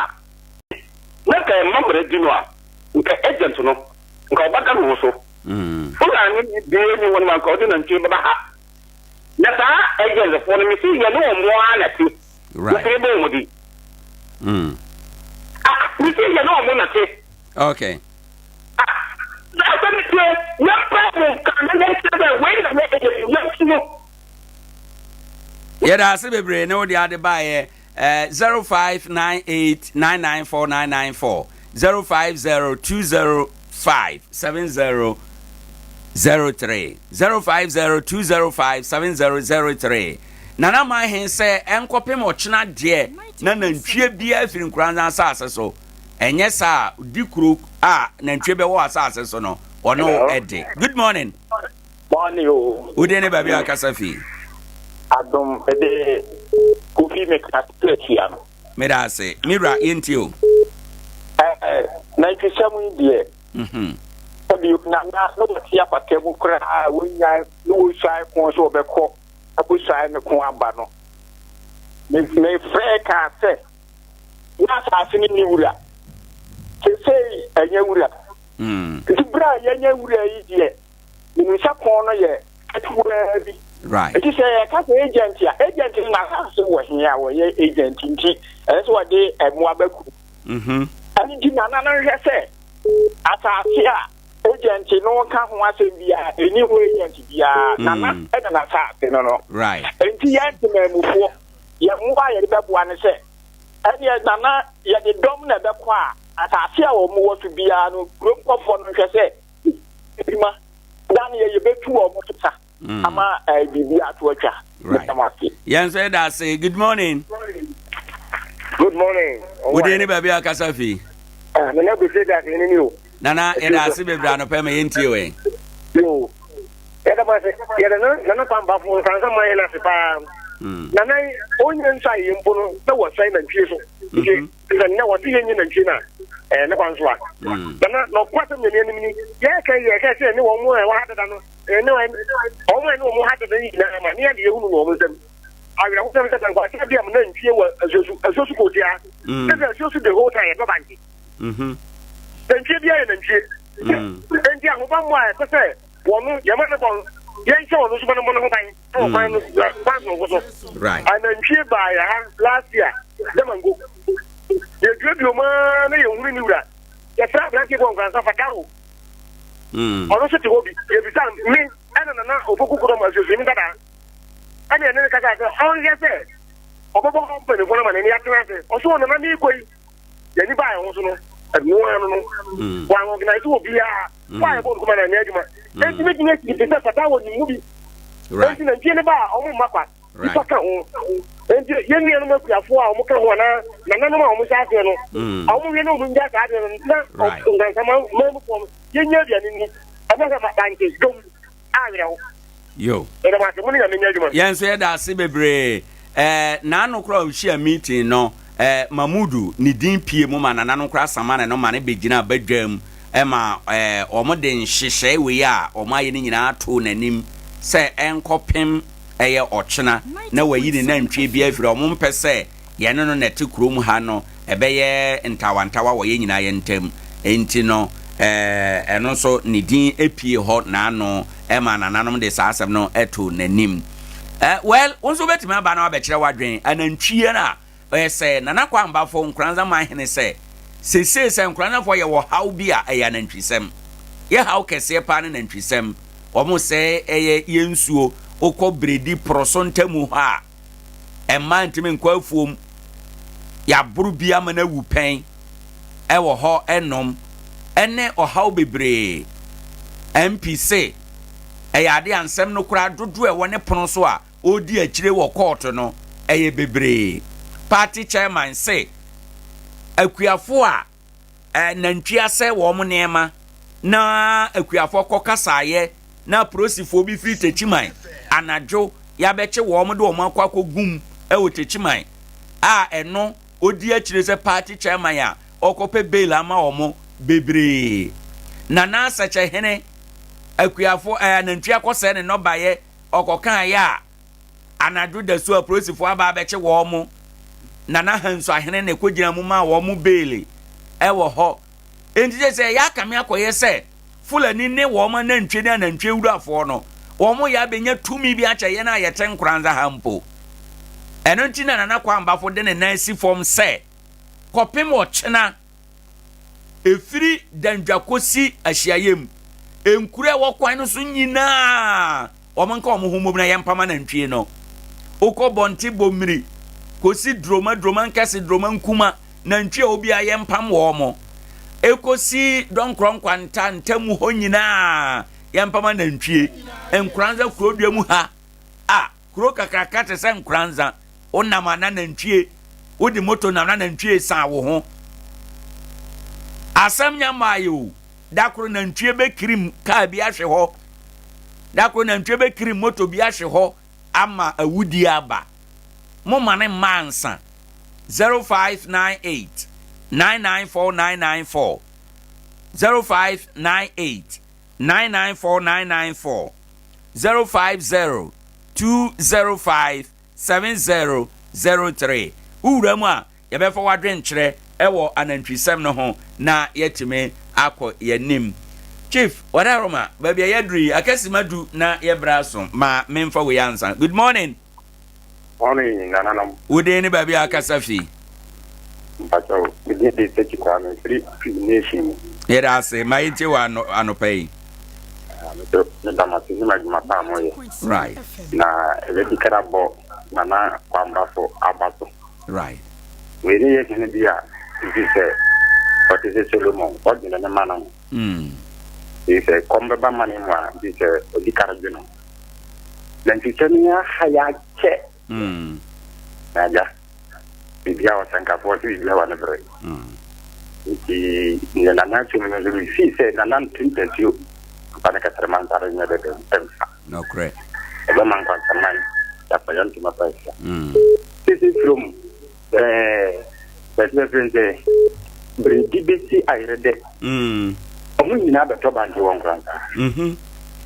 na nka ɛma mmara di no a, nka agent no, nka ɔbɛda ne ho so. Mm. Fulani biara nni hɔnom a nka ɔde nantwie bɛba ha. Na saa agents foɔ no mese yɛne wɔn ara na te. Right. Yɛtumi bɔ wɔn din. Mm. Ah, mese yɛne wɔn na te. Okay. Ah, na asɛm no tie, yɛmpa mu nka na yɛnkyerɛ sɛ wei na yɛ agent yɛntu no. Yɛda ase bebree ne wode ade baeɛ eh, 0598994994 05020570 03 0502057003 Nana Mahen sɛ ɛnkɔpem ɔkyena deɛ na nantwie biara firi Nkoranza asase so ɛnyɛ saa a di kuro a nantwie bɛwɔ asase so no ɔne wo ɛde. Good morning. Morning o. Wo din ne baabi a kasa fi? Adom ɛde Kofi me kasa atia no. Meda ase. Me wura yɛntie o. Ɛɛ nantwisɛm yi deɛ. Mhm. Sɛbi Nana na wɔte apata mu koraa a wɔnnyae na wɔsuae ko sɛ wɔbɛkɔ akɔsuae ne ko aba no, me mefrɛɛ kaa sɛ na asase no nni wura. Seesei ɛnyɛ wura. Nti berɛ a yɛanya wura yi deɛ, menim sɛ ko no yɛ ketewaa bi. Nti sɛ yɛka sɛ agent a, agent no n'asase wɔ he a wɔyɛ agent nti ɛsɛ sɛ wɔde mmoa ba kurom. Ɛno nti Nana no nhwɛ sɛ asase a agent no ka ho asɛm biara, ɛnni ho agent biara. Nana na n'asase no no. Nti yɛn temanmufoɔ, yɛn mmoa a yɛde bɛboa ne sɛ, ɛneɛ Nana yɛde dɔm na ɛbɛkɔ a, asase a wɔn wɔ so biara no, kurom hɔfoɔ no nhwɛ sɛ adwuma da no yɛ yɛbɛtu wɔn so sa ama biribi ato atwa. Meda mo ase. Yɛn nso yɛda ase. Good morning. Good morning. Wodin ne baabi a kasa fi? Ah, Nana Bese da ase ne ni o. Nana yɛda ase bebree anɔpɛ ma yɛntie wɛn. Yo. Yɛda mo ase. Yɛda nana nana Kwambafo nsansa man yɛn ase paa. Nana onye nsa yɛ mpo no na wɔsɛe nantwie so. Nti sɛ nnɛ wɔse yɛnyɛ nantwie no a ɛyɛ ne kwan so a. Nana na ɔkɔ asɛm nyame anim ni. Yɛka yɛka sɛ ne wɔn a ɛwɔ ha dada no ɛne wɔn a ɛne wɔn ha dada nyinaa ma ne yɛde yɛhunu no wɔn nsam. Awerɛhosɛm sɛ sankwasa bi a mo nantwie wɔ asuosu asuosu kootia. Sɛ sɛ asuosu the whole time yɛdɔ bankye. Nantwie biara yɛ nantwie. Enti ahobammɔ a ɛsɛ sɛ wɔn yɛma no bɔ yɛnhyɛ wɔn nso bɔ no bɔ no ho ban wɔ kwan no kwan soronko so. Anantwie baa yɛ ha last year Damango. Yɛduadua mu ara na yɛnhunu ne wura. Yɛfrɛ aberanteɛ bi wɔ Nkoransa Fataro. Ɔno nso te hɔ bi. Yɛbisa me ɛna Nana Opoku Kodɔm asuosuoni dadaa. Ɛna ɛne no kasa sɛ ɔnhwɛ sɛ ɔbɛbɔ hɔ mpanimfoɔ no ama n'ani atena ase. Ɔso wɔ Nana meekɔ yi. Yɛni baa yɛn ho so no, ɛno ara no no. Wɔn organize wɔ biara. Fo a yɛbɔ nkuma na ɛnyɛ adwuma. Enti metumi asi te sɛ fata wɔ ne mu bi. Enti nantwie no ba a, wɔn mma kwa. Nipa ka ho. Enti yɛn nuanom akuafoɔ a wɔn ka ho anaa nananom a wɔn hyɛ aseɛ no, wɔn hwɛ na wɔn ngya saa adeɛ no na nkansama mmamufoɔ no yɛnya aduane ni. Ɛnyɛ sɛ bankye dwom. Awerɛho. Yo. Yɛda mo ase, mo ne Nyame nyɛ adwuma. Yɛn nso yɛda ase bebree. Eh, n'ano koraa ɔhyia meeting no, eh, Mamudu ne din pie mu ma nananom koraa samane no ma no bɛgyinaa badwam ma eh, wɔn de nhyehyɛe wei a wɔn ayɛ no nyinaa too n'anim sɛ ɛnkɔpem ɛyɛ ɔkyena na wayi ne nantwie bi afiri wɔn mpɛ sɛ yɛne no na ɛte kurom ha no, ɛbɛyɛ ntawantawa wɔ yɛn nyinaa yɛn ntam. Enti no, ɛno nso ne din pue hɔ n'ano ma nananom de saa asɛm no to n'anim. Well, wo nso wobɛtumi aba na wabɛkyerɛ w'adwene. Anantwie no a, ɔyɛ sɛ Nana Kwambafo Nkoranza Manhene sɛ, seesei sɛ Nkoranzafoɔ yɛwɔ haw bi a, ɛyɛ anantwisɛm. Yɛ haw kɛseɛ paa ne nantwisɛm. Wɔn sɛe ɛyɛ yɛn nsuo, wokɔ Bredi Poroso ntamu hɔ a, Mmaa ntumi nkɔ afuom. Yɛaboro bi ama no awu pɛn wɔ hɔ nom ne ɔhaw bebree. MP se ɛyɛ ade a nsɛm no koraa dodoɔ a ɛwɔ ne pono so a ɔredi akyire wɔ kɔɔto no ɛyɛ bebree. Party chairman se akuafoɔ a nantwi asɛe wɔn nneɛma na akuafoɔ kɔ kasaeɛ na apolisifoɔ bi firi Techiman anadwo yɛabɛkye wɔn de wɔn akɔ akɔgum wɔ Techiman a ɛno ɔdi akyire sɛ party chairman a ɔkɔpɛ bail ama wɔn bebree. Nana Asɛkyɛhene akuafoɔ anantwi akɔsɛe ne nnɔbaeɛ ɔkɔkaeɛ a Anadwo dasu a apolisifo aba abɛkye wɔn, na na Hansuahene na ekogyina mu maa wɔn beeli wɔ hɔ. Enti kyerɛ sɛ ɛyɛ akame akɔyɛ sɛ Fulani ne wɔn anantwie ne anantwie wurafoɔ no, wɔyɛ abɛnya tumi bi akyɛ yɛn a yɛte Nkoranza ha mpo. Ɛno nti na Nana Kwambafo de ne nan si fam sɛ kɔpem ɔkyena Ɛfiri Dandwa kɔsi Ahyiaeɛm, nkuro a ɛwɔ kwan no so nyinaa, wɔnka wɔn ho mmom na yɛmpam anantwie no. Wokɔ Bɔnte Bommiri kɔsi Duroma, Duroma Nkɛse, Duroma Nkuma, nantwie a obiara yɛmpam wɔn. Ɛkɔsi Dɔnkorɔ Nkwanta ntamu hɔ nyinaa, yɛmpam anantwie. Nkoranza kurodua mu ha a, Kuro kakraka te sɛ Nkoranza, wonam a na nantwie, wode moto nam na nantwie san wo ho. Asɛm nya mmaeɛ o, da koro nantwie bɛkirim kaa bi ahwe hɔ, da koro nantwie bɛkirim moto bi ahwe hɔ ama awudie aba. Momma no mma ansa. 0598 994 994 0598. 994 994, 050 205 7003. Wo wura mu a, yɛbɛfa w'adwenkyerɛ wɔ anantwisɛm no ho na yɛatumi akɔ yɛn anim. Chief, Wadaroma, baabi a yɛaduru yi, akasima du na yɛbrɛ aso. Ma memfa wei ansa. Good morning. Morning, nananom. Wo din ne baabi a akasa fi? Mpakyɛw, me din de Sekyi Kwame, mfiri Twi Nation mu. Yɛda ase, ma yɛntie wɔ ano, anɔpa yi. Ah, meto, meda mo ase ne mo adwuma pa a moyɛ. Right. Na ɛbɛdi kara bɔ Nana Kwambrafo aba so. Right. Wei ne yɛ hene bi a, ɛfiri sɛ ɔte sɛ Solomon, ɔdwene ne ma no ho. Mm. Ɛfiri sɛ kɔm bɛba ma ne mu a, ɛfiri sɛ ɔdi kara dwene ho. Nantwisɛm yi aha yɛ akyɛ. Mm. Na agya, biribiara ɔsɛnkafoɔ sɛ biribiara wɔ ne berɛ. Mm. Nti neɛ nana atum no nso mefii sɛ nana nte ntasuo mfa ne kɛtrɛma ntare nyɛ dɛdɛ mfa. Nokorɛ. Ɛbɛma nkwantaman yɛafa yɛn ntoma pa afira. Mm. Sisi from ɛɛ bɛsɛ fɛn sɛ biribi bɛsi ayerɛ dɛ. Mm. Ɔmo nyinaa bɛtɔ bankye wɔ nkorantaa. Mm-hmm.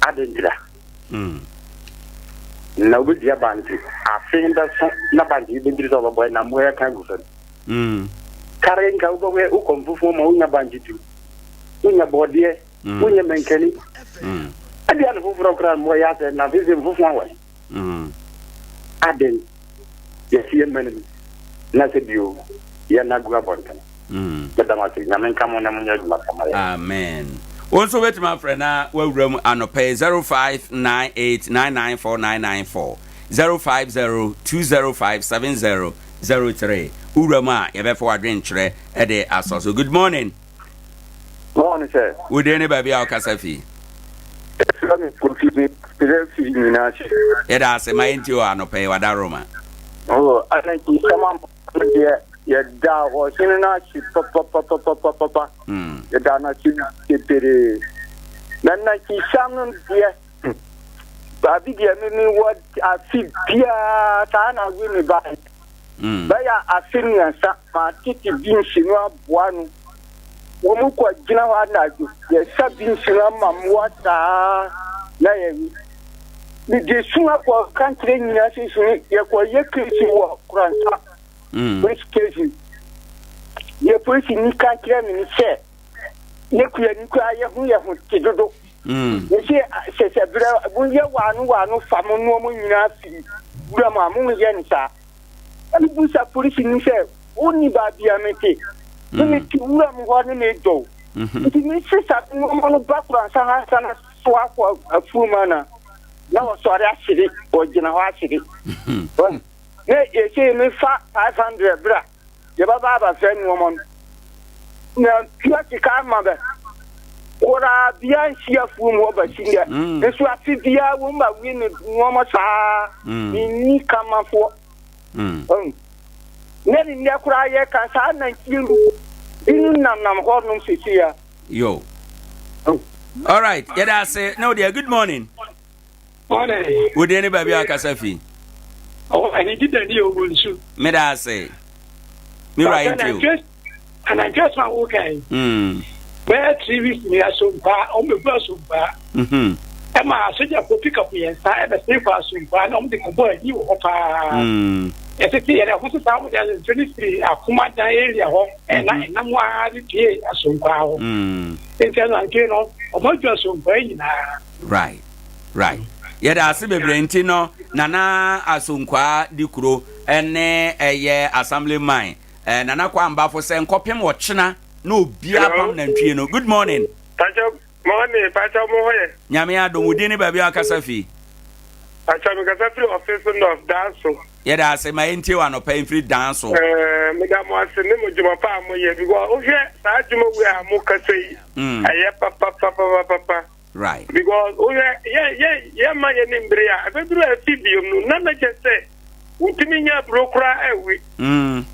Adɛn ntira? Na wobɛdua bankye. Afe bɛso na bankye yi bɛduru sɛ wɔbɛbɔ na mmoa yɛka agu fam. Kare nka wobɛhwɛ wokɔ mfufuo ma wonya bankye tu, wonya bɔɔdeɛ, wonya mankani. Ɛdeɛ no foforɔ koraa mmoa yɛ asɛ na afei sɛ mfufuo awɔ. Adɛn yɛsi yɛ mma no mu na sɛ bio yɛn agu abɔntene. Meda mo ase. Nyame nka mo na monyɛ adwuma pa ma yɛn. Amen. Wo nso wobɛtumi afrɛ na woawura mu anɔpa yi 0598994994, 0502057003. Wowura mu a yɛbɛfa w'adwenkyerɛ de asɔ so. Good morning. Morning sir. Wo din ne baabi a wokasa fi? Ɛfira me Kofi me pere fi nyinaa ase. Yɛda ase ma yɛntie wɔ anɔpa yi wada Roma. Oh, ananti sama No deɛ, yɛdaa ɔhene no ase papapapapapa. Yɛdaa no ase bebree. Na nankisam no deɛ, baabi deɛ me mewɔ afe biara saa na awe me baeɛ. Bɛyɛ afe mmiɛnsa, matete beans no aboa no. Wɔn kɔ gyina hɔ anadwo, yɛsa beans no ama mmoa saa na yɛwe. Mede su akɔ kankyerɛ nyinaa sisi yɛkɔyɛ kesi wɔ Koransa mm. police station. Deɛ polisi ni ka kyerɛ me ne sɛ ne kua ni kura yɛ ho yɛ ho te dodo. Mm. Yɛsɛ sɛ sɛ berɛ moyɛ waano waano fa mo nnoɔma nyinaa firi wura mu a monyɛ no saa. Ɛne busa polisi ni sɛ wonni baabi a mete. Ne mm. mete wura mu hɔ ne medɔw. Mm-hmm. Nti mesesa nnoɔma no ba Koransa ha sana so akɔ afuom ana na ɔsɔre ahyere ɔgyina hɔ ahyere na yɛsɛ mefa 500 bra yɛbɛba abɛfɛ nnoɔma no na tua sika ama bɛ koraa bia nsi afuom hɔ bɛsi ndɛ mm. nso afe biara wɔn ba wie ne nnoɔma saa mm. menni kamafoɔ mm. na ne nnɛ koraa yɛka saa nantwie no binom namnam hɔ nom seesei a Yo. All right. Yɛda ase. Na wodeɛ good morning. Morning. Wo din ne baabi a wakasa fi? Oh, ɛne di dani o nsu. Meda ase. Me wura yɛ nti o. Anantwi asoma wo kan yi. Mm. Bɛyɛ 3 weeks ni asompa, ɔmo bɛgu asompa. Mhm. Ɛma asogyafo pick up yɛn nsa ɛbɛsen kɔ asompa na ɔmo de kɔbɔ ani wɔ hɔ paa. Mm. Yɛtete yɛn ɛho so saa ɔmo de anantwi no firi akomadan area hɔ. Ɛna mhm. ɛnam ara de pie asomkwaa hɔ. Mm. Nti anantwi no ɔmo adwa asomkwaa nyinaa. Right, right. Yɛda ase bebree nti no Nana Asonkwaa di kuro ɛne ɛyɛ assembly man eh, Nana Kwambafo sɛ nkɔpem ɔkyena na obiara pam nantwie no. Good morning. Pacho, morning, pacho mo ho yɛ. Nyame adom, wo din ne baabi a wakasa fi? Pacho, mekasa firi ɔfeso north, Danso. Yɛda ase ma yɛntie wɔ anɔpa yi mfiri Danso. Ɛɛ, meda mo ase ne mo dwuma pa a moyɛ because wohwɛ saa dwuma wei a mo kasa yi, mm. ɛyɛ papapapapapa. Right. Because wohwɛ yɛ yɛ yɛ ma yɛ ne mbere a ɛbɛduru afi biom no na na kyɛ sɛ wotumi nya aburo koraa ɛwe. Mm.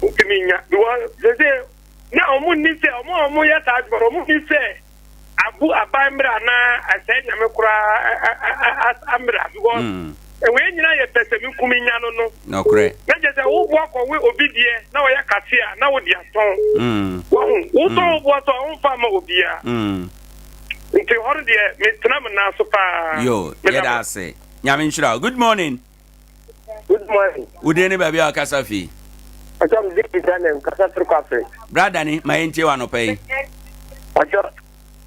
Wotumi nya because sɛ sɛ Na wɔn nni sɛ wɔn a wɔyɛ saa adwuma no, wɔn nni sɛ abu aban mmra anaa asɛe nyame koraa amra because mm. wei nyinaa yɛ pɛsɛmenkominya no no. Nokorɛ. Na kyerɛ sɛ wo boa kɔwe obi deɛ na ɔyɛ kase a na wode atɔn. Mm. Wahu wotɔn wo boa so a womfa ma obiara. Mm. Nti hɔ no deɛ metena me nan so paa. Yo, yɛda ase. Nyame nhyira wo. Good morning. Good morning. Wo din ne baabi a wakasa fi? Ɔjɔ mi di Daniel nkasa firi kwafere. Bra Dani, ma yɛntie wɔ anɔpa yi. Ɔjɔ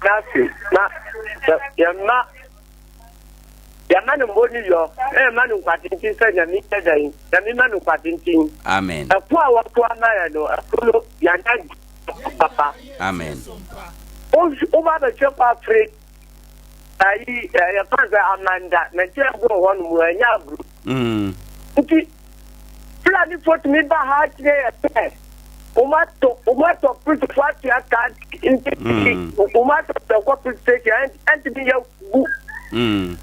n'ase na yɛma yɛma no mbɔ ne yɔ na yɛma no nkwa tenten sɛ nyame yɛ dɛn nyame ma no nkwa tenten. Amen. Ɛko a wɔko ama yɛ no ɛko no yɛanya papa. Amen. Woba bɛhwɛ kwafere ayi yɛfa sɛ amanda na nkyɛn ɛboro hɔ nom ɛnyɛ aburo. Mm. Nti Fulanifoɔ tumi ba ha kyerɛ yɛ sɛ wɔn atɔ wɔn atɔ polisifoɔ atua ka nti wɔn atɔ pɛnkɔ police station ɛntumi yɛ gu. Mm.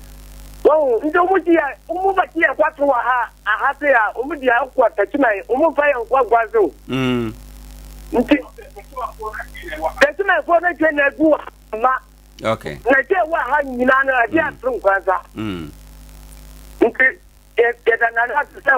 Wɔn nti wɔn ti yɛ wɔn ba ti yɛ kɔto wɔ ha aha se a wɔn di akɔ tɛkyima yi wɔn fa yɛn nkɔ guase o. Mm. Nti tɛkyima foɔ bɛ twɛ na egu ma. Okay. Na kyɛ wɔ ha nyinaa no ɛde atoro nkwansa. Mm. Nti yɛda nana ase sɛ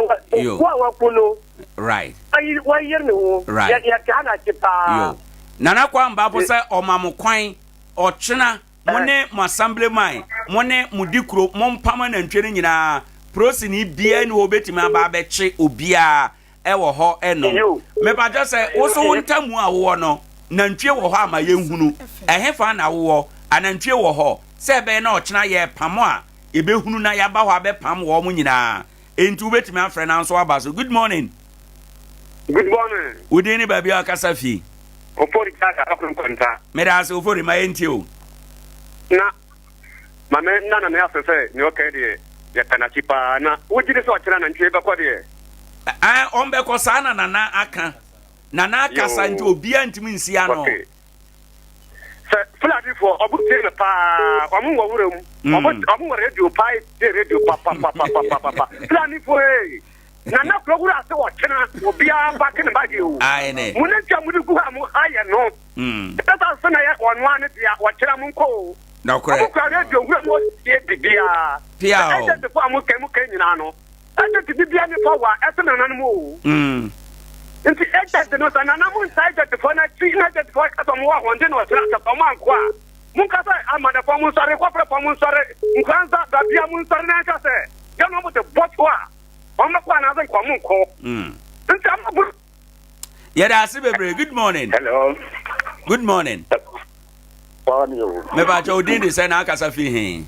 wo a waku no. Right. Wayere ne ho. Right. Yɛtaa n'akyi paa. Yo. Nana Kwame Bafo sɛ ɔma mo kwan ɔkyena mo ne mo assemblyman mo ne mo di kuro mo mpam anantwie no nyinaa prosini biara ni hɔ obetumi aba abɛkye obiara ɛwɔ hɔ ɛnom. Mepakyɛ sɛ wo so wo ntamu a wowɔ no nantwie wɔ hɔ ama yɛnhunu ɛhefa na wowɔ anantwie wɔ hɔ sɛ ɛbɛyɛ na ɔkyena yɛrepam a yɛbɛhunu na yɛaba hɔ abɛpam wɔn nyinaa enti wobɛtumi afrɛ na nso aba so. Good morning. Good morning. Wo din ne baabi a ɔkasa fi? Ofori Jack Abakuru Nkwanta. Meda ase Ofori ma yɛntie o. Na ma me nna na me ase sɛ nea ɔka deɛ yɛpɛ n'akyi paa na wogye di sɛ ɔkyena nantwie bɛkɔ deɛ. Ɛɛ ɔmbɛkɔ saa na Nana aka. Nana akasa nti obiara ntumi nsi ano. Okay. Sɛ Fulanifoɔ ɔmo tie me paa ɔmo wɔ wura mu ɔmo ɔmo wɔ radio paa tie radio papapapapapa Fulanifoɔ ee Nana kuro wura ase wɔ kyena obiara ba ke ne ba deɛ o mo ne ntwa mo de gu ha mo ha yɛ no ɛsɛ sɛ na yɛ ɔnoa ne dea ɔkyena mo nkɔ o ɔmo kura radio wura mu tie bibiara ɛsɛ sɛ fo a mo kɛ mo kɛ nyinaa no. Agent bi bia nipa wa ɛsɛ nananom o. Mm. Nti agent no sɛ nana mo nsa agent foɔ no akyi na agent foɔ ka sɛ ɔmo wɔ ahoɔden na ɔkyerɛ asɛ ɔmo anko a mo nka sɛ amadɛfoɔ mo nsɔre kɔfrɛfoɔ mo nsɔre nkoranza babia mo nsɔre na nka sɛ yɛn ɔmo de bɔ so a ɔmo bɛkɔ anaasɛ nka ɔmo nkɔ. Mm. Nti ama bu. Yɛda ase bebree. Good morning. Hello. Good morning. Morning o. Mepakyɛ odin de sɛ na akasa firi he?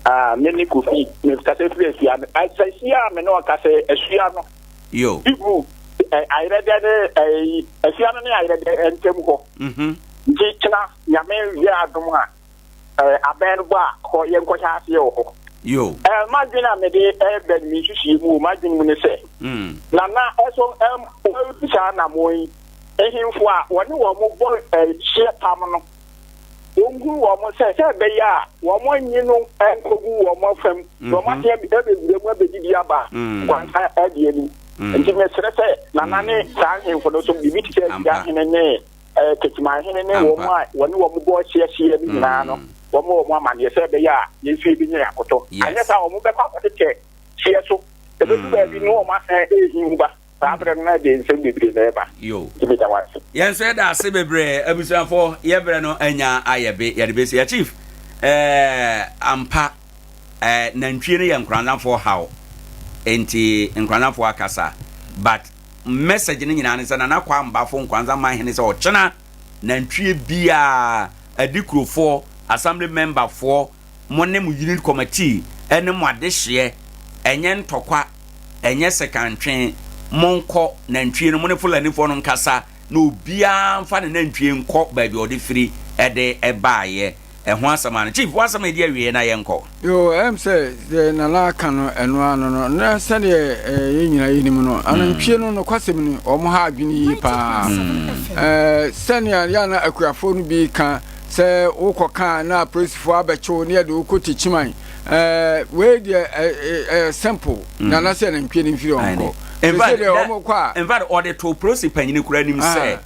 Ah, me ne Kofi, me kasa firi asua no. Asasi a me ne ɔkasa asua no. Yo. Ibu ayerɛdɛ ne ɛyi asua no ne ayerɛdɛ ntam hɔ. Mhm. Nti kyena nyame yɛ adom a abɛn no bɔ a hɔ yɛnkɔhyɛ aseɛ wɔ hɔ. Yo. Ɛɛ m'adwene a mede ɛbɛ me nsusuie mu wɔ m'adwene mu ne sɛ. Mm. Nana ɛso ɛm wɔn saa anammɔn yi. Ahemfo a wɔne wɔn bɔ hyeɛ pam no, wɔhunu wɔn sɛ, sɛ ɛbɛyɛ a wɔnnye no nkɔgu wɔn afam, na wɔn ase abɛwura mu abɛdidi aba nkwansa adi anim. Nti mesrɛ sɛ Nana ne saa ahemfo no so, biribi te sɛ Asia hene ne Techiman hene ne wɔn a wɔne wɔn bɔ hyeɛ hyeɛ no nyinaa no, wɔmmɔ wɔn amanneɛ sɛ ɛbɛyɛ a yɛn nso yɛbɛnya yɛn akotɔ. Anyɛ saa a wɔbɛkɔ akɔtetɛ hyeɛ so, ɛbɛdu baabi no wɔn asan rehi ba. Saa berɛ no na ɛde nsɛm bebree na ɛba. Yo. Nti meda wo ase. Yɛn nso yɛda ase bebree abusuafo yɛ berɛ no anya ayɛ be yɛde bɛsi ya chief eh, ampa eh, nantwie no yɛ nkoranzafoɔ haw nti nkoranzafoɔ akasa but message no nyinaa ne sɛ nana kwa mbafo nkoranza man hene sɛ ɔkyena nantwie biaa adikurofoɔ assembly member foɔ mo ne mo unit committee ne mo adehyeɛ, ɛnyɛ ntɔkwa, ɛnyɛ sekantwe, monkɔ nantwie no, mo ne Fulanifoɔ no nkasa na obiara mfa ne nantwie nkɔ baabi a ɔde firi de baeɛ. Ɛho asɛm ano. Chief, w'asɛm a ɛdi awieɛ na yɛnkɔ. Yoo, ɛyɛ me sɛ deɛ Nana aka no ɛno ara no no, na sɛdeɛ yɛn nyinaa yɛnim no, anantwie no nokwasɛm ni, wɔn ha adwene yie paa. Sɛnea yɛ a na akuafoɔ no bi ka Sɛ wokɔ ka a na apolisifoɔ abɛkye wo na yɛde wo kɔ Techiman. Ɛɛ wei deɛ ɛyɛ simple. Mm. Nana sɛ nantwie no mfiri wɔn kɔ. In fact, deɛ wɔn kɔ a. In fact, ɔde to polisi panyin kura anim sɛ ah.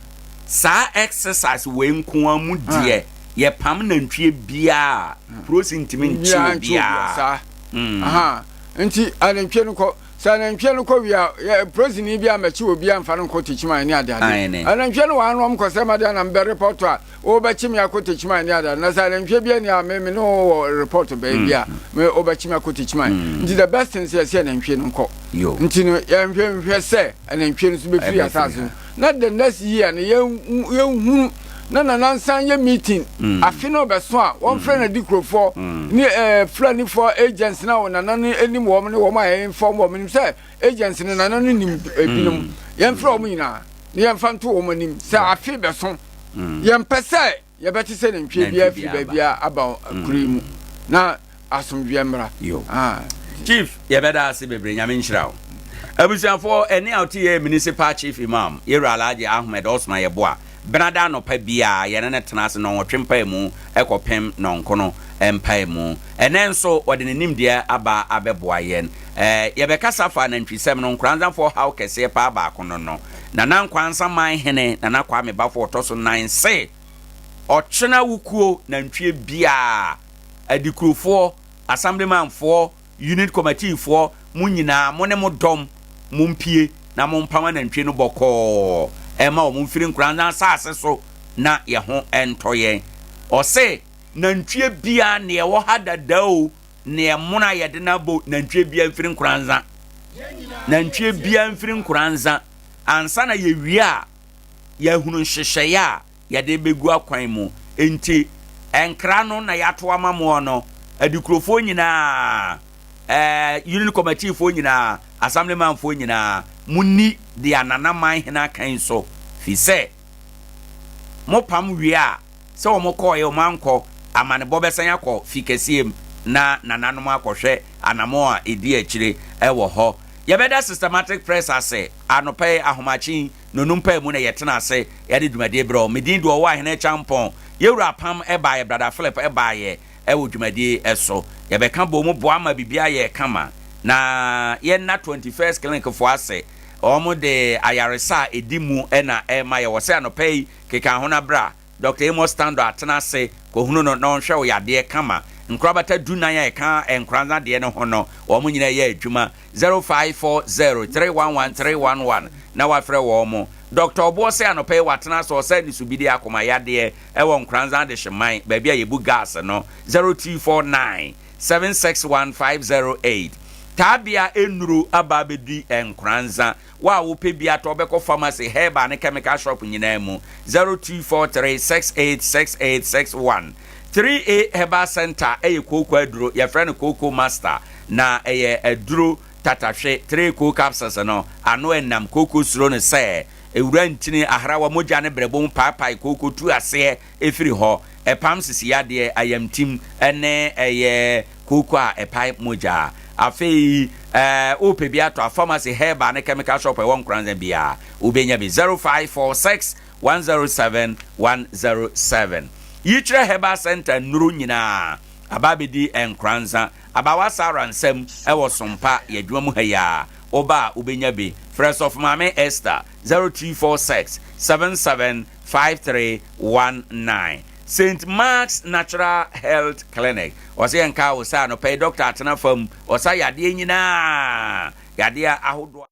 saa exercise wei nko ara mu deɛ ah. yɛpam nantwie biara ah. polisi ntumi nkye obiara. Saa. Mm. Nti anantwie no kɔ. Sɛ anantwie no kɔ wie a, yɛ polisini bi ammɛkye obi amfa no nkɔ Techiman ne adeade. Aane. Anantwie no wɔ ha na wɔn kɔ sɛ ma deɛ na mebɛ report a, wobɛkye me akɔ Techiman ne adeade. Na sɛ anantwie bi ani a, me me ne wo wɔ report baabi a, me wobɛkye me akɔ Techiman. Nti the best thing sɛ yɛsɛ anantwie no nkɔ. Yo. Nti no yɛnhwɛ nhwɛ sɛ anantwie no nso bɛfiri Ɛbɛfiri asase ha. no. Na the next year no yɛn yɛnhunu na Nana nsan yɛ meeting. Afe no rebɛso a, wɔmfrɛ n'adikurofoɔ ne ɛɛ Fulanifoɔ agents no a Nana no nim wɔn ne wɔn a yɛn inform wɔn. Menim sɛ agents no Nana no nim ebinom. Yɛmfrɛ wɔn nyinaa na yɛmfa nto wɔn anim sɛ afe rebɛso. Yɛmpɛ sɛ Yɛbɛte sɛ nantwie biara firi baabiara aba kuro yi mu na asomdwoeɛ mmra. Yo. Chief, yɛbɛda ase bebree, Nyame nhyira wo. Abusuafoɔ, ɛne a ɔte yɛ Municipal Chief Imam, Yɛwura Alhaji Ahmed Osman Yeboah, Benada anɔpa biara yɛne no tena ase nnɔnwɔtwe mpaemu kɔpem nnɔnkono mpaemu. Ɛnɛ nso ɔde ne nimdeɛ aba abɛboa yɛn. Yɛbɛkasa fa anantwisɛm no, Nkoranzafoɔ haw kɛseɛ paa baako no no. Nana Nkwansa man hene Nana Kwame Bafo ɔtɔ so nan se ɔkyena wukuo nantwie biaa adikurofoɔ, assemblyman foɔ, unit committee foɔ mo nyinaa mo ne mo dɔm mo mpie na mo mpam anantwie no bɔkɔɔ ɛma wɔn mfiri Nkoranza asaase so na yɛ ho ntɔ yɛn. Ɔse nantwie biaa neɛ ɛwɔ ha dada o Nea ɛmono a yɛde no abɔ nantwie biara mfiri nkoranza. Nantwie biara mfiri nkoranza. Ansa na yɛwie a, yɛahunu nhyehyɛeɛ a yɛde bɛgu akwan mu. Enti, nkra no na yɛato ama moɔ no, adikurofoɔ nyinaa, ɛɛ, unit committeefoɔ nyinaa, assemblymanfoɔ nyinaa, monni deɛ Nana Manhene aka yi so, firi sɛ, mopam wie a, sɛ wɔn kɔɔeɛ wɔn ankɔ, amanebɔ bɛsan akɔ fi kɛseɛ mu na nananom akɔhwɛ anamɔn a ɛdi akyire wɔ hɔ. Yɛbɛda Systematic Press ase anɔpa yi ahomakye yi nonum paa mu na yɛtena ase yɛde dwumadie brɛ wo. Me din de Ɔwɔ Ahene Kyampɔn. Yɛwura Apam baeɛ, Brada Philip baeɛ wɔ dwumadie so. Yɛbɛka bɔ mu boa ma biribiara yɛɛ kama. Na yɛnna 21st Clinic foɔ ase. Wɔn de ayaresa a ɛdi mu na ɛrema yɛ. Wɔ sɛ anɔpa yi Keka ho na bra. Dɔkta Amos Tandor atena ase, kɔhunu no na ɔnhwɛ wo yadeɛ kama. Nkorabata dunan a ɛka Nkoranza deɛ no ho no, wɔn nyinaa yɛ adwuma. 0540 311 311 na wafrɛ wɔn. Dɔkta Ɔboɔ sɛ anɔpa yi watena ase ɔsa anisubidie, akoma yadeɛ, wɔ Nkoranza Adehyeman, baabi a yɛbu gas no. 0249 761 508. Taabea nnuro aba abɛdi Nkoranza. Wo a wopɛ bi atɔ wobɛkɔ pharmacy, herbal ne chemical shop nyinaa mu. 0243686861. 3A Herbal Center yɛ kooko aduro, yɛfrɛ no Kooko Master, na ɛyɛ aduro tatahwe, 3 koo capsules no, ano ɛnam, kooko suro no sɛ ewura ntini, ahrawa, mogya ne brɛbo mu paapae kooko tu aseɛ firi hɔ, ɛpam sisi yadeɛ, ayamtim ne ɛyɛ kooko a ɛpae mogya. Afei ɛɛ wopɛ bi atɔ a, pharmacy, herbal ne chemical shop a ɛwɔ Nkoranza biara wobɛnya bi. 0546 107 107. Yikyerɛ Herbal Center nnuro nyinaa aba abɛdi Nkoranza. Abawa Sarah nsam wɔ Sompa yɛ adwuma mu ha yi ara. Woba a wobɛnya bi. Frɛ Sɔfo Maame Esther 0246 77 5319 Saint Mark's Natural Health Clinic Ɔsɛ yɛn kaa wo sɛ anɔpa yi dɔkta atena fam ɔsa yadeɛ nyinaa yadeɛ ahodoɔ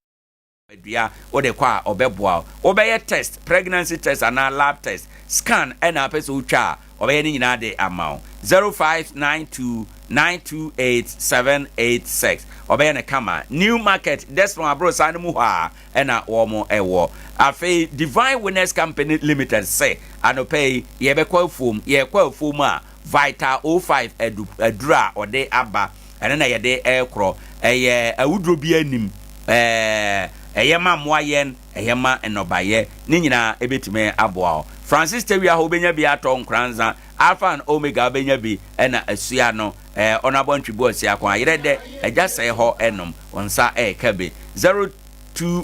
dua wode kɔ a ɔbɛboa wo wobɛyɛ test pregnancy test anaa lab test scan ɛna apɛ sɛ wotwa a ɔbɛyɛ ne nyinaa de ama wo 0592 928 786 ɔbɛyɛ no kama New Market Desmond Aborosan no mu hɔ a na wɔn wɔ. Afei Divine Winners Company Limited se anɔpa yi yɛbɛkɔ afuom, yɛrekɔ afuom a Vital 05 adu, aduro a ɔde aba, ɛno na yɛde rekorɔ. Ɛyɛ awuduro biara nnim, ɛɛ, ɛyɛ ma mmoa yɛn, ɛyɛ ma nnɔbaeɛ, ne nyinaa ɛbɛtumi aboa wo. Francis Tawia hɔ wobɛnya bi atɔ, Nkoranza, Alpha and Omega wobɛnya bi, ɛna Asua no, ɛɛ, Ɔnabɔ Ntwibu Asiako, Ayerɛdɛ, Agya Sɛe hɔ ɛnom, wo nsa ɛreka bi. 02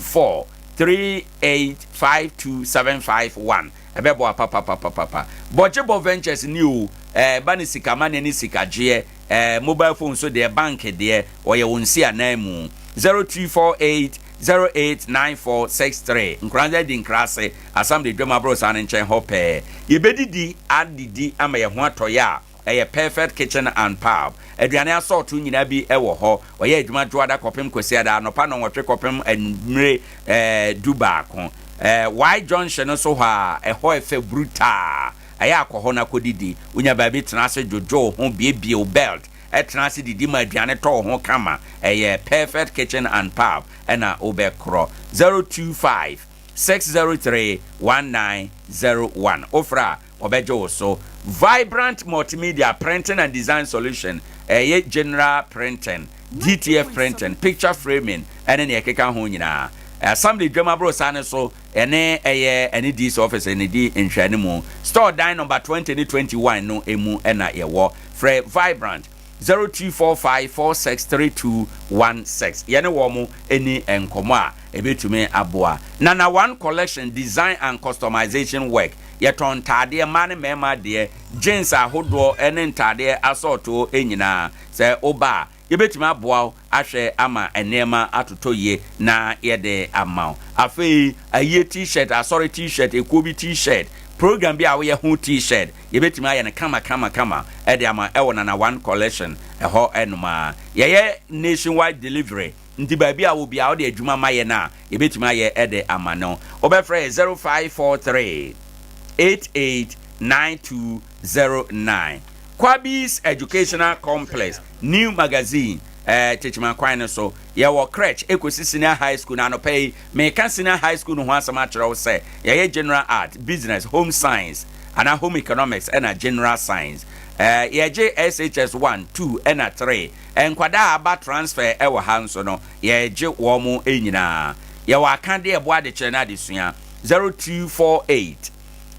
43852 751 ɛbɛboa papapapapa. Bɔgyebɔ Ventures ni o, ɛɛ ba ne sika maneɛ ne sika gyeɛ, ɛɛ mobile phone so deɛ, bank deɛ, ɔyɛ wo nsi anan mu. 0248 089463 Nkoranza adi nkrase, Assembly dwam aborosan no nkyɛn hɔ pɛɛ. Yɛbɛdidi adidi ama yɛn ho atɔ yɛ a. Ɛyɛ Perfect Kitchen and Pub. Aduane asɔɔto nyinaa bi wɔ hɔ. Wɔyɛ adwuma Dwoada kɔpem Kwasiada anɔpa nnɔnwɔtwe kɔpem anwummere dubaako. Y Junction no so hɔ a, ɛhɔ ɛfɛ brutaa. Ɛyɛ a kɔ hɔ na kɔdidi. Wonya baabi tena ase dwodwo wo ho, biebie wo belt, tena ase didi ma aduane tɔ wo ho kama. Ɛyɛ Perfect Kitchen and Pub na wobɛkorɔ. 025 603 1901. Wofrɛ a, wɔbɛgye wo so. Vibrant Multimedia Printing and Design Solution, ɛyɛ general printing, DTF printing, picture framing, ɛne nea ɛkeka ho nyinaa. Assembly dwam aborosan no so, ɛne ɛyɛ ɛne DC office ne di nhwɛanimu. Store dan number 20 ne 21 no mu na yɛwɔ. Frɛ Vibrant 0245463216. Yɛne wɔn nni nkɔmmɔ a ɛbɛtumi aboa. Nana One Collection Design and Customization Work, Yɛtɔn ntaadeɛ, mmaa ne mmarima deɛ, jeans ahodoɔ ne ntaadeɛ asɔɔtoo nyinaa. Sɛ woba a, yɛbɛtumi aboa wo ahwɛ ama nneɛma atotɔ yie na yɛde ama wo. Afei ayie T-shirt, asɔre T-shirt, ekuo bi T-shirt, program bi a woyɛ ho T-shirt, yɛbɛtumi ayɛ no kama kama kama de ama ɛwɔ Nana One Collection ɛhɔ nom ara. Yɛyɛ nationwide delivery nti baabi a wɔ biara wode adwuma ma yɛn a, yɛbɛtumi ayɛ de ama no. Wobɛfrɛ yɛ 0543 88 9209. Kwabi's Educational Complex, New Magazine, eh, Techiman kwan no so. Yɛwɔ Crèche ekosi Senior High School na anɔpa yi, meka Senior High School no ho asɛm akyerɛ wo sɛ yɛyɛ General Art, Business, Home Science, anaa Home Economics ɛna General Science. Eh, yɛgye SHS 1, 2 ɛna 3. Nkwadaa a aba transfer ɛwɔ ha nso no, yɛgye wɔn nyinaa. Yɛwɔ akadeɛ ɛboa adekyerɛ ne adesua. 0248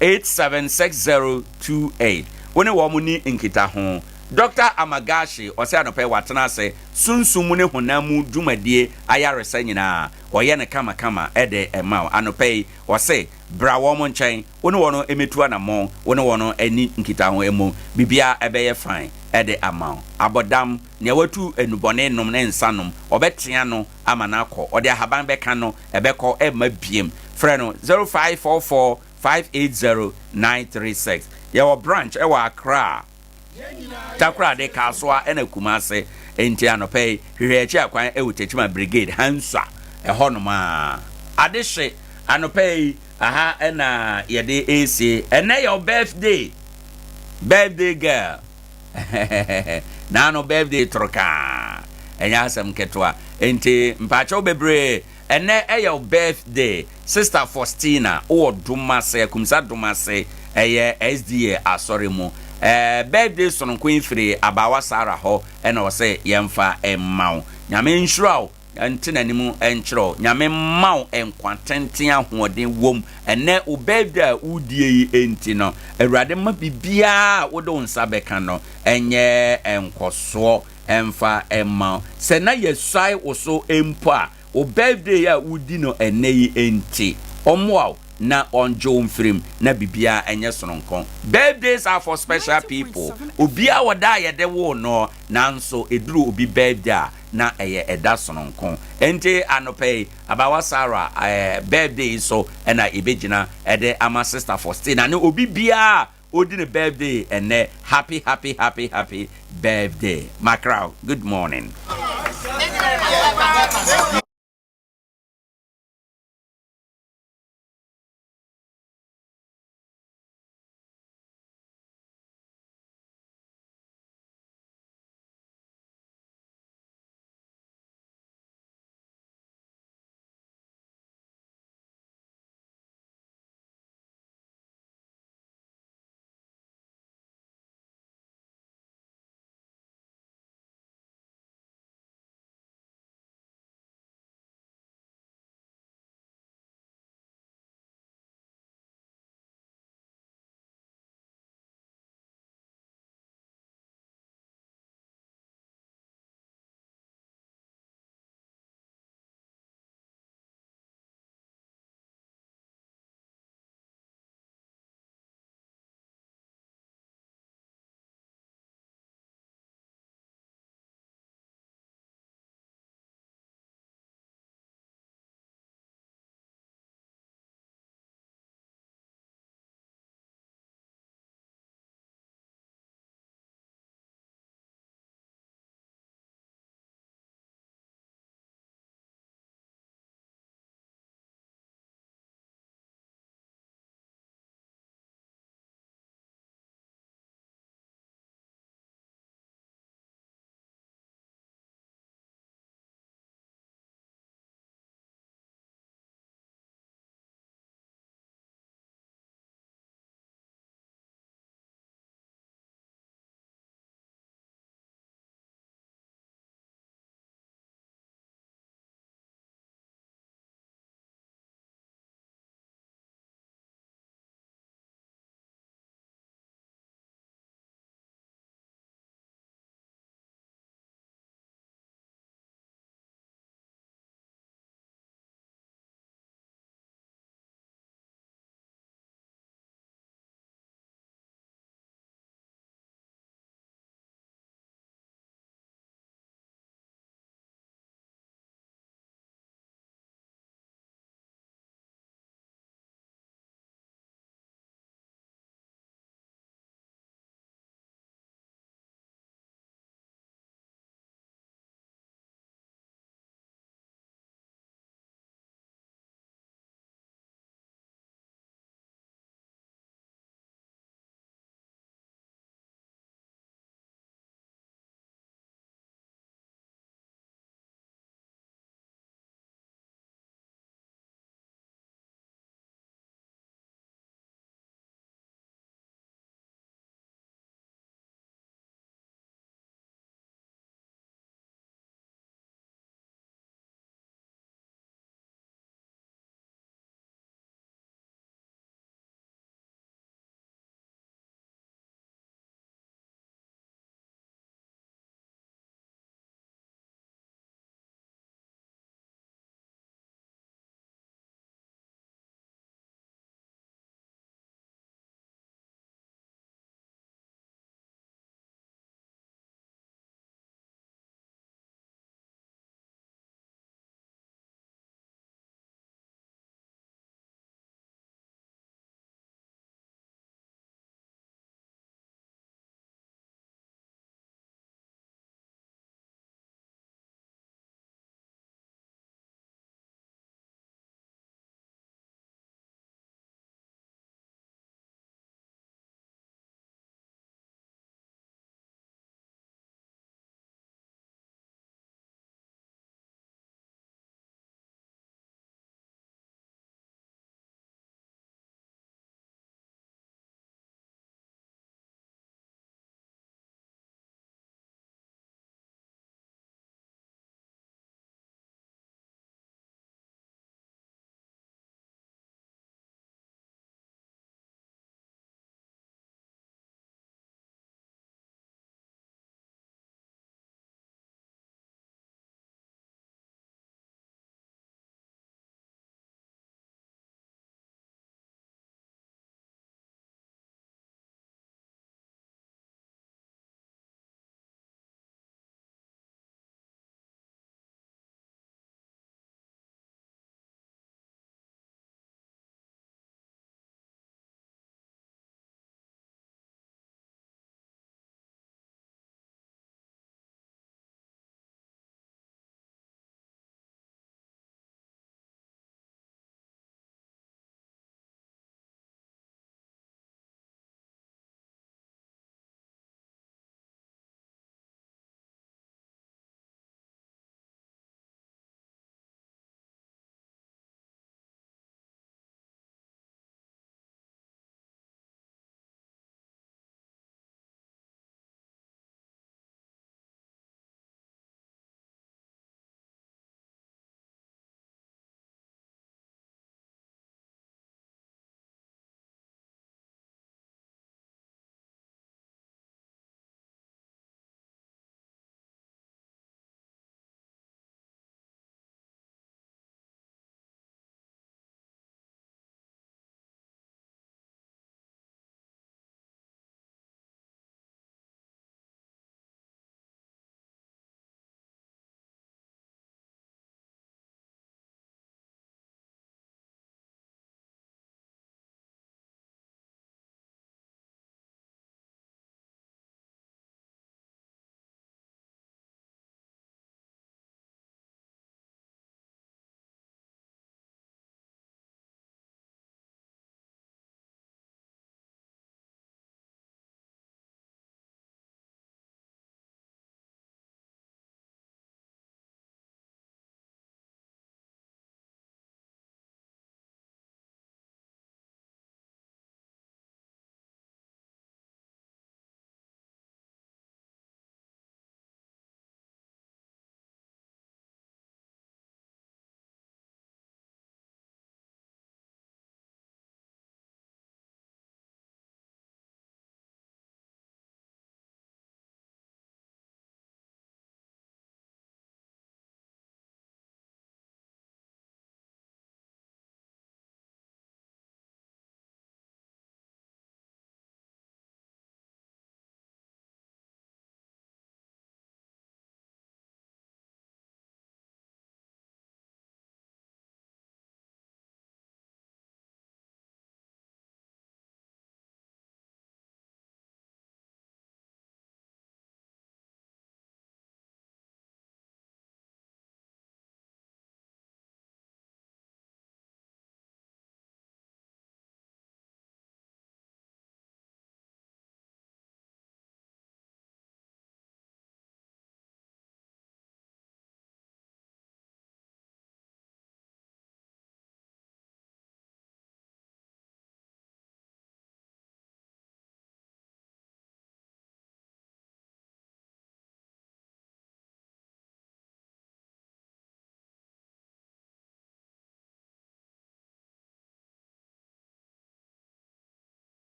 876028 Wo ne wɔn nni nkitaho. Dɔkta Amagashi, ɔsɛ anɔpa yi watena ase, sunsum mu ne honam mu dwumadie ayaresa nyinaa, ɔyɛ no kamakama de ma wo. Anɔpa yi, ɔse, bra wɔn nkyɛn, wo ne wɔn mmɛtu anammɔn, wo ne wɔn nni nkitaho mmom, biribiara bɛyɛ fine de ama wo. Abɔdam, nea watu nnubɔne nom ne nsa nom, ɔbɛtea no ama no akɔ. Ɔde ahaban bɛka no, ɛbɛkɔ, ɛremma biem. Frɛ no 0544 580 936. Yɛwɔ branch ɛwɔ Accra, Takoradi, Kasoa ɛna Kumasi. Enti anɔpa yi, hwehwɛ yɛn akyi akwan ɛwɔ Techiman Brigade, Hansua, ɛhɔnom a. Adehye, anɔpa yi, aha ɛna yɛde resie. Ɛnnɛ yɛ wo birthday, birthday girl. Naano birthday torokaa, ɛnyɛ asɛm ketewa. Enti mpaakyɛw bebree, ɛnɛ ɛyɛ wo birthday, Sister Faustina, wowɔ Domase, Akumsa Domase, ɛyɛ SDA asɔre mu. Ɛɛ birthday sononko yi firi Abaawa Sarah hɔ ɛna ɔsɛ yɛmfa mma wo. Nyame nhyira wo. Nte n'anim nkyerɛ wo. Nyame mma wo nkwa tenten ahoɔden wom ɛnɛ wo birthday a wodie yi nti no Awurade mma biribiara a wode wo nsa bɛka no nyɛ nkɔsoɔ mfa mma wo. Sɛ na yɛsuae wo so mpo a wo birthday a wodi no ɛnɛ yi nti ɔmmoa wo na ɔngye wo mfirim na biribiara nyɛ sononko. Birthdays are for special people. Obiara wɔ da a yɛde woo no nanso ɛduru obi birthday a na ɛyɛ ɛda sononko. Enti anɔpa yi, Abaawa Sarah eh, birthday yi so na yɛbɛgyina de ama Sister Faustina ne obi biara a ɔredi ne birthday ɛnnɛ. Happy, happy, happy, happy birthday. Mackerel, good morning.